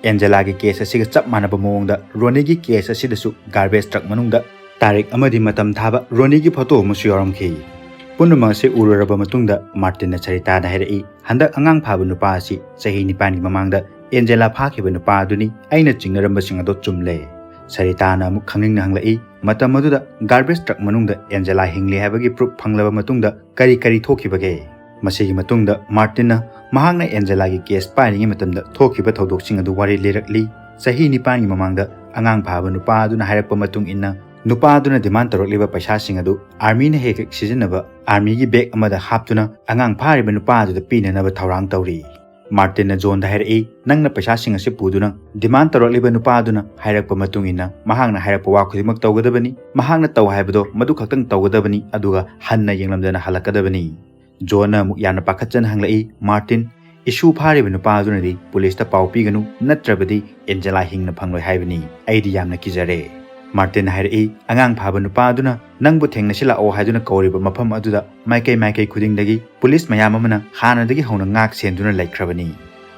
ꯑꯦꯟꯖꯦꯂꯥꯒꯤ case ꯑꯁꯤꯒ ꯆꯞ ꯃꯥꯟꯅꯕ ꯃꯑꯣꯡꯗ ꯔꯣꯅꯤꯒꯤ case ꯑꯁꯤꯗꯁꯨ garbage truck ꯃꯅꯨꯡꯗ ꯇꯥꯔꯤꯛ ꯑꯃꯗꯤ ꯃꯇꯝ ꯊꯥꯕ ꯔꯣꯅꯤꯒꯤ photo ꯑꯃꯁꯨ ꯌꯥꯎꯔꯝꯈꯤ꯫ ꯄꯨꯝꯅꯃꯛ ꯑꯁꯤ ꯎꯔꯨꯔꯕ ꯃꯇꯨꯡꯗ ꯃꯥꯔꯇꯤꯟꯅ ꯁꯔꯤꯇꯥꯗ ꯍꯥꯏꯔꯛꯏ, "ꯍꯟꯗꯛ ꯑꯉꯥꯡ ꯐꯥꯕ ꯅꯨꯄꯥ ꯑꯁꯤ ꯆꯍꯤ ꯅꯤꯄꯥꯟꯒꯤ ꯃꯃꯥꯡꯗ ꯑꯦꯟꯖꯦꯂꯥ ꯐꯥꯈꯤꯕ ꯅꯨꯄꯥ ꯑꯗꯨꯅꯤ꯫ ꯑꯩꯅ ꯆꯤꯡꯅꯔꯝꯕꯁꯤꯡ ꯑꯗꯣ ꯆꯨꯝꯂꯦ꯫" ꯁꯔꯤꯇꯥꯅ ꯑꯃꯨꯛ ꯈꯪꯅꯤꯡꯅ ꯍꯪꯂꯛꯏ, "ꯃꯇꯝ ꯑꯗꯨꯗ garbage truck ꯃꯅꯨꯡꯗ ꯑꯦꯟꯖꯦꯂꯥ ꯍꯤꯡꯂꯤ ꯍꯥꯏꯕꯒꯤ proof ꯐꯪꯂꯕ ꯃꯇꯨꯡꯗ ꯀꯔꯤ ꯀꯔꯤ ꯊꯣꯛꯈꯤꯕꯒꯦ?" ꯃꯁꯤꯒꯤ ꯃꯇꯨꯡꯗ ꯃꯥꯔꯇꯤꯟꯅ ꯃꯍꯥꯛꯅ ꯑꯦꯟꯖꯦꯂꯥꯒꯤ case ꯄꯥꯏꯔꯤꯉꯩ ꯃꯇꯝꯗ ꯊꯣꯛꯈꯤꯕ ꯊꯧꯗꯣꯛꯁꯤꯡ ꯑꯗꯨ ꯋꯥꯔꯤ ꯂꯤꯔꯛꯂꯤ꯫ ꯆꯍꯤ ꯅꯤꯄꯥꯟꯒꯤ ꯃꯃꯥꯡꯗ ꯑꯉꯥꯡ ꯐꯥꯕ ꯅꯨꯄꯥ ꯑꯗꯨꯅ ꯍꯥꯏꯔꯛꯄ ꯃꯇꯨꯡ ꯏꯟꯅ, ꯅꯨꯄꯥ ꯑꯗꯨꯅ demand ꯇꯧꯔꯛꯂꯤꯕ ꯄꯩꯁꯥꯁꯤꯡ ꯑꯗꯨ armyꯅ ꯍꯦꯛ ꯍꯦꯛ ꯁꯤꯖꯤꯟꯅꯕ armyꯒꯤ bag ꯑꯃꯗ ꯍꯥꯞꯇꯨꯅ ꯑꯉꯥꯡ ꯐꯥꯔꯤꯕ ꯅꯨꯄꯥ ꯑꯗꯨꯗ ꯄꯤꯅꯅꯕ ꯊꯧꯔꯥꯡ ꯇꯧꯔꯤ꯫ ꯃꯥꯔꯇꯤꯟꯅ ꯖꯣꯟꯗ ꯍꯥꯏꯔꯛꯏ, "ꯅꯪꯅ ꯄꯩꯁꯥꯁꯤꯡ ꯑꯁꯤ ꯄꯨꯗꯨꯅ demand ꯇꯧꯔꯛꯂꯤꯕ ꯅꯨꯄꯥ ꯑꯗꯨꯅ ꯍꯥꯏꯔꯛꯄ ꯃꯇꯨꯡ ꯏꯟꯅ ꯃꯍꯥꯛꯅ ꯍꯥꯏꯔꯛꯄ ꯋꯥ ꯈꯨꯗꯤꯡꯃꯛ ꯇꯧꯒꯗꯕꯅꯤ꯫ ꯃꯍꯥꯛꯅ ꯇꯧ ꯍꯥꯏꯕꯗꯣ ꯃꯗꯨ ꯈꯛꯇꯪ ꯇꯧꯒꯗꯕꯅꯤ, ꯑꯗꯨꯒ ꯍꯟꯅ ꯌꯦꯡꯂꯝꯗꯅ ꯍꯜꯂꯛꯀꯗꯕꯅꯤ꯫" ꯖꯣꯟꯅ ꯑꯃꯨꯛ ꯌꯥꯝꯅ ꯄꯥꯈꯠꯆꯅ ꯍꯪꯂꯛꯏ, "ꯃꯥꯔꯇꯤꯟ, ꯏꯁꯨ ꯐꯥꯔꯤꯕ ꯅꯨꯄꯥ ꯑꯗꯨꯅꯗꯤ ꯄꯨꯂꯤꯁꯇ ꯄꯥꯎ ꯄꯤꯒꯅꯨ, ꯅꯠꯇ꯭ꯔꯕꯗꯤ ꯑꯦꯟꯖꯦꯂꯥ ꯍꯤꯡꯅ ꯐꯪꯂꯣꯏ ꯍꯥꯏꯕꯅꯤ꯫ ꯑꯩꯗꯤ ꯌꯥꯝꯅ ꯀꯤꯖꯔꯦ꯫" ꯃꯥꯔꯇꯤꯟꯅ ꯍꯥꯏꯔꯛꯏ, "ꯑꯉꯥꯡ ꯐꯥꯕ ꯅꯨꯄꯥ ꯑꯗꯨꯅ ꯅꯪꯕꯨ ꯊꯦꯡꯅꯁꯤ ꯂꯥꯛꯑꯣ ꯍꯥꯏꯗꯨꯅ ꯀꯧꯔꯤꯕ ꯃꯐꯝ ꯑꯗꯨꯗ ꯃꯥꯏꯀꯩ ꯃꯥꯏꯀꯩ ꯈꯨꯗꯤꯡꯗꯒꯤ ꯄꯨꯂꯤꯁ ꯃꯌꯥꯝ ꯑꯃꯅ ꯍꯥꯟꯅꯗꯒꯤ ꯍꯧꯅ ꯉꯥꯛ ꯁꯦꯟꯗꯨꯅ ꯂꯩꯈ꯭ꯔꯕꯅꯤ꯫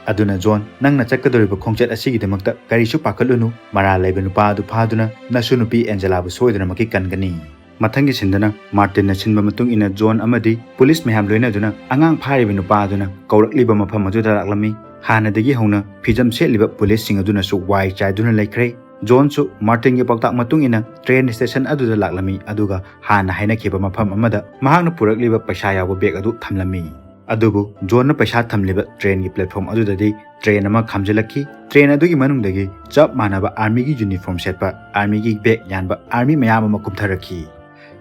ꯑꯗꯨꯅ ꯖꯣꯟ, ꯅꯪꯅ ꯆꯠꯀꯗꯧꯔꯤꯕ ꯈꯣꯡꯆꯠ ꯑꯁꯤꯒꯤꯗꯃꯛꯇ ꯀꯔꯤꯁꯨ ꯄꯥꯈꯠꯂꯨꯅꯨ, ꯃꯔꯥꯜ ꯂꯩꯕ ꯅꯨꯄꯥ ꯑꯗꯨ ꯐꯥꯗꯨꯅ ꯅꯁꯨ ꯅꯨꯄꯤ ꯑꯦꯟꯖꯦꯂꯥꯕꯨ ꯁꯣꯏꯗꯅꯃꯛꯀꯤ ꯀꯟꯒꯅꯤ꯫ ꯃꯊꯪꯒꯤ ꯁꯤꯟꯗꯅ ꯃꯥꯔꯇꯤꯟꯅ ꯁꯤꯟꯕ ꯃꯇꯨꯡ ꯏꯟꯅ ꯖꯣꯟ ꯑꯃꯗꯤ ꯄꯨꯂꯤꯁ ꯃꯌꯥꯝ ꯂꯣꯏꯅꯗꯨꯅ ꯑꯉꯥꯡ ꯐꯥꯔꯤꯕ ꯅꯨꯄꯥ ꯑꯗꯨꯅ ꯀꯧꯔꯛꯂꯤꯕ ꯃꯐꯝ ꯑꯗꯨꯗ ꯂꯥꯛꯂꯝꯃꯤ꯫ ꯍꯥꯟꯅꯗꯒꯤ ꯍꯧꯅ ꯐꯤꯖꯝ ꯁꯦꯠꯂꯤꯕ ꯄꯨꯂꯤꯁꯁꯤꯡ ꯑꯗꯨꯅꯁꯨ ꯋꯥꯏ ꯆꯥꯏꯗꯨꯅ ꯂꯩꯈ꯭ꯔꯦ꯫ ꯖꯣꯟꯁꯨ ꯃꯥꯔꯇꯤꯟꯒꯤ ꯄꯥꯎꯇꯥꯛ ꯃꯇꯨꯡ ꯏꯟꯅ ꯇ꯭ꯔꯦꯟ ꯁ꯭ꯇꯦꯁꯟ ꯑꯗꯨꯗ ꯂꯥꯛꯂꯝꯃꯤ, ꯑꯗꯨꯒ ꯍꯥꯟꯅ ꯍꯥꯏꯅꯈꯤꯕ ꯃꯐꯝ ꯑꯃꯗ ꯃꯍꯥꯛꯅ ꯄꯨꯔꯛꯂꯤꯕ ꯄꯩꯁꯥ ꯌꯥꯎꯕ ꯕꯦꯒ ꯑꯗꯨ ꯊꯝꯂꯝꯃꯤ꯫ ꯑꯗꯨꯕꯨ ꯖꯣꯟꯅ ꯄꯩꯁꯥ ꯊꯝꯂꯤꯕ ꯇ꯭ꯔꯦꯟꯒꯤ ꯄ꯭ꯂꯦꯠꯐꯣꯝ ꯑꯗꯨꯗꯗꯤ ꯇ꯭ꯔꯦꯟ ꯑꯃ ꯈꯥꯝꯖꯤꯜꯂꯛꯈꯤ꯫ ꯇ꯭ꯔꯦꯟ ꯑꯗꯨꯒꯤ ꯃꯅꯨꯡꯗꯒꯤ ꯆꯞ ꯃꯥꯟꯅꯕ ꯑꯥꯔꯃꯤꯒꯤ ꯌꯨꯅꯤꯐꯣꯔꯝ ꯁꯦꯠꯄ, ꯑꯥꯔꯃꯤꯒꯤ ꯕꯦꯒ ꯌꯥꯟꯕ ꯑꯥꯔꯃꯤ ꯃꯌꯥꯝ ꯑꯃ ꯀꯨꯝꯊꯔꯛꯈꯤ꯫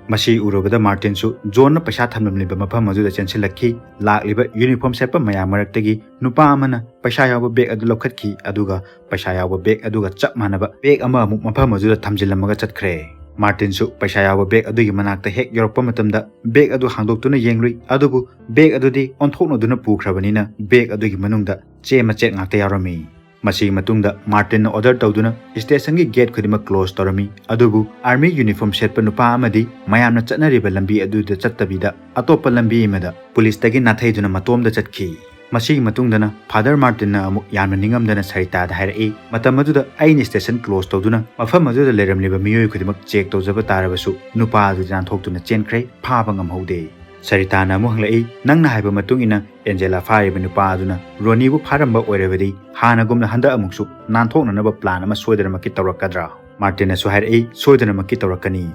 ꯃꯁꯤ ꯎꯔꯨꯕꯗ ꯃꯥꯔꯇꯤꯟꯁꯨ ꯖꯣꯟꯅ ꯄꯩꯁꯥ ꯊꯝꯂꯝꯂꯤꯕ ꯃꯐꯝ ꯑꯗꯨꯗ ꯆꯦꯟꯁꯤꯜꯂꯛꯈꯤ꯫ ꯂꯥꯛꯂꯤꯕ ꯌꯨꯅꯤꯐꯣꯔꯝ ꯁꯦꯠꯄ ꯃꯌꯥꯝ ꯃꯔꯛꯇꯒꯤ ꯅꯨꯄꯥ ꯑꯃꯅ ꯄꯩꯁꯥ ꯌꯥꯎꯕ ꯕꯦꯒ ꯑꯗꯨ ꯂꯧꯈꯠꯈꯤ, ꯑꯗꯨꯒ ꯄꯩꯁꯥ ꯌꯥꯎꯕ ꯕꯦꯒ ꯑꯗꯨꯒ ꯆꯞ ꯃꯥꯟꯅꯕ ꯕꯦꯒ ꯑꯃ ꯑꯃꯨꯛ ꯃꯐꯝ ꯑꯗꯨꯗ ꯊꯝꯖꯤꯜꯂꯝꯃꯒ ꯆꯠꯈ꯭ꯔꯦ꯫ ꯃꯥꯔꯇꯤꯟꯁꯨ ꯄꯩꯁꯥ ꯌꯥꯎꯕ ꯕꯦꯒ ꯑꯗꯨꯒꯤ ꯃꯅꯥꯛꯇ ꯍꯦꯛ ꯌꯧꯔꯛꯄ ꯃꯇꯝꯗ ꯕꯦꯒ ꯑꯗꯨ ꯍꯥꯡꯗꯣꯛꯇꯨꯅ ꯌꯦꯡꯂꯨꯏ, ꯑꯗꯨꯕꯨ ꯕꯦꯒ ꯑꯗꯨꯗꯤ ꯑꯣꯟꯊꯣꯛꯅꯗꯨꯅ ꯄꯨꯈ꯭ꯔꯕꯅꯤꯅ ꯕꯦꯒ ꯑꯗꯨꯒꯤ ꯃꯅꯨꯡꯗ ꯆꯦ ꯃꯆꯦꯠ ꯉꯥꯛꯇ ꯌꯥꯎꯔꯝꯃꯤ꯫ ꯃꯁꯤꯒꯤ ꯃꯇꯨꯡꯗ ꯃꯥꯔꯇꯤꯟꯅ ꯑꯣꯔꯗꯔ ꯇꯧꯗꯨꯅ ꯁ꯭ꯇꯦꯁꯟꯒꯤ ꯒꯦꯠ ꯈꯨꯗꯤꯡꯃꯛ ꯀ꯭ꯂꯣꯖ ꯇꯧꯔꯝꯃꯤ, ꯑꯗꯨꯕꯨ ꯑꯥꯔꯃꯤ ꯌꯨꯅꯤꯐꯣꯔꯝ ꯁꯦꯠꯄ ꯅꯨꯄꯥ ꯑꯃꯗꯤ ꯃꯌꯥꯝꯅ ꯆꯠꯅꯔꯤꯕ ꯂꯝꯕꯤ ꯑꯗꯨꯗ ꯆꯠꯇꯕꯤꯗ ꯑꯇꯣꯞꯄ ꯂꯝꯕꯤ ꯑꯃꯗ ꯄꯨꯂꯤꯁꯇꯒꯤ ꯅꯥꯊꯩꯗꯨꯅ ꯃꯇꯣꯝꯗ ꯆꯠꯈꯤ꯫ ꯃꯁꯤꯒꯤ ꯃꯇꯨꯡꯗꯅ ꯐꯥꯗꯔ ꯃꯥꯔꯇꯤꯟꯅ ꯑꯃꯨꯛ ꯌꯥꯝꯅ ꯅꯤꯡꯉꯝꯗꯅ ꯁꯔꯤꯇꯥꯗ ꯍꯥꯏꯔꯛꯏ, "ꯃꯇꯝ ꯑꯗꯨꯗ ꯑꯩꯅ ꯁ꯭ꯇꯦꯁꯟ ꯀ꯭ꯂꯣꯖ ꯇꯧꯗꯨꯅ ꯃꯐꯝ ꯑꯗꯨꯗ ꯂꯩꯔꯝꯂꯤꯕ ꯃꯤꯑꯣꯏ ꯈꯨꯗꯤꯡꯃꯛ ꯆꯦꯛ ꯇꯧꯖꯕ ꯇꯥꯔꯕꯁꯨ ꯅꯨꯄꯥ ꯑꯗꯨꯗꯤ ꯅꯥꯟꯊꯣꯛꯇꯨꯅ ꯆꯦꯟꯈ꯭ꯔꯦ, ꯐꯥꯕ ꯉꯝꯍꯧꯗꯦ"꯫ ꯁꯔꯤꯇꯥꯅ ꯑꯃꯨꯛ ꯍꯪꯂꯛꯏ, "ꯅꯪꯅ ꯍꯥꯏꯕ ꯃꯇꯨꯡ ꯏꯟꯅ ꯑꯦꯟꯖꯦꯂꯥ ꯐꯥꯔꯤꯕ ꯅꯨꯄꯥ ꯑꯗꯨꯅ ꯔꯣꯅꯤꯕꯨ ꯐꯥꯔꯝꯕ ꯑꯣꯏꯔꯕꯗꯤ ꯍꯥꯟꯅꯒꯨꯝꯅ ꯍꯟꯗꯛ ꯑꯃꯨꯛꯁꯨ ꯅꯥꯟꯊꯣꯛꯅꯅꯕ ꯄ꯭ꯂꯥꯟ ꯑꯃ ꯁꯣꯏꯗꯅꯃꯛꯀꯤ ꯇꯧꯔꯛꯀꯗ꯭ꯔꯥ?" ꯃꯥꯔꯇꯤꯟꯅꯁꯨ ꯍꯥꯏꯔꯛꯏ, "ꯁꯣꯏꯗꯅꯃꯛꯀꯤ ꯇꯧꯔꯛꯀꯅꯤ"꯫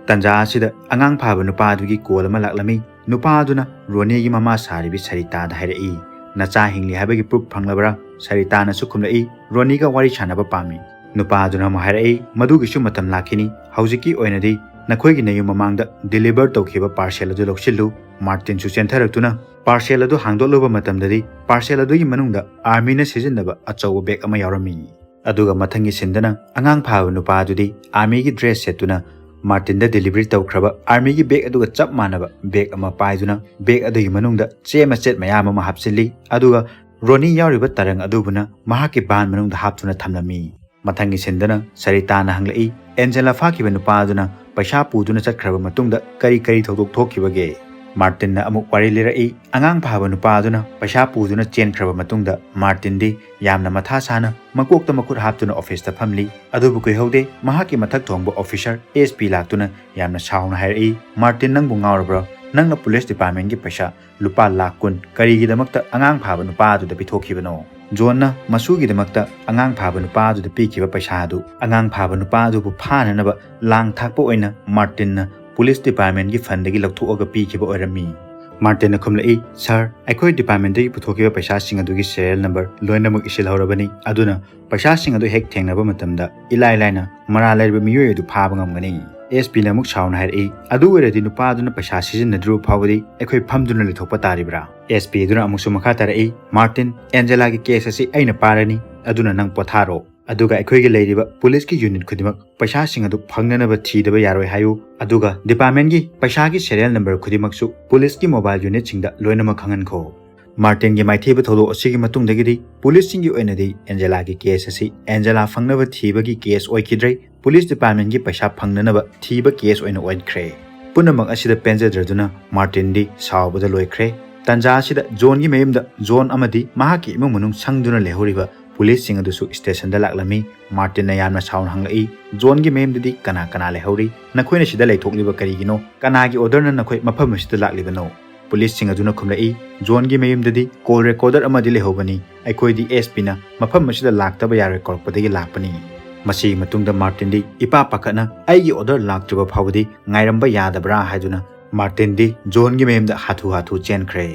ꯇꯟꯖꯥ ꯑꯁꯤꯗ ꯑꯉꯥꯡ ꯐꯥꯕ ꯅꯨꯄꯥ ꯑꯗꯨꯒꯤ ꯀꯣꯜ ꯑꯃ ꯂꯥꯛꯂꯝꯃꯤ꯫ ꯅꯨꯄꯥ ꯑꯗꯨꯅ ꯔꯣꯅꯤꯒꯤ ꯃꯃꯥ ꯁꯥꯔꯤꯕꯤ ꯁꯔꯤꯇꯥꯗ ꯍꯥꯏꯔꯛꯏ, "ꯅꯆꯥ ꯍꯤꯡꯂꯤ ꯍꯥꯏꯕꯒꯤ ꯄ꯭ꯔꯨꯐ ꯐꯪꯂꯕ꯭ꯔꯥ?" ꯁꯔꯤꯇꯥꯅꯁꯨ ꯈꯨꯝꯂꯛꯏ, "ꯔꯣꯅꯤꯒ ꯋꯥꯔꯤ ꯁꯥꯟꯅꯕ ꯄꯥꯝꯃꯤ"꯫ ꯅꯨꯄꯥ ꯑꯗꯨꯅ ꯑꯃꯨꯛ ꯍꯥꯏꯔꯛꯏ, "ꯃꯗꯨꯒꯤꯁꯨ ꯃꯇꯝ ꯂꯥꯛꯈꯤꯅꯤ꯫ ꯍꯧꯖꯤꯛꯀꯤ ꯑꯣꯏꯅꯗꯤ ꯅꯈꯣꯏꯒꯤ ꯅꯌꯨꯝ ꯃꯃꯥꯡꯗ ꯗꯤꯂꯤꯚꯔ ꯇꯧꯈꯤꯕ ꯄꯥꯔꯁꯦꯜ ꯑꯗꯨ ꯂꯧꯁꯤꯜꯂꯨ"꯫ ꯃꯥꯔꯇꯤꯟꯁꯨ ꯆꯦꯟꯊꯔꯛꯇꯨꯅ ꯄꯥꯔꯁꯦꯜ ꯑꯗꯨ ꯍꯥꯡꯗꯣꯛꯂꯨꯕ ꯃꯇꯝꯗꯗꯤ ꯄꯥꯔꯁꯦꯜ ꯑꯗꯨꯒꯤ ꯃꯅꯨꯡꯗ ꯑꯥꯔꯃꯤꯅ ꯁꯤꯖꯤꯟꯅꯕ ꯑꯆꯧꯕ ꯕꯦꯒ ꯑꯃ ꯌꯥꯎꯔꯝꯃꯤ꯫ ꯑꯗꯨꯒ ꯃꯊꯪꯒꯤ ꯁꯤꯟꯗꯅ ꯑꯉꯥꯡ ꯐꯥꯕ ꯅꯨꯄꯥ ꯑꯗꯨꯗꯤ ꯑꯥꯔꯃꯤꯒꯤ ꯗ꯭ꯔꯦꯁ ꯁꯦꯠꯇꯨꯅ ꯃꯥꯔꯇꯤꯟꯗ ꯗꯤꯂꯤꯚꯔꯤ ꯇꯧꯈ꯭ꯔꯕ ꯑꯥꯔꯃꯤꯒꯤ ꯕꯦꯒ ꯑꯗꯨꯒ ꯆꯞ ꯃꯥꯟꯅꯕ ꯕꯦꯒ ꯑꯃ ꯄꯥꯏꯗꯨꯅ ꯕꯦꯒ ꯑꯗꯨꯒꯤ ꯃꯅꯨꯡꯗ ꯆꯦ ꯃꯆꯦꯠ ꯃꯌꯥꯝ ꯑꯃ ꯍꯥꯞꯆꯤꯜꯂꯤ, ꯑꯗꯨꯒ ꯔꯣꯅꯤ ꯌꯥꯎꯔꯤꯕ ꯇꯔꯪ ꯑꯗꯨꯕꯨꯅ ꯃꯍꯥꯛꯀꯤ ꯚꯥꯟ ꯃꯅꯨꯡꯗ ꯍꯥꯞꯇꯨꯅ ꯊꯝꯂꯝꯃꯤ꯫ ꯃꯊꯪꯒꯤ ꯁꯤꯟꯗꯅ ꯁꯔꯤꯇꯥꯅ ꯍꯪꯂꯛꯏ, "ꯑꯦꯟꯖꯦꯂꯥ ꯐꯥꯈꯤꯕ ꯅꯨꯄꯥ ꯑꯗꯨꯅ ꯄꯩꯁꯥ ꯄꯨꯗꯨꯅ ꯆꯠꯈ꯭ꯔꯕ ꯃꯇꯨꯡꯗ ꯀꯔꯤ ꯀꯔꯤ ꯊꯧꯗꯣꯛ ꯊꯣꯛꯈꯤꯕꯒꯦ?" ꯃꯥꯔꯇꯤꯟꯅ ꯑꯃꯨꯛ ꯋꯥꯔꯤ ꯂꯤꯔꯛꯏ꯫ ꯑꯉꯥꯡ ꯐꯥꯕ ꯅꯨꯄꯥ ꯑꯗꯨꯅ ꯄꯩꯁꯥ ꯄꯨꯗꯨꯅ ꯆꯦꯟꯈ꯭ꯔꯕ ꯃꯇꯨꯡꯗ ꯃꯥꯔꯇꯤꯟꯗꯤ ꯌꯥꯝꯅ ꯃꯊꯥ ꯁꯥꯅ ꯃꯀꯣꯛꯇ ꯃꯈꯨꯠ ꯍꯥꯞꯇꯨꯅ ꯑꯣꯐꯤꯁꯇ ꯐꯝꯂꯤ꯫ ꯑꯗꯨꯕꯨ ꯀꯨꯏꯍꯧꯗꯦ, ꯃꯍꯥꯛꯀꯤ ꯃꯊꯛ ꯊꯣꯡꯕ ꯑꯣꯐꯤꯁꯔ ꯑꯦꯁ ꯄꯤ ꯂꯥꯛꯇꯨꯅ ꯌꯥꯝꯅ ꯁꯥꯎꯅ ꯍꯥꯏꯔꯛꯏ, "ꯃꯥꯔꯇꯤꯟ, ꯅꯪꯕꯨ ꯉꯥꯎꯔꯕ꯭ꯔꯣ? ꯅꯪꯅ ꯄꯨꯂꯤꯁ ꯗꯤꯄꯥꯔꯠꯃꯦꯟꯒꯤ ꯄꯩꯁꯥ ꯂꯨꯄꯥ ꯂꯥꯈ ꯀꯨꯟ ꯀꯔꯤꯒꯤꯗꯃꯛꯇ ꯑꯉꯥꯡ ꯐꯥꯕ ꯅꯨꯄꯥ ꯑꯗꯨꯗ ꯄꯤꯊꯣꯛꯈꯤꯕꯅꯣ?" ꯖꯣꯟꯅ ꯃꯁꯨꯒꯤꯗꯃꯛꯇ ꯑꯉꯥꯡ ꯐꯥꯕ ꯅꯨꯄꯥ ꯑꯗꯨꯗ ꯄꯤꯈꯤꯕ ꯄꯩꯁꯥ ꯑꯗꯨ ꯑꯉꯥꯡ ꯐꯥꯕ ꯅꯨꯄꯥ ꯑꯗꯨꯕꯨ ꯐꯥꯅꯅꯕ ꯂꯥꯡ ꯊꯥꯛꯄ ꯑꯣꯏꯅ ꯃꯥꯔꯇꯤꯟꯅ ꯄꯨꯂꯤꯁ ꯗꯤꯄꯥꯔꯠꯃꯦꯟꯒꯤ ꯐꯟꯗꯒꯤ ꯂꯧꯊꯣꯛꯑꯒ ꯄꯤꯈꯤꯕ ꯑꯣꯏꯔꯝꯃꯤ꯫ ꯃꯥꯔꯇꯤꯟꯅ ꯈꯨꯝꯂꯛꯏ, "ꯁꯥꯔ, ꯑꯩꯈꯣꯏ ꯗꯤꯄꯥꯔꯠꯃꯦꯟꯗꯒꯤ ꯄꯨꯊꯣꯛꯈꯤꯕ ꯄꯩꯁꯥꯁꯤꯡ ꯑꯗꯨꯒꯤ ꯁꯦꯔꯤꯌꯦꯜ ꯅꯝꯕꯔ ꯂꯣꯏꯅꯃꯛ ꯏꯁꯤꯜꯍꯧꯔꯕꯅꯤ, ꯑꯗꯨꯅ ꯄꯩꯁꯥꯁꯤꯡ ꯑꯗꯨ ꯍꯦꯛ ꯊꯦꯡꯅꯕ ꯃꯇꯝꯗ ꯏꯂꯥꯏ ꯂꯥꯏꯅ ꯃꯔꯥꯜ ꯂꯩꯔꯕ ꯃꯤꯑꯣꯏ ꯑꯗꯨ ꯐꯥꯕ ꯉꯝꯒꯅꯤ"꯫ ꯑꯦꯁ ꯄꯤꯅ ꯑꯃꯨꯛ ꯁꯥꯎꯅ ꯍꯥꯏꯔꯛꯏ, "ꯑꯗꯨ ꯑꯣꯏꯔꯗꯤ ꯅꯨꯄꯥ ꯑꯗꯨꯅ ꯄꯩꯁꯥ ꯁꯤꯖꯤꯟꯅꯗ꯭ꯔꯤꯕ ꯐꯥꯎꯕꯗꯤ ꯑꯩꯈꯣꯏ ꯐꯝꯗꯨꯅ ꯂꯩꯊꯣꯛꯄ ꯇꯥꯔꯤꯕ꯭ꯔꯥ?" ꯑꯦꯁ ꯄꯤ ꯑꯗꯨꯅ ꯑꯃꯨꯛꯁꯨ ꯃꯈꯥ ꯇꯥꯔꯛꯏ, "ꯃꯥꯔꯇꯤꯟ, ꯑꯦꯟꯖꯦꯂꯥꯒꯤ ꯀꯦꯁ ꯑꯁꯤ ꯑꯩꯅ ꯄꯥꯔꯅꯤ, ꯑꯗꯨꯅ ꯅꯪ ꯄꯣꯊꯥꯔꯣ꯫ ꯑꯗꯨꯒ ꯑꯩꯈꯣꯏꯒꯤ ꯂꯩꯔꯤꯕ ꯄꯨꯂꯤꯁꯀꯤ ꯌꯨꯅꯤꯠ ꯈꯨꯗꯤꯡꯃꯛ ꯄꯩꯁꯥꯁꯤꯡ ꯑꯗꯨ ꯐꯪꯅꯅꯕ ꯊꯤꯗꯕ ꯌꯥꯔꯣꯏ ꯍꯥꯏꯌꯨ꯫ ꯑꯗꯨꯒ ꯗꯤꯄꯥꯔꯠꯃꯦꯟꯒꯤ ꯄꯩꯁꯥꯒꯤ ꯁꯦꯔꯤꯌꯦꯜ ꯅꯝꯕꯔ ꯈꯨꯗꯤꯡꯃꯛꯁꯨ ꯄꯨꯂꯤꯁꯀꯤ ꯃꯣꯕꯥꯏꯜ ꯌꯨꯅꯤꯠꯁꯤꯡꯗ ꯂꯣꯏꯅꯃꯛ ꯈꯪꯍꯟꯈꯣ"꯫ ꯃꯥꯔꯇꯤꯟꯒꯤ ꯃꯥꯏꯊꯤꯕ ꯊꯧꯗꯣꯛ ꯑꯁꯤꯒꯤ ꯃꯇꯨꯡꯗꯒꯤꯗꯤ ꯄꯨꯂꯤꯁꯁꯤꯡꯒꯤ ꯑꯣꯏꯅꯗꯤ ꯑꯦꯟꯖꯦꯂꯥꯒꯤ ꯀꯦꯁ ꯑꯁꯤ ꯑꯦꯟꯖꯦꯂꯥ ꯐꯪꯅꯕ ꯊꯤꯕꯒꯤ ꯀꯦꯁ ꯑꯣꯏꯈꯤꯗ꯭ꯔꯦ꯫ ꯄꯨꯂꯤꯁ ꯗꯤꯄꯥꯔꯠꯃꯦꯟꯒꯤ ꯄꯩꯁꯥ ꯐꯪꯅꯅꯕ ꯊꯤꯕ ꯀꯦꯁ ꯑꯣꯏꯅ ꯑꯣꯏꯈ꯭ꯔꯦ꯫ ꯄꯨꯝꯅꯃꯛ ꯑꯁꯤꯗ ꯄꯦꯟꯖꯗ꯭ꯔꯗꯨꯅ ꯃꯥꯔꯇꯤꯟꯗꯤ ꯁꯥꯎꯕꯗ ꯂꯣꯏꯈ꯭ꯔꯦ꯫ ꯇꯥꯟꯖꯥ ꯑꯁꯤꯗ ꯖꯣꯟꯒꯤ ꯃꯌꯨꯝꯗ ꯖꯣꯟ ꯑꯃꯗꯤ ꯃꯍꯥꯛꯀꯤ ꯏꯃꯨꯡ ꯃꯅꯨꯡ ꯁꯪꯗꯨꯅ ꯂꯩꯍꯧꯔꯤꯕ ꯄꯨꯂꯤꯁꯁꯤꯡ ꯑꯗꯨꯁꯨ ꯁ꯭ꯇꯦꯁꯟꯗ ꯂꯥꯛꯂꯝꯃꯤ꯫ ꯃꯥꯔꯇꯤꯟꯅ ꯌꯥꯝꯅ ꯁꯥꯎꯅ ꯍꯪꯂꯛꯏ, "ꯖꯣꯟꯒꯤ ꯃꯌꯨꯝꯗꯗꯤ ꯀꯅꯥ ꯀꯅꯥ ꯂꯩꯍꯧꯔꯤ? ꯅꯈꯣꯏꯅ ꯁꯤꯗ ꯂꯩꯊꯣꯛꯂꯤꯕ ꯀꯔꯤꯒꯤꯅꯣ? ꯀꯅꯥꯒꯤ ꯑꯣꯔꯗꯔꯅ ꯅꯈꯣꯏ ꯃꯐꯝ ꯑꯁꯤꯗ ꯂꯥꯛꯂꯤꯕꯅꯣ?" ꯄꯨꯂꯤꯁꯁꯤꯡ ꯑꯗꯨꯅ ꯈꯨꯝꯂꯛꯏ, "ꯖꯣꯟꯒꯤ ꯃꯌꯨꯝꯗꯗꯤ ꯀꯣꯜ ꯔꯦꯀꯣꯔꯗꯔ ꯑꯃꯗꯤ ꯂꯩꯍꯧꯕꯅꯤ꯫ ꯑꯩꯈꯣꯏꯗꯤ ꯑꯦꯁ ꯄꯤꯅ ꯃꯐꯝ ꯑꯁꯤꯗ ꯂꯥꯛꯇꯕ ꯌꯥꯔꯣꯏ ꯀꯧꯔꯛꯄꯗꯒꯤ ꯂꯥꯛꯄꯅꯤ"꯫ ꯃꯁꯤꯒꯤ ꯃꯇꯨꯡꯗ ꯃꯥꯔꯇꯤꯟꯗꯤ ꯏꯄꯥ ꯄꯥꯈꯠꯅ, "ꯑꯩꯒꯤ ꯑꯣꯔꯗꯔ ꯂꯥꯛꯇ꯭ꯔꯤꯕ ꯐꯥꯎꯕꯗꯤ ꯉꯥꯏꯔꯝꯕ ꯌꯥꯗꯕ꯭ꯔꯥ?" ꯍꯥꯏꯗꯨꯅ ꯃꯥꯔꯇꯤꯟꯗꯤ ꯖꯣꯟꯒꯤ ꯃꯌꯨꯝꯗ ꯍꯥꯊꯨ ꯍꯥꯊꯨ ꯆꯦꯟꯈ꯭ꯔꯦ꯫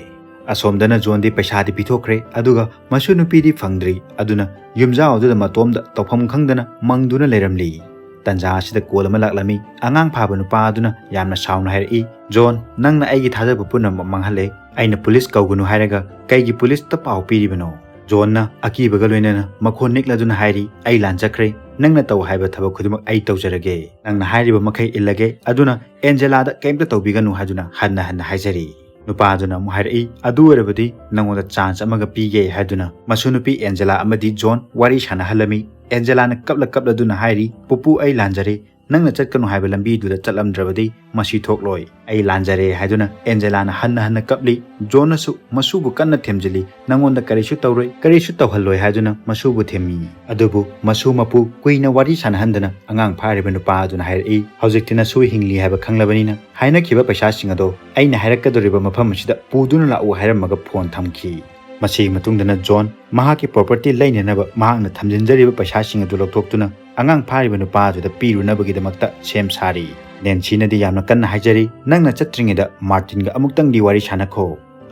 ꯑꯁꯣꯝꯗꯅ ꯖꯣꯟꯗꯤ ꯄꯩꯁꯥꯗꯤ ꯄꯤꯊꯣꯛꯈ꯭ꯔꯦ, ꯑꯗꯨꯒ ꯃꯁꯨ ꯅꯨꯄꯤꯗꯤ ꯐꯪꯗ꯭ꯔꯤ꯫ ꯑꯗꯨꯅ ꯌꯨꯝꯖꯥꯎ ꯑꯗꯨꯗ ꯃꯇꯣꯝꯗ ꯇꯧꯐꯝ ꯈꯪꯗꯅ ꯃꯪꯗꯨꯅ ꯂꯩꯔꯝꯂꯤ꯫ ꯇꯟꯖꯥ ꯑꯁꯤꯗ ꯀꯣꯜ ꯑꯃ ꯂꯥꯛꯂꯝꯃꯤ꯫ ꯑꯉꯥꯡ ꯐꯥꯕ ꯅꯨꯄꯥ ꯑꯗꯨꯅ ꯌꯥꯝꯅ ꯁꯥꯎꯅ ꯍꯥꯏꯔꯛꯏ, "ꯖꯣꯟ, ꯅꯪꯅ ꯑꯩꯒꯤ ꯊꯥꯖꯕ ꯄꯨꯝꯅꯃꯛ ꯃꯥꯡꯍꯜꯂꯦ꯫ ꯑꯩꯅ ꯄꯨꯂꯤꯁ ꯀꯧꯒꯅꯨ ꯍꯥꯏꯔꯒ ꯀꯩꯒꯤ ꯄꯨꯂꯤꯁꯇ ꯄꯥꯎ ꯄꯤꯔꯤꯕꯅꯣ?" ꯖꯣꯟꯅ ꯑꯀꯤꯕꯒ ꯂꯣꯏꯅꯅ ꯃꯈꯣꯟ ꯅꯤꯛꯂꯗꯨꯅ ꯍꯥꯏꯔꯤ, "ꯑꯩ ꯂꯥꯟꯖꯈ꯭ꯔꯦ꯫ ꯅꯪꯅ ꯇꯧ ꯍꯥꯏꯕ ꯊꯕꯛ ꯈꯨꯗꯤꯡꯃꯛ ꯑꯩ ꯇꯧꯖꯔꯒꯦ꯫ ꯅꯪꯅ ꯍꯥꯏꯔꯤꯕ ꯃꯈꯩ ꯏꯜꯂꯒꯦ꯫ ꯑꯗꯨꯅ ꯑꯦꯟꯖꯦꯂꯥꯗ ꯀꯩꯝꯇ ꯇꯧꯕꯤꯒꯅꯨ" ꯍꯥꯏꯗꯨꯅ ꯍꯟꯅ ꯍꯟꯅ ꯍꯥꯏꯖꯔꯤ꯫ ꯅꯨꯄꯥ ꯑꯗꯨꯅ ꯑꯃꯨꯛ ꯍꯥꯏꯔꯛꯏ, "ꯑꯗꯨ ꯑꯣꯏꯔꯕꯗꯤ ꯅꯉꯣꯟꯗ ꯆꯥꯟꯁ ꯑꯃꯒ ꯄꯤꯒꯦ" ꯍꯥꯏꯗꯨꯅ ꯃꯁꯨ ꯅꯨꯄꯤ ꯑꯦꯟꯖꯦꯂꯥ ꯑꯃꯗꯤ ꯖꯣꯟ ꯋꯥꯔꯤ ꯁꯥꯟꯅꯍꯜꯂꯝꯃꯤ꯫ ꯑꯦꯟꯖꯦꯂꯥꯅ ꯀꯞꯂ ꯀꯞꯂꯗꯨꯅ ꯍꯥꯏꯔꯤ, "ꯄꯨꯄꯨ, ꯑꯩ ꯂꯥꯟꯖꯔꯦ꯫ ꯅꯪꯅ ꯆꯠꯀꯅꯨ ꯍꯥꯏꯕ ꯂꯝꯕꯤꯗꯨꯗ ꯆꯠꯂꯝꯗ꯭ꯔꯕꯗꯤ ꯃꯁꯤ ꯊꯣꯛꯂꯣꯏ꯫ ꯑꯩ ꯂꯥꯟꯖꯔꯦ ꯍꯥꯏꯗꯨꯅ ꯑꯦꯟꯖꯦꯂꯥꯅ ꯍꯟꯅ ꯍꯟꯅ ꯀꯞꯂꯤ꯫ ꯖꯣꯟꯅꯁꯨ ꯃꯁꯨꯕꯨ ꯀꯟꯅ ꯊꯦꯝꯖꯤꯜꯂꯤ꯫ "ꯅꯪꯉꯣꯟꯗ ꯀꯔꯤꯁꯨ ꯇꯧꯔꯣꯏ, ꯀꯔꯤꯁꯨ ꯇꯧꯍꯜꯂꯣꯏ" ꯍꯥꯏꯗꯨꯅ ꯃꯁꯨꯕꯨ ꯊꯦꯝꯃꯤ꯫ ꯑꯗꯨꯕꯨ ꯃꯁꯨ ꯃꯄꯨ ꯀꯨꯏꯅ ꯋꯥꯔꯤ ꯁꯥꯟꯅꯍꯟꯗꯅ ꯑꯉꯥꯡ ꯐꯥꯔꯤꯕ ꯅꯨꯄꯥ ꯑꯗꯨꯅ ꯍꯥꯏꯔꯛꯏ, "ꯍꯧꯖꯤꯛꯇꯤ ꯅꯁꯨ ꯍꯤꯡꯂꯤ ꯍꯥꯏꯕ ꯈꯪꯂꯕꯅꯤꯅ ꯍꯥꯏꯅꯈꯤꯕ ꯄꯩꯁꯥꯁꯤꯡ ꯑꯗꯣ ꯑꯩꯅ ꯍꯥꯏꯔꯛꯀꯗꯧꯔꯤꯕ ꯃꯐꯝ ꯑꯁꯤꯗ ꯄꯨꯗꯨꯅ ꯂꯥꯛꯎ" ꯍꯥꯏꯔꯝꯃꯒ ꯐꯣꯟ ꯊꯝꯈꯤ꯫ ꯃꯁꯤꯒꯤ ꯃꯇꯨꯡꯗꯅ ꯖꯣꯟ ꯃꯍꯥꯛꯀꯤ ꯄ꯭ꯔꯣꯄꯔꯇꯤ ꯂꯩꯅꯅꯕ ꯃꯍꯥꯛꯅ ꯊꯝꯖꯤꯟꯖꯔꯤꯕ ꯄꯩꯁꯥꯁꯤꯡ ꯑꯗꯨ ꯂꯧꯊꯣꯛꯇꯨꯅ ꯑꯉꯥꯡ ꯐꯥꯔꯤꯕ ꯅꯨꯄꯥ ꯑꯗꯨꯗ ꯄꯤꯔꯨꯅꯕꯒꯤꯗꯃꯛꯇ ꯁꯦꯝ ꯁꯥꯔꯤ꯫ ꯅꯦꯟꯁꯤꯅꯗꯤ ꯌꯥꯝꯅ ꯀꯟꯅ ꯍꯥꯏꯖꯔꯤ, "ꯅꯪꯅ ꯆꯠꯇ꯭ꯔꯤꯉꯩꯗ ꯃꯥꯔꯇꯤꯟꯒ ꯑꯃꯨꯛꯇꯪꯗꯤ ꯋꯥꯔꯤ ꯁꯥꯟꯅꯈꯣ"꯫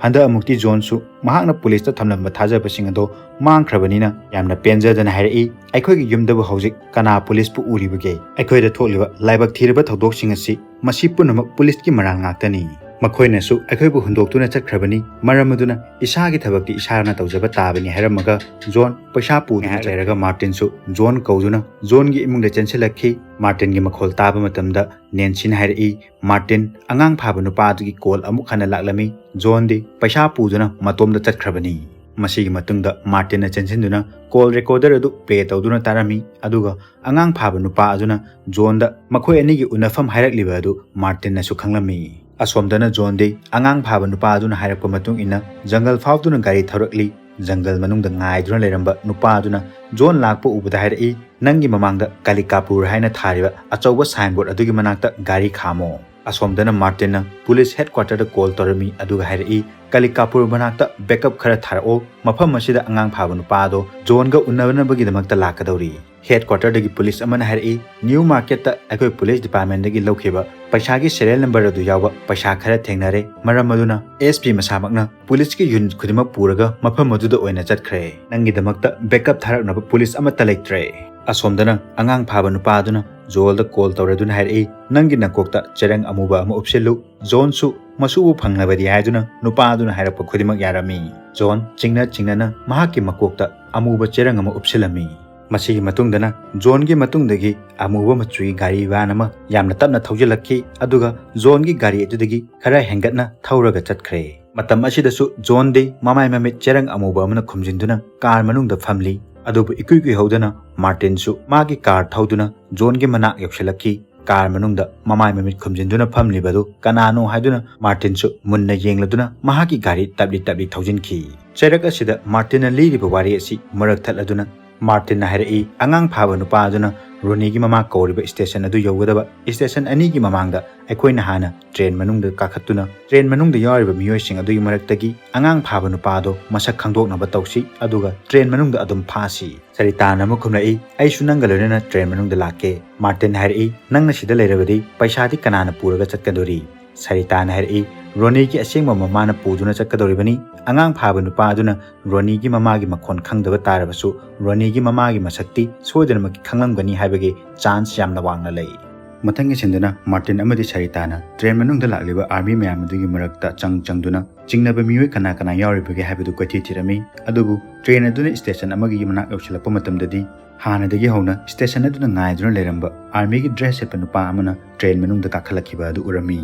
ꯍꯟꯗꯛ ꯑꯃꯨꯛꯇꯤ ꯖꯣꯟꯁꯨ ꯃꯍꯥꯛꯅ ꯄꯨꯂꯤꯁꯇ ꯊꯝꯂꯝꯕ ꯊꯥꯖꯕꯁꯤꯡ ꯑꯗꯣ ꯃꯥꯡꯈ꯭ꯔꯕꯅꯤꯅ ꯌꯥꯝꯅ ꯄꯦꯟꯖꯗꯅ ꯍꯥꯏꯔꯛꯏ, "ꯑꯩꯈꯣꯏꯒꯤ ꯌꯨꯝꯗꯕꯨ ꯍꯧꯖꯤꯛ ꯀꯅꯥ ꯄꯨꯂꯤꯁꯄꯨ ꯎꯔꯤꯕꯒꯦ? ꯑꯩꯈꯣꯏꯗ ꯊꯣꯛꯂꯤꯕ ꯂꯥꯏꯕꯛ ꯊꯤꯔꯕ ꯊꯧꯗꯣꯛꯁꯤꯡ ꯑꯁꯤ ꯃꯁꯤ ꯄꯨꯝꯅꯃꯛ ꯄꯨꯂꯤꯁꯀꯤ ꯃꯔꯥꯜ ꯉꯥꯛꯇꯅꯤ꯫ ꯃꯈꯣꯏꯅꯁꯨ ꯑꯩꯈꯣꯏꯕꯨ ꯍꯨꯟꯗꯣꯛꯇꯨꯅ ꯆꯠꯈ꯭ꯔꯕꯅꯤ꯫ ꯃꯔꯝ ꯑꯗꯨꯅ ꯏꯁꯥꯒꯤ ꯊꯕꯛꯇꯤ ꯏꯁꯥꯅ ꯇꯧꯖꯕ ꯇꯥꯕꯅꯤ" ꯍꯥꯏꯔꯝꯃꯒ ꯖꯣꯟ ꯄꯩꯁꯥ ꯄꯨꯗꯨꯅ ꯉꯥꯏꯍꯥꯛ ꯂꯩꯔꯒ ꯃꯥꯔꯇꯤꯟꯁꯨ ꯖꯣꯟ ꯀꯧꯗꯨꯅ ꯖꯣꯟꯒꯤ ꯏꯃꯨꯡꯗ ꯆꯦꯟꯁꯤꯜꯂꯛꯈꯤ꯫ ꯃꯥꯔꯇꯤꯟꯒꯤ ꯃꯈꯣꯜ ꯇꯥꯕ ꯃꯇꯝꯗ ꯅꯦꯟꯁꯤꯅ ꯍꯥꯏꯔꯛꯏ, "ꯃꯥꯔꯇꯤꯟ, ꯑꯉꯥꯡ ꯐꯥꯕ ꯅꯨꯄꯥ ꯑꯗꯨꯒꯤ ꯀꯣꯜ ꯑꯃꯨꯛ ꯍꯟꯅ ꯂꯥꯛꯂꯝꯃꯤ꯫ ꯖꯣꯟꯗꯤ ꯄꯩꯁꯥ ꯄꯨꯗꯨꯅ ꯃꯇꯣꯝꯗ ꯆꯠꯈ꯭ꯔꯕꯅꯤ"꯫ ꯃꯁꯤꯒꯤ ꯃꯇꯨꯡꯗ ꯃꯥꯔꯇꯤꯟꯅ ꯆꯦꯟꯁꯤꯟꯗꯨꯅ ꯀꯣꯜ ꯔꯦꯀꯣꯔꯗꯔ ꯑꯗꯨ ꯄ꯭ꯂꯦ ꯇꯧꯗꯨꯅ ꯇꯥꯔꯝꯃꯤ, ꯑꯗꯨꯒ ꯑꯉꯥꯡ ꯐꯥꯕ ꯅꯨꯄꯥ ꯑꯗꯨꯅ ꯖꯣꯟꯗ ꯃꯈꯣꯏ ꯑꯅꯤꯒꯤ ꯎꯅꯐꯝ ꯍꯥꯏꯔꯛꯂꯤꯕ ꯑꯗꯨ ꯃꯥꯔꯇꯤꯟꯅꯁꯨ ꯈꯪꯂꯝꯃꯤ꯫ ꯑꯁꯣꯝꯗꯅ ꯖꯣꯟꯗꯤ ꯑꯉꯥꯡ ꯐꯥꯕ ꯅꯨꯄꯥ ꯑꯗꯨꯅ ꯍꯥꯏꯔꯛꯄ ꯃꯇꯨꯡ ꯏꯟꯅ ꯖꯪꯒꯜ ꯐꯥꯎꯗꯨꯅ ꯒꯥꯔꯤ ꯊꯧꯔꯛꯂꯤ꯫ ꯖꯪꯒꯜ ꯃꯅꯨꯡꯗ ꯉꯥꯏꯗꯨꯅ ꯂꯩꯔꯝꯕ ꯅꯨꯄꯥ ꯑꯗꯨꯅ ꯖꯣꯟ ꯂꯥꯛꯄ ꯎꯕꯗ ꯍꯥꯏꯔꯛꯏ, "ꯅꯪꯒꯤ ꯃꯃꯥꯡꯗ ꯀꯥꯂꯤꯀꯥꯄꯨꯔ ꯍꯥꯏꯅ ꯊꯥꯔꯤꯕ ꯑꯆꯧꯕ ꯁꯥꯏꯟꯕꯣꯔꯗ ꯑꯗꯨꯒꯤ ꯃꯅꯥꯛꯇ ꯒꯥꯔꯤ ꯈꯥꯝꯃꯣ"꯫ ꯑꯁꯣꯝꯗꯅ ꯃꯥꯔꯇꯤꯟꯅ ꯄꯨꯂꯤꯁ ꯍꯦꯗꯀ꯭ꯋꯥꯇꯔꯗ ꯀꯣꯜ ꯇꯧꯔꯝꯃꯤ, ꯑꯗꯨꯒ ꯍꯥꯏꯔꯛꯏ, "ꯀꯥꯂꯤꯀꯥꯄꯨꯔ ꯃꯅꯥꯛꯇ ꯕꯦꯛꯑꯞ ꯈꯔ ꯊꯥꯔꯛꯑꯣ, ꯃꯐꯝ ꯑꯁꯤꯗ ꯑꯉꯥꯡ ꯐꯥꯕ ꯅꯨꯄꯥ ꯑꯗꯣ ꯖꯣꯟꯒ ꯎꯅꯅꯕꯒꯤꯗꯃꯛꯇ ꯂꯥꯛꯀꯗꯧꯔꯤ"꯫ ꯍꯦꯗꯀ꯭ꯋꯥꯇꯔꯗꯒꯤ ꯄꯨꯂꯤꯁ ꯑꯃꯅ ꯍꯥꯏꯔꯛꯏ, "ꯅ꯭ꯌꯨ ꯃꯥꯔꯀꯦꯠꯇ ꯑꯩꯈꯣꯏ ꯄꯨꯂꯤꯁ ꯗꯤꯄꯥꯔꯠꯃꯦꯟꯗꯒꯤ ꯂꯧꯈꯤꯕ ꯄꯩꯁꯥꯒꯤ ꯁꯦꯔꯤꯌꯦꯜ ꯅꯝꯕꯔ ꯑꯗꯨ ꯌꯥꯎꯕ ꯄꯩꯁꯥ ꯈꯔ ꯊꯦꯡꯅꯔꯦ, ꯃꯔꯝ ꯑꯗꯨꯅ ꯑꯦꯁ ꯄꯤ ꯃꯁꯥꯃꯛꯅ ꯄꯨꯂꯤꯁꯀꯤ ꯌꯨꯅꯤꯠ ꯈꯨꯗꯤꯡꯃꯛ ꯄꯨꯔꯒ ꯃꯐꯝ ꯑꯗꯨꯗ ꯑꯣꯏꯅ ꯆꯠꯈ꯭ꯔꯦ꯫ ꯅꯪꯒꯤꯗꯃꯛꯇ ꯕꯦꯛꯑꯞ ꯊꯥꯔꯛꯅꯕ ꯄꯨꯂꯤꯁ ꯑꯃꯠꯇ ꯂꯩꯇ꯭ꯔꯦ"꯫ ꯑꯁꯣꯝꯗꯅ ꯑꯉꯥꯡ ꯐꯥꯕ ꯅꯨꯄꯥ ꯑꯗꯨꯅ ꯖꯣꯟꯗ ꯀꯣꯜ ꯇꯧꯔꯗꯨꯅ ꯍꯥꯏꯔꯛꯏ, "ꯅꯪꯒꯤ ꯅꯀꯣꯛꯇ ꯆꯦꯔꯪ ꯑꯃꯨꯕ ꯑꯃ ꯎꯞꯁꯤꯜꯂꯨ"꯫ ꯖꯣꯟꯁꯨ ꯃꯁꯨꯕꯨ ꯐꯪꯂꯕꯗꯤ ꯍꯥꯏꯗꯨꯅ ꯅꯨꯄꯥ ꯑꯗꯨꯅ ꯍꯥꯏꯔꯛꯄ ꯈꯨꯗꯤꯡꯃꯛ ꯌꯥꯔꯝꯃꯤ꯫ ꯖꯣꯟ ꯆꯤꯡꯅ ꯆꯤꯡꯅꯅ ꯃꯍꯥꯛꯀꯤ ꯃꯀꯣꯛꯇ ꯑꯃꯨꯕ ꯆꯦꯔꯪ ꯑꯃ ꯎꯞꯁꯤꯜꯂꯝꯃꯤ꯫ ꯃꯁꯤꯒꯤ ꯃꯇꯨꯡꯗꯅ ꯖꯣꯟꯒꯤ ꯃꯇꯨꯡꯗꯒꯤ ꯑꯃꯨꯕ ꯃꯆꯨꯒꯤ ꯒꯥꯔꯤ ꯚꯥꯟ ꯑꯃ ꯌꯥꯝꯅ ꯇꯞꯅ ꯊꯧꯖꯤꯜꯂꯛꯈꯤ, ꯑꯗꯨꯒ ꯖꯣꯟꯒꯤ ꯒꯥꯔꯤ ꯑꯗꯨꯗꯒꯤ ꯈꯔ ꯍꯦꯟꯒꯠꯅ ꯊꯧꯔꯒ ꯆꯠꯈ꯭ꯔꯦ꯫ ꯃꯇꯝ ꯑꯁꯤꯗꯁꯨ ꯖꯣꯟꯗꯤ ꯃꯃꯥꯏ ꯃꯃꯤꯠ ꯆꯦꯔꯪ ꯑꯃꯨꯕ ꯑꯃꯅ ꯈꯨꯝꯖꯤꯟꯗꯨꯅ ꯀꯥꯔ ꯃꯅꯨꯡꯗ ꯐꯝꯂꯤ꯫ ꯑꯗꯨꯕꯨ ꯏꯀꯨꯏ ꯀꯨꯏꯍꯧꯗꯅ ꯃꯥꯔꯇꯤꯟꯁꯨ ꯃꯥꯒꯤ ꯀꯥꯔ ꯊꯧꯗꯨꯅ ꯖꯣꯟꯒꯤ ꯃꯅꯥꯛ ꯌꯧꯁꯤꯜꯂꯛꯈꯤ꯫ ꯀꯥꯔ ꯃꯅꯨꯡꯗ ꯃꯃꯥꯏ ꯃꯃꯤꯠ ꯈꯨꯝꯖꯤꯟꯗꯨꯅ ꯐꯝꯂꯤꯕ ꯑꯗꯨ ꯀꯅꯥꯅꯣ ꯍꯥꯏꯗꯨꯅ ꯃꯥꯔꯇꯤꯟꯁꯨ ꯃꯨꯟꯅ ꯌꯦꯡꯂꯗꯨꯅ ꯃꯍꯥꯛꯀꯤ ꯒꯥꯔꯤ ꯇꯞꯂꯤ ꯇꯞꯂꯤ ꯊꯧꯖꯤꯟꯈꯤ꯫ ꯆꯩꯔꯛ ꯑꯁꯤꯗ ꯃꯥꯔꯇꯤꯟꯅ ꯂꯤꯔꯤꯕ ꯋꯥꯔꯤ ꯑꯁꯤ ꯃꯔꯛ ꯊꯠꯂꯗꯨꯅ ꯃꯥꯔꯇꯤꯟꯅ ꯍꯥꯏꯔꯛꯏ, ꯑꯉꯥꯡ ꯐꯥꯕ ꯅꯨꯄꯥ ꯑꯗꯨꯅ ꯔꯣꯅꯤꯒꯤ ꯃꯃꯥ ꯀꯧꯔꯤꯕ ꯁ꯭ꯇꯦꯁꯟ ꯑꯗꯨ ꯌꯧꯒꯗꯕ ꯁ꯭ꯇꯦꯁꯟ ꯑꯅꯤꯒꯤ ꯃꯃꯥꯡꯗ ꯑꯩꯈꯣꯏꯅ ꯍꯥꯟꯅ ꯇ꯭ꯔꯦꯟ ꯃꯅꯨꯡꯗ ꯀꯥꯈꯠꯇꯨꯅ ꯇ꯭ꯔꯦꯟ ꯃꯅꯨꯡꯗ ꯌꯥꯎꯔꯤꯕ ꯃꯤꯑꯣꯏꯁꯤꯡ ꯑꯗꯨꯒꯤ ꯃꯔꯛꯇꯒꯤ ꯑꯉꯥꯡ ꯐꯥꯕ ꯅꯨꯄꯥ ꯑꯗꯣ ꯃꯁꯛ ꯈꯪꯗꯣꯛꯅꯕ ꯇꯧꯁꯤ, ꯑꯗꯨꯒ ꯇ꯭ꯔꯦꯟ ꯃꯅꯨꯡꯗ ꯑꯗꯨꯝ ꯐꯥꯁꯤ꯫ ꯁꯔꯤꯇꯥꯅ ꯑꯃꯨꯛ ꯈꯨꯝꯂꯛꯏ, ꯑꯩꯁꯨ ꯅꯪꯒ ꯂꯣꯏꯅꯅ ꯇ꯭ꯔꯦꯟ ꯃꯅꯨꯡꯗ ꯂꯥꯛꯀꯦ꯫ ꯃꯥꯔꯇꯤꯟ ꯍꯥꯏꯔꯛꯏ, ꯅꯪꯅ ꯁꯤꯗ ꯂꯩꯔꯕꯗꯤ ꯄꯩꯁꯥꯗꯤ ꯀꯅꯥꯅ ꯄꯨꯔꯒ ꯆꯠꯀꯗꯣꯔꯤ? ꯁꯔꯤꯇꯥꯅ ꯍꯥꯏꯔꯛꯏ, ꯔꯣꯅꯤꯒꯤ ꯑꯁꯦꯡꯕ ꯃꯃꯥꯅ ꯄꯨꯗꯨꯅ ꯆꯠꯀꯗꯧꯔꯤꯕꯅꯤ꯫ ꯑꯉꯥꯡ ꯐꯥꯕ ꯅꯨꯄꯥ ꯑꯗꯨꯅ ꯔꯣꯅꯤꯒꯤ ꯃꯃꯥꯒꯤ ꯃꯈꯣꯟ ꯈꯪꯗꯕ ꯇꯥꯔꯕꯁꯨ ꯔꯣꯅꯤꯒꯤ ꯃꯃꯥꯒꯤ ꯃꯁꯛꯇꯤ ꯁꯣꯏꯗꯅꯃꯛꯀꯤ ꯈꯪꯂꯝꯒꯅꯤ ꯍꯥꯏꯕꯒꯤ ꯆꯥꯟꯁ ꯌꯥꯝꯅ ꯋꯥꯡꯅ ꯂꯩ꯫ ꯃꯊꯪꯒꯤ ꯁꯤꯟꯗꯨꯅ ꯃꯥꯔꯇꯤꯟ ꯑꯃꯗꯤ ꯁꯔꯤꯇꯥꯅ ꯇ꯭ꯔꯦꯟ ꯃꯅꯨꯡꯗ ꯂꯥꯛꯂꯤꯕ ꯑꯥꯔꯃꯤ ꯃꯌꯥꯝ ꯑꯗꯨꯒꯤ ꯃꯔꯛꯇ ꯆꯪ ꯆꯪꯗꯨꯅ ꯆꯤꯡꯅꯕ ꯃꯤꯑꯣꯏ ꯀꯅꯥ ꯀꯅꯥ ꯌꯥꯎꯔꯤꯕꯒꯦ ꯍꯥꯏꯕꯗꯨ ꯀꯣꯏꯊꯤ ꯊꯤꯔꯝꯃꯤ꯫ ꯑꯗꯨꯕꯨ ꯇ꯭ꯔꯦꯟ ꯑꯗꯨꯅ ꯁ꯭ꯇꯦꯁꯟ ꯑꯃꯒꯤ ꯃꯅꯥꯛ ꯌꯧꯁꯤꯜꯂꯛꯄ ꯃꯇꯝꯗꯗꯤ ꯍꯥꯟꯅꯗꯒꯤ ꯍꯧꯅ ꯁ꯭ꯇꯦꯁꯟ ꯑꯗꯨꯗ ꯉꯥꯏꯗꯨꯅ ꯂꯩꯔꯝꯕ ꯑꯥꯔꯃꯤꯒꯤ ꯗ꯭ꯔꯦꯁ ꯁꯦꯠꯄ ꯅꯨꯄꯥ ꯑꯃꯅ ꯇ꯭ꯔꯦꯟ ꯃꯅꯨꯡꯗ ꯀꯥꯈꯠꯂꯛꯈꯤꯕ ꯑꯗꯨ ꯎꯔꯝꯃꯤ꯫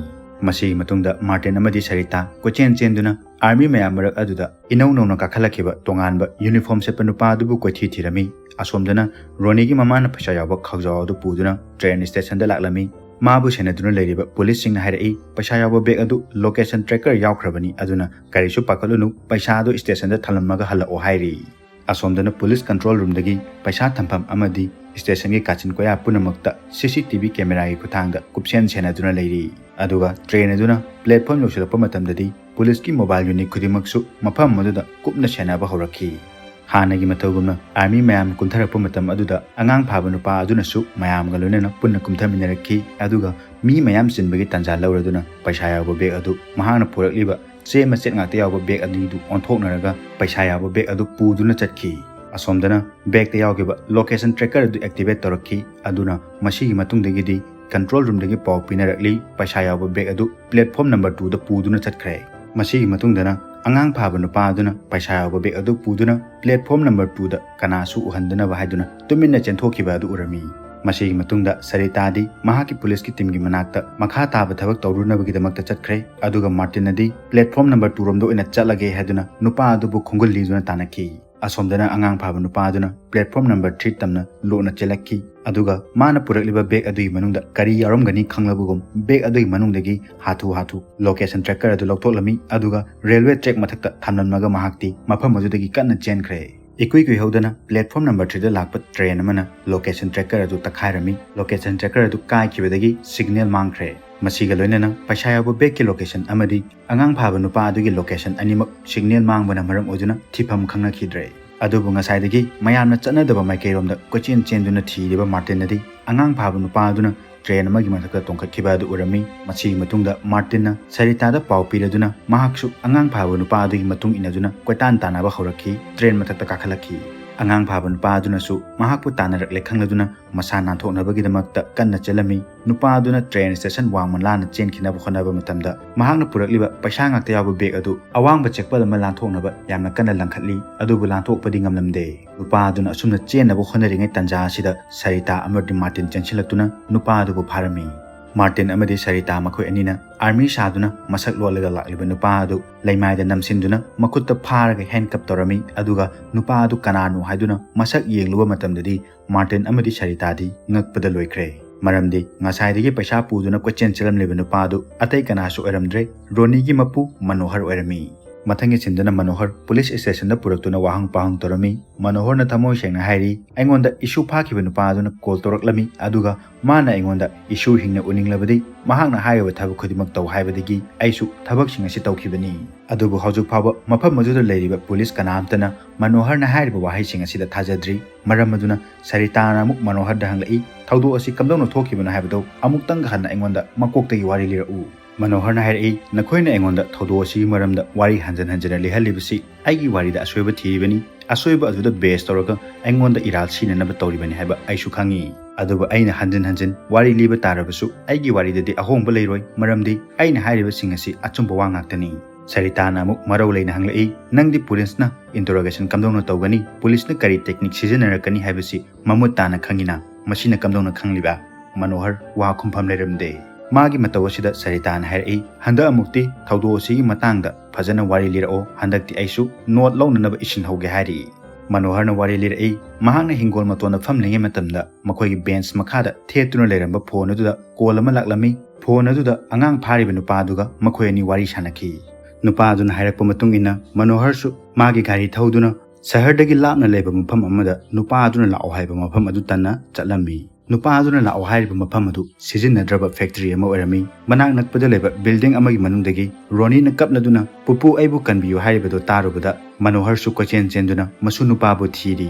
ꯃꯁꯤꯒꯤ ꯃꯇꯨꯡꯗ ꯃꯥꯔꯇꯤꯟ ꯑꯃꯗꯤ ꯁꯔꯤꯇꯥ ꯀꯣꯏꯆꯦꯟ ꯆꯦꯟꯗꯨꯅ ꯑꯥꯔꯃꯤ ꯃꯌꯥꯝ ꯃꯔꯛ ꯑꯗꯨꯗ ꯏꯅꯧ ꯅꯧꯅ ꯀꯥꯈꯠꯂꯛꯈꯤꯕ ꯇꯣꯉꯥꯟꯕ ꯌꯨꯅꯤꯐꯣꯔꯝ ꯁꯦꯠꯄ ꯅꯨꯄꯥ ꯑꯗꯨꯕꯨ ꯀꯣꯏꯊꯤ ꯊꯤꯔꯝꯃꯤ꯫ ꯑꯁꯣꯝꯗꯅ ꯔꯣꯅꯤꯒꯤ ꯃꯃꯥꯅ ꯄꯩꯁꯥ ꯌꯥꯎꯕ ꯈꯥꯎꯖꯥꯎ ꯑꯗꯨ ꯄꯨꯗꯨꯅ ꯇ꯭ꯔꯦꯟ ꯁ꯭ꯇꯦꯁꯟꯗ ꯂꯥꯛꯂꯝꯃꯤ꯫ ꯃꯥꯕꯨ ꯁꯦꯟꯅꯗꯨꯅ ꯂꯩꯔꯤꯕ ꯄꯨꯂꯤꯁꯁꯤꯡꯅ ꯍꯥꯏꯔꯛꯏ, ꯄꯩꯁꯥ ꯌꯥꯎꯕ ꯕꯦꯒ ꯑꯗꯨ ꯂꯣꯀꯦꯁꯟ ꯇ꯭ꯔꯦꯀꯔ ꯌꯥꯎꯈ꯭ꯔꯕꯅꯤ, ꯑꯗꯨꯅ ꯀꯔꯤꯁꯨ ꯄꯥꯈꯠꯂꯨꯅꯨ, ꯄꯩꯁꯥ ꯑꯗꯨ ꯁ꯭ꯇꯦꯁꯟꯗ ꯊꯝꯂꯝꯃꯒ ꯍꯜꯂꯛꯑꯣ ꯍꯥꯏꯔꯤ꯫ ꯑꯁꯣꯝꯗꯅ ꯄꯨꯂꯤꯁ ꯀꯟꯇ꯭ꯔꯣꯜ ꯔꯨꯝꯗꯒꯤ ꯄꯩꯁꯥ ꯊꯝꯐꯝ ꯑꯃꯗꯤ ꯁ꯭ꯇꯦꯁꯟꯒꯤ ꯀꯥꯆꯤꯟ ꯀꯣꯌꯥ ꯄꯨꯝꯅꯃꯛꯇ ꯁꯤ ꯁꯤ ꯇꯤ ꯚꯤ ꯀꯦꯃꯦꯔꯥꯒꯤ ꯈꯨꯠꯊꯥꯡꯗ ꯀꯨꯞꯁꯦꯟ ꯁꯦꯟꯅꯗꯨꯅ ꯂꯩꯔꯤ꯫ ꯑꯗꯨꯒ ꯇ꯭ꯔꯦꯟ ꯑꯗꯨꯅ ꯄ꯭ꯂꯦꯠꯐꯣꯝ ꯌꯧꯁꯤꯜꯂꯛꯄ ꯃꯇꯝꯗꯗꯤ ꯄꯨꯂꯤꯁꯀꯤ ꯃꯣꯕꯥꯏꯜ ꯌꯨꯅꯤꯠ ꯈꯨꯗꯤꯡꯃꯛꯁꯨ ꯃꯐꯝ ꯑꯗꯨꯗ ꯀꯨꯞꯅ ꯁꯦꯟꯅꯕ ꯍꯧꯔꯛꯈꯤ꯫ ꯍꯥꯟꯅꯒꯤ ꯃꯇꯧꯒꯨꯝꯅ ꯑꯥꯔꯃꯤ ꯃꯌꯥꯝ ꯀꯨꯝꯊꯔꯛꯄ ꯃꯇꯝ ꯑꯗꯨꯗ ꯑꯉꯥꯡ ꯐꯥꯕ ꯅꯨꯄꯥ ꯑꯗꯨꯅꯁꯨ ꯃꯌꯥꯝꯒ ꯂꯣꯏꯅꯅ ꯄꯨꯟꯅ ꯀꯨꯝꯊꯃꯤꯟꯅꯔꯛꯈꯤ꯫ ꯑꯗꯨꯒ ꯃꯤ ꯃꯌꯥꯝ ꯆꯤꯟꯕꯒꯤ ꯇꯥꯟꯖꯥ ꯂꯧꯔꯗꯨꯅ ꯄꯩꯁꯥ ꯌꯥꯎꯕ ꯕꯦꯒ ꯑꯗꯨ ꯃꯍꯥꯛꯅ ꯄꯨꯔꯛꯂꯤꯕ ꯆꯦ ꯃꯆꯦꯠ ꯉꯥꯛꯇ ꯌꯥꯎꯕ ꯕꯦꯒ ꯑꯅꯤꯗꯨ ꯑꯣꯟꯊꯣꯛꯅꯔꯒ ꯄꯩꯁꯥ ꯌꯥꯎꯕ ꯕꯦꯒ ꯑꯗꯨ ꯄꯨꯗꯨꯅ ꯆꯠꯈꯤ꯫ ꯑꯁꯣꯝꯗꯅ ꯕꯦꯒꯇ ꯌꯥꯎꯈꯤꯕ ꯂꯣꯀꯦꯁꯟ ꯇ꯭ꯔꯦꯀꯔ ꯑꯗꯨ ꯑꯦꯛꯇꯤꯚꯦꯠ ꯇꯧꯔꯛꯈꯤ꯫ ꯑꯗꯨꯅ ꯃꯁꯤꯒꯤ ꯃꯇꯨꯡꯗꯒꯤꯗꯤ ꯀꯟꯇ꯭ꯔꯣꯜ ꯔꯨꯝꯗꯒꯤ ꯄꯥꯎ ꯄꯤꯅꯔꯛꯂꯤ, ꯄꯩꯁꯥ ꯌꯥꯎꯕ ꯕꯦꯒ ꯑꯗꯨ ꯄ꯭ꯂꯦꯠꯐꯣꯝ ꯅꯝꯕꯔ ꯇꯨꯗ ꯄꯨꯗꯨꯅ ꯆꯠꯈ꯭ꯔꯦ꯫ ꯃꯁꯤꯒꯤ ꯃꯇꯨꯡꯗꯅ ꯑꯉꯥꯡ ꯐꯥꯕ ꯅꯨꯄꯥ ꯑꯗꯨꯅ ꯄꯩꯁꯥ ꯌꯥꯎꯕ ꯕꯦꯒ ꯑꯗꯨ ꯄꯨꯗꯨꯅ ꯄ꯭ꯂꯦꯠꯐꯣꯝ ꯅꯝꯕꯔ ꯇꯨꯗ ꯀꯅꯥꯁꯨ ꯎꯍꯟꯗꯅꯕ ꯍꯥꯏꯗꯨꯅ ꯇꯨꯃꯤꯟꯅ ꯆꯦꯟꯊꯣꯛꯈꯤꯕ ꯑꯗꯨ ꯎꯔꯝꯃꯤ꯫ ꯃꯁꯤꯒꯤ ꯃꯇꯨꯡꯗ ꯁꯔꯤꯇꯥꯗꯤ ꯃꯍꯥꯛꯀꯤ ꯄꯨꯂꯤꯁꯀꯤ ꯇꯤꯝꯒꯤ ꯃꯅꯥꯛꯇ ꯃꯈꯥ ꯇꯥꯕ ꯊꯕꯛ ꯇꯧꯔꯨꯅꯕꯒꯤꯗꯃꯛꯇ ꯆꯠꯈ꯭ꯔꯦ꯫ ꯑꯗꯨꯒ ꯃꯥꯔꯇꯤꯟꯅꯗꯤ ꯄ꯭ꯂꯦꯠꯐꯣꯝ ꯅꯝꯕꯔ ꯇꯨ ꯔꯣꯝꯗ ꯑꯣꯏꯅ ꯆꯠꯂꯒꯦ ꯍꯥꯏꯗꯨꯅ ꯅꯨꯄꯥ ꯑꯗꯨꯕꯨ ꯈꯣꯡꯒꯨꯜ ꯂꯤꯗꯨꯅ ꯇꯥꯟꯅꯈꯤ꯫ ꯑꯁꯣꯝꯗꯅ ꯑꯉꯥꯡ ꯐꯥꯕ ꯅꯨꯄꯥ ꯑꯗꯨꯅ platform number three ꯇꯝꯅ ꯂꯣꯠꯅ ꯆꯦꯜꯂꯛꯈꯤ꯫ ꯑꯗꯨꯒ ꯃꯥꯅ ꯄꯨꯔꯛꯂꯤꯕ bag ꯑꯗꯨꯒꯤ ꯃꯅꯨꯡꯗ ꯀꯔꯤ ꯌꯥꯎꯔꯝꯒꯅꯤ ꯈꯪꯂꯕꯒꯨꯝ bag ꯑꯗꯨꯒꯤ ꯃꯅꯨꯡꯗꯒꯤ ꯍꯥꯊꯨ ꯍꯥꯊꯨ location tracker ꯑꯗꯨ ꯂꯧꯊꯣꯛꯂꯝꯃꯤ꯫ ꯑꯗꯨꯒ railway track ꯃꯊꯛꯇ ꯊꯝꯂꯝꯂꯒ ꯃꯍꯥꯛꯇꯤ ꯃꯐꯝ ꯑꯗꯨꯗꯒꯤ ꯀꯟꯅ ꯆꯦꯟꯈ꯭ꯔꯦ꯫ ꯏꯀꯨꯏ ꯀꯨꯏꯍꯧꯗꯅ platform number three ꯗ ꯂꯥꯛꯄ train ꯑꯃꯅ location tracker ꯑꯗꯨ ꯇꯛꯈꯥꯏꯔꯝꯃꯤ꯫ Location tracker ꯑꯗꯨ ꯀꯥꯏꯈꯤꯕꯗꯒꯤ signal ꯃꯥꯡꯈ꯭ꯔꯦ꯫ ꯃꯁꯤꯒ ꯂꯣꯏꯅꯅ ꯄꯩꯁꯥ ꯌꯥꯎꯕ bag ꯀꯤ location ꯑꯃꯗꯤ ꯑꯉꯥꯡ ꯐꯥꯕ ꯅꯨꯄꯥ ꯑꯗꯨꯒꯤ location ꯑꯅꯤꯃꯛ signal ꯃꯥꯡꯕꯅ ꯃꯔꯝ ꯑꯣꯏꯗꯨꯅ ꯊꯤꯐꯝ ꯈꯪꯅꯈꯤꯗ꯭ꯔꯦ꯫ ꯑꯗꯨꯕꯨ ꯉꯁꯥꯏꯗꯒꯤ ꯃꯌꯥꯝꯅ ꯆꯠꯅꯗꯕ ꯃꯥꯏꯀꯩꯔꯣꯝꯗ ꯀꯣꯏꯆꯦꯟ ꯆꯦꯟꯗꯨꯅ ꯊꯤꯔꯤꯕ ꯃꯥꯔꯇꯤꯟꯅꯗꯤ ꯑꯉꯥꯡ ꯐꯥꯕ ꯅꯨꯄꯥ ꯑꯗꯨꯅ train ꯑꯃꯒꯤ ꯃꯊꯛꯇ ꯇꯣꯡꯈꯠꯈꯤꯕ ꯑꯗꯨ ꯎꯔꯝꯃꯤ꯫ ꯃꯁꯤꯒꯤ ꯃꯇꯨꯡꯗ ꯃꯥꯔꯇꯤꯟꯅ ꯁꯔꯤꯇꯥꯗ ꯄꯥꯎ ꯄꯤꯔꯗꯨꯅ ꯃꯍꯥꯛꯁꯨ ꯑꯉꯥꯡ ꯐꯥꯕ ꯅꯨꯄꯥ ꯑꯗꯨꯒꯤ ꯃꯇꯨꯡ ꯏꯟꯅꯗꯨꯅ ꯀꯣꯏꯇꯥꯟ ꯇꯥꯟꯅꯕ ꯍꯧꯔꯛꯈꯤ꯫ Train ꯃꯊꯛꯇ ꯀꯥꯈꯠꯂꯛꯈꯤ꯫ ꯑꯉꯥꯡ ꯐꯥꯕ ꯅꯨꯄꯥ ꯑꯗꯨꯅꯁꯨ ꯃꯍꯥꯛꯄꯨ ꯇꯥꯟꯅꯔꯛꯂꯦ ꯈꯪꯂꯗꯨꯅ ꯃꯁꯥ ꯅꯥꯟꯊꯣꯛꯅꯕꯒꯤꯗꯃꯛꯇ ꯀꯟꯅ ꯆꯦꯜꯂꯝꯃꯤ꯫ ꯅꯨꯄꯥ ꯑꯗꯨꯅ train station ꯋꯥꯡꯃ ꯂꯥꯟꯅ ꯆꯦꯟꯈꯤꯅꯕ ꯍꯣꯠꯅꯕ ꯃꯇꯝꯗ ꯃꯍꯥꯛꯅ ꯄꯨꯔꯛꯂꯤꯕ ꯄꯩꯁꯥ ꯉꯥꯛꯇ ꯌꯥꯎꯕ bag ꯑꯗꯨ ꯑꯋꯥꯡꯕ ꯆꯦꯛꯄꯜ ꯑꯃ ꯂꯥꯟꯊꯣꯛꯅꯕ ꯌꯥꯝꯅ ꯀꯟꯅ ꯂꯪꯈꯠꯂꯤ꯫ ꯑꯗꯨꯕꯨ ꯂꯥꯟꯊꯣꯛꯄꯗꯤ ꯉꯝꯂꯝꯗꯦ꯫ ꯅꯨꯄꯥ ꯑꯗꯨꯅ ꯑꯁꯨꯝꯅ ꯆꯦꯟꯅꯕ ꯍꯣꯠꯅꯔꯤꯉꯩ ꯇꯥꯟꯖꯥ ꯑꯁꯤꯗ ꯁꯔꯤꯇꯥ ꯑꯃꯗꯤ ꯃꯥꯔꯇꯤꯟ ꯆꯦꯟꯁꯤꯜꯂꯛꯇꯨꯅ ꯅꯨꯄꯥ ꯑꯗꯨꯕꯨ ꯐꯥꯔꯝꯃꯤ꯫ ꯃꯥꯔꯇꯤꯟ ꯑꯃꯗꯤ ꯁꯔꯤꯇꯥ ꯃꯈꯣꯏ ꯑꯅꯤꯅ army ꯁꯥꯗꯨꯅ ꯃꯁꯛ ꯂꯣꯠꯂꯒ ꯂꯥꯛꯂꯤꯕ ꯅꯨꯄꯥ ꯑꯗꯨ ꯂꯩꯃꯥꯏꯗ ꯅꯝꯁꯤꯟꯗꯨꯅ ꯃꯈꯨꯠꯇ ꯐꯥꯔꯒ handcuff ꯇꯧꯔꯝꯃꯤ꯫ ꯑꯗꯨꯒ ꯅꯨꯄꯥ ꯑꯗꯨ ꯀꯅꯥꯅꯣ ꯍꯥꯏꯗꯨꯅ ꯃꯁꯛ ꯌꯦꯡꯂꯨꯕ ꯃꯇꯝꯗꯗꯤ ꯃꯥꯔꯇꯤꯟ ꯑꯃꯗꯤ ꯁꯔꯤꯇꯥꯗꯤ ꯉꯛꯄꯗ ꯂꯣꯏꯈ꯭ꯔꯦ꯫ ꯃꯔꯝꯗꯤ ꯉꯁꯥꯏꯗꯒꯤ ꯄꯩꯁꯥ ꯄꯨꯗꯨꯅ ꯀꯣꯏꯆꯦꯟ ꯆꯦꯜꯂꯝꯂꯤꯕ ꯅꯨꯄꯥ ꯑꯗꯨ ꯑꯇꯩ ꯀꯅꯥꯁꯨ ꯑꯣꯏꯔꯝꯗ꯭ꯔꯦ, ꯔꯣꯅꯤꯒꯤ ꯃꯄꯨ ꯃꯅꯣꯍꯔ ꯑꯣꯏꯔꯝꯃꯤ꯫ ꯃꯊꯪꯒꯤ ꯁꯤꯟꯗꯨꯅ ꯃꯅꯣꯍꯔ police station ꯗ ꯄꯨꯔꯛꯇꯨꯅ ꯋꯥꯍꯪ ꯄꯥꯎꯍꯪ ꯇꯧꯔꯝꯃꯤ꯫ ꯃꯅꯣꯍꯔꯅ ꯊꯃꯣꯏ ꯁꯦꯡꯅ ꯍꯥꯏꯔꯤ, "ꯑꯩꯉꯣꯟꯗ ꯏꯁꯨ ꯐꯥꯈꯤꯕ ꯅꯨꯄꯥ ꯑꯗꯨꯅ call ꯇꯧꯔꯛꯂꯝꯃꯤ, ꯑꯗꯨꯒ ꯃꯥꯅ ꯑꯩꯉꯣꯟꯗ ꯏꯁꯨ ꯍꯤꯡꯅ ꯎꯅꯤꯡꯂꯕꯗꯤ ꯃꯍꯥꯛꯅ ꯍꯥꯏꯔꯤꯕ ꯊꯕꯛ ꯈꯨꯗꯤꯡꯃꯛ ꯇꯧ ꯍꯥꯏꯕꯗꯒꯤ ꯑꯩꯁꯨ ꯊꯕꯛꯁꯤꯡ ꯑꯁꯤ ꯇꯧꯈꯤꯕꯅꯤ꯫ ꯑꯗꯨꯕꯨ ꯍꯧꯖꯤꯛ ꯐꯥꯎꯕ ꯃꯐꯝ ꯑꯗꯨꯗ ꯂꯩꯔꯤꯕ police ꯀꯅꯥꯝꯇꯅ ꯃꯅꯣꯍꯔꯅ ꯍꯥꯏꯔꯤꯕ ꯋꯥꯍꯩꯁꯤꯡ ꯑꯁꯤꯗ ꯊꯥꯖꯗ꯭ꯔꯤ꯫ ꯃꯔꯝ ꯑꯗꯨꯅ ꯁꯔꯤꯇꯥꯅ ꯑꯃꯨꯛ ꯃꯅꯣꯍꯔꯗ ꯍꯪꯂꯛꯏ, 'ꯊꯧꯗꯣꯛ ꯑꯁꯤ ꯀꯝꯗꯧꯅ ꯊꯣꯛꯈꯤꯕꯅꯣ ꯍꯥꯏꯕꯗꯨ ꯑꯃꯨꯛꯇꯪꯒ ꯍꯟꯅ ꯑꯩꯉꯣꯟꯗ ꯃꯀꯣꯛꯇꯒꯤ ꯋꯥꯔꯤ ꯂꯤꯔꯛꯎ?' ꯃꯅꯣꯍꯔꯅ ꯍꯥꯏꯔꯛꯏ, "ꯅꯈꯣꯏꯅ ꯑꯩꯉꯣꯟꯗ ꯊꯧꯗꯣꯛ ꯑꯁꯤꯒꯤ ꯃꯔꯝꯗ ꯋꯥꯔꯤ ꯍꯟꯖꯤꯟ ꯍꯟꯖꯤꯟꯅ ꯂꯤꯍꯜꯂꯤꯕꯁꯤ ꯑꯩꯒꯤ ꯋꯥꯔꯤꯗ ꯑꯁꯣꯏꯕ ꯊꯤꯔꯤꯕꯅꯤ꯫ ꯑꯁꯣꯏꯕ ꯑꯗꯨꯗ base ꯇꯧꯔꯒ ꯑꯩꯉꯣꯟꯗ ꯏꯔꯥꯜ ꯁꯤꯅꯅꯕ ꯇꯧꯔꯤꯕꯅꯤ ꯍꯥꯏꯕ ꯑꯩꯁꯨ ꯈꯪꯏ꯫ ꯑꯗꯨꯕꯨ ꯑꯩꯅ ꯍꯟꯖꯤꯟ ꯍꯟꯖꯤꯟ ꯋꯥꯔꯤ ꯂꯤꯕ ꯇꯥꯔꯕꯁꯨ ꯑꯩꯒꯤ ꯋꯥꯔꯤꯗꯗꯤ ꯑꯍꯣꯡꯕ ꯂꯩꯔꯣꯏ, ꯃꯔꯝꯗꯤ ꯑꯩꯅ ꯍꯥꯏꯔꯤꯕꯁꯤꯡ ꯑꯁꯤ ꯑꯆꯨꯝꯕ ꯋꯥ ꯉꯥꯛꯇꯅꯤ"꯫ ꯁꯔꯤꯇꯥꯅ ꯑꯃꯨꯛ ꯃꯔꯧ ꯂꯩꯅ ꯍꯪꯂꯛꯏ, "ꯅꯪꯗꯤ police ꯅ interrogation ꯀꯝꯗꯧꯅ ꯇꯧꯒꯅꯤ? Police ꯅ ꯀꯔꯤ technique ꯁꯤꯖꯤꯟꯅꯔꯛꯀꯅꯤ ꯍꯥꯏꯕꯁꯤ ꯃꯃꯨꯠ ꯇꯥꯅ ꯈꯪꯏꯅ, ꯃꯁꯤꯅ ꯀꯝꯗꯧꯅ ꯈꯪꯂꯤꯕ?" ꯃꯅꯣꯍꯔ ꯋꯥ ꯈꯨꯝꯐꯝ ꯂꯩꯔꯝꯗꯦ꯫ ꯃꯥꯒꯤ ꯃꯇꯧ ꯑꯁꯤꯗ ꯁꯔꯤꯇꯥꯅ ꯍꯥꯏꯔꯛꯏ, "ꯍꯟꯗꯛ ꯑꯃꯨꯛꯇꯤ ꯊꯧꯗꯣꯛ ꯑꯁꯤꯒꯤ ꯃꯇꯥꯡꯗ ꯐꯖꯅ ꯋꯥꯔꯤ ꯂꯤꯔꯛꯑꯣ, ꯍꯟꯗꯛꯇꯤ ꯑꯩꯁꯨ ꯅꯣꯠ ꯂꯧꯅꯅꯕ ꯏꯁꯤꯟꯍꯧꯒꯦ" ꯍꯥꯏꯔꯛꯏ꯫ ꯃꯅꯣꯍꯔꯅ ꯋꯥꯔꯤ ꯂꯤꯔꯛꯏ, ꯃꯍꯥꯛꯅ ꯍꯤꯡꯒꯣꯜ ꯃꯇꯣꯟꯗ ꯐꯝꯂꯤꯉꯩ ꯃꯇꯝꯗ ꯃꯈꯣꯏꯒꯤ ꯕꯦꯟꯁ ꯃꯈꯥꯗ ꯊꯦꯠꯇꯨꯅ ꯂꯩꯔꯝꯕ ꯐꯣꯟ ꯑꯗꯨꯗ ꯀꯣꯜ ꯑꯃ ꯂꯥꯛꯂꯝꯃꯤ꯫ ꯐꯣꯟ ꯑꯗꯨꯗ ꯑꯉꯥꯡ ꯐꯥꯔꯤꯕ ꯅꯨꯄꯥ ꯑꯗꯨꯒ ꯃꯈꯣꯏ ꯑꯅꯤ ꯋꯥꯔꯤ ꯁꯥꯟꯅꯈꯤ꯫ ꯅꯨꯄꯥ ꯑꯗꯨꯅ ꯍꯥꯏꯔꯛꯄ ꯃꯇꯨꯡ ꯏꯟꯅ ꯃꯅꯣꯍꯔꯁꯨ ꯃꯥꯒꯤ ꯒꯥꯔꯤ ꯊꯧꯗꯨꯅ ꯁꯍꯔꯗꯒꯤ ꯂꯥꯞꯅ ꯂꯩꯕ ꯃꯐꯝ ꯑꯃꯗ ꯅꯨꯄꯥ ꯑꯗꯨꯅ ꯂꯥꯛꯑꯣ ꯍꯥꯏꯕ ꯃꯐꯝ ꯑꯗꯨ ꯇꯟꯅ ꯆꯠꯂꯝꯃꯤ꯫ ꯅꯨꯄꯥ ꯑꯗꯨꯅ ꯂꯥꯛꯑꯣ ꯍꯥꯏꯔꯤꯕ ꯃꯐꯝ ꯑꯗꯨ ꯁꯤꯖꯤꯟꯅꯗ꯭ꯔꯕ ꯐꯦꯛꯇꯔꯤ ꯑꯃ ꯑꯣꯏꯔꯝꯃꯤ꯫ ꯃꯅꯥꯛ ꯅꯛꯄꯗ ꯂꯩꯕ ꯕꯤꯜꯗꯤꯡ ꯑꯃꯒꯤ ꯃꯅꯨꯡꯗꯒꯤ ꯔꯣꯅꯤꯅ ꯀꯞꯂꯗꯨꯅ "ꯄꯨꯄꯨ, ꯑꯩꯕꯨ ꯀꯟꯕꯤꯌꯨ" ꯍꯥꯏꯔꯤꯕꯗꯨ ꯇꯥꯔꯨꯕꯗ ꯃꯅꯣꯍꯔꯁꯨ ꯀꯣꯏꯆꯦꯟ ꯆꯦꯟꯗꯨꯅ ꯃꯁꯨ ꯅꯨꯄꯥꯕꯨ ꯊꯤꯔꯤ꯫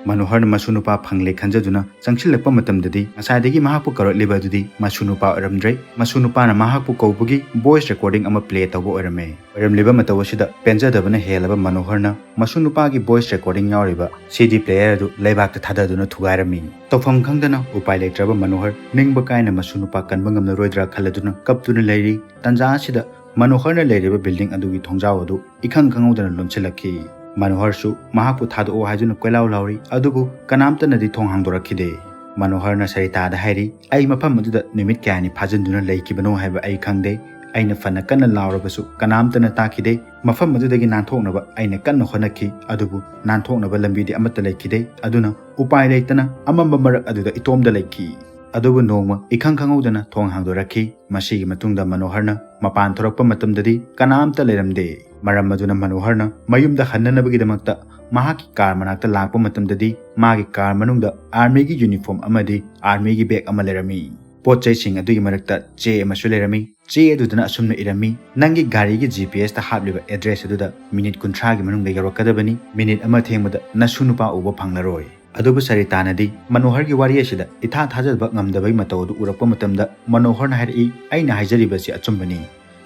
ꯃꯅꯣꯍꯔꯅ ꯃꯁꯨ ꯅꯨꯄꯥ ꯐꯪꯂꯦ ꯈꯟꯖꯗꯨꯅ ꯆꯪꯁꯤꯜꯂꯛꯄ ꯃꯇꯝꯗꯗꯤ ꯉꯁꯥꯏꯗꯒꯤ ꯃꯍꯥꯛꯄꯨ ꯀꯧꯔꯛꯂꯤꯕ ꯑꯗꯨꯗꯤ ꯃꯁꯨ ꯅꯨꯄꯥ ꯑꯣꯏꯔꯝꯗ꯭ꯔꯦ꯫ ꯃꯁꯨ ꯅꯨꯄꯥꯅ ꯃꯍꯥꯛꯄꯨ ꯀꯧꯕꯒꯤ ꯚꯣꯏꯁ ꯔꯦꯀꯣꯔꯗꯤꯡ ꯑꯃ ꯄ꯭ꯂꯦ ꯇꯧꯕ ꯑꯣꯏꯔꯝꯃꯦ꯫ ꯑꯣꯏꯔꯝꯂꯤꯕ ꯃꯇꯧ ꯑꯁꯤꯗ ꯄꯦꯟꯖꯗꯕꯅ ꯍꯦꯜꯂꯕ ꯃꯅꯣꯍꯔꯅ ꯃꯁꯨ ꯅꯨꯄꯥꯒꯤ ꯚꯣꯏꯁ ꯔꯦꯀꯣꯔꯗꯤꯡ ꯌꯥꯎꯔꯤꯕ ꯁꯤ ꯗꯤ ꯄ꯭ꯂꯦꯌꯔ ꯑꯗꯨ ꯂꯩꯕꯥꯛꯇ ꯊꯥꯗꯗꯨꯅ ꯊꯨꯒꯥꯏꯔꯝꯃꯤ꯫ ꯇꯧꯐꯝ ꯈꯪꯗꯅ ꯎꯄꯥꯏ ꯂꯩꯇ꯭ꯔꯕ ꯃꯅꯣꯍꯔ ꯅꯤꯡꯕ ꯀꯥꯏꯅ ꯃꯁꯨ ꯅꯨꯄꯥ ꯀꯟꯕ ꯉꯝꯂꯔꯣꯏꯗ꯭ꯔꯥ ꯈꯜꯂꯗꯨꯅ ꯀꯞꯇꯨꯅ ꯂꯩꯔꯤ꯫ ꯇꯟꯖꯥ ꯑꯁꯤꯗ ꯃꯅꯣꯍꯔꯅ ꯂꯩꯔꯤꯕ ꯕꯤꯜꯗꯤꯡ ꯑꯗꯨꯒꯤ ꯊꯣꯡꯖꯥꯎ ꯑꯗꯨ ꯏꯈꯪ ꯈꯪꯍꯧꯗꯅ ꯂꯣꯟꯁꯤꯜꯂꯛꯈꯤ꯫ ꯃꯅꯣꯍꯔꯁꯨ ꯃꯍꯥꯛꯄꯨ ꯊꯥꯗꯣꯛꯑꯣ ꯍꯥꯏꯗꯨꯅ ꯀꯣꯏꯂꯥꯎ ꯂꯥꯎꯔꯤ, ꯑꯗꯨꯕꯨ ꯀꯅꯥꯝꯇꯅꯗꯤ ꯊꯣꯡ ꯍꯥꯡꯗꯣꯔꯛꯈꯤꯗꯦ꯫ ꯃꯅꯣꯍꯔꯅ ꯁꯔꯤꯇꯥꯗ ꯍꯥꯏꯔꯤ, "ꯑꯩ ꯃꯐꯝ ꯑꯗꯨꯗ ꯅꯨꯃꯤꯠ ꯀꯌꯥꯅꯤ ꯐꯥꯖꯤꯟꯗꯨꯅ ꯂꯩꯈꯤꯕꯅꯣ ꯍꯥꯏꯕ ꯑꯩ ꯈꯪꯗꯦ꯫ ꯑꯩꯅ ꯐꯅ ꯀꯟꯅ ꯂꯥꯎꯔꯕꯁꯨ ꯀꯅꯥꯝꯇꯅ ꯇꯥꯈꯤꯗꯦ꯫ ꯃꯐꯝ ꯑꯗꯨꯗꯒꯤ ꯅꯥꯟꯊꯣꯛꯅꯕ ꯑꯩꯅ ꯀꯟꯅ ꯍꯣꯠꯅꯈꯤ, ꯑꯗꯨꯕꯨ ꯅꯥꯟꯊꯣꯛꯅꯕ ꯂꯝꯕꯤꯗꯤ ꯑꯃꯠꯇ ꯂꯩꯈꯤꯗꯦ꯫ ꯑꯗꯨꯅ ꯎꯄꯥꯏ ꯂꯩꯇꯅ ꯑꯃꯝꯕ ꯃꯔꯛ ꯑꯗꯨꯗ ꯏꯇꯣꯝꯗ ꯂꯩꯈꯤ꯫" ꯑꯗꯨꯕꯨ ꯅꯣꯡꯃ ꯏꯈꯪ ꯈꯪꯍꯧꯗꯅ ꯊꯣꯡ ꯍꯥꯡꯗꯣꯔꯛꯈꯤ꯫ ꯃꯁꯤꯒꯤ ꯃꯇꯨꯡꯗ ꯃꯅꯣꯍꯔꯅ ꯃꯄꯥꯟ ꯊꯣꯔꯛꯄ ꯃꯇꯝꯗꯗꯤ ꯀꯅꯥꯝꯇ ꯂꯩꯔꯝꯗꯦ꯫ ꯃꯔꯝ ꯑꯗꯨꯅ ꯃꯅꯣꯍꯔꯅ ꯃꯌꯨꯝꯗ ꯍꯟꯅꯅꯕꯒꯤꯗꯃꯛꯇ ꯃꯍꯥꯛꯀꯤ ꯀꯥꯔ ꯃꯅꯥꯛꯇ ꯂꯥꯛꯄ ꯃꯇꯝꯗꯗꯤ ꯃꯥꯒꯤ ꯀꯥꯔ ꯃꯅꯨꯡꯗ ꯑꯥꯔꯃꯤꯒꯤ ꯌꯨꯅꯤꯐꯣꯔꯝ ꯑꯃꯗꯤ ꯑꯥꯔꯃꯤꯒꯤ ꯕꯦꯒ ꯑꯃ ꯂꯩꯔꯝꯃꯤ꯫ ꯄꯣꯠ ꯆꯩꯁꯤꯡ ꯑꯗꯨꯒꯤ ꯃꯔꯛꯇ ꯆꯦ ꯑꯃꯁꯨ ꯂꯩꯔꯝꯃꯤ꯫ ꯆꯦ ꯑꯗꯨꯗꯅ ꯑꯁꯨꯝꯅ ꯏꯔꯝꯃꯤ, "ꯅꯪꯒꯤ ꯒꯥꯔꯤꯒꯤ ꯖꯤ ꯄꯤ ꯑꯦꯁꯇ ꯍꯥꯞꯂꯤꯕ ꯑꯦꯗ꯭ꯔꯦꯁ ꯑꯗꯨꯗ ꯃꯤꯅꯤꯠ ꯀꯨꯟꯊ꯭ꯔꯥꯒꯤ ꯃꯅꯨꯡꯗ ꯌꯧꯔꯛꯀꯗꯕꯅꯤ꯫ ꯃꯤꯅꯤꯠ ꯑꯃ ꯊꯦꯡꯕꯗ ꯅꯁꯨ ꯅꯨꯄꯥ ꯎꯕ ꯐꯪꯂꯔꯣꯏ꯫" ꯑꯗꯨꯕꯨ ꯁꯔꯤꯇꯥꯅꯗꯤ ꯃꯅꯣꯍꯔꯒꯤ ꯋꯥꯔꯤ ꯑꯁꯤꯗ ꯏꯊꯥ ꯊꯥꯖꯕ ꯉꯝꯗꯕꯒꯤ ꯃꯇꯧ ꯑꯗꯨ ꯎꯔꯛꯄ ꯃꯇꯝꯗ ꯃꯅꯣꯍꯔꯅ ꯍꯥꯏꯔꯛꯏ, "ꯑꯩꯅ ꯍꯥꯏꯖꯔꯤꯕꯁꯤ ꯑꯆꯨꯝꯕꯅꯤ꯫"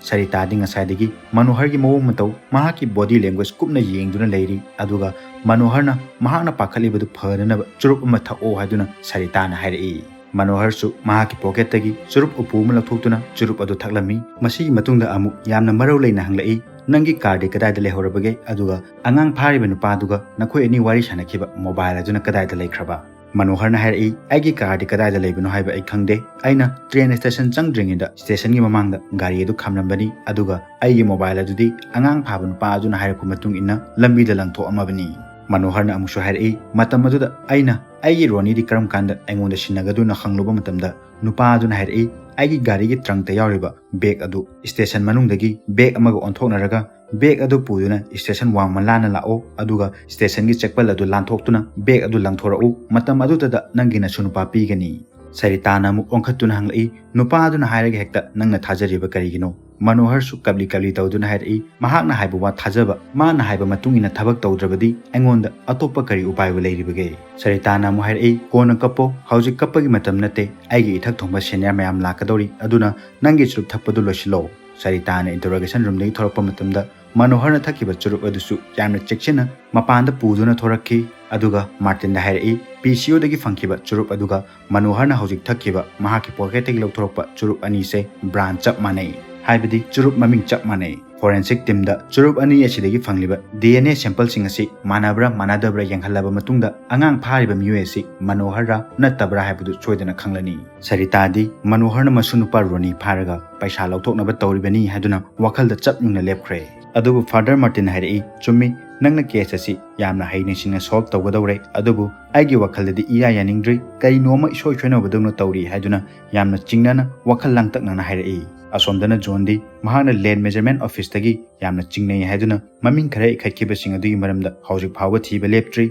ꯁꯔꯤꯇꯥꯗꯤ ꯉꯁꯥꯏꯗꯒꯤ ꯃꯅꯣꯍꯔꯒꯤ ꯃꯑꯣꯡ ꯃꯇꯧ, ꯃꯍꯥꯛꯀꯤ ꯕꯣꯗꯤ ꯂꯦꯡꯒ꯭ꯋꯦꯖ ꯀꯨꯞꯅ ꯌꯦꯡꯗꯨꯅ ꯂꯩꯔꯤ꯫ ꯑꯗꯨꯒ ꯃꯅꯣꯍꯔꯅ ꯃꯍꯥꯛꯅ ꯄꯥꯈꯠꯂꯤꯕꯗꯨ ꯐꯅꯅꯕ ꯆꯨꯔꯨꯞ ꯑꯃ ꯊꯛꯑꯣ ꯍꯥꯏꯗꯨꯅ ꯁꯔꯤꯇꯥꯅ ꯍꯥꯏꯔꯛꯏ꯫ ꯃꯅꯣꯍꯔꯁꯨ ꯃꯍꯥꯛꯀꯤ ꯄꯣꯀꯦꯠꯇꯒꯤ ꯆꯨꯔꯨꯞ ꯎꯄꯨ ꯑꯃ ꯂꯧꯊꯣꯛꯇꯨꯅ ꯆꯨꯔꯨꯞ ꯑꯗꯨ ꯊꯛꯂꯝꯃꯤ꯫ ꯃꯁꯤꯒꯤ ꯃꯇꯨꯡꯗ ꯑꯃꯨꯛ ꯌꯥꯝꯅ ꯃꯔꯧ ꯂꯩꯅ ꯍꯪꯂꯛꯏ, "ꯅꯪꯒꯤ ꯀꯥꯔꯗꯤ ꯀꯗꯥꯏꯗ ꯂꯩꯍꯧꯔꯕꯒꯦ? ꯑꯗꯨꯒ ꯑꯉꯥꯡ ꯐꯥꯔꯤꯕ ꯅꯨꯄꯥꯗꯨꯒ ꯅꯈꯣꯏ ꯑꯅꯤ ꯋꯥꯔꯤ ꯁꯥꯟꯅꯈꯤꯕ ꯃꯣꯕꯥꯏꯜ ꯑꯗꯨꯅ ꯀꯗꯥꯏꯗ ꯂꯩꯈ꯭ꯔꯕ?" ꯃꯅꯣꯍꯔꯅ ꯍꯥꯏꯔꯛꯏ, "ꯑꯩꯒꯤ ꯀꯥꯔꯗꯤ ꯀꯗꯥꯏꯗ ꯂꯩꯕꯅꯣ ꯍꯥꯏꯕ ꯑꯩ ꯈꯪꯗꯦ꯫ ꯑꯩꯅ ꯇ꯭ꯔꯦꯟ ꯁ꯭ꯇꯦꯁꯟ ꯆꯪꯗ꯭ꯔꯤꯉꯩꯗ ꯁ꯭ꯇꯦꯁꯟꯒꯤ ꯃꯃꯥꯡꯗ ꯒꯥꯔꯤ ꯑꯗꯨ ꯈꯥꯝꯂꯝꯕꯅꯤ, ꯑꯗꯨꯒ ꯑꯩꯒꯤ ꯃꯣꯕꯥꯏꯜ ꯑꯗꯨꯗꯤ ꯑꯉꯥꯡ ꯐꯥꯕ ꯅꯨꯄꯥ ꯑꯗꯨꯅ ꯍꯥꯏꯔꯛꯄ ꯃꯇꯨꯡ ꯏꯟꯅ ꯂꯝꯕꯤꯗ ꯂꯪꯊꯣꯛꯑꯝꯃꯕꯅꯤ"꯫ ꯃꯅꯣꯍꯔꯅ ꯑꯃꯨꯛꯁꯨ ꯍꯥꯏꯔꯛꯏ, "ꯃꯇꯝ ꯑꯗꯨꯗ ꯑꯩꯅ ꯑꯩꯒꯤ ꯔꯣꯅꯤꯗꯤ ꯀꯔꯝ ꯀꯥꯟꯗ ꯑꯩꯉꯣꯟꯗ ꯁꯤꯟꯅꯒꯗꯣꯏꯅꯣ ꯍꯪꯂꯨꯕ ꯃꯇꯝꯗ ꯅꯨꯄꯥ ꯑꯗꯨꯅ ꯍꯥꯏꯔꯛꯏ, 'ꯑꯩꯒꯤ ꯒꯥꯔꯤꯒꯤ ꯇ꯭ꯔꯪꯇ ꯌꯥꯎꯔꯤꯕ ꯕꯦꯒ ꯑꯗꯨ ꯁ꯭ꯇꯦꯁꯟ ꯃꯅꯨꯡꯗꯒꯤ ꯕꯦꯒ ꯑꯃꯒ ꯑꯣꯟꯊꯣꯛꯅꯔꯒ ꯕꯦꯒ ꯑꯗꯨ ꯄꯨꯗꯨꯅ ꯁ꯭ꯇꯦꯁꯟ ꯋꯥꯡꯃ ꯂꯥꯟꯅ ꯂꯥꯛꯑꯣ, ꯑꯗꯨꯒ ꯁ꯭ꯇꯦꯁꯟꯒꯤ ꯆꯦꯛꯄꯜ ꯑꯗꯨ ꯂꯥꯟꯊꯣꯛꯇꯨꯅ ꯕꯦꯒ ꯑꯗꯨ ꯂꯪꯊꯣꯔꯛꯎ꯫ ꯃꯇꯝ ꯑꯗꯨꯗꯇ ꯅꯪꯒꯤ ꯅꯁꯨ ꯅꯨꯄꯥ ꯄꯤꯒꯅꯤ.'" ꯁꯔꯤꯇꯥꯅ ꯑꯃꯨꯛ ꯑꯣꯟꯈꯠꯇꯨꯅ ꯍꯪꯂꯛꯏ, "ꯅꯨꯄꯥ ꯑꯗꯨꯅ ꯍꯥꯏꯔꯒ ꯍꯦꯛꯇ ꯅꯪꯅ ꯊꯥꯖꯔꯤꯕ ꯀꯔꯤꯒꯤꯅꯣ?" ꯃꯅꯣꯍꯔꯁꯨ ꯀꯞꯂꯤ ꯀꯞꯂꯤ ꯇꯧꯗꯨꯅ ꯍꯥꯏꯔꯛꯏ, "ꯃꯍꯥꯛꯅ ꯍꯥꯏꯕ ꯋꯥ ꯊꯥꯖꯕ, ꯃꯥꯅ ꯍꯥꯏꯕ ꯃꯇꯨꯡ ꯏꯟꯅ ꯊꯕꯛ ꯇꯧꯗ꯭ꯔꯕꯗꯤ ꯑꯩꯉꯣꯟꯗ ꯑꯇꯣꯞꯄ ꯀꯔꯤ ꯎꯄꯥꯏꯕꯨ ꯂꯩꯔꯤꯕꯒꯦ?" ꯁꯔꯤꯇꯥꯅ ꯑꯃꯨꯛ ꯍꯥꯏꯔꯛꯏ, "ꯀꯣꯟꯅ ꯀꯞꯄꯣ, ꯍꯧꯖꯤꯛ ꯀꯞꯄꯒꯤ ꯃꯇꯝ ꯅꯠꯇꯦ꯫ ꯑꯩꯒꯤ ꯏꯊꯛ ꯊꯣꯡꯕ ꯁꯦꯅꯤꯌꯔ ꯃꯌꯥꯝ ꯂꯥꯛꯀꯗꯧꯔꯤ, ꯑꯗꯨꯅ ꯅꯪꯒꯤ ꯆꯨꯔꯨꯞ ꯊꯛꯄꯗꯨ ꯂꯣꯏꯁꯤꯜꯂꯣ꯫" ꯁꯔꯤꯇꯥꯅ ꯏꯟꯇꯔꯣꯒꯦꯁꯟ ꯔꯨꯝꯗꯒꯤ ꯊꯣꯔꯛꯄ ꯃꯇꯝꯗ ꯃꯅꯣꯍꯔꯅ ꯊꯛꯈꯤꯕ ꯆꯨꯔꯨꯞ ꯑꯗꯨꯁꯨ ꯌꯥꯝꯅ ꯆꯦꯛꯁꯤꯟꯅ ꯃꯄꯥꯟꯗ ꯄꯨꯗꯨꯅ ꯊꯣꯔꯛꯈꯤ꯫ ꯑꯗꯨꯒ ꯃꯥꯔꯇꯤꯟꯗ ꯍꯥꯏꯔꯛꯏ, "ꯄꯤ ꯁꯤ ꯑꯣꯗꯒꯤ ꯐꯪꯈꯤꯕ ꯆꯨꯔꯨꯞ ꯑꯗꯨꯒ ꯃꯅꯣꯍꯔꯅ ꯍꯧꯖꯤꯛ ꯊꯛꯈꯤꯕ ꯃꯍꯥꯛꯀꯤ ꯄꯣꯀꯦꯠꯇꯒꯤ ꯂꯧꯊꯣꯔꯛꯄ ꯆꯨꯔꯨꯞ ꯑꯅꯤꯁꯦ ꯕ꯭ꯔꯥꯟ ꯆꯞ ꯃꯥꯟꯅꯩ, ꯍꯥꯏꯕꯗꯤ ꯆꯨꯔꯨꯞ ꯃꯃꯤꯡ ꯆꯞ ꯃꯥꯟꯅꯩ꯫ ꯐꯣꯔꯦꯟꯁꯤꯛ ꯇꯤꯝꯗ ꯆꯨꯔꯨꯞ ꯑꯅꯤ ꯑꯁꯤꯗꯒꯤ ꯐꯪꯂꯤꯕ ꯗꯤ ꯑꯦꯟ ꯑꯦ ꯁꯦꯝꯄꯜꯁꯤꯡ ꯑꯁꯤ ꯃꯥꯟꯅꯕ꯭ꯔꯥ ꯃꯥꯟꯅꯗꯕ꯭ꯔꯥ ꯌꯦꯡꯍꯜꯂꯕ ꯃꯇꯨꯡꯗ ꯑꯉꯥꯡ ꯐꯥꯔꯤꯕ ꯃꯤꯑꯣꯏ ꯑꯁꯤ ꯃꯅꯣꯍꯔꯔꯥ ꯅꯠꯇꯕ꯭ꯔꯥ ꯍꯥꯏꯕꯗꯨ ꯁꯣꯏꯗꯅ ꯈꯪꯂꯅꯤ꯫" ꯁꯔꯤꯇꯥꯗꯤ ꯃꯅꯣꯍꯔꯅ ꯃꯁꯨ ꯅꯨꯄꯥ ꯔꯣꯅꯤ ꯐꯥꯔꯒ ꯄꯩꯁꯥ ꯂꯧꯊꯣꯛꯅꯕ ꯇꯧꯔꯤꯕꯅꯤ ꯍꯥꯏꯗꯨꯅ ꯋꯥꯈꯜꯗ ꯆꯞ ꯌꯨꯡꯅ ꯂꯦꯞꯈ꯭ꯔꯦ꯫ ꯑꯗꯨꯕꯨ ꯐꯥꯗꯔ ꯃꯥꯔꯇꯤꯟ ꯍꯥꯏꯔꯛꯏ, "ꯆꯨꯝꯃꯤ, ꯅꯪꯅ ꯀꯦꯁ ꯑꯁꯤ ꯌꯥꯝꯅ ꯍꯩꯅ ꯁꯤꯡꯅ ꯁꯣꯜꯕ ꯇꯧꯒꯗꯧꯔꯦ, ꯑꯗꯨꯕꯨ ꯑꯩꯒꯤ ꯋꯥꯈꯜꯗꯗꯤ ꯏꯌꯥ ꯌꯥꯅꯤꯡꯗ꯭ꯔꯤ꯫ ꯀꯔꯤꯅꯣ ꯑꯃ ꯏꯁꯣꯏ ꯁꯣꯏꯅꯕꯗꯧꯅ ꯇꯧꯔꯤ" ꯍꯥꯏꯗꯨꯅ ꯌꯥꯝꯅ ꯆꯤꯡꯅꯅ ꯋꯥꯈꯜ ꯂꯥꯡꯇꯛꯅꯅ ꯍꯥꯏꯔꯛꯏ꯫ ꯑꯁꯣꯝꯗꯅ ꯖꯣꯟꯗꯤ ꯃꯍꯥꯛꯅ ꯂꯦꯟ ꯃꯦꯖꯔꯃꯦꯟ ꯑꯣꯐꯤꯁꯇꯒꯤ ꯌꯥꯝꯅ ꯆꯤꯡꯅꯩ ꯍꯥꯏꯗꯨꯅ ꯃꯃꯤꯡ ꯈꯔ ꯏꯈꯠꯈꯤꯕꯁꯤꯡ ꯑꯗꯨꯒꯤ ꯃꯔꯝꯗ ꯍꯧꯖꯤꯛ ꯐꯥꯎꯕ ꯊꯤꯕ ꯂꯦꯞꯇ꯭ꯔꯤ꯫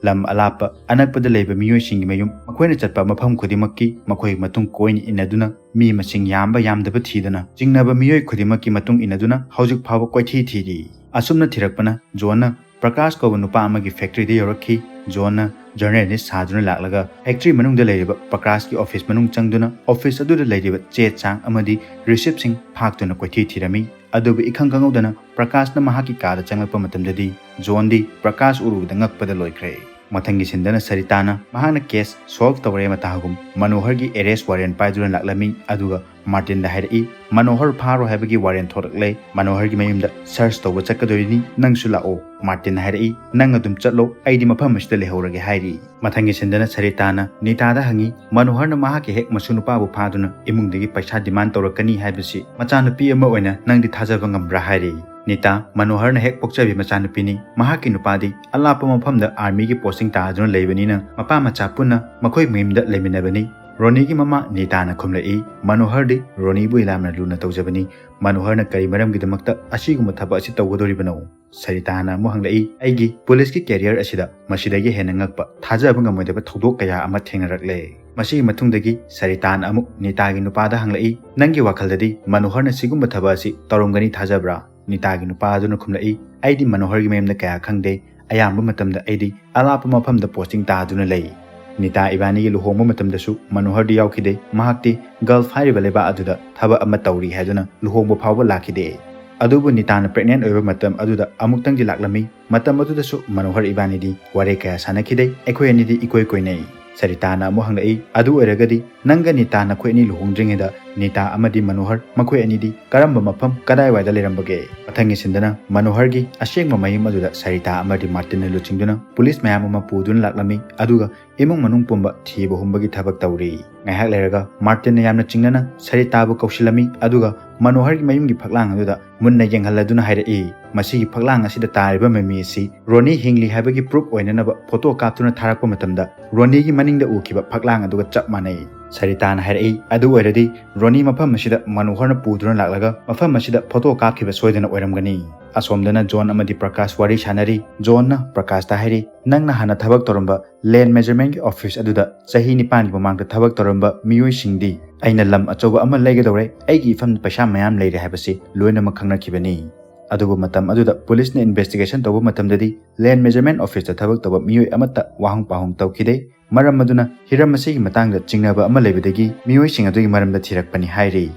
ꯂꯝ ꯑꯂꯥꯞꯄ ꯑꯅꯛꯄꯗ ꯂꯩꯕ ꯃꯤꯑꯣꯏꯁꯤꯡꯒꯤ ꯃꯌꯨꯝ, ꯃꯈꯣꯏꯅ ꯆꯠꯄ ꯃꯐꯝ ꯈꯨꯗꯤꯡꯃꯛꯀꯤ ꯃꯈꯣꯏꯒꯤ ꯃꯇꯨꯡ ꯀꯣꯏꯅ ꯏꯟꯅꯗꯨꯅ ꯃꯤ ꯃꯁꯤꯡ ꯌꯥꯝꯕ ꯌꯥꯝꯗꯕ ꯊꯤꯗꯅ ꯆꯤꯡꯅꯕ ꯃꯤꯑꯣꯏ ꯈꯨꯗꯤꯡꯃꯛꯀꯤ ꯃꯇꯨꯡ ꯏꯟꯅꯗꯨꯅ ꯍꯧꯖꯤꯛ ꯐꯥꯎꯕ ꯀꯣꯏꯊꯤ ꯊꯤꯔꯤ꯫ ꯑꯁꯨꯝꯅ ꯊꯤꯔꯛꯄꯅ ꯖꯣꯟꯅ ꯄ꯭ꯔꯀꯥꯁ ꯀꯧꯕ ꯅꯨꯄꯥ ꯑꯃꯒꯤ ꯐꯦꯛꯇ꯭ꯔꯤꯗ ꯌꯧꯔꯛꯈꯤ꯫ ꯖꯣꯟꯅ ꯖꯔꯅꯦꯂꯤꯁ ꯁꯥꯗꯨꯅ ꯂꯥꯛꯂꯒ ꯐꯦꯛꯇ꯭ꯔꯤ ꯃꯅꯨꯡꯗ ꯂꯩꯔꯤꯕ ꯄ꯭ꯔꯀꯥꯁꯀꯤ ꯑꯣꯐꯤꯁ ꯃꯅꯨꯡ ꯆꯪꯗꯨꯅ ꯑꯣꯐꯤꯁ ꯑꯗꯨꯗ ꯂꯩꯔꯤꯕ ꯆꯦ ꯆꯥꯡ ꯑꯃꯗꯤ ꯔꯤꯁꯤꯞꯁꯤꯡ ꯐꯥꯛꯇꯨꯅ ꯀꯣꯏꯊꯤ ꯊꯤꯔꯝꯃꯤ꯫ ꯑꯗꯨꯕꯨ ꯏꯈꯪ ꯈꯪꯍꯧꯗꯅ ꯄ꯭ꯔꯀꯥꯁꯅ ꯃꯍꯥꯛꯀꯤ ꯀꯥꯗ ꯆꯪꯂꯛꯄ ꯃꯇꯝꯗꯗꯤ ꯖꯣꯟꯗꯤ ꯄ꯭ꯔꯀꯥꯁ ꯎꯔꯨꯕꯗ ꯉꯛꯄꯗ ꯂꯣꯏꯈ꯭ꯔꯦ꯫ ꯃꯊꯪꯒꯤ ꯁꯤꯟꯗꯅ ꯁꯔꯤꯇꯥꯅ ꯃꯍꯥꯛꯅ ꯀꯦꯁ ꯁꯣꯜꯚ ꯇꯧꯔꯦ ꯃꯇꯥꯒꯨꯝ ꯃꯅꯣꯍꯔꯒꯤ ꯑꯦꯔꯦꯁ ꯋꯥꯔꯦꯟ ꯄꯥꯏꯗꯨꯅ ꯂꯥꯛꯂꯝꯃꯤ, ꯑꯗꯨꯒ ꯃꯥꯔꯇꯤꯟꯗ ꯍꯥꯏꯔꯛꯏ, "ꯃꯅꯣꯍꯔ ꯐꯥꯔꯣ ꯍꯥꯏꯕꯒꯤ ꯋꯥꯔꯦꯟ ꯊꯣꯛꯂꯛꯂꯦ, ꯃꯅꯣꯍꯔꯒꯤ ꯃꯌꯨꯝꯗ ꯁꯔꯆ ꯇꯧꯕ ꯆꯠꯀꯗꯣꯔꯤꯅꯤ, ꯅꯪꯁꯨ ꯂꯥꯛꯑꯣ꯫" ꯃꯥꯔꯇꯤꯟꯅ ꯍꯥꯏꯔꯛꯏ, "ꯅꯪ ꯑꯗꯨꯝ ꯆꯠꯂꯣ, ꯑꯩꯗꯤ ꯃꯐꯝ ꯑꯁꯤꯗ ꯂꯩꯍꯧꯔꯒꯦ" ꯍꯥꯏꯔꯤ꯫ ꯃꯊꯪꯒꯤ ꯁꯤꯟꯗꯅ ꯁꯔꯤꯇꯥꯅ ꯅꯤꯇꯥꯗ ꯍꯪꯉꯤ, ꯃꯅꯣꯍꯔꯅ ꯃꯍꯥꯛꯀꯤ ꯍꯦꯛ ꯃꯁꯨ ꯅꯨꯄꯥꯕꯨ ꯐꯥꯗꯨꯅ ꯏꯃꯨꯡꯗꯒꯤ ꯄꯩꯁꯥ ꯗꯤꯃꯥꯟ ꯇꯧꯔꯛꯀꯅꯤ ꯍꯥꯏꯕꯁꯤ ꯃꯆꯥꯅꯨꯄꯤ ꯑꯃ ꯑꯣꯏꯅ ꯅꯪꯗꯤ ꯊꯥꯖꯕ ꯉꯝꯕ꯭ꯔꯥ ꯍꯥꯏꯔꯤ꯫ ꯅꯤꯇꯥ, ꯃꯅꯣꯍꯔꯅ ꯍꯦꯛ ꯄꯣꯛꯆꯕꯤ ꯃꯆꯥꯅꯨꯄꯤꯅꯤ, ꯃꯍꯥꯛꯀꯤ ꯅꯨꯄꯥꯗꯤ ꯑꯂꯥꯞꯄ ꯃꯐꯝꯗ ꯑꯥꯔꯃꯤꯒꯤ ꯄꯣꯁꯇꯤꯡ ꯇꯥꯗꯨꯅ ꯂꯩꯕꯅꯤꯅ ꯃꯄꯥ ꯃꯆꯥ ꯄꯨꯟꯅ ꯃꯈꯣꯏ ꯃꯌꯨꯝꯗ ꯂꯩꯃꯤꯟꯅꯕꯅꯤ꯫ ꯔꯣꯅꯤꯒꯤ ꯃꯃꯥ ꯅꯤꯇꯥꯅ ꯈꯨꯝꯂꯛꯏ, ꯃꯅꯣꯍꯔꯗꯤ ꯔꯣꯅꯤꯕꯨ ꯌꯥꯝꯅ ꯂꯨꯅ ꯇꯧꯖꯕꯅꯤ, ꯃꯅꯣꯍꯔꯅ ꯀꯔꯤ ꯃꯔꯝꯒꯤꯗꯃꯛꯇ ꯑꯁꯤꯒꯨꯝꯕ ꯊꯕꯛ ꯑꯁꯤ ꯇꯧꯒꯗꯧꯔꯤꯕꯅꯣ? ꯁꯔꯤꯇꯥꯅ ꯑꯃꯨꯛ ꯍꯪꯂꯛꯏ, ꯑꯩꯒꯤ ꯄꯨꯂꯤꯁꯀꯤ ꯀꯦꯔꯤꯌꯔ ꯑꯁꯤꯗ ꯃꯁꯤꯗꯒꯤ ꯍꯦꯟꯅ ꯉꯛꯄ, ꯊꯥꯖꯕ ꯉꯝꯃꯣꯏꯗꯕ ꯊꯧꯗꯣꯛ ꯀꯌꯥ ꯑꯃ ꯊꯦꯡꯅꯔꯛꯂꯦ꯫ ꯃꯁꯤꯒꯤ ꯃꯇꯨꯡꯗꯒꯤ ꯁꯔꯤꯇꯥꯅ ꯑꯃꯨꯛ ꯅꯤꯇꯥꯒꯤ ꯅꯨꯄꯥꯗ ꯍꯪꯂꯛꯏ, "ꯅꯪꯒꯤ ꯋꯥꯈꯜꯗꯗꯤ ꯃꯅꯣꯍꯔꯅ ꯁꯤꯒꯨꯝꯕ ꯊꯕꯛ ꯑꯁꯤ ꯇꯧꯔꯝꯒꯅꯤ ꯊꯥꯖꯕ꯭ꯔꯥ?" ꯅꯤꯇꯥꯒꯤ ꯅꯨꯄꯥ ꯑꯗꯨꯅ ꯈꯨꯝꯂꯛꯏ, "ꯑꯩꯗꯤ ꯃꯅꯣꯍꯔꯒꯤ ꯃꯌꯨꯝꯗ ꯀꯌꯥ ꯈꯪꯗꯦ, ꯑꯌꯥꯝꯕ ꯃꯇꯝꯗ ꯑꯩꯗꯤ ꯑꯂꯥꯞꯄ ꯃꯐꯝꯗ ꯄꯣꯁꯇꯤꯡ ꯇꯥꯗꯨꯅ ꯂꯩ꯫ ꯅꯤꯇꯥ ꯏꯕꯥꯅꯤꯒꯤ ꯂꯨꯍꯣꯡꯕ ꯃꯇꯝꯗꯁꯨ ꯃꯅꯣꯍꯔꯗꯤ ꯌꯥꯎꯈꯤꯗꯦ, ꯃꯍꯥꯛꯇꯤ ꯒꯜꯐ ꯍꯥꯏꯔꯤꯕ ꯂꯩꯕꯥꯛ ꯑꯗꯨꯗ ꯊꯕꯛ ꯑꯃ ꯇꯧꯔꯤ ꯍꯥꯏꯗꯨꯅ ꯂꯨꯍꯣꯡꯕ ꯐꯥꯎꯕ ꯂꯥꯛꯈꯤꯗꯦ꯫ ꯑꯗꯨꯕꯨ ꯅꯤꯇꯥꯅ ꯄ꯭ꯔꯦꯒꯅꯦꯟ ꯑꯣꯏꯕ ꯃꯇꯝ ꯑꯗꯨꯗ ꯑꯃꯨꯛꯇꯪꯗꯤ ꯂꯥꯛꯂꯝꯃꯤ, ꯃꯇꯝ ꯑꯗꯨꯗꯁꯨ ꯃꯅꯣꯍꯔ ꯏꯕꯥꯅꯤꯗꯤ ꯋꯥꯔꯤ ꯀꯌꯥ ꯁꯥꯟꯅꯈꯤꯗꯦ, ꯑꯩꯈꯣꯏ ꯑꯅꯤꯗꯤ ꯏꯀꯣꯏ ꯀꯣꯏꯅꯩ꯫" ꯁꯔꯤꯇꯥꯅ ꯑꯃꯨꯛ ꯍꯪꯂꯛꯏ, "ꯑꯗꯨ ꯑꯣꯏꯔꯒꯗꯤ ꯅꯪꯒ ꯅꯤꯇꯥ ꯅꯈꯣꯏ ꯑꯅꯤ ꯂꯨꯍꯣꯡꯗ꯭ꯔꯤꯉꯩꯗ ꯅꯤꯇꯥ ꯑꯃꯗꯤ ꯃꯅꯣꯍꯔ ꯃꯈꯣꯏ ꯑꯅꯤꯗꯤ ꯀꯔꯝꯕ ꯃꯐꯝ ꯀꯗꯥꯏꯋꯥꯏꯗ ꯂꯩꯔꯝꯕꯒꯦ?" ꯃꯊꯪꯒꯤ ꯁꯤꯟꯗꯅ ꯃꯅꯣꯍꯔꯒꯤ ꯑꯁꯦꯡꯕ ꯃꯌꯨꯝ ꯑꯗꯨꯗ ꯁꯔꯤꯇꯥ ꯑꯃꯗꯤ ꯃꯥꯔꯇꯤꯟꯅ ꯂꯨꯆꯤꯡꯗꯨꯅ ꯄꯨꯂꯤꯁ ꯃꯌꯥꯝ ꯑꯃ ꯄꯨꯗꯨꯅ ꯂꯥꯛꯂꯝꯃꯤ, ꯑꯗꯨꯒ ꯏꯃꯨꯡ ꯃꯅꯨꯡ ꯄꯨꯝꯕ ꯊꯤꯕ ꯍꯨꯝꯕꯒꯤ ꯊꯕꯛ ꯇꯧꯔꯤ꯫ ꯉꯥꯏꯍꯥꯛ ꯂꯩꯔꯒ ꯃꯥꯔꯇꯤꯟꯅ ꯌꯥꯝꯅ ꯆꯤꯡꯅꯅ ꯁꯔꯤꯇꯥꯕꯨ ꯀꯧꯁꯤꯜꯂꯝꯃꯤ, ꯑꯗꯨꯒ ꯃꯅꯣꯍꯔꯒꯤ ꯃꯌꯨꯝꯒꯤ ꯐꯛꯂꯥꯡ ꯑꯗꯨꯗ ꯃꯨꯟꯅ ꯌꯦꯡꯍꯜꯂꯗꯨꯅ ꯍꯥꯏꯔꯛꯏ, "ꯃꯁꯤꯒꯤ ꯐꯛꯂꯥꯡ ꯑꯁꯤꯗ ꯇꯥꯔꯤꯕ ꯃꯃꯤ ꯑꯁꯤ ꯔꯣꯅꯤ ꯍꯤꯡꯂꯤ ꯍꯥꯏꯕꯒꯤ ꯄ꯭ꯔꯨꯐ ꯑꯣꯏꯅꯅꯕ ꯐꯣꯇꯣ ꯀꯥꯞꯇꯨꯅ ꯊꯥꯔꯛꯄ ꯃꯇꯝꯗ ꯔꯣꯅꯤꯒꯤ ꯃꯅꯤꯡꯗ ꯎꯈꯤꯕ ꯐꯛꯂꯥꯡ ꯑꯗꯨꯒ ꯆꯞ ꯃꯥꯟꯅꯩ꯫" ꯁꯔꯤꯇꯥꯅ ꯍꯥꯏꯔꯛꯏ, "ꯑꯗꯨ ꯑꯣꯏꯔꯗꯤ ꯔꯣꯅꯤ ꯃꯐꯝ ꯑꯁꯤꯗ ꯃꯅꯣꯍꯔꯅ ꯄꯨꯗꯨꯅ ꯂꯥꯛꯂꯒ ꯃꯐꯝ ꯑꯁꯤꯗ ꯐꯣꯇꯣ ꯀꯥꯞꯈꯤꯕ ꯁꯣꯏꯗꯅ ꯑꯣꯏꯔꯝꯒꯅꯤ꯫" ꯑꯁꯣꯝꯗꯅ ꯖꯣꯟ ꯑꯃꯗꯤ ꯄ꯭ꯔꯀꯥꯁ ꯋꯥꯔꯤ ꯁꯥꯟꯅꯔꯤ꯫ ꯖꯣꯟꯅ ꯄ꯭ꯔꯀꯥꯁꯇ ꯍꯥꯏꯔꯤ, "ꯅꯪꯅ ꯍꯥꯟꯅ ꯊꯕꯛ ꯇꯧꯔꯝꯕ ꯂꯦꯟ ꯃꯦꯖꯔꯃꯦꯟꯒꯤ ꯑꯣꯐꯤꯁ ꯑꯗꯨꯗ ꯆꯍꯤ ꯅꯤꯄꯥꯟꯒꯤ ꯃꯃꯥꯡꯗ ꯊꯕꯛ ꯇꯧꯔꯝꯕ ꯃꯤꯑꯣꯏꯁꯤꯡꯗꯤ ꯑꯩꯅ ꯂꯝ ꯑꯆꯧꯕ ꯑꯃ ꯂꯩꯒꯗꯧꯔꯦ, ꯑꯩꯒꯤ ꯏꯐꯝꯗ ꯄꯩꯁꯥ ꯃꯌꯥꯝ ꯂꯩꯔꯦ ꯍꯥꯏꯕꯁꯤ ꯂꯣꯏꯅꯃꯛ ꯈꯪꯅꯈꯤꯕꯅꯤ꯫ ꯑꯗꯨꯕꯨ ꯃꯇꯝ ꯑꯗꯨꯗ ꯄꯨꯂꯤꯁꯅ ꯏꯟꯚꯦꯁꯇꯤꯒꯦꯁꯟ ꯇꯧꯕ ꯃꯇꯝꯗꯗꯤ ꯂꯦꯟ ꯃꯦꯖꯔꯃꯦꯟ ꯑꯣꯐꯤꯁꯇ ꯊꯕꯛ ꯇꯧꯕ ꯃꯤꯑꯣꯏ ꯑꯃꯠꯇ ꯋꯥꯍꯪ ꯄꯥꯎꯍꯪ ꯇꯧꯈꯤꯗꯦ꯫ ꯃꯔꯝ ꯑꯗꯨꯅ ꯍꯤꯔꯝ ꯑꯁꯤꯒꯤ ꯃꯇꯥꯡꯗ ꯆꯤꯡꯅꯕ ꯑꯃ ꯂꯩꯕꯗꯒꯤ ꯃꯤꯑꯣꯏꯁꯤꯡ ꯑꯗꯨꯒꯤ ꯃꯔꯝꯗ ꯊꯤꯔꯛꯄꯅꯤ" ꯍꯥꯏꯔꯤ꯫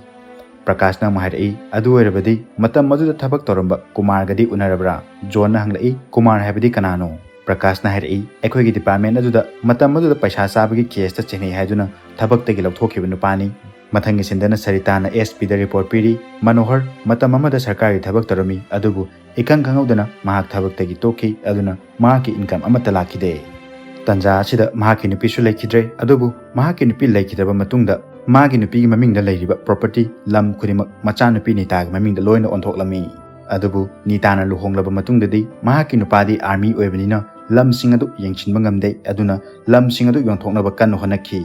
ꯄ꯭ꯔꯀꯥꯁꯅ ꯑꯃꯨꯛ ꯍꯥꯏꯔꯛꯏ, "ꯑꯗꯨ ꯑꯣꯏꯔꯕꯗꯤ ꯃꯇꯝ ꯑꯗꯨꯗ ꯊꯕꯛ ꯇꯧꯔꯝꯕ ꯀꯨꯃꯥꯔꯒꯗꯤ ꯎꯅꯔꯕ꯭ꯔꯥ?" ꯖꯣꯟꯅ ꯍꯪꯂꯛꯏ, "ꯀꯨꯃꯥꯔ ꯍꯥꯏꯕꯗꯤ ꯀꯅꯥꯅꯣ?" ꯄ꯭ꯔꯀꯥꯁꯅ ꯍꯥꯏꯔꯛꯏ, "ꯑꯩꯈꯣꯏꯒꯤ ꯗꯤꯄꯥꯔꯠꯃꯦꯟ ꯑꯗꯨꯗ ꯃꯇꯝ ꯑꯗꯨꯗ ꯄꯩꯁꯥ ꯆꯥꯕꯒꯤ ꯀꯦꯁꯇ ꯆꯤꯡꯅꯩ ꯍꯥꯏꯗꯨꯅ ꯊꯕꯛꯇꯒꯤ ꯂꯧꯊꯣꯛꯈꯤꯕ ꯅꯨꯄꯥꯅꯤ"꯫ ꯃꯊꯪꯒꯤ ꯁꯤꯟꯗꯅ ꯁꯔꯤꯇꯥꯅ ꯑꯦꯁ ꯄꯤꯗ ꯔꯤꯄꯣꯔꯠ ꯄꯤꯔꯤ, "ꯃꯅꯣꯍꯔ ꯃꯇꯝ ꯑꯃꯗ ꯁꯔꯀꯥꯔꯒꯤ ꯊꯕꯛ ꯇꯧꯔꯝꯃꯤ, ꯑꯗꯨꯕꯨ ꯏꯈꯪ ꯈꯪꯍꯧꯗꯅ ꯃꯍꯥꯛ ꯊꯕꯛꯇꯒꯤ ꯇꯣꯛꯈꯤ, ꯑꯗꯨꯅ ꯃꯍꯥꯛꯀꯤ ꯏꯟꯀꯝ ꯑꯃꯠꯇ ꯂꯥꯛꯈꯤꯗꯦ"꯫ ꯇꯟꯖꯥ ꯑꯁꯤꯗ ꯃꯍꯥꯛꯀꯤ ꯅꯨꯄꯤꯁꯨ ꯂꯩꯈꯤꯗ꯭ꯔꯦ, ꯑꯗꯨꯕꯨ ꯃꯍꯥꯛꯀꯤ ꯅꯨꯄꯤ ꯂꯩꯈꯤꯗ꯭ꯔꯕ ꯃꯇꯨꯡꯗ ꯃꯥꯒꯤ ꯅꯨꯄꯤꯒꯤ ꯃꯃꯤꯡꯗ ꯂꯩꯔꯤꯕ ꯄ꯭ꯔꯣꯄꯔꯇꯤ, ꯂꯝ ꯈꯨꯗꯤꯡꯃꯛ ꯃꯆꯥꯅꯨꯄꯤ ꯅꯤꯇꯥꯒꯤ ꯃꯃꯤꯡꯗ ꯂꯣꯏꯅ ꯑꯣꯟꯊꯣꯛꯂꯝꯃꯤ꯫ ꯑꯗꯨꯕꯨ ꯅꯤꯇꯥꯅ ꯂꯨꯍꯣꯡꯂꯕ ꯃꯇꯨꯡꯗꯗꯤ ꯃꯍꯥꯛꯀꯤ ꯅꯨꯄꯥꯗꯤ ꯑꯥꯔꯃꯤ ꯑꯣꯏꯕꯅꯤꯅ ꯂꯝꯁꯤꯡ ꯑꯗꯨ ꯌꯦꯡꯁꯤꯟꯕ ꯉꯝꯗꯦ, ꯑꯗꯨꯅ ꯂꯝꯁꯤꯡ ꯑꯗꯨ ꯌꯣꯟꯊꯣꯛꯅꯕ ꯀꯟꯅ ꯍꯣꯠꯅꯈꯤ꯫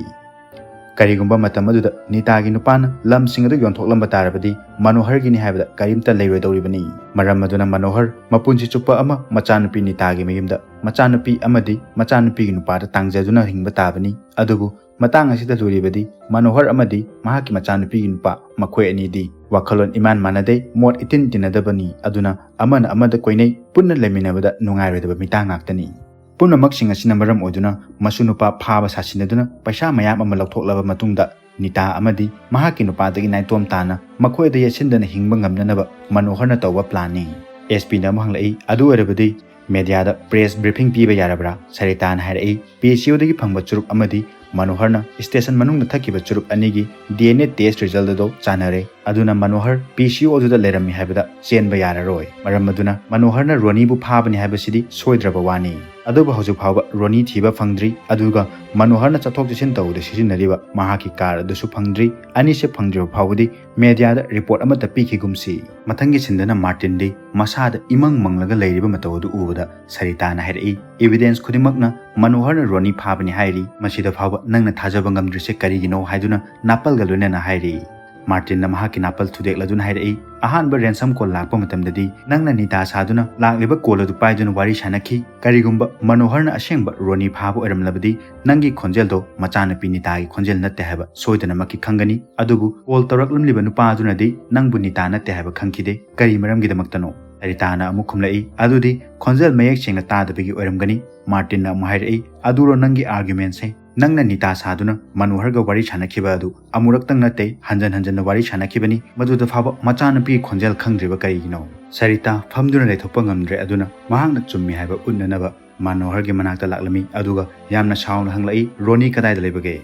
ꯀꯔꯤꯒꯨꯝꯕ ꯃꯇꯝ ꯑꯗꯨꯗ ꯅꯤꯇꯥꯒꯤ ꯅꯨꯄꯥꯅ ꯂꯝꯁꯤꯡ ꯑꯗꯨ ꯌꯣꯟꯊꯣꯛꯂꯝꯕ ꯇꯥꯔꯕꯗꯤ ꯃꯅꯣꯍꯔꯒꯤꯅꯤ ꯍꯥꯏꯕꯗ ꯀꯔꯤꯝꯇ ꯂꯩꯔꯣꯏꯗꯧꯔꯤꯕꯅꯤ꯫ ꯃꯔꯝ ꯑꯗꯨꯅ ꯃꯅꯣꯍꯔ ꯃꯄꯨꯟꯁꯤ ꯆꯨꯞꯄ ꯑꯃ ꯃꯆꯥꯅꯨꯄꯤ ꯅꯤꯇꯥꯒꯤ ꯃꯌꯨꯝꯗ ꯃꯆꯥꯅꯨꯄꯤ ꯑꯃꯗꯤ ꯃꯆꯥꯅꯨꯄꯤꯒꯤ ꯅꯨꯄꯥꯗ ꯇꯥꯡꯖꯗꯨꯅ ꯍꯤꯡꯕ ꯇꯥꯕꯅꯤ꯫ ꯑꯗꯨꯕꯨ ꯃꯇꯥꯡ ꯑꯁꯤꯗ ꯂꯨꯔꯤꯕꯗꯤ ꯃꯅꯣꯍꯔ ꯑꯃꯗꯤ ꯃꯍꯥꯛꯀꯤ ꯃꯆꯥꯅꯨꯄꯤꯒꯤ ꯅꯨꯄꯥ, ꯃꯈꯣꯏ ꯑꯅꯤꯗꯤ ꯋꯥꯈꯜꯂꯣꯟ ꯏꯃꯥꯟ ꯃꯥꯟꯅꯗꯦ, ꯃꯣꯠ ꯏꯇꯤꯟ ꯇꯤꯟꯅꯗꯕꯅꯤ꯫ ꯑꯗꯨꯅ ꯑꯃꯅ ꯑꯃꯗ ꯀꯣꯏꯅꯩ, ꯄꯨꯟꯅ ꯂꯩꯃꯤꯟꯅꯕꯗ ꯅꯨꯡꯉꯥꯏꯔꯣꯏꯗꯕ ꯃꯤꯇꯥ ꯉꯥꯛꯇꯅꯤ꯫ ꯄꯨꯝꯅꯃꯛꯁꯤꯡ ꯑꯁꯤꯅ ꯃꯔꯝ ꯑꯣꯏꯗꯨꯅ ꯃꯁꯨ ꯅꯨꯄꯥ ꯐꯥꯕ ꯁꯥꯁꯤꯟꯅꯗꯨꯅ ꯄꯩꯁꯥ ꯃꯌꯥꯝ ꯑꯃ ꯂꯧꯊꯣꯛꯂꯕ ꯃꯇꯨꯡꯗ ꯅꯤꯇꯥ ꯑꯃꯗꯤ ꯃꯍꯥꯛꯀꯤ ꯅꯨꯄꯥꯗꯒꯤ ꯅꯥꯏꯇꯣꯝ ꯇꯥꯅ ꯃꯈꯣꯏꯗ ꯌꯦꯠꯁꯤꯟꯗꯅ ꯍꯤꯡꯕ ꯉꯝꯅꯅꯕ ꯃꯅꯣꯍꯔꯅ ꯇꯧꯕ ꯄ꯭ꯂꯥꯟꯅꯤ꯫ ꯑꯦꯁ ꯄꯤꯅ ꯑꯃꯨꯛ ꯍꯪꯂꯛꯏ, "ꯑꯗꯨ ꯑꯣꯏꯔꯕꯗꯤ ꯃꯦꯗꯤꯌꯥꯗ ꯄ꯭ꯔꯦꯁ ꯕ꯭ꯔꯤꯐꯤꯡ ꯄꯤꯕ ꯌꯥꯔꯕ꯭ꯔꯥ?" ꯁꯔꯤꯇꯥꯅ ꯍꯥꯏꯔꯛꯏ, "ꯄꯤ ꯁꯤ ꯌꯨꯗꯒꯤ ꯐꯪꯕ ꯆꯨꯔꯨꯞ ꯑꯃꯗꯤ ꯃꯅꯣꯍꯔꯅ ꯁ꯭ꯇꯦꯁꯟ ꯃꯅꯨꯡꯗ ꯊꯛꯈꯤꯕ ꯆꯨꯔꯨꯞ ꯑꯅꯤꯒꯤ D N A test result ꯑꯗꯨ ꯆꯥꯟꯅꯔꯦ꯫ ꯑꯗꯨꯅ ꯃꯅꯣꯍꯔ ꯄꯤ ꯁꯤ ꯌꯨ ꯑꯗꯨꯗ ꯂꯩꯔꯝꯃꯤ ꯍꯥꯏꯕꯗ ꯆꯦꯟꯕ ꯌꯥꯔꯔꯣꯏ꯫ ꯃꯔꯝ ꯑꯗꯨꯅ ꯃꯅꯣꯍꯔꯅ ꯔꯣꯅꯤꯕꯨ ꯐꯥꯕꯅꯤ ꯍꯥꯏꯕꯁꯤꯗꯤ ꯁꯣꯏꯗ꯭ꯔꯕ ꯋꯥꯅꯤ꯫ ꯑꯗꯨꯕꯨ ꯍꯧꯖꯤꯛ ꯐꯥꯎꯕ ꯔꯣꯅꯤ ꯊꯤꯕ ꯐꯪꯗ꯭ꯔꯤ, ꯑꯗꯨꯒ ꯃꯅꯣꯍꯔꯅ ꯆꯠꯊꯣꯛ ꯆꯠꯁꯤꯟ ꯇꯧꯕꯗ ꯁꯤꯖꯤꯟꯅꯔꯤꯕ ꯃꯍꯥꯛꯀꯤ ꯀꯥꯔ ꯑꯗꯨꯁꯨ ꯐꯪꯗ꯭ꯔꯤ꯫ ꯑꯅꯤꯁꯦ ꯐꯪꯗ꯭ꯔꯤꯕ ꯐꯥꯎꯕꯗꯤ ꯃꯦꯗꯤꯌꯥꯗ ꯔꯤꯄꯣꯔꯠ ꯑꯃꯠꯇ ꯄꯤꯈꯤꯒꯨꯝꯁꯤ"꯫ ꯃꯊꯪꯒꯤ ꯁꯤꯟꯗꯅ ꯃꯥꯔꯇꯤꯟꯗꯤ ꯃꯁꯥꯗ ꯏꯃꯪ ꯃꯪꯂꯒ ꯂꯩꯔꯤꯕ ꯃꯇꯧ ꯑꯗꯨ ꯎꯕꯗ ꯁꯔꯤꯇꯥꯅ ꯍꯥꯏꯔꯛꯏ, "ꯏꯚꯤꯗꯦꯟꯁ ꯈꯨꯗꯤꯡꯃꯛꯅ ꯃꯅꯣꯍꯔꯅ ꯔꯣꯅꯤ ꯐꯥꯕꯅꯤ ꯍꯥꯏꯔꯤ꯫ ꯃꯁꯤꯗ ꯐꯥꯎꯕ ꯅꯪꯅ ꯊꯥꯖꯕ ꯉꯝꯗ꯭ꯔꯤꯁꯦ ꯀꯔꯤꯒꯤꯅꯣ?" ꯍꯥꯏꯗꯨꯅ ꯅꯥꯄꯜꯒ ꯂꯣꯏꯅꯅ ꯍꯥꯏꯔꯤ꯫ ꯃꯥꯔꯇꯤꯟꯅ ꯃꯍꯥꯛꯀꯤ ꯅꯥꯄꯜ ꯊꯨꯗꯦꯛꯂꯗꯨꯅ ꯍꯥꯏꯔꯛꯏ, "ꯑꯍꯥꯟꯕ ꯔꯦꯟꯁꯝ ꯀꯣꯜ ꯂꯥꯛꯄ ꯃꯇꯝꯗꯗꯤ ꯅꯪꯅ ꯅꯤꯇꯥ ꯁꯥꯗꯨꯅ ꯂꯥꯛꯂꯤꯕ ꯀꯣꯜ ꯑꯗꯨ ꯄꯥꯏꯗꯨꯅ ꯋꯥꯔꯤ ꯁꯥꯅꯈꯤ꯫ ꯀꯔꯤꯒꯨꯝꯕ ꯃꯅꯣꯍꯔꯅ ꯑꯁꯦꯡꯕ ꯔꯣꯅꯤ ꯐꯥꯕ ꯑꯣꯏꯔꯝꯂꯕꯗꯤ ꯅꯪꯒꯤ ꯈꯣꯟꯖꯦꯜꯗꯣ ꯃꯆꯥꯅꯨꯄꯤ ꯅꯤꯇꯥꯒꯤ ꯈꯣꯟꯖꯦꯜ ꯅꯠꯇꯦ ꯍꯥꯏꯕ ꯁꯣꯏꯗꯅꯃꯛꯀꯤ ꯈꯪꯒꯅꯤ꯫ ꯑꯗꯨꯕꯨ ꯀꯣꯜ ꯇꯧꯔꯛꯂꯝꯂꯤꯕ ꯅꯨꯄꯥ ꯑꯗꯨꯅꯗꯤ ꯅꯪꯕꯨ ꯅꯤꯇꯥ ꯅꯠꯇꯦ ꯍꯥꯏꯕ ꯈꯪꯈꯤꯗꯦ꯫ ꯀꯔꯤ ꯃꯔꯝꯒꯤꯗꯃꯛꯇꯅꯣ?" ꯁꯔꯤꯇꯥꯅ ꯑꯃꯨꯛ ꯈꯨꯝꯂꯛꯏ, "ꯑꯗꯨꯗꯤ ꯈꯣꯟꯖꯦꯜ ꯃꯌꯦꯛ ꯁꯦꯡꯅ ꯇꯥꯗꯕꯒꯤ ꯑꯣꯏꯔꯝꯒꯅꯤ"꯫ ꯃꯥꯔꯇꯤꯟꯅ ꯑꯃꯨꯛ ꯍꯥꯏꯔꯛꯏ, "ꯑꯗꯨꯔꯣ ꯅꯪꯒꯤ ꯑꯥꯔꯒ꯭ꯌꯨꯃꯦꯟꯁꯦ? ꯅꯪꯅ ꯅꯤꯇꯥ ꯁꯥꯗꯨꯅ ꯃꯅꯣꯍꯔꯒ ꯋꯥꯔꯤ ꯁꯥꯅꯈꯤꯕ ꯑꯗꯨ ꯑꯃꯨꯔꯛꯇꯪ ꯅꯠꯇꯦ, ꯍꯟꯖꯟ ꯍꯟꯖꯟꯅ ꯋꯥꯔꯤ ꯁꯥꯅꯈꯤꯕꯅꯤ꯫ ꯃꯗꯨꯗ ꯐꯥꯎꯕ ꯃꯆꯥꯅꯨꯄꯤꯒꯤ ꯈꯣꯟꯖꯦꯜ ꯈꯪꯗ꯭ꯔꯤꯕ ꯀꯔꯤꯒꯤꯅꯣ?" ꯁꯔꯤꯇꯥ ꯐꯝꯗꯨꯅ ꯂꯩꯊꯣꯛꯄ ꯉꯝꯗ꯭ꯔꯦ꯫ ꯑꯗꯨꯅ ꯃꯍꯥꯛꯅ ꯆꯨꯝꯃꯤ ꯍꯥꯏꯕ ꯎꯠꯅꯅꯕ ꯃꯅꯣꯍꯔꯒꯤ ꯃꯅꯥꯛꯇ ꯂꯥꯛꯂꯝꯃꯤ, ꯑꯗꯨꯒ ꯌꯥꯝꯅ ꯁꯥꯎꯅ ꯍꯪꯂꯛꯏ, "ꯔꯣꯅꯤ ꯀꯗꯥꯏꯗ ꯂꯩꯕꯒꯦ?"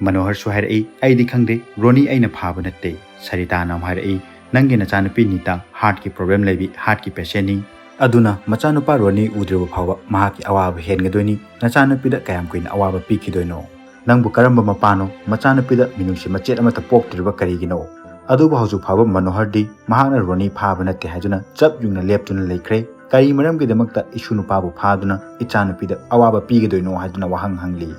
ꯃꯅꯣꯍꯔꯁꯨ ꯍꯥꯏꯔꯛꯏ, "ꯑꯩꯗꯤ ꯈꯪꯗꯦ, ꯔꯣꯅꯤ ꯑꯩꯅ ꯐꯥꯕ ꯅꯠꯇꯦ꯫" ꯁꯔꯤꯇꯥꯅ ꯑꯃꯨꯛ ꯍꯥꯏꯔꯛꯏ, "ꯅꯪꯒꯤ ꯅꯆꯥꯅꯨꯄꯤ ꯅꯤꯇꯥ ꯍꯥꯔꯠꯀꯤ ꯄ꯭ꯔꯣꯕ꯭ꯂꯦꯝ ꯂꯩꯕꯤ ꯍꯥꯔꯠꯀꯤ ꯄꯦꯁꯦꯟꯅꯤ꯫ ꯑꯗꯨꯅ ꯃꯆꯥꯅꯨꯄꯥ ꯔꯣꯅꯤ ꯎꯗ꯭ꯔꯤꯕ ꯐꯥꯎꯕ ꯃꯍꯥꯛꯀꯤ ꯑꯋꯥꯕ ꯍꯦꯟꯒꯗꯣꯏꯅꯤ꯫ ꯅꯆꯥꯅꯨꯄꯤꯗ ꯀꯌꯥꯝ ꯀꯨꯏꯅ ꯑꯋꯥꯕ ꯄꯤꯈꯤꯗꯣꯏꯅꯣ? ꯅꯪꯕꯨ ꯀꯔꯝꯕ ꯃꯄꯥꯅꯣ ꯃꯆꯥꯅꯨꯄꯤꯗ ꯃꯤꯅꯨꯡꯁꯤ ꯃꯆꯦꯠ ꯑꯃꯠꯇ ꯄꯣꯛꯇ꯭ꯔꯤꯕ ꯀꯔꯤꯒꯤꯅꯣ?" ꯑꯗꯨꯕꯨ ꯍꯧꯖꯤꯛ ꯐꯥꯎꯕ ꯃꯅꯣꯍꯔꯗꯤ ꯃꯍꯥꯛꯅ ꯔꯣꯅꯤ ꯐꯥꯕ ꯅꯠꯇꯦ ꯍꯥꯏꯗꯨꯅ ꯆꯞ ꯌꯨꯡꯅ ꯂꯦꯞꯇꯨꯅ ꯂꯩꯈ꯭ꯔꯦ꯫ "ꯀꯔꯤ ꯃꯔꯝꯒꯤꯗꯃꯛꯇ ꯏꯁꯨ ꯅꯨꯄꯥꯕꯨ ꯐꯥꯗꯨꯅ ꯏꯆꯥꯅꯨꯄꯤꯗ ꯑꯋꯥꯕ ꯄꯤꯒꯗꯣꯏꯅꯣ?" ꯍꯥꯏꯗꯨꯅ ꯋꯥꯍꯪ ꯍꯪꯂꯤ꯫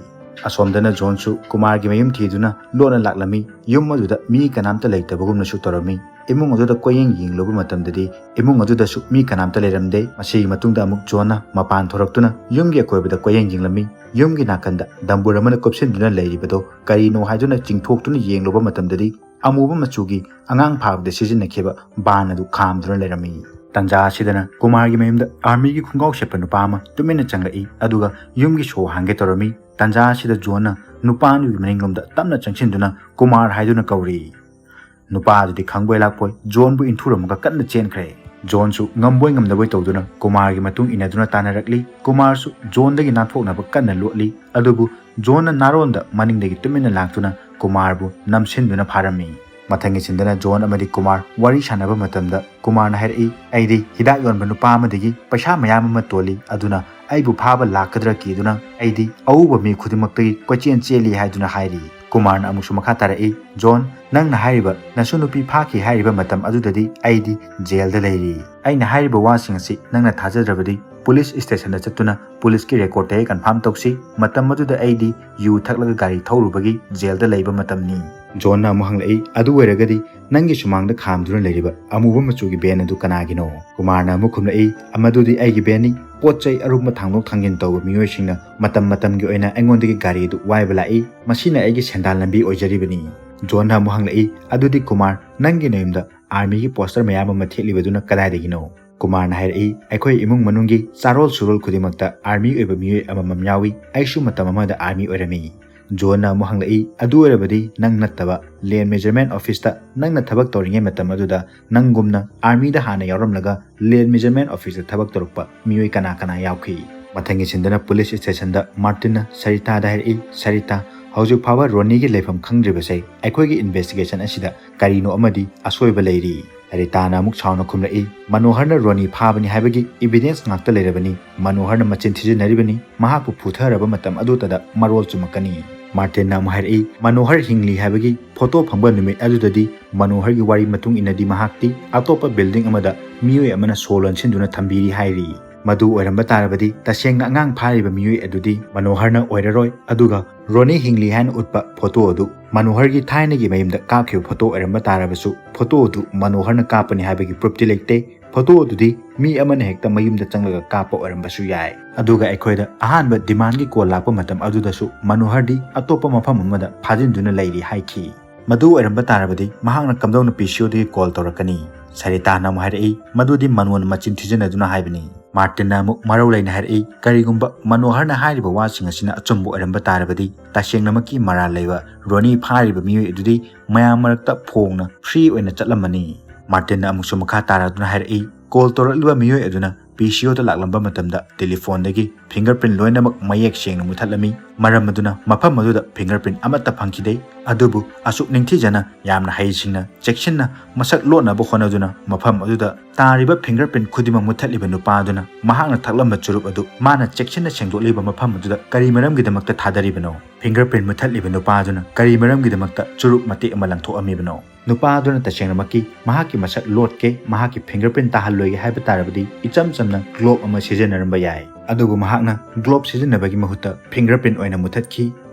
ꯑꯁꯣꯝꯗꯅ ꯖꯣꯟꯁꯨ ꯀꯨꯃꯥꯔꯒꯤ ꯃꯌꯨꯝ ꯊꯤꯗꯨꯅ ꯂꯣꯟꯅ ꯂꯥꯛꯂꯝꯃꯤ꯫ ꯌꯨꯝ ꯑꯗꯨꯗ ꯃꯤ ꯀꯅꯥꯝꯇ ꯂꯩꯇꯕꯒꯨꯝꯅꯁꯨ ꯇꯧꯔꯝꯃꯤ꯫ ꯏꯃꯨꯡ ꯑꯗꯨꯗ ꯀꯣꯏꯌꯦꯡ ꯌꯦꯡꯂꯨꯕ ꯃꯇꯝꯗꯗꯤ ꯏꯃꯨꯡ ꯑꯗꯨꯗꯁꯨ ꯃꯤ ꯀꯅꯥꯝꯇ ꯂꯩꯔꯝꯗꯦ꯫ ꯃꯁꯤꯒꯤ ꯃꯇꯨꯡꯗ ꯑꯃꯨꯛ ꯖꯣꯟꯅ ꯃꯄꯥꯟ ꯊꯣꯔꯛꯇꯨꯅ ꯌꯨꯝꯒꯤ ꯑꯀꯣꯏꯕꯗ ꯀꯣꯏꯌꯦꯡ ꯌꯦꯡꯂꯝꯃꯤ꯫ ꯌꯨꯝꯒꯤ ꯅꯥꯀꯟꯗ ꯗꯝꯕꯨꯔ ꯑꯃꯅ ꯀꯨꯞꯁꯤꯟꯗꯨꯅ ꯂꯩꯔꯤꯕꯗꯣ ꯀꯔꯤꯅꯣ ꯍꯥꯏꯗꯨꯅ ꯆꯤꯡꯊꯣꯛꯇꯨꯅ ꯌꯦꯡꯂꯨꯕ ꯃꯇꯝꯗꯗꯤ ꯑꯃꯨꯕ ꯃꯆꯨꯒꯤ ꯑꯉꯥꯡ ꯐꯥꯕꯗ ꯁꯤꯖꯤꯟꯅꯈꯤꯕ ꯕꯥꯟ ꯑꯗꯨ ꯈꯥꯝꯗꯨꯅ ꯂꯩꯔꯝꯃꯤ꯫ ꯇꯟꯖꯥ ꯑꯁꯤꯗꯅ ꯀꯨꯃꯥꯔꯒꯤ ꯃꯌꯨꯝꯗ ꯑꯥꯔꯃꯤꯒꯤ ꯈꯣꯡꯒ꯭ꯔꯥꯎ ꯁꯦꯠꯄ ꯅꯨꯄꯥ ꯑꯃ ꯇꯨꯃꯤꯟꯅ ꯆꯪꯂꯛꯏ, ꯑꯗꯨꯒ ꯌꯨꯝꯒꯤ ꯁꯣ ꯍꯥꯡꯒꯦ ꯇꯧꯔꯝꯃꯤ꯫ ꯇꯟꯖꯥ ꯑꯁꯤꯗ ꯖꯣꯟꯅ ꯅꯨꯄꯥ ꯑꯗꯨꯒꯤ ꯃꯅꯤꯡꯂꯣꯝꯗ ꯇꯞꯅ ꯆꯪꯁꯤꯟꯗꯨꯅ ꯀꯨꯃꯥꯔ ꯍꯥꯏꯗꯨꯅ ꯀꯧꯔꯤ꯫ ꯅꯨꯄꯥ ꯑꯗꯨꯗꯤ ꯈꯪꯕꯣꯏ ꯂꯥꯛꯄꯣꯏ ꯖꯣꯟꯕꯨ ꯏꯟꯊꯨꯔꯝꯃꯒ ꯀꯟꯅ ꯆꯦꯟꯈ꯭ꯔꯦ꯫ ꯖꯣꯟꯁꯨ ꯉꯝꯕꯣꯏ ꯉꯝꯗꯕꯣꯏ ꯇꯧꯗꯨꯅ ꯀꯨꯃꯥꯔꯒꯤ ꯃꯇꯨꯡ ꯏꯟꯅꯗꯨꯅ ꯇꯥꯟꯅꯔꯛꯂꯤ꯫ ꯀꯨꯃꯥꯔꯁꯨ ꯖꯣꯟꯗꯒꯤ ꯅꯥꯟꯊꯣꯛꯅꯕ ꯀꯟꯅ ꯂꯣꯠꯂꯤ, ꯑꯗꯨꯕꯨ ꯖꯣꯟꯅ ꯅꯥꯔꯣꯟꯗ ꯃꯅꯤꯡꯗꯒꯤ ꯇꯨꯃꯤꯟꯅ ꯂꯥꯛꯇꯨꯅ ꯀꯨꯃꯥꯔꯕꯨ ꯅꯝꯁꯤꯟꯗꯨꯅ ꯐꯥꯔꯝꯃꯤ꯫ ꯃꯊꯪꯒꯤ ꯁꯤꯟꯗꯅ ꯖꯣꯟ ꯑꯃꯗꯤ ꯀꯨꯃꯥꯔ ꯋꯥꯔꯤ ꯁꯥꯟꯅꯕ ꯃꯇꯝꯗ ꯀꯨꯃꯥꯔꯅ ꯍꯥꯏꯔꯛꯏ, "ꯑꯩꯗꯤ ꯍꯤꯗꯥꯛ ꯌꯣꯟꯕ ꯅꯨꯄꯥ ꯑꯃꯗꯒꯤ ꯄꯩꯁꯥ ꯃꯌꯥꯝ ꯑꯃ ꯇꯣꯜꯂꯤ, ꯑꯗꯨꯅ ꯑꯩꯕꯨ ꯐꯥꯕ ꯂꯥꯛꯀꯗ꯭ꯔꯥ ꯀꯤꯗꯨꯅ ꯑꯩꯗꯤ ꯑꯎꯕ ꯃꯤ ꯈꯨꯗꯤꯡꯃꯛꯇꯒꯤ ꯀꯣꯏꯆꯦꯟ ꯆꯦꯜꯂꯤ" ꯍꯥꯏꯗꯨꯅ ꯍꯥꯏꯔꯤ꯫ ꯀꯨꯃꯥꯔꯅ ꯑꯃꯨꯛꯁꯨ ꯃꯈꯥ ꯇꯥꯔꯛꯏ, "ꯖꯣꯟ, ꯅꯪꯅ ꯍꯥꯏꯔꯤꯕ ꯅꯁꯨ ꯅꯨꯄꯤ ꯐꯥꯈꯤ ꯍꯥꯏꯔꯤꯕ ꯃꯇꯝ ꯑꯗꯨꯗꯗꯤ ꯑꯩꯗꯤ ꯖꯦꯜꯗ ꯂꯩꯔꯤ꯫ ꯑꯩꯅ ꯍꯥꯏꯔꯤꯕ ꯋꯥꯁꯤꯡ ꯑꯁꯤ ꯅꯪꯅ ꯊꯥꯖꯗ꯭ꯔꯕꯗꯤ ꯄꯨꯂꯤꯁ ꯁ꯭ꯇꯦꯁꯟꯗ ꯆꯠꯇꯨꯅ ꯄꯨꯂꯤꯁꯀꯤ ꯔꯦꯀꯣꯔꯗꯇ ꯍꯦꯛ ꯀꯟꯐꯥꯔꯝ ꯇꯧꯁꯤ꯫ ꯃꯇꯝ ꯑꯗꯨꯗ ꯑꯩꯗꯤ ꯌꯨ ꯊꯛꯂꯒ ꯒꯥꯔꯤ ꯊꯧꯔꯨꯕꯒꯤ ꯖꯦꯜꯗ ꯂꯩꯕ ꯃꯇꯝꯅꯤ꯫" ꯖꯣꯟꯅ ꯑꯃꯨꯛ ꯍꯪꯂꯛꯏ, "ꯑꯗꯨ ꯑꯣꯏꯔꯒꯗꯤ ꯅꯪꯒꯤ ꯁꯨꯃꯥꯡꯗ ꯈꯥꯝꯗꯨꯅ ꯂꯩꯔꯤꯕ ꯑꯃꯨꯕ ꯃꯆꯨꯒꯤ ꯚꯦꯟ ꯑꯗꯨ ꯀꯅꯥꯒꯤꯅꯣ?" ꯀꯨꯃꯥꯔꯅ ꯑꯃꯨꯛ ꯈꯨꯝꯂꯛꯏ, "ꯃꯗꯨꯗꯤ ꯑꯩꯒꯤ ꯚꯦꯟꯅꯤ꯫ ꯄꯣꯠ ꯆꯩ ꯑꯔꯨꯝꯕ ꯊꯥꯡꯗꯣꯛ ꯊꯥꯡꯖꯤꯟ ꯇꯧꯕ ꯃꯤꯑꯣꯏꯁꯤꯡꯅ ꯃꯇꯝ ꯃꯇꯝꯒꯤ ꯑꯣꯏꯅ ꯑꯩꯉꯣꯟꯗꯒꯤ ꯒꯥꯔꯤ ꯑꯗꯨ ꯋꯥꯏꯕ ꯂꯥꯛꯏ꯫ ꯃꯁꯤꯅ ꯑꯩꯒꯤ ꯁꯦꯟꯗꯥꯟ ꯂꯝꯕꯤ ꯑꯣꯏꯖꯔꯤꯕꯅꯤ꯫" ꯖꯣꯟꯅ ꯑꯃꯨꯛ ꯍꯪꯂꯛꯏ, "ꯑꯗꯨꯗꯤ ꯀꯨꯃꯥꯔ, ꯅꯪꯒꯤ ꯅꯌꯨꯝꯗ ꯑꯥꯔꯃꯤꯒꯤ ꯄꯣꯁꯇꯔ ꯃꯌꯥꯝ ꯑꯃ ꯊꯦꯠꯂꯤꯕꯗꯨꯅ ꯀꯗꯥꯏꯗꯒꯤꯅꯣ?" ꯀꯨꯃꯥꯔꯅ ꯍꯥꯏꯔꯛꯏ, "ꯑꯩꯈꯣꯏ ꯏꯃꯨꯡ ꯃꯅꯨꯡꯒꯤ ꯆꯥꯔꯣꯜ ꯁꯨꯔꯣꯜ ꯈꯨꯗꯤꯡꯃꯛꯇ ꯑꯥꯔꯃꯤ ꯑꯣꯏꯕ ꯃꯤꯑꯣꯏ ꯑꯃꯃꯝ ꯌꯥꯎꯏ꯫ ꯑꯩꯁꯨ ꯃꯇꯝ ꯑꯃꯗ ꯑꯥꯔꯃꯤ ꯑꯣꯏꯔꯝꯃꯤ꯫" ꯖꯣꯟꯅ ꯑꯃꯨꯛ ꯍꯪꯂꯛꯏ, "ꯑꯗꯨ ꯑꯣꯏꯔꯕꯗꯤ ꯅꯪ ꯅꯠꯇꯕ ꯂꯦꯟ ꯃꯦꯖꯔꯃꯦꯟ ꯑꯣꯐꯤꯁꯇ ꯅꯪꯅ ꯊꯕꯛ ꯇꯧꯔꯤꯉꯩ ꯃꯇꯝ ꯑꯗꯨꯗ ꯅꯪꯒꯨꯝꯅ ꯑꯥꯔꯃꯤꯗ ꯍꯥꯟꯅ ꯌꯥꯎꯔꯝꯂꯒ ꯂꯦꯟ ꯃꯦꯖꯔꯃꯦꯟ ꯑꯣꯐꯤꯁꯇ ꯊꯕꯛ ꯇꯧꯔꯛꯄ ꯃꯤꯑꯣꯏ ꯀꯅꯥ ꯀꯅꯥ ꯌꯥꯎꯈꯤ?" ꯃꯊꯪꯒꯤ ꯁꯤꯟꯗꯅ ꯄꯨꯂꯤꯁ ꯁ꯭ꯇꯦꯁꯟꯗ ꯃꯥꯔꯇꯤꯟꯅ ꯁꯔꯤꯇꯥꯗ ꯍꯥꯏꯔꯛꯏ, "ꯁꯔꯤꯇꯥ, ꯍꯧꯖꯤꯛ ꯐꯥꯎꯕ ꯔꯣꯅꯤꯒꯤ ꯂꯩꯐꯝ ꯈꯪꯗ꯭ꯔꯤꯕꯁꯦ ꯑꯩꯈꯣꯏꯒꯤ ꯏꯟꯚꯦꯁꯇꯤꯒꯦꯁꯟ ꯑꯁꯤꯗ ꯀꯔꯤꯅꯣ ꯑꯃꯗꯤ ꯑꯁꯣꯏꯕ ꯂꯩꯔꯤ꯫" ꯁꯔꯤꯇꯥꯅ ꯑꯃꯨꯛ ꯁꯥꯎꯅ ꯈꯨꯝꯂꯛꯏ, "ꯃꯅꯣꯍꯔꯅ ꯔꯣꯅꯤ ꯐꯥꯕꯅꯤ ꯍꯥꯏꯕꯒꯤ ꯏꯚꯤꯗꯦꯟꯁ ꯉꯥꯛꯇ ꯂꯩꯔꯕꯅꯤ꯫ ꯃꯅꯣꯍꯔꯅ ꯃꯆꯤꯟ ꯊꯤꯖꯤꯟꯅꯔꯤꯕꯅꯤ꯫ ꯃꯍꯥꯛꯄꯨ ꯐꯨꯊꯔꯕ ꯃꯇꯝ ꯑꯗꯨꯇꯗ ꯃꯔꯣꯜ ꯆꯨꯝꯃꯛꯀꯅꯤ꯫" ꯃꯥꯔꯇꯤꯟꯅ ꯑꯃꯨꯛ ꯍꯥꯏꯔꯛꯏ, "ꯃꯅꯣꯍꯔ ꯍꯤꯡꯂꯤ ꯍꯥꯏꯕꯒꯤ ꯐꯣꯇꯣ ꯐꯪꯕ ꯅꯨꯃꯤꯠ ꯑꯗꯨꯗꯗꯤ ꯃꯅꯣꯍꯔꯒꯤ ꯋꯥꯔꯤ ꯃꯇꯨꯡ ꯏꯟꯅꯗꯤ ꯃꯍꯥꯛꯇꯤ ꯑꯇꯣꯞꯄ ꯕꯤꯜꯗꯤꯡ ꯑꯃꯗ ꯃꯤꯑꯣꯏ ꯑꯃꯅ ꯁꯣ ꯂꯣꯟꯁꯤꯟꯗꯨꯅ ꯊꯝꯕꯤꯔꯤ ꯍꯥꯏꯔꯤ꯫ ꯃꯗꯨ ꯑꯣꯏꯔꯝꯕ ꯇꯥꯔꯕꯗꯤ ꯇꯁꯦꯡꯅ ꯑꯉꯥꯡ ꯐꯥꯔꯤꯕ ꯃꯤꯑꯣꯏ ꯑꯗꯨꯗꯤ ꯃꯅꯣꯍꯔꯅ ꯑꯣꯏꯔꯔꯣꯏ꯫ ꯑꯗꯨꯒ ꯔꯣꯅꯤ ꯍꯤꯡꯂꯤ ꯍꯥꯏꯅ ꯎꯠꯄ ꯐꯣꯇꯣ ꯑꯗꯨ ꯃꯅꯣꯍꯔꯒꯤ ꯊꯥꯏꯅꯒꯤ ꯃꯌꯨꯝꯗ ꯀꯥꯞꯈꯤꯕ ꯐꯣꯇꯣ ꯑꯣꯏꯔꯝꯕ ꯇꯥꯔꯕꯁꯨ ꯐꯣꯇꯣ ꯑꯗꯨ ꯃꯅꯣꯍꯔꯅ ꯀꯥꯞꯄꯅꯤ ꯍꯥꯏꯕꯒꯤ ꯄ꯭ꯔꯨꯐꯇꯤ ꯂꯩꯇꯦ꯫ ꯐꯣꯇꯣ ꯑꯗꯨꯗꯤ ꯃꯤ ꯑꯃꯅ ꯍꯦꯛꯇ ꯃꯌꯨꯝꯗ ꯆꯪꯂꯒ ꯀꯥꯞꯄ ꯑꯣꯏꯔꯝꯕꯁꯨ ꯌꯥꯏ꯫ ꯑꯗꯨꯒ ꯑꯩꯈꯣꯏꯗ ꯑꯍꯥꯟꯕ ꯗꯤꯃꯥꯟꯒꯤ ꯀꯣꯜ ꯂꯥꯛꯄ ꯃꯇꯝ ꯑꯗꯨꯗꯁꯨ ꯃꯅꯣꯍꯔꯗꯤ ꯑꯇꯣꯞꯄ ꯃꯐꯝ ꯑꯃꯗ ꯐꯥꯖꯤꯟꯗꯨꯅ ꯂꯩꯔꯤ ꯍꯥꯏꯈꯤ꯫ ꯃꯗꯨ ꯑꯣꯏꯔꯝꯕ ꯇꯥꯔꯕꯗꯤ ꯃꯍꯥꯛꯅ ꯀꯝꯗꯧꯅ ꯄꯤ ꯁꯤ ꯑꯣꯗꯒꯤ ꯀꯣꯜ ꯇꯧꯔꯛꯀꯅꯤ?" ꯁꯔꯤꯇꯥꯅ ꯑꯃꯨꯛ ꯍꯥꯏꯔꯛꯏ, "ꯃꯗꯨꯗꯤ ꯃꯅꯣꯅ ꯃꯆꯤꯟ ꯊꯤꯖꯤꯟꯅꯗꯨꯅ ꯍꯥꯏꯕꯅꯤ꯫" ꯃꯥꯔꯇꯤꯟꯅ ꯑꯃꯨꯛ ꯃꯔꯧ ꯂꯩꯅ ꯍꯥꯏꯔꯛꯏ, "ꯀꯔꯤꯒꯨꯝꯕ ꯃꯅꯣꯍꯔꯅ ꯍꯥꯏꯔꯤꯕ ꯋꯥꯁꯤꯡ ꯑꯁꯤꯅ ꯑꯆꯨꯝꯕ ꯑꯣꯏꯔꯝꯕ ꯇꯥꯔꯕꯗꯤ ꯇꯁꯦꯡꯅꯃꯛꯀꯤ ꯃꯔꯥꯜ ꯂꯩꯕ ꯔꯣꯅꯤ ꯐꯥꯔꯤꯕ ꯃꯤꯑꯣꯏ ꯑꯗꯨꯗꯤ ꯃꯌꯥꯝ ꯃꯔꯛꯇ ꯐꯣꯡꯅ ꯐ꯭ꯔꯤ ꯑꯣꯏꯅ ꯆꯠꯂꯝꯃꯅꯤ꯫" ꯃꯥꯔꯇꯤꯟꯅ ꯑꯃꯨꯛꯁꯨ ꯃꯈꯥ ꯇꯥꯔꯗꯨꯅ ꯍꯥꯏꯔꯛꯏ, "ꯀꯣꯜ ꯇꯧꯔꯛꯂꯤꯕ ꯃꯤꯑꯣꯏ ꯑꯗꯨꯅ ꯄꯤ ꯁꯤ ꯑꯣꯗ ꯂꯥꯛꯂꯝꯕ ꯃꯇꯝꯗ ꯇꯦꯂꯤꯐꯣꯟꯗꯒꯤ ꯐꯤꯡꯒꯔ ꯄ꯭ꯔꯤꯟ ꯂꯣꯏꯅꯃꯛ ꯃꯌꯦꯛ ꯁꯦꯡꯅ ꯃꯨꯠꯊꯠꯂꯝꯃꯤ꯫ ꯃꯔꯝ ꯑꯗꯨꯅ ꯃꯐꯝ ꯑꯗꯨꯗ ꯐꯤꯡꯒꯔ ꯄ꯭ꯔꯤꯟ ꯑꯃꯠꯇ ꯐꯪꯈꯤꯗꯦ꯫ ꯑꯗꯨꯕꯨ ꯑꯁꯨꯛ ꯅꯤꯡꯊꯤꯖꯅ, ꯌꯥꯝꯅ ꯍꯩꯁꯤꯡꯅ, ꯆꯦꯛꯁꯤꯟꯅ ꯃꯁꯛ ꯂꯣꯠꯅꯕ ꯍꯣꯠꯅꯗꯨꯅ ꯃꯐꯝ ꯑꯗꯨꯗ ꯇꯥꯔꯤꯕ ꯐꯤꯡꯒꯔ ꯄ꯭ꯔꯤꯟ ꯈꯨꯗꯤꯡꯃꯛ ꯃꯨꯠꯊꯠꯂꯤꯕ ꯅꯨꯄꯥ ꯑꯗꯨꯅ ꯃꯍꯥꯛꯅ ꯊꯛꯂꯝꯕ ꯆꯨꯔꯨꯞ ꯑꯗꯨ ꯃꯥꯅ ꯆꯦꯛꯁꯤꯟꯅ ꯁꯦꯡꯗꯣꯛꯂꯤꯕ ꯃꯐꯝ ꯑꯗꯨꯗ ꯀꯔꯤ ꯃꯔꯝꯒꯤꯗꯃꯛꯇ ꯊꯥꯗꯔꯤꯕꯅꯣ? ꯐꯤꯡꯒꯔ ꯄ꯭ꯔꯤꯟ ꯃꯨꯠꯊꯠꯂꯤꯕ ꯅꯨꯄꯥ ꯑꯗꯨꯅ ꯀꯔꯤ ꯃꯔꯝꯒꯤꯗꯃꯛꯇ ꯆꯨꯔꯨꯞ ꯃꯇꯦꯛ ꯑꯃ ꯂꯪꯊꯣꯛꯑꯝꯃꯤꯕꯅꯣ?" ꯅꯨꯄꯥ ꯑꯗꯨꯅ ꯇꯁꯦꯡꯅꯃꯛꯀꯤ ꯃꯍꯥꯛꯀꯤ ꯃꯁꯛ ꯂꯣꯠꯀꯦ, ꯃꯍꯥꯛꯀꯤ ꯐꯤꯡꯒꯔ ꯄ꯭ꯔꯤꯟ ꯇꯥꯍꯜꯂꯣꯏꯒꯦ ꯍꯥꯏꯕ ꯇꯥꯔꯕꯗꯤ ꯏꯆꯝ ꯆꯝꯅ ꯒ꯭ꯂꯣꯞ ꯑꯃ ꯁꯤꯖꯤꯟꯅꯔꯝꯕ ꯌꯥꯏ꯫ ꯑꯗꯨꯕꯨ ꯃꯍꯥꯛꯅ ꯒ꯭ꯂꯣꯞ ꯁꯤꯖꯤꯟꯅꯕꯒꯤ ꯃꯍꯨꯠꯇ ꯐꯤꯡꯒꯔ ꯄ꯭ꯔꯤꯟ ꯑꯣꯏꯅ ꯃꯨꯠꯊꯠꯈꯤ꯫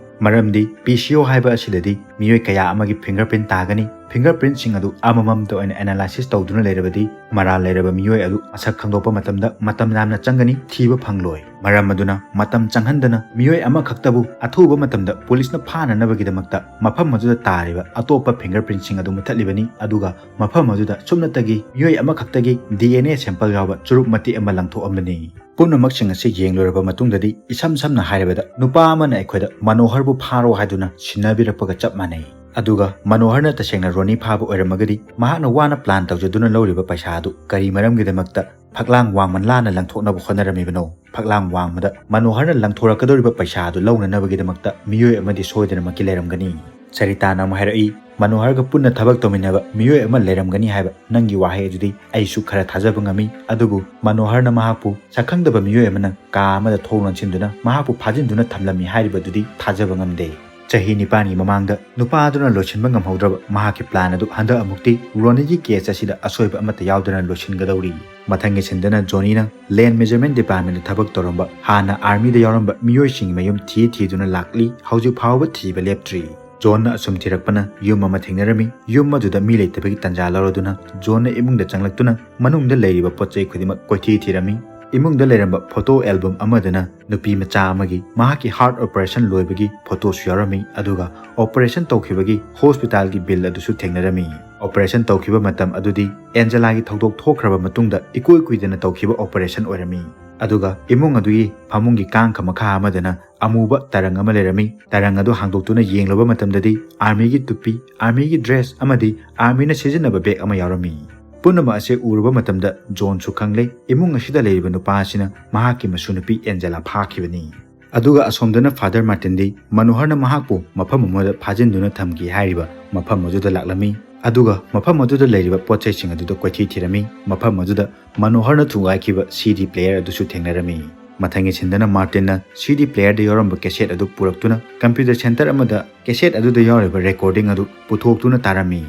ꯃꯔꯝꯗꯤ ꯄꯤ ꯁꯤ ꯑꯣ ꯍꯥꯏꯕ ꯑꯁꯤꯗꯗꯤ ꯃꯤꯑꯣꯏ ꯀꯌꯥ ꯑꯃꯒꯤ ꯐꯤꯡꯒꯔ ꯄ꯭ꯔꯤꯟ ꯇꯥꯒꯅꯤ꯫ ꯐꯤꯡꯒꯔ ꯄ꯭ꯔꯤꯟꯁꯤꯡ ꯑꯗꯨ ꯑꯃꯃꯝꯇ ꯑꯣꯏꯅ ꯑꯦꯅꯥꯂꯥꯏꯁꯤꯁ ꯇꯧꯗꯨꯅ ꯂꯩꯔꯕꯗꯤ ꯃꯔꯥꯜ ꯂꯩꯔꯕ ꯃꯤꯑꯣꯏ ꯑꯗꯨ ꯃꯁꯛ ꯈꯪꯗꯣꯛꯄ ꯃꯇꯝꯗ ꯃꯇꯝ ꯌꯥꯝꯅ ꯆꯪꯒꯅꯤ, ꯊꯤꯕ ꯐꯪꯂꯣꯏ꯫ ꯃꯔꯝ ꯑꯗꯨꯅ ꯃꯇꯝ ꯆꯪꯍꯟꯗꯅ ꯃꯤꯑꯣꯏ ꯑꯃꯈꯛꯇꯕꯨ ꯑꯊꯨꯕ ꯃꯇꯝꯗ ꯄꯨꯂꯤꯁꯅ ꯐꯥꯅꯅꯕꯒꯤꯗꯃꯛꯇ ꯃꯐꯝ ꯑꯗꯨꯗ ꯇꯥꯔꯤꯕ ꯑꯇꯣꯞꯄ ꯐꯤꯡꯒꯔ ꯄ꯭ꯔꯤꯟꯁꯤꯡ ꯑꯗꯨ ꯃꯨꯠꯊꯠꯂꯤꯕꯅꯤ꯫ ꯑꯗꯨꯒ ꯃꯐꯝ ꯑꯗꯨꯗ ꯁꯨꯞꯅꯇꯒꯤ ꯃꯤꯑꯣꯏ ꯑꯃꯈꯛꯇꯒꯤ ꯗꯤ ꯑꯦꯟ ꯑꯦ ꯁꯦꯝꯄꯜ ꯌꯥꯎꯕ ꯆꯨꯔꯨꯞ ꯃꯇꯦꯛ ꯑꯃ ꯂꯪꯊꯣꯛꯑꯝꯕꯅꯤ꯫ ꯄꯨꯝꯅꯃꯛꯁꯤꯡ ꯑꯁꯤ ꯌꯦꯡꯂꯨꯔꯕ ꯃꯇꯨꯡꯗꯗꯤ ꯏꯁꯝ ꯁꯝꯅ ꯍꯥꯏꯔꯕꯗ ꯅꯨꯄꯥ ꯑꯃꯅ ꯑꯩꯈꯣꯏꯗ ꯃꯅꯣꯍꯔꯕꯨ ꯐꯥꯔꯣ ꯍꯥꯏꯗꯨꯅ ꯁꯤꯟꯅꯕꯤꯔꯛꯄꯒ ꯆꯞ ꯃꯥꯟꯅꯩ꯫ ꯑꯗꯨꯒ ꯃꯅꯣꯍꯔꯅ ꯇꯁꯦꯡꯅ ꯔꯣꯅꯤ ꯐꯥꯕ ꯑꯣꯏꯔꯝꯃꯒꯗꯤ, ꯃꯍꯥꯛꯅ ꯋꯥꯅ plan ꯇꯧꯖꯗꯨꯅ ꯂꯧꯔꯤꯕ ꯄꯩꯁꯥ ꯑꯗꯨ ꯀꯔꯤ ꯃꯔꯝꯒꯤꯗꯃꯛꯇ ꯐꯛꯂꯥꯡ ꯋꯥꯡꯃꯟ ꯂꯥꯅ ꯂꯪꯊꯣꯛꯅꯕ ꯍꯣꯠꯅꯔꯝꯃꯤꯕꯅꯣ? ꯐꯛꯂꯥꯡ ꯋꯥꯡꯃꯗ ꯃꯅꯣꯍꯔꯅ ꯂꯪꯊꯣꯔꯛꯀꯗꯧꯔꯤꯕ ꯄꯩꯁꯥ ꯑꯗꯨ ꯂꯧꯅꯅꯕꯒꯤꯗꯃꯛꯇ ꯃꯤꯑꯣꯏ ꯑꯃꯗꯤ ꯁꯣꯏꯗꯅꯃꯛꯀꯤ ꯂꯩꯔꯝꯒꯅꯤ꯫ ꯁꯔꯤꯇꯥꯅ ꯑꯃꯨꯛ ꯍꯥꯏꯔꯛꯏ, "ꯃꯅꯣꯍꯔꯒ ꯄꯨꯟꯅ ꯊꯕꯛ ꯇꯧꯃꯤꯟꯅꯕ ꯃꯤꯑꯣꯏ ꯑꯃ ꯂꯩꯔꯝꯒꯅꯤ ꯍꯥꯏꯕ ꯅꯪꯒꯤ ꯋꯥꯍꯩ ꯑꯗꯨꯗꯤ ꯑꯩꯁꯨ ꯈꯔ ꯊꯥꯖꯕ ꯉꯝꯃꯤ, ꯑꯗꯨꯕꯨ ꯃꯅꯣꯍꯔꯅ ꯃꯍꯥꯛꯄꯨ ꯁꯛꯈꯪꯗꯕ ꯃꯤꯑꯣꯏ ꯑꯃꯅ ꯀꯥ ꯑꯃꯗ ꯊꯣꯡ ꯂꯣꯟꯁꯤꯟꯗꯨꯅ ꯃꯍꯥꯛꯄꯨ ꯐꯥꯖꯤꯟꯗꯨꯅ ꯊꯝꯂꯝꯃꯤ ꯍꯥꯏꯔꯤꯕ ꯑꯗꯨꯗꯤ ꯊꯥꯖꯕ ꯉꯝꯗꯦ꯫ ꯆꯍꯤ ꯅꯤꯄꯥꯟꯒꯤ ꯃꯃꯥꯡꯗ ꯅꯨꯄꯥ ꯑꯗꯨꯅ ꯂꯣꯏꯁꯤꯟꯕ ꯉꯝꯍꯧꯗ꯭ꯔꯕ ꯃꯍꯥꯛꯀꯤ plan ꯑꯗꯨ ꯍꯟꯗꯛ ꯑꯃꯨꯛꯇꯤ ꯔꯣꯅꯤꯒꯤ case ꯑꯁꯤꯗ ꯑꯁꯣꯏꯕ ꯑꯃꯠꯇ ꯌꯥꯎꯗꯅ ꯂꯣꯏꯁꯤꯟꯒꯗꯧꯔꯤ"꯫ ꯃꯊꯪꯒꯤ ꯁꯤꯟꯗꯅ ꯖꯣꯅꯤꯅ land measurement departmentꯗ ꯊꯕꯛ ꯇꯧꯔꯝꯕ, ꯍꯥꯟꯅ armyꯗ ꯌꯥꯎꯔꯝꯕ ꯃꯤꯑꯣꯏꯁꯤꯡꯒꯤ ꯃꯌꯨꯝ ꯊꯤ ꯊꯤꯗꯨꯅ ꯂꯥꯛꯂꯤ, ꯍꯧꯖꯤꯛ ꯐꯥꯎꯕ ꯊꯤꯕ ꯂꯦꯞꯇ꯭ꯔꯤ꯫ ꯖꯣꯟꯅ ꯑꯁꯨꯝ ꯊꯤꯔꯛꯄꯅ ꯌꯨꯝ ꯑꯃ ꯊꯦꯡꯅꯔꯝꯃꯤ꯫ ꯌꯨꯝ ꯑꯗꯨꯗ ꯃꯤ ꯂꯩꯇꯕꯒꯤ ꯇꯥꯟꯖꯥ ꯂꯧꯔꯗꯨꯅ ꯖꯣꯟꯅ ꯏꯃꯨꯡꯗ ꯆꯪꯂꯛꯇꯨꯅ ꯃꯅꯨꯡꯗ ꯂꯩꯔꯤꯕ ꯄꯣꯠ ꯆꯩ ꯈꯨꯗꯤꯡꯃꯛ ꯀꯣꯏꯊꯤ ꯊꯤꯔꯝꯃꯤ꯫ ꯏꯃꯨꯡꯗ ꯂꯩꯔꯝꯕ photo album ꯑꯃꯗꯅ ꯅꯨꯄꯤ ꯃꯆꯥ ꯑꯃꯒꯤ ꯃꯍꯥꯛꯀꯤ heart operation ꯂꯣꯏꯕꯒꯤ photoꯁꯨ ꯌꯥꯎꯔꯝꯃꯤ, ꯑꯗꯨꯒ operation ꯇꯧꯈꯤꯕꯒꯤ hospitalꯒꯤ bill ꯑꯗꯨꯁꯨ ꯊꯦꯡꯅꯔꯝꯃꯤ꯫ Operation ꯇꯧꯈꯤꯕ ꯃꯇꯝ ꯑꯗꯨꯗꯤ ꯑꯦꯟꯖꯦꯂꯥꯒꯤ ꯊꯧꯗꯣꯛ ꯊꯣꯛꯈ꯭ꯔꯕ ꯃꯇꯨꯡꯗ ꯏꯀꯨꯏ ꯀꯨꯏꯗꯅ ꯇꯧꯈꯤꯕ operation ꯑꯣꯏꯔꯝꯃꯤ꯫ ꯑꯗꯨꯒ ꯏꯃꯨꯡ ꯑꯗꯨꯒꯤ ꯐꯃꯨꯡꯒꯤ ꯀꯥꯡꯈ ꯃꯈꯥ ꯑꯃꯗꯅ ꯑꯃꯨꯕ ꯇꯔꯪ ꯑꯃ ꯂꯩꯔꯝꯃꯤ꯫ ꯇꯔꯪ ꯑꯗꯨ ꯍꯥꯡꯗꯣꯛꯇꯨꯅ ꯌꯦꯡꯂꯨꯕ ꯃꯇꯝꯗꯗꯤ armyꯒꯤ ꯇꯨꯄꯤ, armyꯒꯤ dress ꯑꯃꯗꯤ armyꯅ ꯁꯤꯖꯤꯟꯅꯕ bag ꯑꯃ ꯌꯥꯎꯔꯝꯃꯤ꯫ ꯄꯨꯝꯅꯃꯛ ꯑꯁꯤ ꯎꯔꯨꯕ ꯃꯇꯝꯗ ꯖꯣꯟꯁꯨ ꯈꯪꯂꯦ, ꯏꯃꯨꯡ ꯑꯁꯤꯗ ꯂꯩꯔꯤꯕ ꯅꯨꯄꯥ ꯑꯁꯤꯅ ꯃꯍꯥꯛꯀꯤ ꯃꯁꯨ ꯅꯨꯄꯤ ꯑꯦꯟꯖꯦꯂꯥ ꯐꯥꯈꯤꯕꯅꯤ꯫ ꯑꯗꯨꯒ ꯑꯁꯣꯝꯗꯅ Father Martinꯗꯤ ꯃꯅꯣꯍꯔꯅ ꯃꯍꯥꯛꯄꯨ ꯃꯐꯝ ꯑꯃꯗ ꯐꯥꯖꯤꯟꯗꯨꯅ ꯊꯝꯈꯤ ꯍꯥꯏꯔꯤꯕ ꯃꯐꯝ ꯑꯗꯨꯗ ꯂꯥꯛꯂꯝꯃꯤ꯫ ꯑꯗꯨꯒ ꯃꯐꯝ ꯑꯗꯨꯗ ꯂꯩꯔꯤꯕ ꯄꯣꯠ ꯆꯩꯁꯤꯡ ꯑꯗꯨꯗ ꯀꯣꯏꯊꯤ ꯊꯤꯔꯝꯃꯤ꯫ ꯃꯐꯝ ꯑꯗꯨꯗ ꯃꯅꯣꯍꯔꯅ ꯊꯨꯒꯥꯏꯈꯤꯕ CD player ꯑꯗꯨꯁꯨ ꯊꯦꯡꯅꯔꯝꯃꯤ꯫ ꯃꯊꯪꯒꯤ ꯁꯤꯟꯗꯅ ꯃꯥꯔꯇꯤꯟꯅ CD playerꯗ ꯌꯥꯎꯔꯝꯕ cassette ꯑꯗꯨ ꯄꯨꯔꯛꯇꯨꯅ computer center ꯑꯃꯗ cassette ꯑꯗꯨꯗ ꯌꯥꯎꯔꯤꯕ recording ꯑꯗꯨ ꯄꯨꯊꯣꯛꯇꯨꯅ ꯇꯥꯔꯝꯃꯤ꯫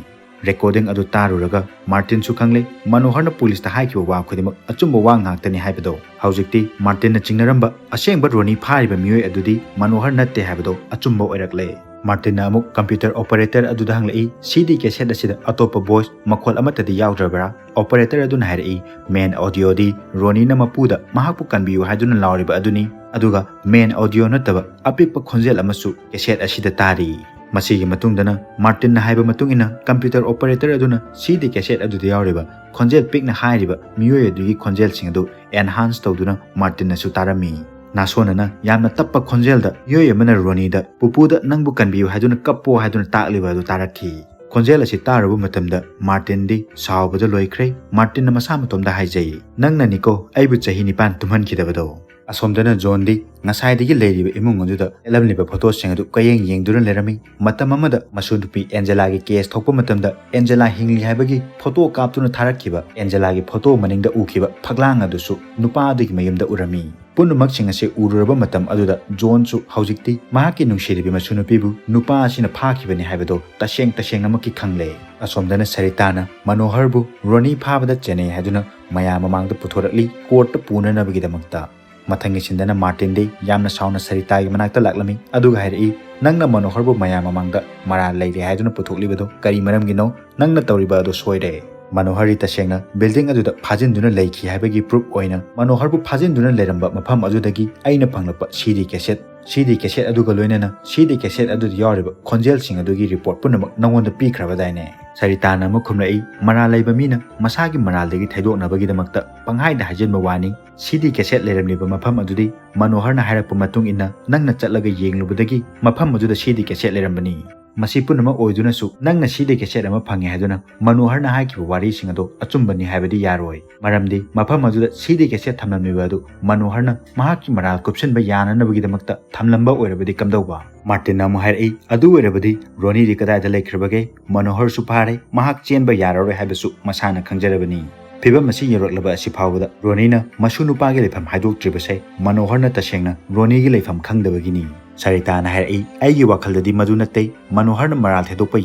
Recording ꯑꯗꯨ ꯇꯥꯔꯨꯔꯒ ꯃꯥꯔꯇꯤꯟꯁꯨ ꯈꯪꯂꯦ, ꯃꯅꯣꯍꯔꯅ ꯄꯨꯂꯤꯁꯇ ꯍꯥꯏꯈꯤꯕ ꯋꯥ ꯈꯨꯗꯤꯡꯃꯛ ꯑꯆꯨꯝꯕ ꯋꯥ ꯉꯥꯛꯇꯅꯤ ꯍꯥꯏꯕꯗꯣ꯫ ꯍꯧꯖꯤꯛꯇꯤ ꯃꯥꯔꯇꯤꯟꯅ ꯆꯤꯡꯅꯔꯝꯕ ꯑꯁꯦꯡꯕ ꯔꯣꯅꯤ ꯐꯥꯔꯤꯕ ꯃꯤꯑꯣꯏ ꯑꯗꯨꯗꯤ ꯃꯅꯣꯍꯔ ꯅꯠꯇꯦ ꯍꯥꯏꯕꯗꯣ ꯑꯆꯨꯝꯕ ꯑꯣꯏꯔꯛꯂꯦ꯫ ꯃꯥꯔꯇꯤꯟꯅ ꯑꯃꯨꯛ computer operator ꯑꯗꯨꯗ ꯍꯪꯂꯛꯏ, "CD cassette ꯑꯁꯤꯗ ꯑꯇꯣꯞꯄ voice ꯃꯈꯣꯜ ꯑꯃꯠꯇꯗꯤ ꯌꯥꯎꯗ꯭ꯔꯕ꯭ꯔꯥ?" Operator ꯑꯗꯨꯅ ꯍꯥꯏꯔꯛꯏ, "Man audioꯗꯤ ꯔꯣꯅꯤꯅ ꯃꯄꯨꯗ ꯃꯍꯥꯛꯄꯨ ꯀꯟꯕꯤꯌꯨ ꯍꯥꯏꯗꯨꯅ ꯂꯥꯎꯔꯤꯕ ꯑꯗꯨꯅꯤ, ꯑꯗꯨꯒ man audio ꯅꯠꯇꯕ ꯑꯄꯤꯛꯄ ꯈꯣꯟꯖꯦꯜ ꯑꯃꯁꯨ cassette ꯑꯁꯤꯗ ꯇꯥꯔꯤ"꯫ ꯃꯁꯤꯒꯤ ꯃꯇꯨꯡꯗꯅ ꯃꯥꯔꯇꯤꯟꯅ ꯍꯥꯏꯕ ꯃꯇꯨꯡ ꯏꯟꯅ computer operator ꯑꯗꯨꯅ CD cassette ꯑꯗꯨꯗ ꯌꯥꯎꯔꯤꯕ ꯈꯣꯟꯖꯦꯜ ꯄꯤꯛꯅ ꯍꯥꯏꯔꯤꯕ ꯃꯤꯑꯣꯏ ꯑꯗꯨꯒꯤ ꯈꯣꯟꯖꯦꯜꯁꯤꯡ ꯑꯗꯨ enhance ꯇꯧꯗꯨꯅ ꯃꯥꯔꯇꯤꯟꯅꯁꯨ ꯇꯥꯔꯝꯃꯤ꯫ ꯅꯥꯁꯣꯟꯅꯅ ꯌꯥꯝꯅ ꯇꯞꯄ ꯈꯣꯟꯖꯦꯜꯗ ꯃꯤꯑꯣꯏ ꯑꯃꯅ ꯔꯣꯅꯤꯗ "ꯄꯨꯄꯨꯗ ꯅꯪꯕꯨ ꯀꯟꯕꯤꯌꯨ ꯍꯥꯏꯗꯨꯅ ꯀꯞꯄꯣ" ꯍꯥꯏꯗꯨꯅ ꯇꯥꯛꯂꯤꯕ ꯑꯗꯨ ꯇꯥꯔꯛꯈꯤ꯫ ꯈꯣꯟꯖꯦꯜ ꯑꯁꯤ ꯇꯥꯔꯨꯕ ꯃꯇꯝꯗ ꯃꯥꯔꯇꯤꯟꯗꯤ ꯁꯥꯎꯕꯗ ꯂꯣꯏꯈ꯭ꯔꯦ꯫ ꯃꯥꯔꯇꯤꯟꯅ ꯃꯁꯥ ꯃꯇꯣꯝꯗ ꯍꯥꯏꯖꯩ, "ꯅꯪꯅꯅꯤꯀꯣ ꯑꯩꯕꯨ ꯆꯍꯤ ꯅꯤꯄꯥꯟ ꯇꯨꯝꯍꯟꯈꯤꯗꯕꯗꯣ?" ꯑꯁꯣꯝꯗꯅ ꯖꯣꯟꯗꯤ ꯉꯁꯥꯏꯗꯒꯤ ꯂꯩꯔꯤꯕ ꯏꯃꯨꯡ ꯑꯗꯨꯗ ꯆꯠꯂꯝꯂꯤꯕ ꯐꯣꯇꯣꯁꯤꯡ ꯑꯗꯨ ꯀꯌꯦꯡ ꯌꯦꯡꯗꯨꯅ ꯂꯩꯔꯝꯃꯤ꯫ ꯃꯇꯝ ꯑꯃꯗ ꯃꯁꯨ ꯅꯨꯄꯤ ꯑꯦꯟꯖꯦꯂꯥꯒꯤ ꯀꯦꯁ ꯊꯣꯛꯄ ꯃꯇꯝꯗ ꯑꯦꯟꯖꯦꯂꯥ ꯍꯤꯡꯂꯤ ꯍꯥꯏꯕꯒꯤ ꯐꯣꯇꯣ ꯀꯥꯞꯇꯨꯅ ꯊꯥꯔꯛꯈꯤꯕ ꯑꯦꯟꯖꯦꯂꯥꯒꯤ ꯐꯣꯇꯣ ꯃꯅꯤꯡꯗ ꯎꯈꯤꯕ ꯐꯛꯂꯥꯡ ꯑꯗꯨꯁꯨ ꯅꯨꯄꯥ ꯑꯗꯨꯒꯤ ꯃꯌꯨꯝꯗ ꯎꯔꯝꯃꯤ꯫ ꯄꯨꯝꯅꯃꯛꯁꯤꯡ ꯑꯁꯤ ꯎꯔꯨꯔꯕ ꯃꯇꯝ ꯑꯗꯨꯗ ꯖꯣꯟꯁꯨ ꯍꯧꯖꯤꯛꯇꯤ ꯃꯍꯥꯛꯀꯤ ꯅꯨꯡꯁꯤꯔꯤꯕꯤ ꯃꯁꯨ ꯅꯨꯄꯤꯕꯨ ꯅꯨꯄꯥ ꯑꯁꯤꯅ ꯐꯥꯈꯤꯕꯅꯤ ꯍꯥꯏꯕꯗꯨ ꯇꯁꯦꯡ ꯇꯁꯦꯡꯅꯃꯛꯀꯤ ꯈꯪꯂꯦ꯫ ꯑꯁꯣꯝꯗꯅ ꯁꯔꯤꯇꯥꯅ ꯃꯅꯣꯍꯔꯕꯨ ꯔꯣꯅꯤ ꯐꯥꯕꯗ ꯆꯦꯟꯅꯩ ꯍꯥꯏꯗꯨꯅ ꯃꯌꯥꯝ ꯃꯃꯥꯡꯗ ꯄꯨꯊꯣꯔꯛꯂꯤ, ꯀꯣꯔꯠꯇ ꯄꯨꯅꯅꯕꯒꯤꯗꯃꯛꯇ꯫ ꯃꯊꯪꯒꯤ ꯁꯤꯟꯗꯅ ꯃꯥꯔꯇꯤꯟꯗꯤ ꯌꯥꯝꯅ ꯁꯥꯎꯅ ꯁꯔꯤꯇꯥꯒꯤ ꯃꯅꯥꯛꯇ ꯂꯥꯛꯂꯝꯃꯤ, ꯑꯗꯨꯒ ꯍꯥꯏꯔꯛꯏ, "ꯅꯪꯅ ꯃꯅꯣꯍꯔꯕꯨ ꯃꯌꯥꯝ ꯃꯃꯥꯡꯗ ꯃꯔꯥꯜ ꯂꯩꯔꯦ ꯍꯥꯏꯗꯨꯅ ꯄꯨꯊꯣꯛꯂꯤꯕꯗꯨ ꯀꯔꯤ ꯃꯔꯝꯒꯤꯅꯣ? ꯅꯪꯅ ꯇꯧꯔꯤꯕ ꯑꯗꯨ ꯁꯣꯏꯔꯦ꯫ ꯃꯅꯣꯍꯔꯤ ꯇꯁꯦꯡꯅ ꯕꯤꯜꯗꯤꯡ ꯑꯗꯨꯗ ꯐꯥꯖꯤꯟꯗꯨꯅ ꯂꯩꯈꯤ ꯍꯥꯏꯕꯒꯤ ꯄ꯭ꯔꯨꯐ ꯑꯣꯏꯅ ꯃꯅꯣꯍꯔꯕꯨ ꯐꯥꯖꯤꯟꯗꯨꯅ ꯂꯩꯔꯝꯕ ꯃꯐꯝ ꯑꯗꯨꯗꯒꯤ ꯑꯩꯅ ꯐꯪꯂꯛꯄ ꯁꯤꯗꯤ ꯀꯦꯁꯦꯠ, ꯁꯤꯗꯤ ꯀꯦꯁꯦꯠ ꯑꯗꯨꯒ ꯂꯣꯏꯅꯅ ꯁꯤꯗꯤ ꯀꯦꯁꯦꯠ ꯑꯗꯨꯗ ꯌꯥꯎꯔꯤꯕ ꯈꯣꯟꯖꯦꯜꯁꯤꯡ ꯑꯗꯨꯒꯤ ꯔꯤꯄꯣꯔꯠ ꯄꯨꯝꯅꯃꯛ ꯅꯉꯣꯟꯗ ꯄꯤꯈ꯭ꯔꯕꯗꯥꯏꯅꯦ?" ꯁꯔꯤꯇꯥꯅ ꯑꯃꯨꯛ ꯈꯨꯝꯂꯛꯏ, "ꯃꯔꯥꯜ ꯂꯩꯕ ꯃꯤꯅ ꯃꯁꯥꯒꯤ ꯃꯔꯥꯜꯗꯒꯤ ꯊꯩꯗꯣꯛꯅꯕꯒꯤꯗꯃꯛꯇ ꯄꯪꯍꯥꯏꯗ ꯍꯥꯏꯖꯤꯟꯕ ꯋꯥꯅꯤ꯫ ꯁꯤꯗꯤ ꯀꯦꯁꯦꯠ ꯂꯩꯔꯝꯂꯤꯕ ꯃꯐꯝ ꯑꯗꯨꯗꯤ ꯃꯅꯣꯍꯔꯅ ꯍꯥꯏꯔꯛꯄ ꯃꯇꯨꯡ ꯏꯟꯅ ꯅꯪꯅ ꯆꯠꯂꯒ ꯌꯦꯡꯂꯨꯕꯗꯒꯤ ꯃꯐꯝ ꯑꯗꯨꯗ ꯁꯤꯗꯤ ꯀꯦꯁꯦꯠ ꯂꯩꯔꯝꯕꯅꯤ꯫ ꯃꯁꯤ ꯄꯨꯝꯅꯃꯛ ꯑꯣꯏꯗꯨꯅꯁꯨ ꯅꯪꯅ ꯁꯤꯗꯤ ꯀꯦꯁꯦꯠ ꯑꯃ ꯐꯪꯉꯦ ꯍꯥꯏꯗꯨꯅ ꯃꯅꯣꯍꯔꯅ ꯍꯥꯏꯈꯤꯕ ꯋꯥꯔꯤꯁꯤꯡ ꯑꯗꯨ ꯑꯆꯨꯝꯕꯅꯤ ꯍꯥꯏꯕꯗꯤ ꯌꯥꯔꯣꯏ꯫ ꯃꯔꯝꯗꯤ ꯃꯐꯝ ꯑꯗꯨꯗ ꯁꯤꯗꯤ ꯀꯦꯁꯦꯠ ꯊꯝꯂꯝꯂꯤꯕ ꯑꯗꯨ ꯃꯅꯣꯍꯔꯅ ꯃꯍꯥꯛꯀꯤ ꯃꯔꯥꯜ ꯀꯨꯞꯁꯤꯟꯕ ꯌꯥꯅꯅꯕꯒꯤꯗꯃꯛꯇ ꯊꯝꯂꯝꯕ ꯑꯣꯏꯔꯕꯗꯤ ꯀꯝꯗꯧꯕ?" ꯃꯥꯔꯇꯤꯟꯅ ꯑꯃꯨꯛ ꯍꯥꯏꯔꯛꯏ, "ꯑꯗꯨ ꯑꯣꯏꯔꯕꯗꯤ ꯔꯣꯅꯤꯗꯤ ꯀꯗꯥꯏꯗ ꯂꯩꯈ꯭ꯔꯕꯒꯦ? ꯃꯅꯣꯍꯔꯁꯨ ꯐꯥꯔꯦ, ꯃꯍꯥꯛ ꯆꯦꯟꯕ ꯌꯥꯔꯔꯣꯏ ꯍꯥꯏꯕꯁꯨ ꯃꯁꯥꯅ ꯈꯪꯖꯔꯕꯅꯤ꯫ ꯐꯤꯚꯝ ꯑꯁꯤ ꯌꯧꯔꯛꯂꯕ ꯑꯁꯤ ꯐꯥꯎꯕꯗ ꯔꯣꯅꯤꯅ ꯃꯁꯨ ꯅꯨꯄꯥꯒꯤ ꯂꯩꯐꯝ ꯍꯥꯏꯗꯣꯛꯇ꯭ꯔꯤꯕꯁꯦ ꯃꯅꯣꯍꯔꯅ ꯇꯁꯦꯡꯅ ꯔꯣꯅꯤꯒꯤ ꯂꯩꯐꯝ ꯈꯪꯗꯕꯒꯤꯅꯤ꯫" ꯁꯔꯤꯇꯥꯅ ꯍꯥꯏꯔꯛꯏ, "ꯑꯩꯒꯤ ꯋꯥꯈꯜꯗꯗꯤ ꯃꯗꯨ ꯅꯠꯇꯦ꯫ ꯃꯅꯣꯍꯔꯅ ꯃꯔꯥꯜ ꯊꯦꯗꯣꯛꯄ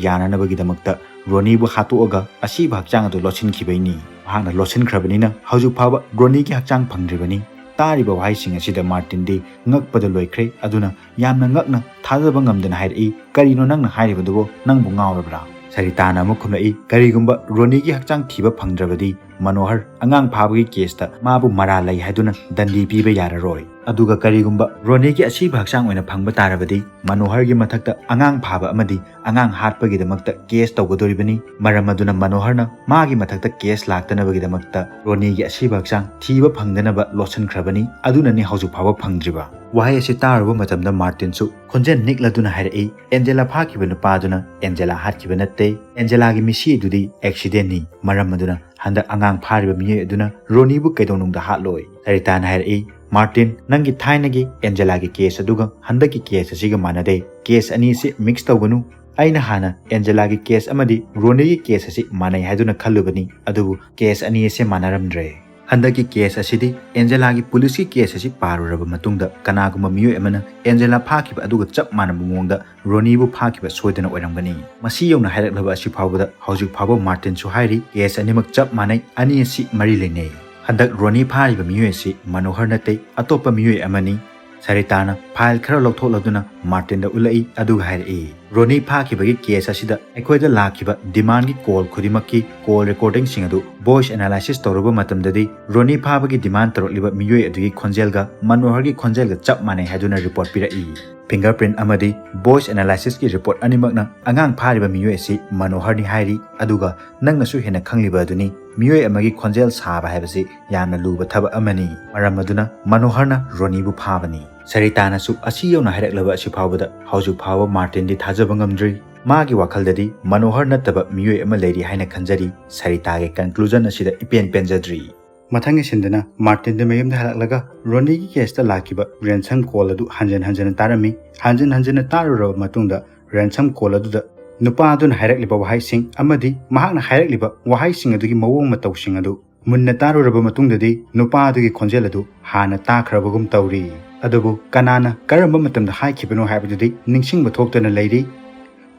ꯌꯥꯅꯅꯕꯒꯤꯗꯃꯛꯇ ꯔꯣꯅꯤꯕꯨ ꯍꯥꯠꯇꯣꯛꯑꯒ ꯑꯁꯤꯕ ꯍꯛꯆꯥꯡ ꯑꯗꯨ ꯂꯣꯠꯁꯤꯟꯈꯤꯕꯩꯅꯤ꯫ ꯃꯍꯥꯛꯅ ꯂꯣꯠꯁꯤꯟꯈ꯭ꯔꯕꯅꯤꯅ ꯍꯧꯖꯤꯛ ꯐꯥꯎꯕ ꯔꯣꯅꯤꯒꯤ ꯍꯛꯆꯥꯡ ꯐꯪꯗ꯭ꯔꯤꯕꯅꯤ꯫" ꯇꯥꯔꯤꯕ ꯋꯥꯍꯩꯁꯤꯡ ꯑꯁꯤꯗ ꯃꯥꯔꯇꯤꯟꯗꯤ ꯉꯛꯄꯗ ꯂꯣꯏꯈ꯭ꯔꯦ꯫ ꯑꯗꯨꯅ ꯌꯥꯝꯅ ꯉꯛꯅ ꯊꯥꯖꯕ ꯉꯝꯗꯅ ꯍꯥꯏꯔꯛꯏ, "ꯀꯔꯤꯅꯣ ꯅꯪꯅ ꯍꯥꯏꯔꯤꯕꯗꯨꯕꯨ? ꯅꯪꯕꯨ ꯉꯥꯎꯔꯕ꯭ꯔꯥ?" ꯁꯔꯤꯇꯥꯅ ꯑꯃꯨꯛ ꯈꯨꯝꯂꯛꯏ, "ꯀꯔꯤꯒꯨꯝꯕ ꯔꯣꯅꯤꯒꯤ ꯍꯛꯆꯥꯡ ꯊꯤꯕ ꯐꯪꯗ꯭ꯔꯕꯗꯤ ꯃꯅꯣꯍꯔ ꯑꯉꯥꯡ ꯐꯥꯕꯒꯤ ꯀꯦꯁꯇ ꯃꯥꯕꯨ ꯃꯔꯥꯜ ꯂꯩ ꯍꯥꯏꯗꯨꯅ ꯗꯟꯗꯤ ꯄꯤꯕ ꯌꯥꯔꯔꯣꯏ꯫ ꯑꯗꯨꯒ ꯀꯔꯤꯒꯨꯝꯕ ꯔꯣꯅꯤꯒꯤ ꯑꯁꯤꯕ ꯍꯛꯆꯥꯡ ꯑꯣꯏꯅ ꯐꯪꯕ ꯇꯥꯔꯕꯗꯤ ꯃꯅꯣꯍꯔꯒꯤ ꯃꯊꯛꯇ ꯑꯉꯥꯡ ꯐꯥꯕ ꯑꯃꯗꯤ ꯑꯉꯥꯡ ꯍꯥꯠꯄꯒꯤꯗꯃꯛꯇ ꯀꯦꯁ ꯇꯧꯒꯗꯧꯔꯤꯕꯅꯤ꯫ ꯃꯔꯝ ꯑꯗꯨꯅ ꯃꯅꯣꯍꯔꯅ ꯃꯥꯒꯤ ꯃꯊꯛꯇ ꯀꯦꯁ ꯂꯥꯛꯇꯅꯕꯒꯤꯗꯃꯛꯇ ꯔꯣꯅꯤꯒꯤ ꯑꯁꯤꯕ ꯍꯛꯆꯥꯡ ꯊꯤꯕ ꯐꯪꯗꯅꯕ ꯂꯣꯠꯁꯤꯟꯈ꯭ꯔꯕꯅꯤ꯫ ꯑꯗꯨꯅꯅꯤ ꯍꯧꯖꯤꯛ ꯐꯥꯎꯕ ꯐꯪꯗ꯭ꯔꯤꯕ꯫ ꯋꯥꯍꯩ ꯑꯁꯤ ꯇꯥꯔꯨꯕ ꯃꯇꯝꯗ ꯃꯥꯔꯇꯤꯟꯁꯨ ꯈꯣꯟꯖꯦꯜ ꯅꯤꯛꯂꯗꯨꯅ ꯍꯥꯏꯔꯛꯏ, "ꯑꯦꯟꯖꯦꯂꯥ ꯐꯥꯈꯤꯕ ꯅꯨꯄꯥꯗꯨꯅ ꯑꯦꯟꯖꯦꯂꯥ ꯍꯥꯠꯈꯤꯕ ꯅꯠꯇꯦ꯫ ꯑꯦꯟꯖꯦꯂꯥꯒꯤ ꯃꯤꯁꯤ ꯑꯗꯨꯗꯤ ꯑꯦꯛꯁꯤꯗꯦꯟꯅꯤ꯫ ꯃꯔꯝ ꯑꯗꯨꯅ ꯍꯟꯗꯛ ꯑꯉꯥꯡ ꯐꯥꯔꯤꯕ ꯃꯤꯑꯣꯏ ꯑꯗꯨꯅ ꯔꯣꯅꯤꯕꯨ ꯀꯩꯗꯧꯅꯨꯡꯗ ꯍꯥꯠꯂꯣꯏ?" ꯁꯔꯤꯇꯥꯅ ꯍꯥꯏꯔꯛꯏ, "ꯃꯥꯔꯇꯤꯟ, ꯅꯪꯒꯤ ꯊꯥꯏꯅꯒꯤ ꯑꯦꯟꯖꯦꯂꯥꯒꯤ ꯀꯦꯁ ꯑꯗꯨꯒ ꯍꯟꯗꯛꯀꯤ ꯀꯦꯁ ꯑꯁꯤꯒ ꯃꯥꯟꯅꯗꯦ꯫ ꯀꯦꯁ ꯑꯅꯤ ꯑꯁꯤ ꯃꯤꯛꯁ ꯇꯧꯒꯅꯨ꯫ ꯑꯩꯅ ꯍꯥꯟꯅ ꯑꯦꯟꯖꯦꯂꯥꯒꯤ ꯀꯦꯁ ꯑꯃꯗꯤ ꯔꯣꯅꯤꯒꯤ ꯀꯦꯁ ꯑꯁꯤ ꯃꯥꯟꯅꯩ ꯍꯥꯏꯗꯨꯅ ꯈꯜꯂꯨꯕꯅꯤ, ꯑꯗꯨꯕꯨ ꯀꯦꯁ ꯑꯅꯤ ꯑꯁꯤ ꯃꯥꯟꯅꯔꯝꯗ꯭ꯔꯦ꯫ ꯍꯟꯗꯛꯀꯤ ꯀꯦꯁ ꯑꯁꯤꯗꯤ ꯑꯦꯟꯖꯦꯂꯥꯒꯤ ꯄꯨꯂꯤꯁꯀꯤ ꯀꯦꯁ ꯑꯁꯤ ꯄꯥꯔꯨꯔꯕ ꯃꯇꯨꯡꯗ ꯀꯅꯥꯒꯨꯝꯕ ꯃꯤꯑꯣꯏ ꯑꯃꯅ ꯑꯦꯟꯖꯦꯂꯥ ꯐꯥꯈꯤꯕ ꯑꯗꯨꯒ ꯆꯞ ꯃꯥꯟꯅꯕ ꯃꯑꯣꯡꯗ ꯔꯣꯅꯤꯕꯨ ꯐꯥꯈꯤꯕ ꯁꯣꯏꯗꯅ ꯑꯣꯏꯔꯝꯒꯅꯤ꯫ ꯃꯁꯤ ꯌꯧꯅ ꯍꯥꯏꯔꯛꯂꯕ ꯑꯁꯤ ꯐꯥꯎꯕꯗ ꯍꯧꯖꯤꯛ ꯐꯥꯎꯕ ꯃꯥꯔꯇꯤꯟꯁꯨ ꯍꯥꯏꯔꯤ, ꯀꯦꯁ ꯑꯅꯤꯃꯛ ꯆꯞ ꯃꯥꯟꯅꯩ, ꯑꯅꯤ ꯑꯁꯤ ꯃꯔꯤ ꯂꯩꯅꯩ꯫ ꯍꯟꯗꯛ ꯔꯣꯅꯤ ꯐꯥꯔꯤꯕ ꯃꯤꯑꯣꯏ ꯑꯁꯤ ꯃꯅꯣꯍꯔ ꯅꯠꯇꯦ, ꯑꯇꯣꯞꯄ ꯃꯤꯑꯣꯏ ꯑꯃꯅꯤ꯫ ꯁꯔꯤꯇꯥꯅ ꯐꯥꯏꯜ ꯈꯔ ꯂꯧꯊꯣꯛꯂꯗꯨꯅ ꯃꯥꯔꯇꯤꯟꯗ ꯎꯠꯂꯛꯏ, ꯑꯗꯨꯒ ꯍꯥꯏꯔꯛꯏ, "ꯔꯣꯅꯤ ꯐꯥꯈꯤꯕꯒꯤ ꯀꯦꯁ ꯑꯁꯤꯗ ꯑꯩꯈꯣꯏꯗ ꯂꯥꯛꯈꯤꯕ ꯗꯤꯃꯥꯟꯒꯤ ꯀꯣꯜ ꯈꯨꯗꯤꯡꯃꯛꯀꯤ ꯀꯣꯜ ꯔꯦꯀꯣꯔꯗꯤꯡꯁꯤꯡ ꯑꯗꯨ ꯚꯣꯏꯁ ꯑꯦꯅꯥꯂꯥꯏꯁꯤꯁ ꯇꯧꯔꯨꯕ ꯃꯇꯝꯗꯗꯤ ꯔꯣꯅꯤ ꯐꯥꯕꯒꯤ ꯗꯤꯃꯥꯟ ꯇꯧꯔꯛꯂꯤꯕ ꯃꯤꯑꯣꯏ ꯑꯗꯨꯒꯤ ꯈꯣꯟꯖꯦꯜꯒ ꯃꯅꯣꯍꯔꯒꯤ ꯈꯣꯟꯖꯦꯜꯒ ꯆꯞ ꯃꯥꯟꯅꯩ ꯍꯥꯏꯗꯨꯅ ꯔꯤꯄꯣꯔꯠ ꯄꯤꯔꯛꯏ꯫ ꯐꯤꯡꯒꯔ ꯄ꯭ꯔꯤꯟꯠ ꯑꯃꯗꯤ ꯚꯣꯏꯁ ꯑꯦꯅꯥꯂꯥꯏꯁꯤꯁꯀꯤ ꯔꯤꯄꯣꯔꯠ ꯑꯅꯤꯃꯛꯅ ꯑꯉꯥꯡ ꯐꯥꯔꯤꯕ ꯃꯤꯑꯣꯏ ꯑꯁꯤ ꯃꯅꯣꯍꯔꯅꯤ ꯍꯥꯏꯔꯤ, ꯑꯗꯨꯒ ꯅꯪꯅꯁꯨ ꯍꯦꯟꯅ ꯈꯪꯂꯤꯕ ꯑꯗꯨꯅꯤ, ꯃꯤꯑꯣꯏ ꯑꯃꯒꯤ ꯈꯣꯟꯖꯦꯜ ꯁꯥꯕ ꯍꯥꯏꯕꯁꯤ ꯌꯥꯝꯅ ꯂꯨꯕ ꯊꯕꯛ ꯑꯃꯅꯤ꯫ ꯃꯔꯝ ꯑꯗꯨꯅ ꯃꯅꯣꯍꯔꯅ ꯔꯣꯅꯤꯕꯨ ꯐꯥꯕꯅꯤ꯫" ꯁꯔꯤꯇꯥꯅꯁꯨ ꯑꯁꯤ ꯌꯧꯅ ꯍꯥꯏꯔꯛꯂꯕ ꯑꯁꯤ ꯐꯥꯎꯕꯗ ꯍꯧꯖꯤꯛ ꯐꯥꯎꯕ ꯃꯥꯔꯇꯤꯟꯗꯤ ꯊꯥꯖꯕ ꯉꯝꯗ꯭ꯔꯤ꯫ ꯃꯥꯒꯤ ꯋꯥꯈꯜꯗꯗꯤ ꯃꯅꯣꯍꯔ ꯅꯠꯇꯕ ꯃꯤꯑꯣꯏ ꯑꯃ ꯂꯩꯔꯤ ꯍꯥꯏꯅ ꯈꯟꯖꯔꯤ꯫ ꯁꯔꯤꯇꯥꯒꯤ ꯀꯟꯀ꯭ꯂꯨꯖꯟ ꯑꯁꯤꯗ ꯏꯄꯦꯟ ꯄꯦꯟꯖꯗ꯭ꯔꯤ꯫ ꯃꯊꯪꯒꯤ ꯁꯤꯟꯗꯅ ꯃꯥꯔꯇꯤꯟꯗ ꯃꯌꯨꯝꯗ ꯍꯜꯂꯛꯂꯒ ꯔꯣꯅꯤꯒꯤ ꯀꯦꯁꯇ ꯂꯥꯛꯈꯤꯕ ꯔꯦꯟꯁꯝ ꯀꯣꯜ ꯑꯗꯨ ꯍꯟꯖꯤꯟ ꯍꯟꯖꯤꯟꯅ ꯇꯥꯔꯝꯃꯤ꯫ ꯍꯟꯖꯤꯟ ꯍꯟꯖꯤꯟꯅ ꯇꯥꯔꯨꯔꯕ ꯃꯇꯨꯡꯗ ꯔꯦꯟꯁꯝ ꯀꯣꯜ ꯑꯗꯨꯗ ꯅꯨꯄꯥ ꯑꯗꯨꯅ ꯍꯥꯏꯔꯛꯂꯤꯕ ꯋꯥꯍꯩꯁꯤꯡ ꯑꯃꯗꯤ ꯃꯍꯥꯛꯅ ꯍꯥꯏꯔꯛꯂꯤꯕ ꯋꯥꯍꯩꯁꯤꯡ ꯑꯗꯨꯒꯤ ꯃꯑꯣꯡ ꯃꯇꯧꯁꯤꯡ ꯑꯗꯨ ꯃꯨꯟꯅ ꯇꯥꯔꯨꯔꯕ ꯃꯇꯨꯡꯗꯗꯤ ꯅꯨꯄꯥ ꯑꯗꯨꯒꯤ ꯈꯣꯟꯖꯦꯜ ꯑꯗꯨ ꯍꯥꯟꯅ ꯇꯥꯈ꯭ꯔꯕꯒꯨꯝ ꯇꯧꯔꯤ꯫ ꯑꯗꯨꯕꯨ ꯀꯅꯥꯅ ꯀꯔꯝꯕ ꯃꯇꯝꯗ ꯍꯥꯏꯈꯤꯕꯅꯣ ꯍꯥꯏꯕꯗꯨꯗꯤ ꯅꯤꯡꯁꯤꯡꯕ ꯊꯣꯛꯇꯅ ꯂꯩꯔꯤ꯫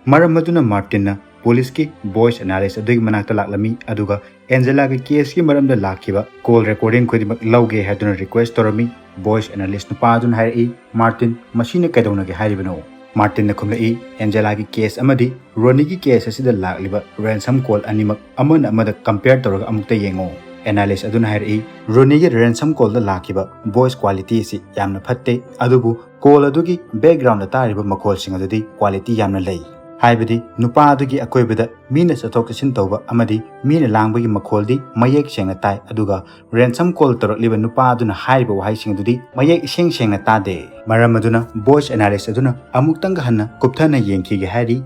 ꯃꯔꯝ ꯑꯗꯨꯅ ꯃꯥꯔꯇꯤꯟꯅ ꯄꯨꯂꯤꯁꯀꯤ ꯚꯣꯏꯁ ꯑꯦꯅꯥꯂꯤꯁ ꯑꯗꯨꯒꯤ ꯃꯅꯥꯛꯇ ꯂꯥꯛꯂꯝꯃꯤ, ꯑꯗꯨꯒ ꯑꯦꯟꯖꯦꯂꯥꯒꯤ ꯀꯦꯁꯀꯤ ꯃꯔꯝꯗ ꯂꯥꯛꯈꯤꯕ ꯀꯣꯜ ꯔꯦꯀꯣꯔꯗꯤꯡ ꯈꯨꯗꯤꯡꯃꯛ ꯂꯧꯒꯦ ꯍꯥꯏꯗꯨꯅ ꯔꯤꯀ꯭ꯋꯦꯁ ꯇꯧꯔꯝꯃꯤ꯫ ꯚꯣꯏꯁ ꯑꯦꯅꯥꯂꯤꯁ ꯅꯨꯄꯥ ꯑꯗꯨꯅ ꯍꯥꯏꯔꯛꯏ, "ꯃꯥꯔꯇꯤꯟ, ꯃꯁꯤꯅ ꯀꯩꯗꯧꯅꯒꯦ ꯍꯥꯏꯔꯤꯕꯅꯣ?" ꯃꯥꯔꯇꯤꯟꯅ ꯈꯨꯝꯂꯛꯏ, ꯑꯦꯟꯖꯦꯂꯥꯒꯤ ꯀꯦꯁ ꯑꯃꯗꯤ ꯔꯣꯅꯤꯒꯤ ꯀꯦꯁ ꯑꯁꯤꯗ ꯂꯥꯛꯂꯤꯕ ꯔꯦꯟꯁꯝ ꯀꯣꯜ ꯑꯅꯤꯃꯛ ꯑꯃꯅ ꯑꯃꯗ ꯀꯝꯄꯦꯌꯔ ꯇꯧꯔꯒ ꯑꯃꯨꯛꯇ ꯌꯦꯡꯉꯣ꯫ ꯑꯦꯅꯥꯂꯤꯁ ꯑꯗꯨꯅ ꯍꯥꯏꯔꯛꯏ, ꯔꯣꯅꯤꯒꯤ ꯔꯦꯟꯁꯝ ꯀꯣꯜꯗ ꯂꯥꯛꯈꯤꯕ ꯚꯣꯏꯁ ꯀ꯭ꯋꯥꯂꯤꯇꯤ ꯑꯁꯤ ꯌꯥꯝꯅ ꯐꯠꯇꯦ, ꯑꯗꯨꯕꯨ ꯀꯣꯜ ꯑꯗꯨꯒꯤ ꯕꯦꯛꯒ꯭ꯔꯥꯎꯟꯗ ꯇꯥꯔꯤꯕ ꯃꯈꯣꯜꯁꯤꯡ ꯑꯗꯨꯗꯤ ꯀ꯭ꯋꯥꯂꯤꯇꯤ ꯌꯥꯝꯅ ꯂꯩ꯫ ꯍꯥꯏꯕꯗꯤ ꯅꯨꯄꯥ ꯑꯗꯨꯒꯤ ꯑꯀꯣꯏꯕꯗ ꯃꯤꯅ ꯆꯠꯊꯣꯛ ꯆꯠꯁꯤꯟ ꯇꯧꯕ ꯑꯃꯗꯤ ꯃꯤꯅ ꯂꯥꯡꯕꯒꯤ ꯃꯈꯣꯜꯗꯤ ꯃꯌꯦꯛ ꯁꯦꯡꯅ ꯇꯥꯏ, ꯑꯗꯨꯒ ꯔꯦꯟꯁꯝ ꯀꯣꯜ ꯇꯧꯔꯛꯂꯤꯕ ꯅꯨꯄꯥ ꯑꯗꯨꯅ ꯍꯥꯏꯔꯤꯕ ꯋꯥꯍꯩꯁꯤꯡ ꯑꯗꯨꯗꯤ ꯃꯌꯦꯛ ꯏꯁꯦꯡ ꯁꯦꯡꯅ ꯇꯥꯗꯦ꯫ ꯃꯔꯝ ꯑꯗꯨꯅ ꯚꯣꯏꯁ ꯑꯦꯅꯥꯂꯤꯁ ꯑꯗꯨꯅ ꯑꯃꯨꯛꯇꯪꯒ ꯍꯟꯅ ꯀꯨꯞꯊꯅ ꯌꯦꯡꯈꯤꯒꯦ ꯍꯥꯏꯔꯤ꯫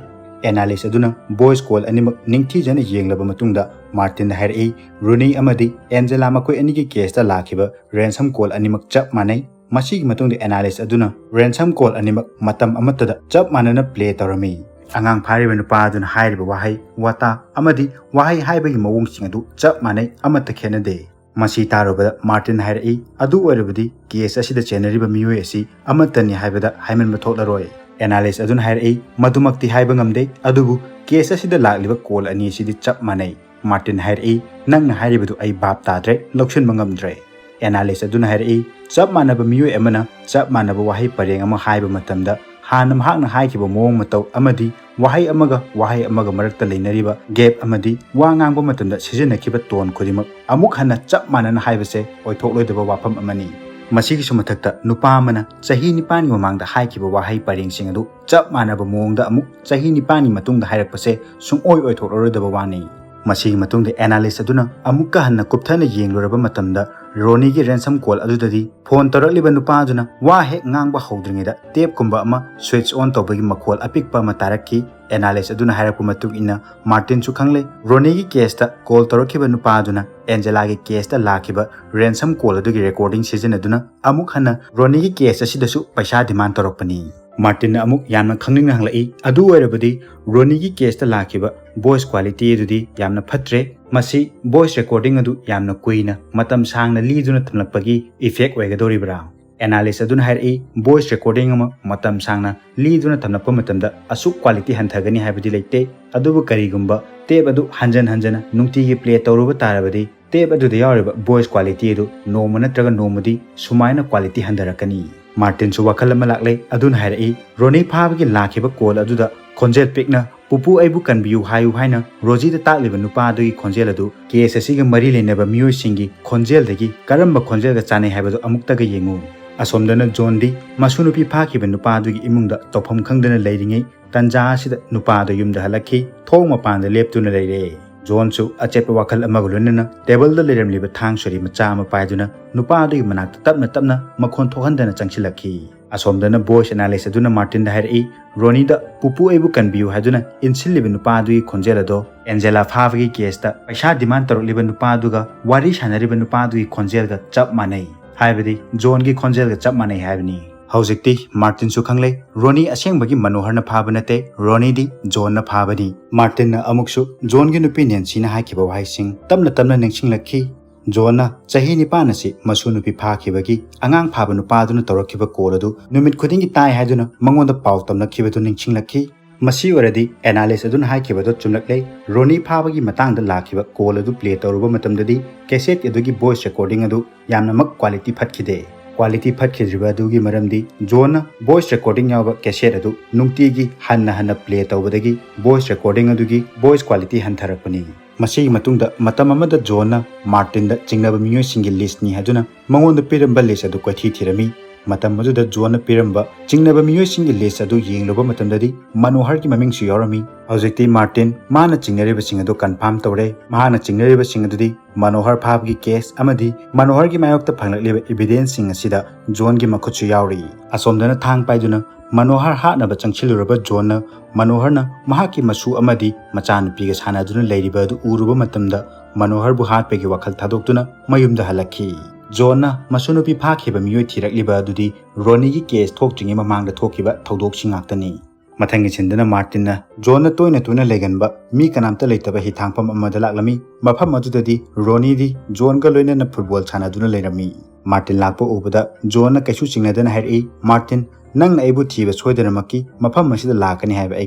ꯑꯦꯅꯥꯂꯤꯁ ꯑꯗꯨꯅ ꯚꯣꯏꯁ ꯀꯣꯜ ꯑꯅꯤꯃꯛ ꯅꯤꯡꯊꯤꯖꯅ ꯌꯦꯡꯂꯕ ꯃꯇꯨꯡꯗ ꯃꯥꯔꯇꯤꯟꯗ ꯍꯥꯏꯔꯛꯏ, ꯔꯨꯅꯤ ꯑꯃꯗꯤ ꯑꯦꯟꯖꯦꯂꯥ ꯃꯈꯣꯏ ꯑꯅꯤꯒꯤ ꯀꯦꯁꯇ ꯂꯥꯛꯈꯤꯕ ꯔꯦꯟꯁꯝ ꯀꯣꯜ ꯑꯅꯤꯃꯛ ꯆꯞ ꯃꯥꯟꯅꯩ꯫ ꯃꯁꯤꯒꯤ ꯃꯇꯨꯡꯗ ꯑꯦꯅꯥꯂꯤꯁ ꯑꯗꯨꯅ ꯔꯦꯟꯁꯝ ꯀꯣꯜ ꯑꯅꯤꯃꯛ ꯃꯇꯝ ꯑꯃꯠꯇꯗ ꯆꯞ ꯃꯥꯟꯅꯅ ꯄ꯭ꯂꯦ ꯇꯧꯔꯝꯃꯤ꯫ ꯑꯉꯥꯡ ꯐꯥꯔꯤꯕ ꯅꯨꯄꯥ ꯑꯗꯨꯅ ꯍꯥꯏꯔꯤꯕ ꯋꯥꯍꯩ ꯋꯥꯇꯥ ꯑꯃꯗꯤ ꯋꯥꯍꯩ ꯍꯥꯏꯕꯒꯤ ꯃꯑꯣꯡꯁꯤꯡ ꯑꯗꯨ ꯆꯞ ꯃꯥꯟꯅꯩ, ꯑꯃꯠꯇ ꯈꯦꯠꯅꯗꯦ꯫ ꯃꯁꯤ ꯇꯥꯔꯨꯕꯗ ꯃꯥꯔꯇꯤꯟ ꯍꯥꯏꯔꯛꯏ, ꯑꯗꯨ ꯑꯣꯏꯔꯕꯗꯤ ꯀꯦꯁ ꯑꯁꯤꯗ ꯆꯦꯟꯅꯔꯤꯕ ꯃꯤꯑꯣꯏ ꯑꯁꯤ ꯑꯃꯠꯇꯅꯤ ꯍꯥꯏꯕꯗ ꯍꯥꯏꯃꯟꯕ ꯊꯣꯛꯂꯔꯣꯏ꯫ ꯑꯦꯅꯥꯂꯤꯁ ꯑꯗꯨꯅ ꯍꯥꯏꯔꯛꯏ, ꯃꯗꯨꯃꯛꯇꯤ ꯍꯥꯏꯕ ꯉꯝꯗꯦ, ꯑꯗꯨꯕꯨ ꯀꯦꯁ ꯑꯁꯤꯗ ꯂꯥꯛꯂꯤꯕ ꯀꯣꯜ ꯑꯅꯤ ꯑꯁꯤꯗꯤ ꯆꯞ ꯃꯥꯟꯅꯩ꯫ ꯃꯥꯔꯇꯤꯟ ꯍꯥꯏꯔꯛꯏ, ꯅꯪꯅ ꯍꯥꯏꯔꯤꯕꯗꯨ ꯑꯩ ꯚꯥꯞ ꯇꯥꯗ꯭ꯔꯦ, ꯂꯧꯁꯤꯟꯕ ꯉꯝꯗ꯭ꯔꯦ꯫ ꯑꯦꯅꯥꯂꯤꯁ ꯑꯗꯨꯅ ꯍꯥꯏꯔꯛꯏ, ꯆꯞ ꯃꯥꯟꯅꯕ ꯃꯤꯑꯣꯏ ꯑꯃꯅ ꯆꯞ ꯃꯥꯟꯅꯕ ꯋꯥꯍꯩ ꯄꯔꯦꯡ ꯑꯃ ꯍꯥꯏꯕ ꯃꯇꯝꯗ ꯍꯥꯟꯅ ꯃꯍꯥꯛꯅ ꯍꯥꯏꯈꯤꯕ ꯃꯑꯣꯡ ꯃꯇꯧ ꯑꯃꯗꯤ ꯋꯥꯍꯩ ꯑꯃꯒ ꯋꯥꯍꯩ ꯑꯃꯒ ꯃꯔꯛꯇ ꯂꯩꯅꯔꯤꯕ ꯒꯦꯞ ꯑꯃꯗꯤ ꯋꯥ ꯉꯥꯡꯕ ꯃꯇꯝꯗ ꯁꯤꯖꯤꯟꯅꯈꯤꯕ ꯇꯣꯟ ꯈꯨꯗꯤꯡꯃꯛ ꯑꯃꯨꯛ ꯍꯟꯅ ꯆꯞ ꯃꯥꯟꯅꯅ ꯍꯥꯏꯕꯁꯦ ꯑꯣꯏꯊꯣꯛꯂꯣꯏꯗꯕ ꯋꯥꯐꯝ ꯑꯃꯅꯤ꯫ ꯃꯁꯤꯒꯤꯁꯨ ꯃꯊꯛꯇ ꯅꯨꯄꯥ ꯑꯃꯅ ꯆꯍꯤ ꯅꯤꯄꯥꯟꯒꯤ ꯃꯃꯥꯡꯗ ꯍꯥꯏꯈꯤꯕ ꯋꯥꯍꯩ ꯄꯔꯦꯡꯁꯤꯡ ꯑꯗꯨ ꯆꯞ ꯃꯥꯟꯅꯕ ꯃꯑꯣꯡꯗ ꯑꯃꯨꯛ ꯆꯍꯤ ꯅꯤꯄꯥꯟꯒꯤ ꯃꯇꯨꯡꯗ ꯍꯥꯏꯔꯛꯄꯁꯦ ꯁꯨꯡꯑꯣꯏ ꯑꯣꯏꯊꯣꯛꯂꯔꯣꯏꯗꯕ ꯋꯥꯅꯤ꯫ ꯃꯁꯤꯒꯤ ꯃꯇꯨꯡꯗ ꯑꯦꯅꯥꯂꯤꯁ ꯑꯗꯨꯅ ꯑꯃꯨꯛꯀ ꯍꯟꯅ ꯀꯨꯞꯊꯅ ꯌꯦꯡꯂꯨꯔꯕ ꯃꯇꯝꯗ ꯔꯣꯅꯤꯒꯤ ꯔꯦꯟꯁꯝ ꯀꯣꯜ ꯑꯗꯨꯗꯗꯤ ꯐꯣꯟ ꯇꯧꯔꯛꯂꯤꯕ ꯅꯨꯄꯥ ꯑꯗꯨꯅ ꯋꯥ ꯍꯦꯛ ꯉꯥꯡꯕ ꯍꯧꯗ꯭ꯔꯤꯉꯩꯗ ꯇꯦꯞꯀꯨꯝꯕ ꯑꯃ ꯁ꯭ꯋꯤꯆ ꯑꯣꯟ ꯇꯧꯕꯒꯤ ꯃꯈꯣꯜ ꯑꯄꯤꯛꯄ ꯑꯃ ꯇꯥꯔꯛꯈꯤ꯫ ꯑꯦꯅꯥꯂꯤꯁ ꯑꯗꯨꯅ ꯍꯥꯏꯔꯛꯄ ꯃꯇꯨꯡ ꯏꯟꯅ ꯃꯥꯔꯇꯤꯟꯁꯨ ꯈꯪꯂꯦ, ꯔꯣꯅꯤꯒꯤ ꯀꯦꯁꯇ ꯀꯣꯜ ꯇꯧꯔꯛꯈꯤꯕ ꯅꯨꯄꯥ ꯑꯗꯨꯅ ꯑꯦꯟꯖꯦꯂꯥꯒꯤ ꯀꯦꯁꯇ ꯂꯥꯛꯈꯤꯕ ꯔꯦꯟꯁꯝ ꯀꯣꯜ ꯑꯗꯨꯒꯤ ꯔꯦꯀꯣꯔꯗꯤꯡ ꯁꯤꯖꯤꯟꯅꯗꯨꯅ ꯑꯃꯨꯛ ꯍꯟꯅ ꯔꯣꯅꯤꯒꯤ ꯀꯦꯁ ꯑꯁꯤꯗꯁꯨ ꯄꯩꯁꯥ ꯗꯤꯃꯥꯟ ꯇꯧꯔꯛꯄꯅꯤ꯫ ꯃꯥꯔꯇꯤꯟꯅ ꯑꯃꯨꯛ ꯌꯥꯝꯅ ꯈꯪꯅꯤꯡꯅ ꯍꯪꯂꯛꯏ, ꯑꯗꯨ ꯑꯣꯏꯔꯕꯗꯤ ꯔꯣꯅꯤꯒꯤ ꯀꯦꯁꯇ ꯂꯥꯛꯈꯤꯕ ꯚꯣꯏꯁ ꯀ꯭ꯋꯥꯂꯤꯇꯤ ꯑꯗꯨꯗꯤ ꯌꯥꯝꯅ ꯐꯠꯇ꯭ꯔꯦ꯫ ꯃꯁꯤ ꯚꯣꯏꯁ ꯔꯦꯀꯣꯔꯗꯤꯡ ꯑꯗꯨ ꯌꯥꯝꯅ ꯀꯨꯏꯅ ꯃꯇꯝ ꯁꯥꯡꯅ ꯂꯤꯗꯨꯅ ꯊꯝꯂꯛꯄꯒꯤ ꯏꯐꯦꯛ ꯑꯣꯏꯒꯗꯧꯔꯤꯕ꯭ꯔꯥ? ꯑꯦꯅꯥꯂꯤꯁ ꯑꯗꯨꯅ ꯍꯥꯏꯔꯛꯏ, ꯚꯣꯏꯁ ꯔꯦꯀꯣꯔꯗꯤꯡ ꯑꯃ ꯃꯇꯝ ꯁꯥꯡꯅ ꯂꯤꯗꯨꯅ ꯊꯝꯂꯛꯄ ꯃꯇꯝꯗ ꯑꯁꯨꯛ ꯀ꯭ꯋꯥꯂꯤꯇꯤ ꯍꯟꯊꯒꯅꯤ ꯍꯥꯏꯕꯗꯤ ꯂꯩꯇꯦ, ꯑꯗꯨꯕꯨ ꯀꯔꯤꯒꯨꯝꯕ ꯇꯦꯞ ꯑꯗꯨ ꯍꯟꯖꯟ ꯍꯟꯖꯟꯅ ꯅꯨꯡꯇꯤꯒꯤ ꯄ꯭ꯂꯦ ꯇꯧꯔꯨꯕ ꯇꯥꯔꯕꯗꯤ ꯇꯦꯞ ꯑꯗꯨꯗ ꯌꯥꯎꯔꯤꯕ ꯚꯣꯏꯁ ꯀ꯭ꯋꯥꯂꯤꯇꯤ ꯑꯗꯨ ꯅꯣꯡꯃ ꯅꯠꯇ꯭ꯔꯒ ꯅꯣꯡꯃꯗꯤ ꯁꯨꯃꯥꯏꯅ ꯀ꯭ꯋꯥꯂꯤꯇꯤ ꯍꯟꯊꯔꯛꯀꯅꯤ꯫ ꯃꯥꯔꯇꯤꯟꯁꯨ ꯋꯥꯈꯜ ꯑꯃ ꯂꯥꯛꯂꯦ꯫ ꯑꯗꯨꯅ ꯍꯥꯏꯔꯛꯏ, ꯔꯣꯅꯤ ꯐꯥꯕꯒꯤ ꯂꯥꯛꯈꯤꯕ ꯀꯣꯜ ꯑꯗꯨꯗ ꯈꯣꯟꯖꯦꯜ ꯄꯤꯛꯅ "ꯄꯨꯄꯨ, ꯑꯩꯕꯨ ꯀꯟꯕꯤꯌꯨ" ꯍꯥꯏꯌꯨ ꯍꯥꯏꯅ ꯔꯣꯖꯤꯗ ꯇꯥꯛꯂꯤꯕ ꯅꯨꯄꯥ ꯑꯗꯨꯒꯤ ꯈꯣꯟꯖꯦꯜ ꯑꯗꯨ ꯀꯦꯁ ꯑꯁꯤꯒ ꯃꯔꯤ ꯂꯩꯅꯕ ꯃꯤꯑꯣꯏꯁꯤꯡꯒꯤ ꯈꯣꯟꯖꯦꯜꯗꯒꯤ ꯀꯔꯝꯕ ꯈꯣꯟꯖꯦꯜꯒ ꯆꯥꯟꯅꯩ ꯍꯥꯏꯕꯗꯨ ꯑꯃꯨꯛꯇꯒ ꯌꯦꯡꯉꯨ꯫ ꯑꯁꯣꯝꯗꯅ ꯖꯣꯟꯗꯤ ꯃꯁꯨ ꯅꯨꯄꯤ ꯐꯥꯈꯤꯕ ꯅꯨꯄꯥ ꯑꯗꯨꯒꯤ ꯏꯃꯨꯡꯗ ꯇꯧꯐꯝ ꯈꯪꯗꯅ ꯂꯩꯔꯤꯉꯩ ꯇꯟꯖꯥ ꯑꯁꯤꯗ ꯅꯨꯄꯥ ꯑꯗꯨ ꯌꯨꯝꯗ ꯍꯜꯂꯛꯈꯤ꯫ ꯊꯣꯡ ꯃꯄꯥꯟꯗ ꯂꯦꯞꯇꯨꯅ ꯂꯩꯔꯦ꯫ ꯖꯣꯟꯁꯨ ꯑꯆꯦꯠꯄ ꯋꯥꯈꯜ ꯑꯃꯒ ꯂꯣꯏꯅꯅ ꯇꯦꯕꯜꯗ ꯂꯩꯔꯝꯂꯤꯕ ꯊꯥꯡ ꯁꯣꯔꯤ ꯃꯆꯥ ꯑꯃ ꯄꯥꯏꯗꯨꯅ ꯅꯨꯄꯥ ꯑꯗꯨꯒꯤ ꯃꯅꯥꯛꯇ ꯇꯞꯅ ꯇꯞꯅ ꯃꯈꯣꯟ ꯊꯣꯛꯍꯟꯗꯅ ꯆꯪꯁꯤꯜꯂꯛꯈꯤ꯫ ꯑꯁꯣꯝꯗꯅ ꯚꯣꯏꯁ ꯑꯦꯅꯥꯂꯤꯁ ꯑꯗꯨꯅ ꯃꯥꯔꯇꯤꯟꯗ ꯍꯥꯏꯔꯛꯏ, ꯔꯣꯅꯤꯗ "ꯄꯨꯄꯨ, ꯑꯩꯕꯨ ꯀꯟꯕꯤꯌꯨ" ꯍꯥꯏꯗꯨꯅ ꯏꯟꯁꯤꯜꯂꯤꯕ ꯅꯨꯄꯥ ꯑꯗꯨꯒꯤ ꯈꯣꯟꯖꯦꯜ ꯑꯗꯣ ꯑꯦꯟꯖꯦꯂꯥ ꯐꯥꯕꯒꯤ ꯀꯦꯁꯇ ꯄꯩꯁꯥ ꯗꯤꯃꯥꯟ ꯇꯧꯔꯛꯂꯤꯕ ꯅꯨꯄꯥ ꯑꯗꯨꯒ ꯋꯥꯔꯤ ꯁꯥꯟꯅꯔꯤꯕ ꯅꯨꯄꯥ ꯑꯗꯨꯒꯤ ꯈꯣꯟꯖꯦꯜꯒ ꯆꯞ ꯃꯥꯟꯅꯩ꯫ ꯍꯥꯏꯕꯗꯤ ꯖꯣꯟꯒꯤ ꯈꯣꯟꯖꯦꯜꯒ ꯆꯞ ꯃꯥꯟꯅꯩ ꯍꯥꯏꯕꯅꯤ꯫ ꯍꯧꯖꯤꯛꯇꯤ ꯃꯥꯔꯇꯤꯟꯁꯨ ꯈꯪꯂꯦ, ꯔꯣꯅꯤ ꯑꯁꯦꯡꯕꯒꯤ ꯃꯅꯣꯍꯔꯅ ꯐꯥꯕ ꯅꯠꯇꯦ, ꯔꯣꯅꯤꯗꯤ ꯖꯣꯟꯅ ꯐꯥꯕꯅꯤ꯫ ꯃꯥꯔꯇꯤꯟꯅ ꯑꯃꯨꯛꯁꯨ ꯖꯣꯟꯒꯤ ꯅꯨꯄꯤ ꯅꯦꯟꯁꯤꯅ ꯍꯥꯏꯈꯤꯕ ꯋꯥꯍꯩꯁꯤꯡ ꯇꯞꯅ ꯇꯞꯅ ꯅꯤꯡꯁꯤꯡꯂꯛꯈꯤ꯫ ꯖꯣꯟꯅ ꯆꯍꯤ ꯅꯤꯄꯥꯟ ꯑꯁꯤ ꯃꯁꯨ ꯅꯨꯄꯤ ꯐꯥꯈꯤꯕꯒꯤ ꯑꯉꯥꯡ ꯐꯥꯕ ꯅꯨꯄꯥ ꯑꯗꯨꯅ ꯇꯧꯔꯛꯈꯤꯕ ꯀꯣꯜ ꯑꯗꯨ ꯅꯨꯃꯤꯠ ꯈꯨꯗꯤꯡꯒꯤ ꯇꯥꯏ ꯍꯥꯏꯗꯨꯅ ꯃꯉꯣꯟꯗ ꯄꯥꯎ ꯇꯝꯂꯛꯈꯤꯕꯗꯨ ꯅꯤꯡꯁꯤꯡꯂꯛꯈꯤ꯫ ꯃꯁꯤ ꯑꯣꯏꯔꯗꯤ ꯑꯦꯅꯥꯂꯤꯁ ꯑꯗꯨꯅ ꯍꯥꯏꯈꯤꯕꯗꯨ ꯆꯨꯝꯂꯛꯂꯦ꯫ ꯔꯣꯅꯤ ꯐꯥꯕꯒꯤ ꯃꯇꯥꯡꯗ ꯂꯥꯛꯈꯤꯕ ꯀꯣꯜ ꯑꯗꯨ ꯄ꯭ꯂꯦ ꯇꯧꯔꯨꯕ ꯃꯇꯝꯗꯗꯤ ꯀꯦꯁꯦꯠ ꯑꯗꯨꯒꯤ ꯚꯣꯏꯁ ꯔꯦꯀꯣꯔꯗꯤꯡ ꯑꯗꯨ ꯌꯥꯝꯅꯃꯛ ꯀ꯭ꯋꯥꯂꯤꯇꯤ ꯐꯠꯈꯤꯗꯦ꯫ ꯀ꯭ꯋꯥꯂꯤꯇꯤ ꯐꯠꯈꯤꯗ꯭ꯔꯤꯕ ꯑꯗꯨꯒꯤ ꯃꯔꯝꯗꯤ ꯖꯣꯟꯅ ꯚꯣꯏꯁ ꯔꯦꯀꯣꯔꯗꯤꯡ ꯌꯥꯎꯕ ꯀꯦꯁꯦꯠ ꯑꯗꯨ ꯅꯨꯡꯇꯤꯒꯤ ꯍꯟꯅ ꯍꯟꯅ ꯄ꯭ꯂꯦ ꯇꯧꯕꯗꯒꯤ ꯚꯣꯏꯁ ꯔꯦꯀꯣꯔꯗꯤꯡ ꯑꯗꯨꯒꯤ ꯚꯣꯏꯁ ꯀ꯭ꯋꯥꯂꯤꯇꯤ ꯍꯟꯊꯔꯛꯄꯅꯤ꯫ ꯃꯁꯤꯒꯤ ꯃꯇꯨꯡꯗ ꯃꯇꯝ ꯑꯃꯗ ꯖꯣꯟꯅ ꯃꯥꯔꯇꯤꯟꯗ ꯆꯤꯡꯅꯕ ꯃꯤꯑꯣꯏꯁꯤꯡꯒꯤ ꯂꯤꯁ꯭ꯠꯅꯤ ꯍꯥꯏꯗꯨꯅ ꯃꯉꯣꯟꯗ ꯄꯤꯔꯝꯕ ꯂꯤꯁ꯭ꯠ ꯑꯗꯨ ꯀꯣꯏꯊꯤ ꯊꯤꯔꯝꯃꯤ꯫ ꯃꯇꯝ ꯑꯗꯨꯗ ꯖꯣꯟꯅ ꯄꯤꯔꯝꯕ ꯆꯤꯡꯅꯕ ꯃꯤꯑꯣꯏꯁꯤꯡꯒꯤ ꯂꯤꯁ꯭ꯠ ꯑꯗꯨ ꯌꯦꯡꯂꯨꯕ ꯃꯇꯝꯗꯗꯤ ꯃꯅꯣꯍꯔꯒꯤ ꯃꯃꯤꯡꯁꯨ ꯌꯥꯎꯔꯝꯃꯤ꯫ ꯍꯧꯖꯤꯛꯇꯤ ꯃꯥꯔꯇꯤꯟ ꯃꯥꯅ ꯆꯤꯡꯅꯔꯤꯕꯁꯤꯡ ꯑꯗꯨ ꯀꯟꯐꯥꯔꯝ ꯇꯧꯔꯦ꯫ ꯃꯍꯥꯛꯅ ꯆꯤꯡꯅꯔꯤꯕꯁꯤꯡ ꯑꯗꯨꯗꯤ ꯃꯅꯣꯍꯔ ꯐꯥꯕꯒꯤ ꯀꯦꯁ ꯑꯃꯗꯤ ꯃꯅꯣꯍꯔꯒꯤ ꯃꯥꯌꯣꯛꯇ ꯐꯪꯂꯛꯂꯤꯕ ꯏꯚꯤꯗꯦꯟꯁꯁꯤꯡ ꯑꯁꯤꯗ ꯖꯣꯟꯒꯤ ꯃꯈꯨꯠꯁꯨ ꯌꯥꯎꯔꯤ꯫ ꯑꯁꯣꯝꯗꯅ ꯊꯥꯡ ꯄꯥꯏꯗꯨꯅ ꯃꯅꯣꯍꯔ ꯍꯥꯠꯅꯕ ꯆꯪꯁꯤꯜꯂꯨꯔꯕ ꯖꯣꯟꯅ ꯃꯅꯣꯍꯔꯅ ꯃꯍꯥꯛꯀꯤ ꯃꯁꯨ ꯑꯃꯗꯤ ꯃꯆꯥꯅꯨꯄꯤꯒ ꯁꯥꯟꯅꯗꯨꯅ ꯂꯩꯔꯤꯕ ꯑꯗꯨ ꯎꯔꯨꯕ ꯃꯇꯝꯗ ꯃꯅꯣꯍꯔꯕꯨ ꯍꯥꯠꯄꯒꯤ ꯋꯥꯈꯜ ꯊꯥꯗꯣꯛꯇꯨꯅ ꯃꯌꯨꯝꯗ ꯍꯜꯂꯛꯈꯤ꯫ ꯖꯣꯟꯅ ꯃꯁꯨ ꯅꯨꯄꯤ ꯐꯥꯈꯤꯕ ꯃꯤꯑꯣꯏ ꯊꯤꯔꯛꯂꯤꯕ ꯑꯗꯨꯗꯤ ꯔꯣꯅꯤꯒꯤ ꯀꯦꯁ ꯊꯣꯛꯇ꯭ꯔꯤꯉꯩ ꯃꯃꯥꯡꯗ ꯊꯣꯛꯈꯤꯕ ꯊꯧꯗꯣꯛꯁꯤꯡ ꯉꯥꯛꯇꯅꯤ꯫ ꯃꯊꯪꯒꯤ ꯁꯤꯟꯗꯅ ꯃꯥꯔꯇꯤꯟꯅ ꯖꯣꯟꯅ ꯇꯣꯏꯅ ꯇꯣꯏꯅ ꯂꯩꯒꯟꯕ ꯃꯤ ꯀꯅꯥꯝꯇ ꯂꯩꯇꯕ ꯍꯤꯊꯥꯡꯐꯝ ꯑꯃꯗ ꯂꯥꯛꯂꯝꯃꯤ꯫ ꯃꯐꯝ ꯑꯗꯨꯗꯗꯤ ꯔꯣꯅꯤꯗꯤ ꯖꯣꯟꯒ ꯂꯣꯏꯅꯅ ꯐꯨꯠꯕꯣꯜ ꯁꯥꯟꯅꯗꯨꯅ ꯂꯩꯔꯝꯃꯤ꯫ ꯃꯥꯔꯇꯤꯟ ꯂꯥꯛꯄ ꯎꯕꯗ ꯖꯣꯟꯅ ꯀꯩꯁꯨ ꯆꯤꯡꯅꯗꯅ ꯍꯥꯏꯔꯛꯏ, "ꯃꯥꯔꯇꯤꯟ, ꯅꯪꯅ ꯑꯩꯕꯨ ꯊꯤꯕ ꯁꯣꯏꯗꯅꯃꯛꯀꯤ ꯃꯐꯝ ꯑꯁꯤꯗ ꯂꯥꯛꯀꯅꯤ ꯍꯥꯏꯕ ꯑꯩ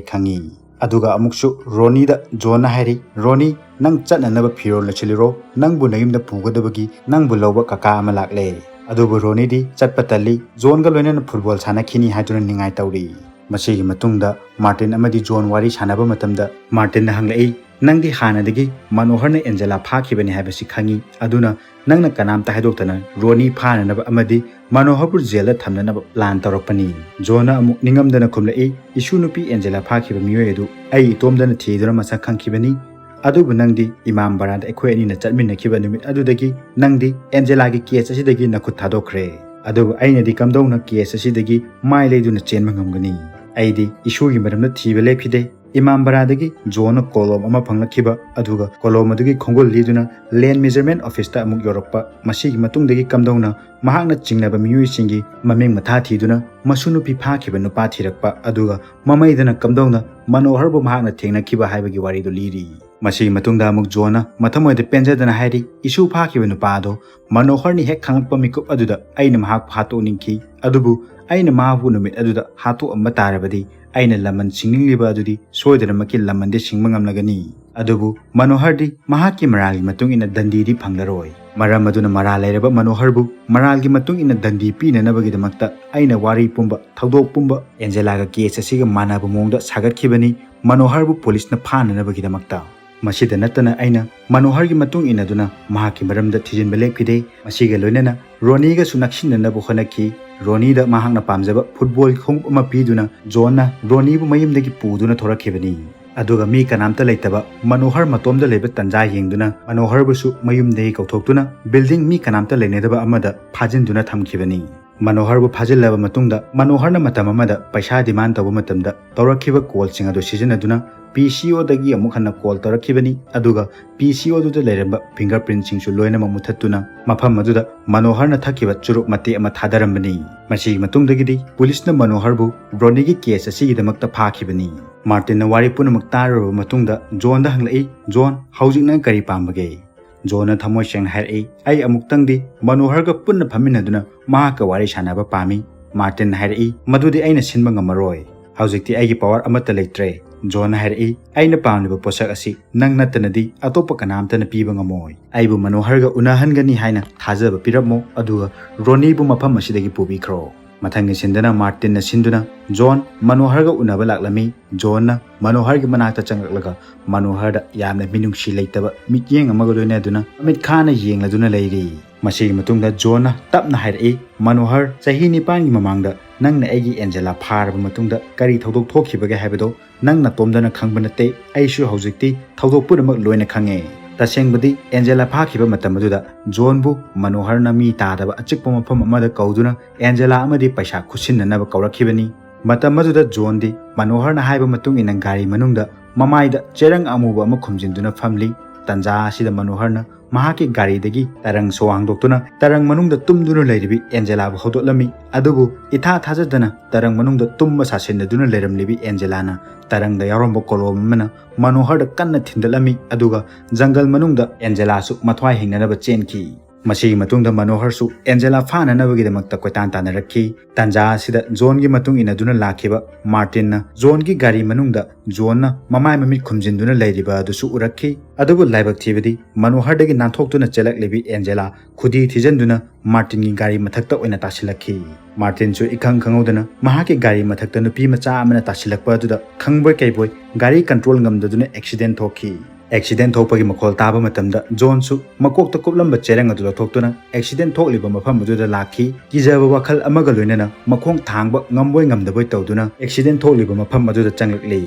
ꯈꯪꯉꯤ"꯫ ꯑꯗꯨꯒ ꯑꯃꯨꯛꯁꯨ ꯔꯣꯅꯤꯗ ꯖꯣꯟꯅ ꯍꯥꯏꯔꯤ, "ꯔꯣꯅꯤ, ꯅꯪ ꯆꯠꯅꯅꯕ ꯐꯤꯔꯣꯜ ꯂꯩꯁꯤꯜꯂꯤꯔꯣ, ꯅꯪꯕꯨ ꯅꯌꯨꯝꯗ ꯄꯨꯒꯗꯕꯒꯤ ꯅꯪꯕꯨ ꯂꯧꯕ ꯀꯀꯥ ꯑꯃ ꯂꯥꯛꯂꯦ"꯫ ꯑꯗꯨꯕꯨ ꯔꯣꯅꯤꯗꯤ ꯆꯠꯄ ꯇꯜꯂꯤ, ꯖꯣꯟꯒ ꯂꯣꯏꯅꯅ ꯐꯨꯠꯕꯣꯜ ꯁꯥꯟꯅꯈꯤꯅꯤ ꯍꯥꯏꯗꯨꯅ ꯅꯤꯡꯉꯥꯏ ꯇꯧꯔꯤ꯫ ꯃꯁꯤꯒꯤ ꯃꯇꯨꯡꯗ ꯃꯥꯔꯇꯤꯟ ꯑꯃꯗꯤ ꯖꯣꯟ ꯋꯥꯔꯤ ꯁꯥꯟꯅꯕ ꯃꯇꯝꯗ ꯃꯥꯔꯇꯤꯟꯅ ꯍꯪꯂꯛꯏ, "ꯅꯪꯗꯤ ꯍꯥꯟꯅꯗꯒꯤ ꯃꯅꯣꯍꯔꯅ ꯑꯦꯟꯖꯦꯂꯥ ꯐꯥꯈꯤꯕꯅꯤ ꯍꯥꯏꯕꯁꯤ ꯈꯪꯉꯤ, ꯑꯗꯨꯅ ꯅꯪꯅ ꯀꯅꯥꯝꯇ ꯍꯥꯏꯗꯣꯛꯇꯅ ꯔꯣꯅꯤ ꯐꯥꯅꯅꯕ ꯑꯃꯗꯤ ꯃꯅꯣꯍꯔꯕꯨ ꯖꯦꯜꯗ ꯊꯝꯅꯅꯕ ꯄ꯭ꯂꯥꯟ ꯇꯧꯔꯛꯄꯅꯤ?" ꯖꯣꯟꯅ ꯑꯃꯨꯛ ꯅꯤꯡꯉꯝꯗꯅ ꯈꯨꯝꯂꯛꯏ, "ꯏꯁꯨ ꯅꯨꯄꯤ ꯑꯦꯟꯖꯦꯂꯥ ꯐꯥꯈꯤꯕ ꯃꯤꯑꯣꯏ ꯑꯗꯨ ꯑꯩ ꯏꯇꯣꯝꯗꯅ ꯊꯤꯗꯨꯅ ꯃꯁꯛ ꯈꯪꯈꯤꯕꯅꯤ꯫ ꯑꯗꯨꯕꯨ ꯅꯪꯗꯤ ꯏꯃꯥꯝ ꯕꯔꯥꯗ ꯑꯩꯈꯣꯏ ꯑꯅꯤꯅ ꯆꯠꯃꯤꯟꯅꯈꯤꯕ ꯅꯨꯃꯤꯠ ꯑꯗꯨꯗꯒꯤ ꯅꯪꯗꯤ ꯑꯦꯟꯖꯦꯂꯥꯒꯤ ꯀꯦꯁ ꯑꯁꯤꯗꯒꯤ ꯅꯈꯨꯠ ꯊꯥꯗꯣꯛꯈ꯭ꯔꯦ꯫ ꯑꯗꯨꯕꯨ ꯑꯩꯅꯗꯤ ꯀꯝꯗꯧꯅ ꯀꯦꯁ ꯑꯁꯤꯗꯒꯤ ꯃꯥꯏ ꯂꯩꯗꯨꯅ ꯆꯦꯟꯕ ꯉꯝꯒꯅꯤ? ꯑꯩꯗꯤ ꯏꯁꯨꯒꯤ ꯃꯔꯝꯗ ꯊꯤꯕ ꯂꯦꯞꯈꯤꯗꯦ꯫ ꯏꯃꯥꯝ ꯕꯔꯥꯗꯒꯤ ꯖꯣꯟꯅ ꯀꯣꯂꯣꯝ ꯑꯃ ꯐꯪꯂꯛꯈꯤꯕ, ꯑꯗꯨꯒ ꯀꯣꯂꯣꯝ ꯑꯗꯨꯒꯤ ꯈꯣꯡꯒꯨꯜ ꯂꯤꯗꯨꯅ ꯂꯦꯟ ꯃꯦꯖꯔꯃꯦꯟ ꯑꯣꯐꯤꯁꯇ ꯑꯃꯨꯛ ꯌꯧꯔꯛꯄ꯫ ꯃꯁꯤꯒꯤ ꯃꯇꯨꯡꯗꯒꯤ ꯀꯝꯗꯧꯅ ꯃꯍꯥꯛꯅ ꯆꯤꯡꯅꯕ ꯃꯤꯑꯣꯏꯁꯤꯡꯒꯤ ꯃꯃꯤꯡ ꯃꯊꯥ ꯊꯤꯗꯨꯅ ꯃꯁꯨ ꯅꯨꯄꯤ ꯐꯥꯈꯤꯕ ꯅꯨꯄꯥ ꯊꯤꯔꯛꯄ, ꯑꯗꯨꯒ ꯃꯃꯩꯗꯅ ꯀꯝꯗꯧꯅ ꯃꯅꯣꯍꯔꯕꯨ ꯃꯍꯥꯛꯅ ꯊꯦꯡꯅꯈꯤꯕ ꯍꯥꯏꯕꯒꯤ ꯋꯥꯔꯤꯗꯨ ꯂꯤꯔꯤ꯫ ꯃꯁꯤꯒꯤ ꯃꯇꯨꯡꯗ ꯑꯃꯨꯛ ꯖꯣꯟꯅ ꯃꯊꯃꯣꯏꯗ ꯄꯦꯟꯖꯗꯅ ꯍꯥꯏꯔꯤ, "ꯏꯁꯨ ꯐꯥꯈꯤꯕ ꯅꯨꯄꯥ ꯑꯗꯣ ꯃꯅꯣꯍꯔꯅꯤ ꯍꯦꯛ ꯈꯪꯂꯛꯄ ꯃꯤꯀꯨꯞ ꯑꯗꯨꯗ ꯑꯩꯅ ꯃꯍꯥꯛꯄꯨ ꯍꯥꯠꯇꯣꯛꯅꯤꯡꯈꯤ꯫ ꯑꯗꯨꯕꯨ ꯑꯩꯅ ꯃꯍꯥꯛꯄꯨ ꯅꯨꯃꯤꯠ ꯑꯗꯨꯗ ꯍꯥꯠꯇꯣꯛꯑꯝꯕ ꯇꯥꯔꯕꯗꯤ ꯑꯩꯅ ꯂꯃꯟ ꯁꯤꯡꯅꯤꯡꯂꯤꯕ ꯑꯗꯨꯗꯤ ꯁꯣꯏꯗꯅꯃꯛꯀꯤ ꯂꯃꯟꯗꯤ ꯁꯤꯡꯕ ꯉꯝꯂꯒꯅꯤ꯫ ꯑꯗꯨꯕꯨ ꯃꯅꯣꯍꯔꯗꯤ ꯃꯍꯥꯛꯀꯤ ꯃꯔꯥꯜꯒꯤ ꯃꯇꯨꯡ ꯏꯟꯅ ꯗꯟꯗꯤꯗꯤ ꯐꯪꯂꯔꯣꯏ꯫ ꯃꯔꯝ ꯑꯗꯨꯅ ꯃꯔꯥꯜ ꯂꯩꯔꯕ ꯃꯅꯣꯍꯔꯕꯨ ꯃꯔꯥꯜꯒꯤ ꯃꯇꯨꯡ ꯏꯟꯅ ꯗꯟꯗꯤ ꯄꯤꯅꯅꯕꯒꯤꯗꯃꯛꯇ ꯑꯩꯅ ꯋꯥꯔꯤ ꯄꯨꯝꯕ, ꯊꯧꯗꯣꯛ ꯄꯨꯝꯕ, ꯑꯦꯟꯖꯦꯂꯥꯒ ꯀꯦꯁ ꯑꯁꯤꯒ ꯃꯥꯟꯅꯕ ꯃꯑꯣꯡꯗ ꯁꯥꯒꯠꯈꯤꯕꯅꯤ, ꯃꯅꯣꯍꯔꯕꯨ ꯄꯨꯂꯤꯁꯅ ꯐꯥꯅꯅꯕꯒꯤꯗꯃꯛꯇ꯫ ꯃꯁꯤꯗ ꯅꯠꯇꯅ ꯑꯩꯅ ꯃꯅꯣꯍꯔꯒꯤ ꯃꯇꯨꯡ ꯏꯟꯅꯗꯨꯅ ꯃꯍꯥꯛꯀꯤ ꯃꯔꯝꯗ ꯊꯤꯖꯤꯟꯕ ꯂꯦꯞꯈꯤꯗꯦ꯫ ꯃꯁꯤꯒ ꯂꯣꯏꯅꯅ ꯔꯣꯅꯤꯒꯁꯨ ꯅꯛꯁꯤꯟꯅꯅꯕ ꯍꯣꯠꯅꯈꯤ꯫ ꯔꯣꯅꯤꯗ ꯃꯍꯥꯛꯅ ꯄꯥꯝꯖꯕ ꯐꯨꯠꯕꯣꯜ ꯈꯣꯡꯎꯞ ꯑꯃ ꯄꯤꯗꯨꯅ ꯖꯣꯟꯅ ꯔꯣꯅꯤꯕꯨ ꯃꯌꯨꯝꯗꯒꯤ ꯄꯨꯗꯨꯅ ꯊꯣꯔꯛꯈꯤꯕꯅꯤ꯫ ꯑꯗꯨꯒ ꯃꯤ ꯀꯅꯥꯝꯇ ꯂꯩꯇꯕ ꯃꯅꯣꯍꯔ ꯃꯇꯣꯝꯗ ꯂꯩꯕ ꯇꯟꯖꯥ ꯌꯦꯡꯗꯨꯅ ꯃꯅꯣꯍꯔꯕꯨꯁꯨ ꯃꯌꯨꯝꯗꯒꯤ ꯀꯧꯊꯣꯛꯇꯨꯅ ꯕꯤꯜꯗꯤꯡ ꯃꯤ ꯀꯅꯥꯝꯇ ꯂꯩꯅꯗꯕ ꯑꯃꯗ ꯐꯥꯖꯤꯟꯗꯨꯅ ꯊꯝꯈꯤꯕꯅꯤ꯫ ꯃꯅꯣꯍꯔꯕꯨ ꯐꯥꯖꯤꯜꯂꯕ ꯃꯇꯨꯡꯗ ꯃꯅꯣꯍꯔꯅ ꯃꯇꯝ ꯑꯃꯗ ꯄꯩꯁꯥ ꯗꯤꯃꯥꯟ ꯇꯧꯕ ꯃꯇꯝꯗ ꯇꯧꯔꯛꯈꯤꯕ ꯀꯣꯜꯁꯤꯡ ꯑꯗꯨ ꯁꯤꯖꯤꯟꯅꯗꯨꯅ ꯄꯤ ꯁꯤ ꯑꯣꯗꯒꯤ ꯑꯃꯨꯛ ꯍꯟꯅ ꯀꯣꯜ ꯇꯧꯔꯛꯈꯤꯕꯅꯤ, ꯑꯗꯨꯒ ꯄꯤ ꯁꯤ ꯑꯣꯗꯨꯗ ꯂꯩꯔꯝꯕ ꯐꯤꯡꯒꯔ ꯄ꯭ꯔꯤꯟꯁꯤꯡꯁꯨ ꯂꯣꯏꯅꯃꯛ ꯃꯨꯊꯠꯇꯨꯅ ꯃꯐꯝ ꯑꯗꯨꯗ ꯃꯅꯣꯍꯔꯅ ꯊꯛꯈꯤꯕ ꯆꯨꯔꯨꯞ ꯃꯇꯦꯛ ꯑꯃ ꯊꯥꯗꯔꯝꯕꯅꯤ꯫ ꯃꯁꯤꯒꯤ ꯃꯇꯨꯡꯗꯒꯤꯗꯤ ꯄꯨꯂꯤꯁꯅ ꯃꯅꯣꯍꯔꯕꯨ ꯔꯣꯅꯤꯒꯤ ꯀꯦꯁ ꯑꯁꯤꯒꯤꯗꯃꯛꯇ ꯐꯥꯈꯤꯕꯅꯤ꯫ ꯃꯥꯔꯇꯤꯟꯅ ꯋꯥꯔꯤ ꯄꯨꯝꯅꯃꯛ ꯇꯥꯔꯨꯔꯕ ꯃꯇꯨꯡꯗ ꯖꯣꯟꯗ ꯍꯪꯂꯛꯏ, "ꯖꯣꯟ, ꯍꯧꯖꯤꯛ ꯅꯪ ꯀꯔꯤ ꯄꯥꯝꯕꯒꯦ?" ꯖꯣꯟꯅ ꯊꯃꯣꯏ ꯁꯦꯡꯅ ꯍꯥꯏꯔꯛꯏ, "ꯑꯩ ꯑꯃꯨꯛꯇꯪꯗꯤ ꯃꯅꯣꯍꯔꯒ ꯄꯨꯟꯅ ꯐꯝꯃꯤꯟꯅꯗꯨꯅ ꯃꯍꯥꯛꯀ ꯋꯥꯔꯤ ꯁꯥꯟꯅꯕ ꯄꯥꯝꯃꯤ꯫" ꯃꯥꯔꯇꯤꯟꯅ ꯍꯥꯏꯔꯛꯏ, "ꯃꯗꯨꯗꯤ ꯑꯩꯅ ꯁꯤꯟꯕ ꯉꯝꯃꯔꯣꯏ꯫ "ꯍꯧꯖꯤꯛꯇꯤ ꯑꯩꯒꯤ ꯄꯋꯥꯔ ꯑꯃꯠꯇ ꯂꯩꯇ꯭ꯔꯦ꯫" ꯖꯣꯟꯅ ꯍꯥꯏꯔꯛꯏ, "ꯑꯩꯅ ꯄꯥꯝꯂꯤꯕ ꯄꯣꯠꯁꯛ ꯑꯁꯤ ꯅꯪ ꯅꯠꯇꯅꯗꯤ ꯑꯇꯣꯞꯄ ꯀꯅꯥꯝꯇꯅ ꯄꯤꯕ ꯉꯝꯃꯣꯏ꯫ ꯑꯩꯕꯨ ꯃꯅꯣꯍꯔꯒ ꯎꯅꯍꯟꯒꯅꯤ ꯍꯥꯏꯅ ꯊꯥꯖꯕ ꯄꯤꯔꯝꯃꯣ, ꯑꯗꯨꯒ ꯔꯣꯅꯤꯕꯨ ꯃꯐꯝ ꯑꯁꯤꯗꯒꯤ ꯄꯨꯕꯤꯈ꯭ꯔꯣ꯫" ꯃꯊꯪꯒꯤ ꯁꯤꯟꯗꯅ ꯃꯥꯔꯇꯤꯟꯅ ꯁꯤꯟꯗꯨꯅ ꯖꯣꯟ ꯃꯅꯣꯍꯔꯒ ꯎꯅꯕ ꯂꯥꯛꯂꯝꯃꯤ꯫ ꯖꯣꯟꯅ ꯃꯅꯣꯍꯔꯒꯤ ꯃꯅꯥꯛꯇ ꯆꯪꯂꯛꯂꯒ ꯃꯅꯣꯍꯔꯗ ꯌꯥꯝꯅ ꯃꯤꯅꯨꯡꯁꯤ ꯂꯩꯇꯕ ꯃꯤꯠꯌꯦꯡ ꯑꯃꯒ ꯂꯣꯏꯅꯗꯨꯅ ꯃꯃꯤꯠ ꯈꯥꯅ ꯌꯦꯡꯂꯗꯨꯅ ꯂꯩꯔꯤ꯫ ꯃꯁꯤꯒꯤ ꯃꯇꯨꯡꯗ ꯖꯣꯟꯅ ꯇꯞꯅ ꯍꯥꯏꯔꯛꯏ, "ꯃꯅꯣꯍꯔ, ꯆꯍꯤ ꯅꯤꯄꯥꯟꯒꯤ ꯃꯃꯥꯡꯗ ꯅꯪꯅ ꯑꯩꯒꯤ ꯑꯦꯟꯖꯦꯂꯥ ꯐꯥꯔꯕ ꯃꯇꯨꯡꯗ ꯀꯔꯤ ꯊꯧꯗꯣꯛ ꯊꯣꯛꯈꯤꯕꯒꯦ ꯍꯥꯏꯕꯗꯣ ꯅꯪ ꯅꯇꯣꯝꯗꯅ ꯈꯪꯕ ꯅꯠꯇꯦ, ꯑꯩꯁꯨ ꯍꯧꯖꯤꯛꯇꯤ ꯊꯧꯗꯣꯛ ꯄꯨꯝꯅꯃꯛ ꯂꯣꯏꯅ ꯈꯪꯉꯦ꯫" ꯇꯁꯦꯡꯕꯗꯤ ꯑꯦꯟꯖꯦꯂꯥ ꯐꯥꯈꯤꯕ ꯃꯇꯝ ꯑꯗꯨꯗ ꯖꯣꯟꯕꯨ ꯃꯅꯣꯍꯔꯅ ꯃꯤ ꯇꯥꯗꯕ ꯑꯆꯤꯛꯄ ꯃꯐꯝ ꯑꯃꯗ ꯀꯧꯗꯨꯅ ꯑꯦꯟꯖꯦꯂꯥ ꯑꯃꯗꯤ ꯄꯩꯁꯥ ꯈꯨꯠꯁꯤꯟꯅꯅꯕ ꯀꯧꯔꯛꯈꯤꯕꯅꯤ꯫ ꯃꯇꯝ ꯑꯗꯨꯗ ꯖꯣꯟꯗꯤ ꯃꯅꯣꯍꯔꯅ ꯍꯥꯏꯕ ꯃꯇꯨꯡ ꯏꯟꯅ ꯒꯥꯔꯤ ꯃꯅꯨꯡꯗ ꯃꯃꯥꯏꯗ ꯆꯦꯔꯪ ꯑꯃꯨꯕ ꯑꯃ ꯈꯨꯝꯖꯤꯟꯗꯨꯅ ꯐꯝꯂꯤ꯫ ꯇꯟꯖꯥ ꯑꯁꯤꯗ ꯃꯅꯣꯍꯔꯅ ꯃꯍꯥꯛꯀꯤ ꯒꯥꯔꯤꯗꯒꯤ ꯇꯔꯪ ꯁꯣ ꯍꯥꯡꯗꯣꯛꯇꯨꯅ ꯇꯔꯪ ꯃꯅꯨꯡꯗ ꯇꯨꯝꯗꯨꯅ ꯂꯩꯔꯤꯕꯤ ꯑꯦꯟꯖꯦꯂꯥꯕꯨ ꯍꯧꯗꯣꯛꯂꯝꯃꯤ꯫ ꯑꯗꯨꯕꯨ ꯏꯊꯥ ꯊꯥꯖꯗꯅ ꯇꯔꯪ ꯃꯅꯨꯡꯗ ꯇꯨꯝꯕ ꯁꯥꯁꯤꯟꯅꯗꯨꯅ ꯂꯩꯔꯝꯂꯤꯕꯤ ꯑꯦꯟꯖꯦꯂꯥꯅ ꯇꯔꯪꯗ ꯌꯥꯎꯔꯝꯕ ꯀꯣꯂꯣꯝ ꯑꯃꯅ ꯃꯅꯣꯍꯔꯗ ꯀꯟꯅ ꯊꯤꯟꯗꯠꯂꯝꯃꯤ, ꯑꯗꯨꯒ ꯖꯪꯒꯜ ꯃꯅꯨꯡꯗ ꯑꯦꯟꯖꯦꯂꯥꯁꯨ ꯃꯊ꯭ꯋꯥꯏ ꯍꯤꯡꯅꯅꯕ ꯆꯦꯟꯈꯤ꯫ ꯃꯁꯤꯒꯤ ꯃꯇꯨꯡꯗ ꯃꯅꯣꯍꯔꯁꯨ ꯑꯦꯟꯖꯦꯂꯥ ꯐꯥꯅꯅꯕꯒꯤꯗꯃꯛꯇ ꯀꯣꯏꯇꯥꯟ ꯇꯥꯟꯅꯔꯛꯈꯤ꯫ ꯇꯟꯖꯥ ꯑꯁꯤꯗ ꯖꯣꯟꯒꯤ ꯃꯇꯨꯡ ꯏꯟꯅꯗꯨꯅ ꯂꯥꯛꯈꯤꯕ ꯃꯥꯔꯇꯤꯟꯅ ꯖꯣꯟꯒꯤ ꯒꯥꯔꯤ ꯃꯅꯨꯡꯗ ꯖꯣꯟꯅ ꯃꯃꯥꯏ ꯃꯃꯤꯠ ꯈꯨꯝꯖꯤꯟꯗꯨꯅ ꯂꯩꯔꯤꯕ ꯑꯗꯨꯁꯨ ꯎꯔꯛꯈꯤ꯫ ꯑꯗꯨꯕꯨ ꯂꯥꯏꯕꯛ ꯊꯤꯕꯗꯤ ꯃꯅꯣꯍꯔꯗꯒꯤ ꯅꯥꯟꯊꯣꯛꯇꯨꯅ ꯆꯦꯜꯂꯛꯂꯤꯕꯤ ꯑꯦꯟꯖꯦꯂꯥ ꯈꯨꯗꯤ ꯊꯤꯖꯤꯟꯗꯨꯅ ꯃꯥꯔꯇꯤꯟꯒꯤ ꯒꯥꯔꯤ ꯃꯊꯛꯇ ꯑꯣꯏꯅ ꯇꯥꯁꯤꯜꯂꯛꯈꯤ꯫ ꯃꯥꯔꯇꯤꯟꯁꯨ ꯏꯈꯪ ꯈꯪꯍꯧꯗꯅ ꯃꯍꯥꯛꯀꯤ ꯒꯥꯔꯤ ꯃꯊꯛꯇ ꯅꯨꯄꯤ ꯃꯆꯥ ꯑꯃꯅ ꯇꯥꯁꯤꯜꯂꯛꯄ ꯑꯗꯨꯗ ꯈꯪꯕꯣꯏ ꯀꯩꯕꯣꯏ ꯒꯥꯔꯤ ꯀꯟꯇ꯭ꯔꯣꯜ ꯉꯝꯗꯗꯨꯅ ꯑꯦꯛꯁꯤꯗꯦꯟ ꯊꯣꯛꯈꯤ꯫ ꯑꯦꯛꯁꯤꯗꯦꯟ ꯊꯣꯛꯄꯒꯤ ꯃꯈꯣꯜ ꯇꯥꯕ ꯃꯇꯝꯗ ꯖꯣꯟꯁꯨ ꯃꯀꯣꯛꯇ ꯀꯨꯞꯂꯝꯕ ꯆꯦꯔꯪ ꯑꯗꯨ ꯂꯧꯊꯣꯛꯇꯨꯅ ꯑꯦꯛꯁꯤꯗꯦꯟ ꯊꯣꯛꯂꯤꯕ ꯃꯐꯝ ꯑꯗꯨꯗ ꯂꯥꯛꯈꯤ꯫ ꯀꯤꯖꯕ ꯋꯥꯈꯜ ꯑꯃꯒ ꯂꯣꯏꯅꯅ ꯃꯈꯣꯡ ꯊꯥꯡꯕ ꯉꯝꯕꯣꯏ ꯉꯝꯗꯕꯣꯏ ꯇꯧꯗꯨꯅ ꯑꯦꯛꯁꯤꯗꯦꯟ ꯊꯣꯛꯂꯤꯕ ꯃꯐꯝ ꯑꯗꯨꯗ ꯆꯪꯂꯛꯂꯤ꯫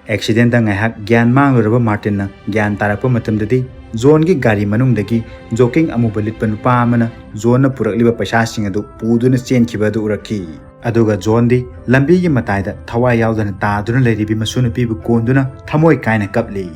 ꯑꯦꯛꯁꯤꯗꯦꯟꯗ ꯉꯥꯏꯍꯥꯛ ꯒ꯭ꯌꯥꯟ ꯃꯥꯡꯂꯨꯔꯕ ꯃꯥꯔꯇꯤꯟꯅ ꯒ꯭ꯌꯥꯟ ꯇꯥꯔꯛꯄ ꯃꯇꯝꯗꯗꯤ ꯖꯣꯟꯒꯤ ꯒꯥꯔꯤ ꯃꯅꯨꯡꯗꯒꯤ ꯖꯣꯀꯤꯡ ꯑꯃꯨꯕ ꯂꯤꯠꯄ ꯅꯨꯄꯥ ꯑꯃꯅ ꯖꯣꯟꯅ ꯄꯨꯔꯛꯂꯤꯕ ꯄꯩꯁꯥꯁꯤꯡ ꯑꯗꯨ ꯄꯨꯗꯨꯅ ꯆꯦꯟꯈꯤꯕ ꯑꯗꯨ ꯎꯔꯛꯈꯤ꯫ ꯑꯗꯨꯒ ꯖꯣꯟꯗꯤ ꯂꯝꯕꯤꯒꯤ ꯃꯇꯥꯏꯗ ꯊꯋꯥꯏ ꯌꯥꯎꯗꯅ ꯇꯥꯗꯨꯅ ꯂꯩꯔꯤꯕꯤ ꯃꯁꯨ ꯅꯨꯄꯤꯕꯨ ꯀꯣꯟꯗꯨꯅ ꯊꯃꯣꯏ ꯀꯥꯏꯅ ꯀꯞꯂꯤ꯫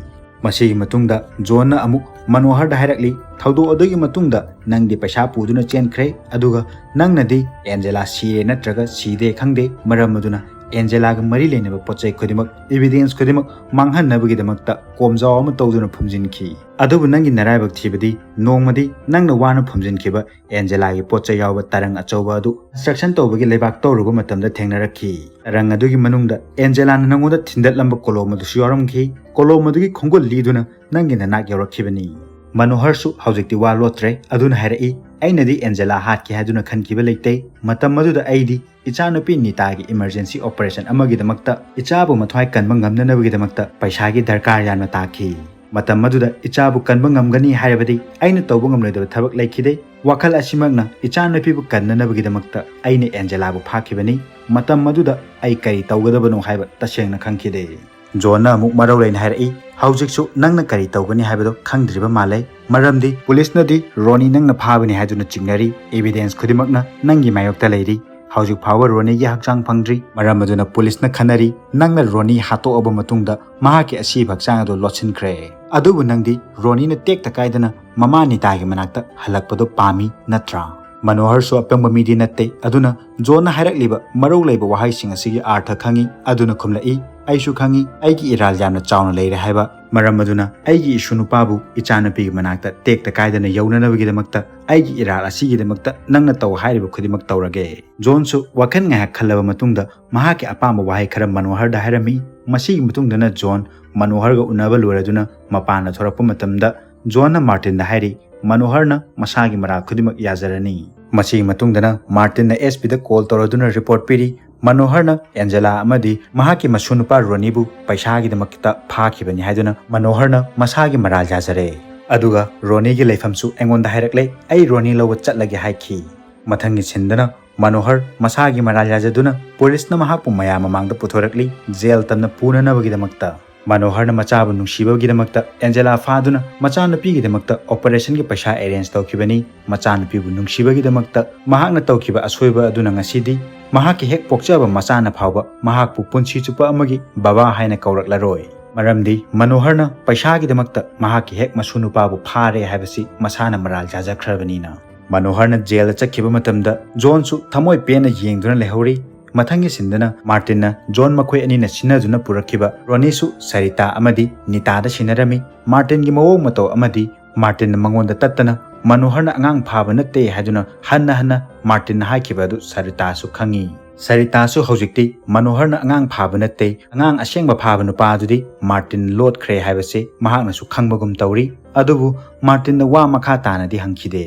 ꯃꯁꯤꯒꯤ ꯃꯇꯨꯡꯗ ꯖꯣꯟꯅ ꯑꯃꯨꯛ ꯃꯅꯣꯍꯔꯗ ꯍꯥꯏꯔꯛꯂꯤ, "ꯊꯧꯗꯣꯛ ꯑꯗꯨꯒꯤ ꯃꯇꯨꯡꯗ ꯅꯪꯗꯤ ꯄꯩꯁꯥ ꯄꯨꯗꯨꯅ ꯆꯦꯟꯈ꯭ꯔꯦ, ꯑꯗꯨꯒ ꯅꯪꯅꯗꯤ ꯑꯦꯟꯖꯦꯂꯥ ꯁꯤꯔꯦ ꯅꯠꯇ꯭ꯔꯒ ꯁꯤꯗꯦ ꯈꯪꯗꯦ, ꯃꯔꯝ ꯑꯗꯨꯅ ꯑꯦꯟꯖꯦꯂꯥꯒ ꯃꯔꯤ ꯂꯩꯅꯕ ꯄꯣꯠ ꯆꯩ ꯈꯨꯗꯤꯡꯃꯛ, evidence ꯈꯨꯗꯤꯡꯃꯛ ꯃꯥꯡꯍꯟꯅꯕꯒꯤꯗꯃꯛꯇ ꯀꯣꯝꯖꯥꯎ ꯑꯃ ꯇꯧꯗꯨꯅ ꯐꯨꯝꯖꯤꯟꯈꯤ꯫ ꯑꯗꯨꯕꯨ ꯅꯪꯒꯤ ꯅꯔꯥꯏꯕꯛ ꯊꯤꯕꯗꯤ ꯅꯣꯡꯃꯗꯤ ꯅꯪꯅ ꯋꯥꯅ ꯐꯨꯝꯖꯤꯟꯈꯤꯕ ꯑꯦꯟꯖꯦꯂꯥꯒꯤ ꯄꯣꯠ ꯆꯩ ꯌꯥꯎꯕ ꯇꯔꯪ ꯑꯆꯧꯕ ꯑꯗꯨ construction ꯇꯧꯕꯒꯤ ꯂꯩꯕꯥꯛ ꯇꯧꯔꯨꯕ ꯃꯇꯝꯗ ꯊꯦꯡꯅꯔꯛꯈꯤ꯫ ꯇꯔꯪ ꯑꯗꯨꯒꯤ ꯃꯅꯨꯡꯗ ꯑꯦꯟꯖꯦꯂꯥꯅ ꯅꯪꯉꯣꯟꯗ ꯊꯤꯟꯗꯠꯂꯝꯕ ꯀꯣꯂꯣꯝ ꯑꯗꯨꯁꯨ ꯌꯥꯎꯔꯝꯈꯤ꯫ ꯀꯣꯂꯣꯝ ꯑꯗꯨꯒꯤ ꯈꯣꯡꯒꯨꯜ ꯂꯤꯗꯨꯅ ꯅꯪꯒꯤ ꯅꯅꯥꯛ ꯌꯧꯔꯛꯈꯤꯕꯅꯤ꯫ ꯃꯅꯣꯍꯔꯁꯨ ꯍꯧꯖꯤꯛꯇꯤ ꯋꯥ ꯂꯣꯠꯇ꯭ꯔꯦ꯫ ꯑꯗꯨꯅ ꯍꯥꯏꯔꯛꯏ, "ꯑꯩꯅꯗꯤ ꯑꯦꯟꯖꯦꯂꯥ ꯍꯥꯠꯀꯦ ꯍꯥꯏꯗꯨꯅ ꯈꯟꯈꯤꯕ ꯂꯩꯇꯦ꯫ ꯃꯇꯝ ꯑꯗꯨꯗ ꯑꯩꯗꯤ ꯏꯆꯥꯅꯨꯄꯤ ꯅꯤꯇꯥꯒꯤ emergency operation ꯑꯃꯒꯤꯗꯃꯛꯇ ꯏꯆꯥꯕꯨ ꯃꯊ꯭ꯋꯥꯏ ꯀꯟꯕ ꯉꯝꯅꯅꯕꯒꯤꯗꯃꯛꯇ ꯄꯩꯁꯥꯒꯤ ꯗꯔꯀꯥꯔ ꯌꯥꯝꯅ ꯇꯥꯈꯤ꯫ ꯃꯇꯝ ꯑꯗꯨꯗ ꯏꯆꯥꯕꯨ ꯀꯟꯕ ꯉꯝꯒꯅꯤ ꯍꯥꯏꯔꯕꯗꯤ ꯑꯩꯅ ꯇꯧꯕ ꯉꯝꯂꯣꯏꯗꯕ ꯊꯕꯛ ꯂꯩꯈꯤꯗꯦ꯫ ꯋꯥꯈꯜ ꯑꯁꯤꯃꯛꯅ ꯏꯆꯥꯅꯨꯄꯤꯕꯨ ꯀꯟꯅꯅꯕꯒꯤꯗꯃꯛꯇ ꯑꯩꯅ ꯑꯦꯟꯖꯦꯂꯥꯕꯨ ꯐꯥꯈꯤꯕꯅꯤ꯫ ꯃꯇꯝ ꯑꯗꯨꯗ ꯑꯩ ꯀꯔꯤ ꯇꯧꯒꯗꯕꯅꯣ ꯍꯥꯏꯕ ꯇꯁꯦꯡꯅ ꯈꯪꯈꯤꯗꯦ꯫" ꯖꯣꯟꯅ ꯑꯃꯨꯛ ꯃꯔꯧ ꯂꯩꯅ ꯍꯥꯏꯔꯛꯏ, "ꯍꯧꯖꯤꯛꯁꯨ ꯅꯪꯅ ꯀꯔꯤ ꯇꯧꯒꯅꯤ ꯍꯥꯏꯕꯗꯨ ꯈꯪꯗ꯭ꯔꯤꯕ ꯃꯥꯜꯂꯦ꯫ ꯃꯔꯝꯗꯤ ꯄꯨꯂꯤꯁꯅꯗꯤ ꯔꯣꯅꯤ ꯅꯪꯅ ꯐꯥꯕꯅꯤ ꯍꯥꯏꯗꯨꯅ ꯆꯤꯡꯅꯔꯤ꯫ Evidence ꯈꯨꯗꯤꯡꯃꯛꯅ ꯅꯪꯒꯤ ꯃꯥꯌꯣꯛꯇ ꯂꯩꯔꯤ꯫ ꯍꯧꯖꯤꯛ ꯐꯥꯎꯕ ꯔꯣꯅꯤꯒꯤ ꯍꯛꯆꯥꯡ ꯐꯪꯗ꯭ꯔꯤ꯫ ꯃꯔꯝ ꯑꯗꯨꯅ ꯄꯨꯂꯤꯁꯅ ꯈꯟꯅꯔꯤ, ꯅꯪꯅ ꯔꯣꯅꯤ ꯍꯥꯠꯇꯣꯛꯑꯕ ꯃꯇꯨꯡꯗ ꯃꯍꯥꯛꯀꯤ ꯑꯁꯤꯕ ꯍꯛꯆꯥꯡ ꯑꯗꯨ ꯂꯣꯠꯁꯤꯟꯈ꯭ꯔꯦ꯫ ꯑꯗꯨꯕꯨ ꯅꯪꯗꯤ ꯔꯣꯅꯤꯅ ꯇꯦꯛꯇ ꯀꯥꯏꯗꯅ ꯃꯃꯥ ꯅꯤꯇꯥꯒꯤ ꯃꯅꯥꯛꯇ ꯍꯜꯂꯛꯄꯗꯨ ꯄꯥꯝꯃꯤ ꯅꯠꯇ꯭ꯔꯥ?" ꯃꯅꯣꯍꯔꯁꯨ ꯑꯄꯪꯕ ꯃꯤꯗꯤ ꯅꯠꯇꯦ꯫ ꯑꯗꯨꯅ ꯖꯣꯟꯅ ꯍꯥꯏꯔꯛꯂꯤꯕ ꯃꯔꯧ ꯂꯩꯕ ꯋꯥꯍꯩꯁꯤꯡ ꯑꯁꯤꯒꯤ ꯑꯥꯔꯊ ꯈꯪꯏ꯫ ꯑꯗꯨꯅ ꯈꯨꯝꯂꯛꯏ, "ꯑꯩꯁꯨ ꯈꯪꯏ ꯑꯩꯒꯤ ꯏꯔꯥꯜ ꯌꯥꯝꯅ ꯆꯥꯎꯅ ꯂꯩꯔꯦ ꯍꯥꯏꯕ꯫ ꯃꯔꯝ ꯑꯗꯨꯅ ꯑꯩꯒꯤ ꯏꯁꯨ ꯅꯨꯄꯥꯕꯨ ꯏꯆꯥꯅꯨꯄꯤꯒꯤ ꯃꯅꯥꯛꯇ ꯇꯦꯛꯇ ꯀꯥꯏꯗꯅ ꯌꯧꯅꯅꯕꯒꯤꯗꯃꯛꯇ ꯑꯩꯒꯤ ꯏꯔꯥꯜ ꯑꯁꯤꯒꯤꯗꯃꯛꯇ ꯅꯪꯅ ꯇꯧ ꯍꯥꯏꯔꯤꯕ ꯈꯨꯗꯤꯡꯃꯛ ꯇꯧꯔꯒꯦ꯫" ꯖꯣꯟꯁꯨ ꯋꯥꯈꯜ ꯉꯥꯏꯍꯥꯛ ꯈꯜꯂꯕ ꯃꯇꯨꯡꯗ ꯃꯍꯥꯛꯀꯤ ꯑꯄꯥꯝꯕ ꯋꯥꯍꯩ ꯈꯔ ꯃꯅꯣꯍꯔꯗ ꯍꯥꯏꯔꯝꯃꯤ꯫ ꯃꯁꯤꯒꯤ ꯃꯇꯨꯡꯗꯅ ꯖꯣꯟ ꯃꯅꯣꯍꯔꯒ ꯎꯅꯕ ꯂꯣꯏꯔꯗꯨꯅ ꯃꯄꯥꯟꯗ ꯊꯣꯔꯛꯄ ꯃꯇꯝꯗ ꯖꯣꯟꯅ ꯃꯥꯔꯇꯤꯟꯗ ꯍꯥꯏꯔꯤ, "ꯃꯅꯣꯍꯔꯅ ꯃꯁꯥꯒꯤ ꯃꯔꯥꯜ ꯈꯨꯗꯤꯡꯃꯛ ꯌꯥꯖꯔꯅꯤ꯫" ꯃꯁꯤꯒꯤ ꯃꯇꯨꯡꯗꯅ ꯃꯥꯔꯇꯤꯟꯅ S Pꯗ call ꯇꯧꯔꯗꯨꯅ report ꯄꯤꯔꯤ, ꯃꯅꯣꯍꯔꯅ ꯑꯦꯟꯖꯦꯂꯥ ꯑꯃꯗꯤ ꯃꯍꯥꯛꯀꯤ ꯃꯁꯨ ꯅꯨꯄꯥ ꯔꯣꯅꯤꯕꯨ ꯄꯩꯁꯥꯒꯤꯗꯃꯛꯇ ꯐꯥꯈꯤꯕꯅꯤ ꯍꯥꯏꯗꯨꯅ ꯃꯅꯣꯍꯔꯅ ꯃꯁꯥꯒꯤ ꯃꯔꯥꯜ ꯌꯥꯖꯔꯦ꯫ ꯑꯗꯨꯒ ꯔꯣꯅꯤꯒꯤ ꯂꯩꯐꯝꯁꯨ ꯑꯩꯉꯣꯟꯗ ꯍꯥꯏꯔꯛꯂꯦ, ꯑꯩ ꯔꯣꯅꯤ ꯂꯧꯕ ꯆꯠꯂꯒꯦ ꯍꯥꯏꯈꯤ꯫ ꯃꯊꯪꯒꯤ ꯁꯤꯟꯗꯅ ꯃꯅꯣꯍꯔ ꯃꯁꯥꯒꯤ ꯃꯔꯥꯜ ꯌꯥꯖꯗꯨꯅ ꯄꯨꯂꯤꯁꯅ ꯃꯍꯥꯛꯄꯨ ꯃꯌꯥꯝ ꯃꯃꯥꯡꯗ ꯄꯨꯊꯣꯔꯛꯂꯤ, ꯖꯦꯜ ꯇꯝꯅ ꯄꯨꯅꯅꯕꯒꯤꯗꯃꯛꯇ꯫ ꯃꯅꯣꯍꯔꯅ ꯃꯆꯥꯕꯨ ꯅꯨꯡꯁꯤꯕꯒꯤꯗꯃꯛꯇ ꯑꯦꯟꯖꯦꯂꯥ ꯐꯥꯗꯨꯅ ꯃꯆꯥꯅꯨꯄꯤꯒꯤꯗꯃꯛꯇ operationꯒꯤ ꯄꯩꯁꯥ arrange ꯇꯧꯈꯤꯕꯅꯤ꯫ ꯃꯆꯥꯅꯨꯄꯤꯕꯨ ꯅꯨꯡꯁꯤꯕꯒꯤꯗꯃꯛꯇ ꯃꯍꯥꯛꯅ ꯇꯧꯈꯤꯕ ꯑꯁꯣꯏꯕ ꯑꯗꯨꯅ ꯉꯁꯤꯗꯤ ꯃꯍꯥꯛꯀꯤ ꯍꯦꯛ ꯄꯣꯛꯆꯕ ꯃꯆꯥꯅ ꯐꯥꯎꯕ ꯃꯍꯥꯛꯄꯨ ꯄꯨꯟꯁꯤ ꯆꯨꯞꯄ ꯑꯃꯒꯤ ꯕꯕꯥ ꯍꯥꯏꯅ ꯀꯧꯔꯛꯂꯔꯣꯏ꯫ ꯃꯔꯝꯗꯤ ꯃꯅꯣꯍꯔꯅ ꯄꯩꯁꯥꯒꯤꯗꯃꯛꯇ ꯃꯍꯥꯛꯀꯤ ꯍꯦꯛ ꯃꯁꯨ ꯅꯨꯄꯥꯕꯨ ꯐꯥꯔꯦ ꯍꯥꯏꯕꯁꯤ ꯃꯁꯥꯅ ꯃꯔꯥꯜ ꯌꯥꯖꯈ꯭ꯔꯕꯅꯤꯅ꯫ ꯃꯅꯣꯍꯔꯅ ꯖꯦꯜꯗ ꯆꯠꯈꯤꯕ ꯃꯇꯝꯗ ꯖꯣꯟꯁꯨ ꯊꯃꯣꯏ ꯄꯦꯟꯅ ꯌꯦꯡꯗꯨꯅ ꯂꯩꯍꯧꯔꯤ꯫ ꯃꯊꯪꯒꯤ ꯁꯤꯟꯗꯅ ꯃꯥꯔꯇꯤꯟꯅ ꯖꯣꯟ ꯃꯈꯣꯏ ꯑꯅꯤꯅ ꯁꯤꯟꯅꯗꯨꯅ ꯄꯨꯔꯛꯈꯤꯕ ꯔꯣꯅꯤꯁꯨ ꯁꯔꯤꯇꯥ ꯑꯃꯗꯤ ꯅꯤꯇꯥꯗ ꯁꯤꯟꯅꯔꯝꯃꯤ꯫ ꯃꯥꯔꯇꯤꯟꯒꯤ ꯃꯑꯣꯡ ꯃꯇꯧ ꯑꯃꯗꯤ ꯃꯥꯔꯇꯤꯟꯅ ꯃꯉꯣꯟꯗ ꯇꯠꯇꯅ ꯃꯅꯣꯍꯔꯅ ꯑꯉꯥꯡ ꯐꯥꯕ ꯅꯠꯇꯦ ꯍꯥꯏꯗꯨꯅ ꯍꯟꯅ ꯍꯟꯅ ꯃꯥꯔꯇꯤꯟꯅ ꯍꯥꯏꯈꯤꯕ ꯑꯗꯨ ꯁꯔꯤꯇꯥꯁꯨ ꯈꯪꯉꯤ꯫ ꯁꯔꯤꯇꯥꯁꯨ ꯍꯧꯖꯤꯛꯇꯤ ꯃꯅꯣꯍꯔꯅ ꯑꯉꯥꯡ ꯐꯥꯕ ꯅꯠꯇꯦ, ꯑꯉꯥꯡ ꯑꯁꯦꯡꯕ ꯐꯥꯕ ꯅꯨꯄꯥ ꯑꯗꯨꯗꯤ ꯃꯥꯔꯇꯤꯟ ꯂꯣꯠꯈ꯭ꯔꯦ ꯍꯥꯏꯕꯁꯤ ꯃꯍꯥꯛꯅꯁꯨ ꯈꯪꯕꯒꯨꯝ ꯇꯧꯔꯤ꯫ ꯑꯗꯨꯕꯨ ꯃꯥꯔꯇꯤꯟꯅ ꯋꯥ ꯃꯈꯥ ꯇꯥꯅꯗꯤ ꯍꯪꯈꯤꯗꯦ꯫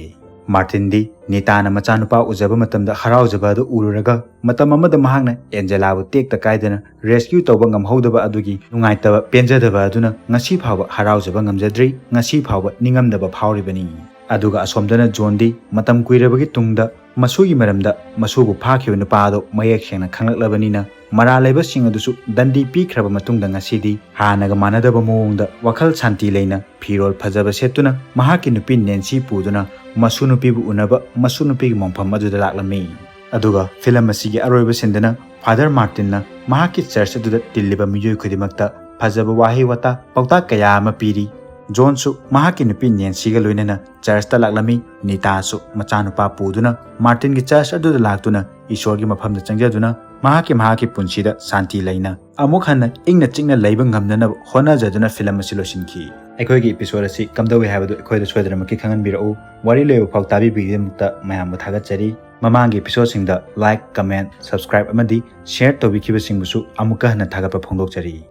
ꯃꯥꯔꯇꯤꯟꯗꯤ ꯅꯤꯇꯥꯅ ꯃꯆꯥꯅꯨꯄꯥ ꯎꯖꯕ ꯃꯇꯝꯗ ꯍꯔꯥꯎꯖꯕ ꯑꯗꯨ ꯎꯔꯨꯔꯒ ꯃꯇꯝ ꯑꯃꯗ ꯃꯍꯥꯛꯅ ꯑꯦꯟꯖꯦꯂꯥꯕꯨ ꯇꯦꯛꯇ ꯀꯥꯏꯗꯅ ꯔꯦꯁꯀ꯭ꯌꯨ ꯇꯧꯕ ꯉꯝꯍꯧꯗꯕ ꯑꯗꯨꯒꯤ ꯅꯨꯡꯉꯥꯏꯇꯕ ꯄꯦꯟꯖꯗꯕ ꯑꯗꯨꯅ ꯉꯁꯤ ꯐꯥꯎꯕ ꯍꯔꯥꯎꯖꯕ ꯉꯝꯖꯗ꯭ꯔꯤ, ꯉꯁꯤ ꯐꯥꯎꯕ ꯅꯤꯡꯉꯝꯗꯕ ꯐꯥꯎꯔꯤꯕꯅꯤ꯫ ꯑꯗꯨꯒ ꯑꯁꯣꯝꯗꯅ ꯖꯣꯟꯗꯤ ꯃꯇꯝ ꯀꯨꯏꯔꯕꯒꯤ ꯇꯨꯡꯗ ꯃꯁꯨꯒꯤ ꯃꯔꯝꯗ ꯃꯁꯨꯕꯨ ꯐꯥꯈꯤꯕ ꯅꯨꯄꯥ ꯑꯗꯨ ꯃꯌꯦꯛ ꯁꯦꯡꯅ ꯈꯪꯂꯛꯂꯕꯅꯤꯅ ꯃꯔꯥꯜ ꯂꯩꯕꯁꯤꯡ ꯑꯗꯨꯁꯨ ꯗꯟꯗꯤ ꯄꯤꯈ꯭ꯔꯕ ꯃꯇꯨꯡꯗ ꯉꯁꯤꯗꯤ ꯍꯥꯟꯅꯒ ꯃꯥꯟꯅꯗꯕ ꯃꯑꯣꯡꯗ ꯋꯥꯈꯜ ꯁꯥꯟꯇꯤ ꯂꯩꯅ ꯐꯤꯔꯣꯜ ꯐꯖꯕ ꯁꯦꯠꯇꯨꯅ ꯃꯍꯥꯛꯀꯤ ꯅꯨꯄꯤ ꯅꯦꯟꯁꯤ ꯄꯨꯗꯨꯅ ꯃꯁꯨ ꯅꯨꯄꯤꯕꯨ ꯎꯅꯕ ꯃꯁꯨ ꯅꯨꯄꯤꯒꯤ ꯃꯣꯡꯐꯝ ꯑꯗꯨꯗ ꯂꯥꯛꯂꯝꯃꯤ꯫ ꯑꯗꯨꯒ ꯐꯤꯂꯝ ꯑꯁꯤꯒꯤ ꯑꯔꯣꯏꯕ ꯁꯤꯟꯗꯅ ꯐꯥꯗꯔ ꯃꯥꯔꯇꯤꯟꯅ ꯃꯍꯥꯛꯀꯤ ꯆꯔꯆ ꯑꯗꯨꯗ ꯇꯤꯜꯂꯤꯕ ꯃꯤꯑꯣꯏ ꯈꯨꯗꯤꯡꯃꯛꯇ ꯐꯖꯕ ꯋꯥꯍꯩ ꯋꯥꯇꯥ ꯄꯥꯎꯇꯥꯛ ꯀꯌꯥ ꯑꯃ ꯄꯤꯔꯤ꯫ ꯖꯣꯟꯁꯨ ꯃꯍꯥꯛꯀꯤ ꯅꯨꯄꯤ ꯅꯦꯟꯁꯤꯒ ꯂꯣꯏꯅꯅ ꯆꯔꯆꯇ ꯂꯥꯛꯂꯝꯃꯤ꯫ ꯅꯤꯇꯥꯁꯨ ꯃꯆꯥꯅꯨꯄꯥ ꯄꯨꯗꯨꯅ ꯃꯥꯔꯇꯤꯟꯒꯤ ꯆꯔꯆ ꯑꯗꯨꯗ ꯂꯥꯛꯇꯨꯅ ꯏꯁꯣꯔꯒꯤ ꯃꯐꯝꯗ ꯆꯪꯖꯗꯨꯅ ꯃꯍꯥꯛꯀꯤ ꯃꯍꯥꯛꯀꯤ ꯄꯨꯟꯁꯤꯗ ꯁꯥꯟꯇꯤ ꯂꯩꯅ ꯑꯃꯨꯛ ꯍꯟꯅ ꯏꯪꯅ ꯆꯤꯛꯅ ꯂꯩꯕ ꯉꯝꯅꯅꯕ ꯍꯣꯠꯅꯖꯗꯨꯅ ꯐꯤꯂꯝ ꯑꯁꯤ ꯂꯣꯏꯁꯤꯟꯈꯤ꯫ ꯑꯩꯈꯣꯏꯒꯤ ꯏꯄꯤꯁꯣꯗ ꯑꯁꯤ ꯀꯝꯗꯧꯏ ꯍꯥꯏꯕꯗꯨ ꯑꯩꯈꯣꯏꯗ ꯁꯣꯏꯗꯅꯃꯛꯀꯤ ꯈꯪꯍꯟꯕꯤꯔꯛꯎ꯫ ꯋꯥꯔꯤ ꯂꯣꯏꯕ ꯐꯥꯎ ꯇꯥꯕꯤꯕꯒꯤꯗꯃꯛꯇ ꯃꯌꯥꯝꯕꯨ ꯊꯥꯒꯠꯆꯔꯤ꯫ ꯃꯃꯥꯡꯒꯤ ꯏꯄꯤꯁꯣꯗꯁꯤꯡꯗ ꯂꯥꯏꯛ, ꯀꯃꯦꯟ, ꯁꯕꯁꯀ꯭ꯔꯥꯏꯕ ꯑꯃꯗꯤ ꯁꯤꯌꯔ ꯇꯧꯕꯤꯈꯤꯕꯁꯤꯡꯕꯨꯁꯨ ꯑꯃꯨꯛꯀ ꯍꯟꯅ ꯊꯥꯒꯠꯄ ꯐꯣꯡꯗꯣꯛꯆꯔꯤ꯫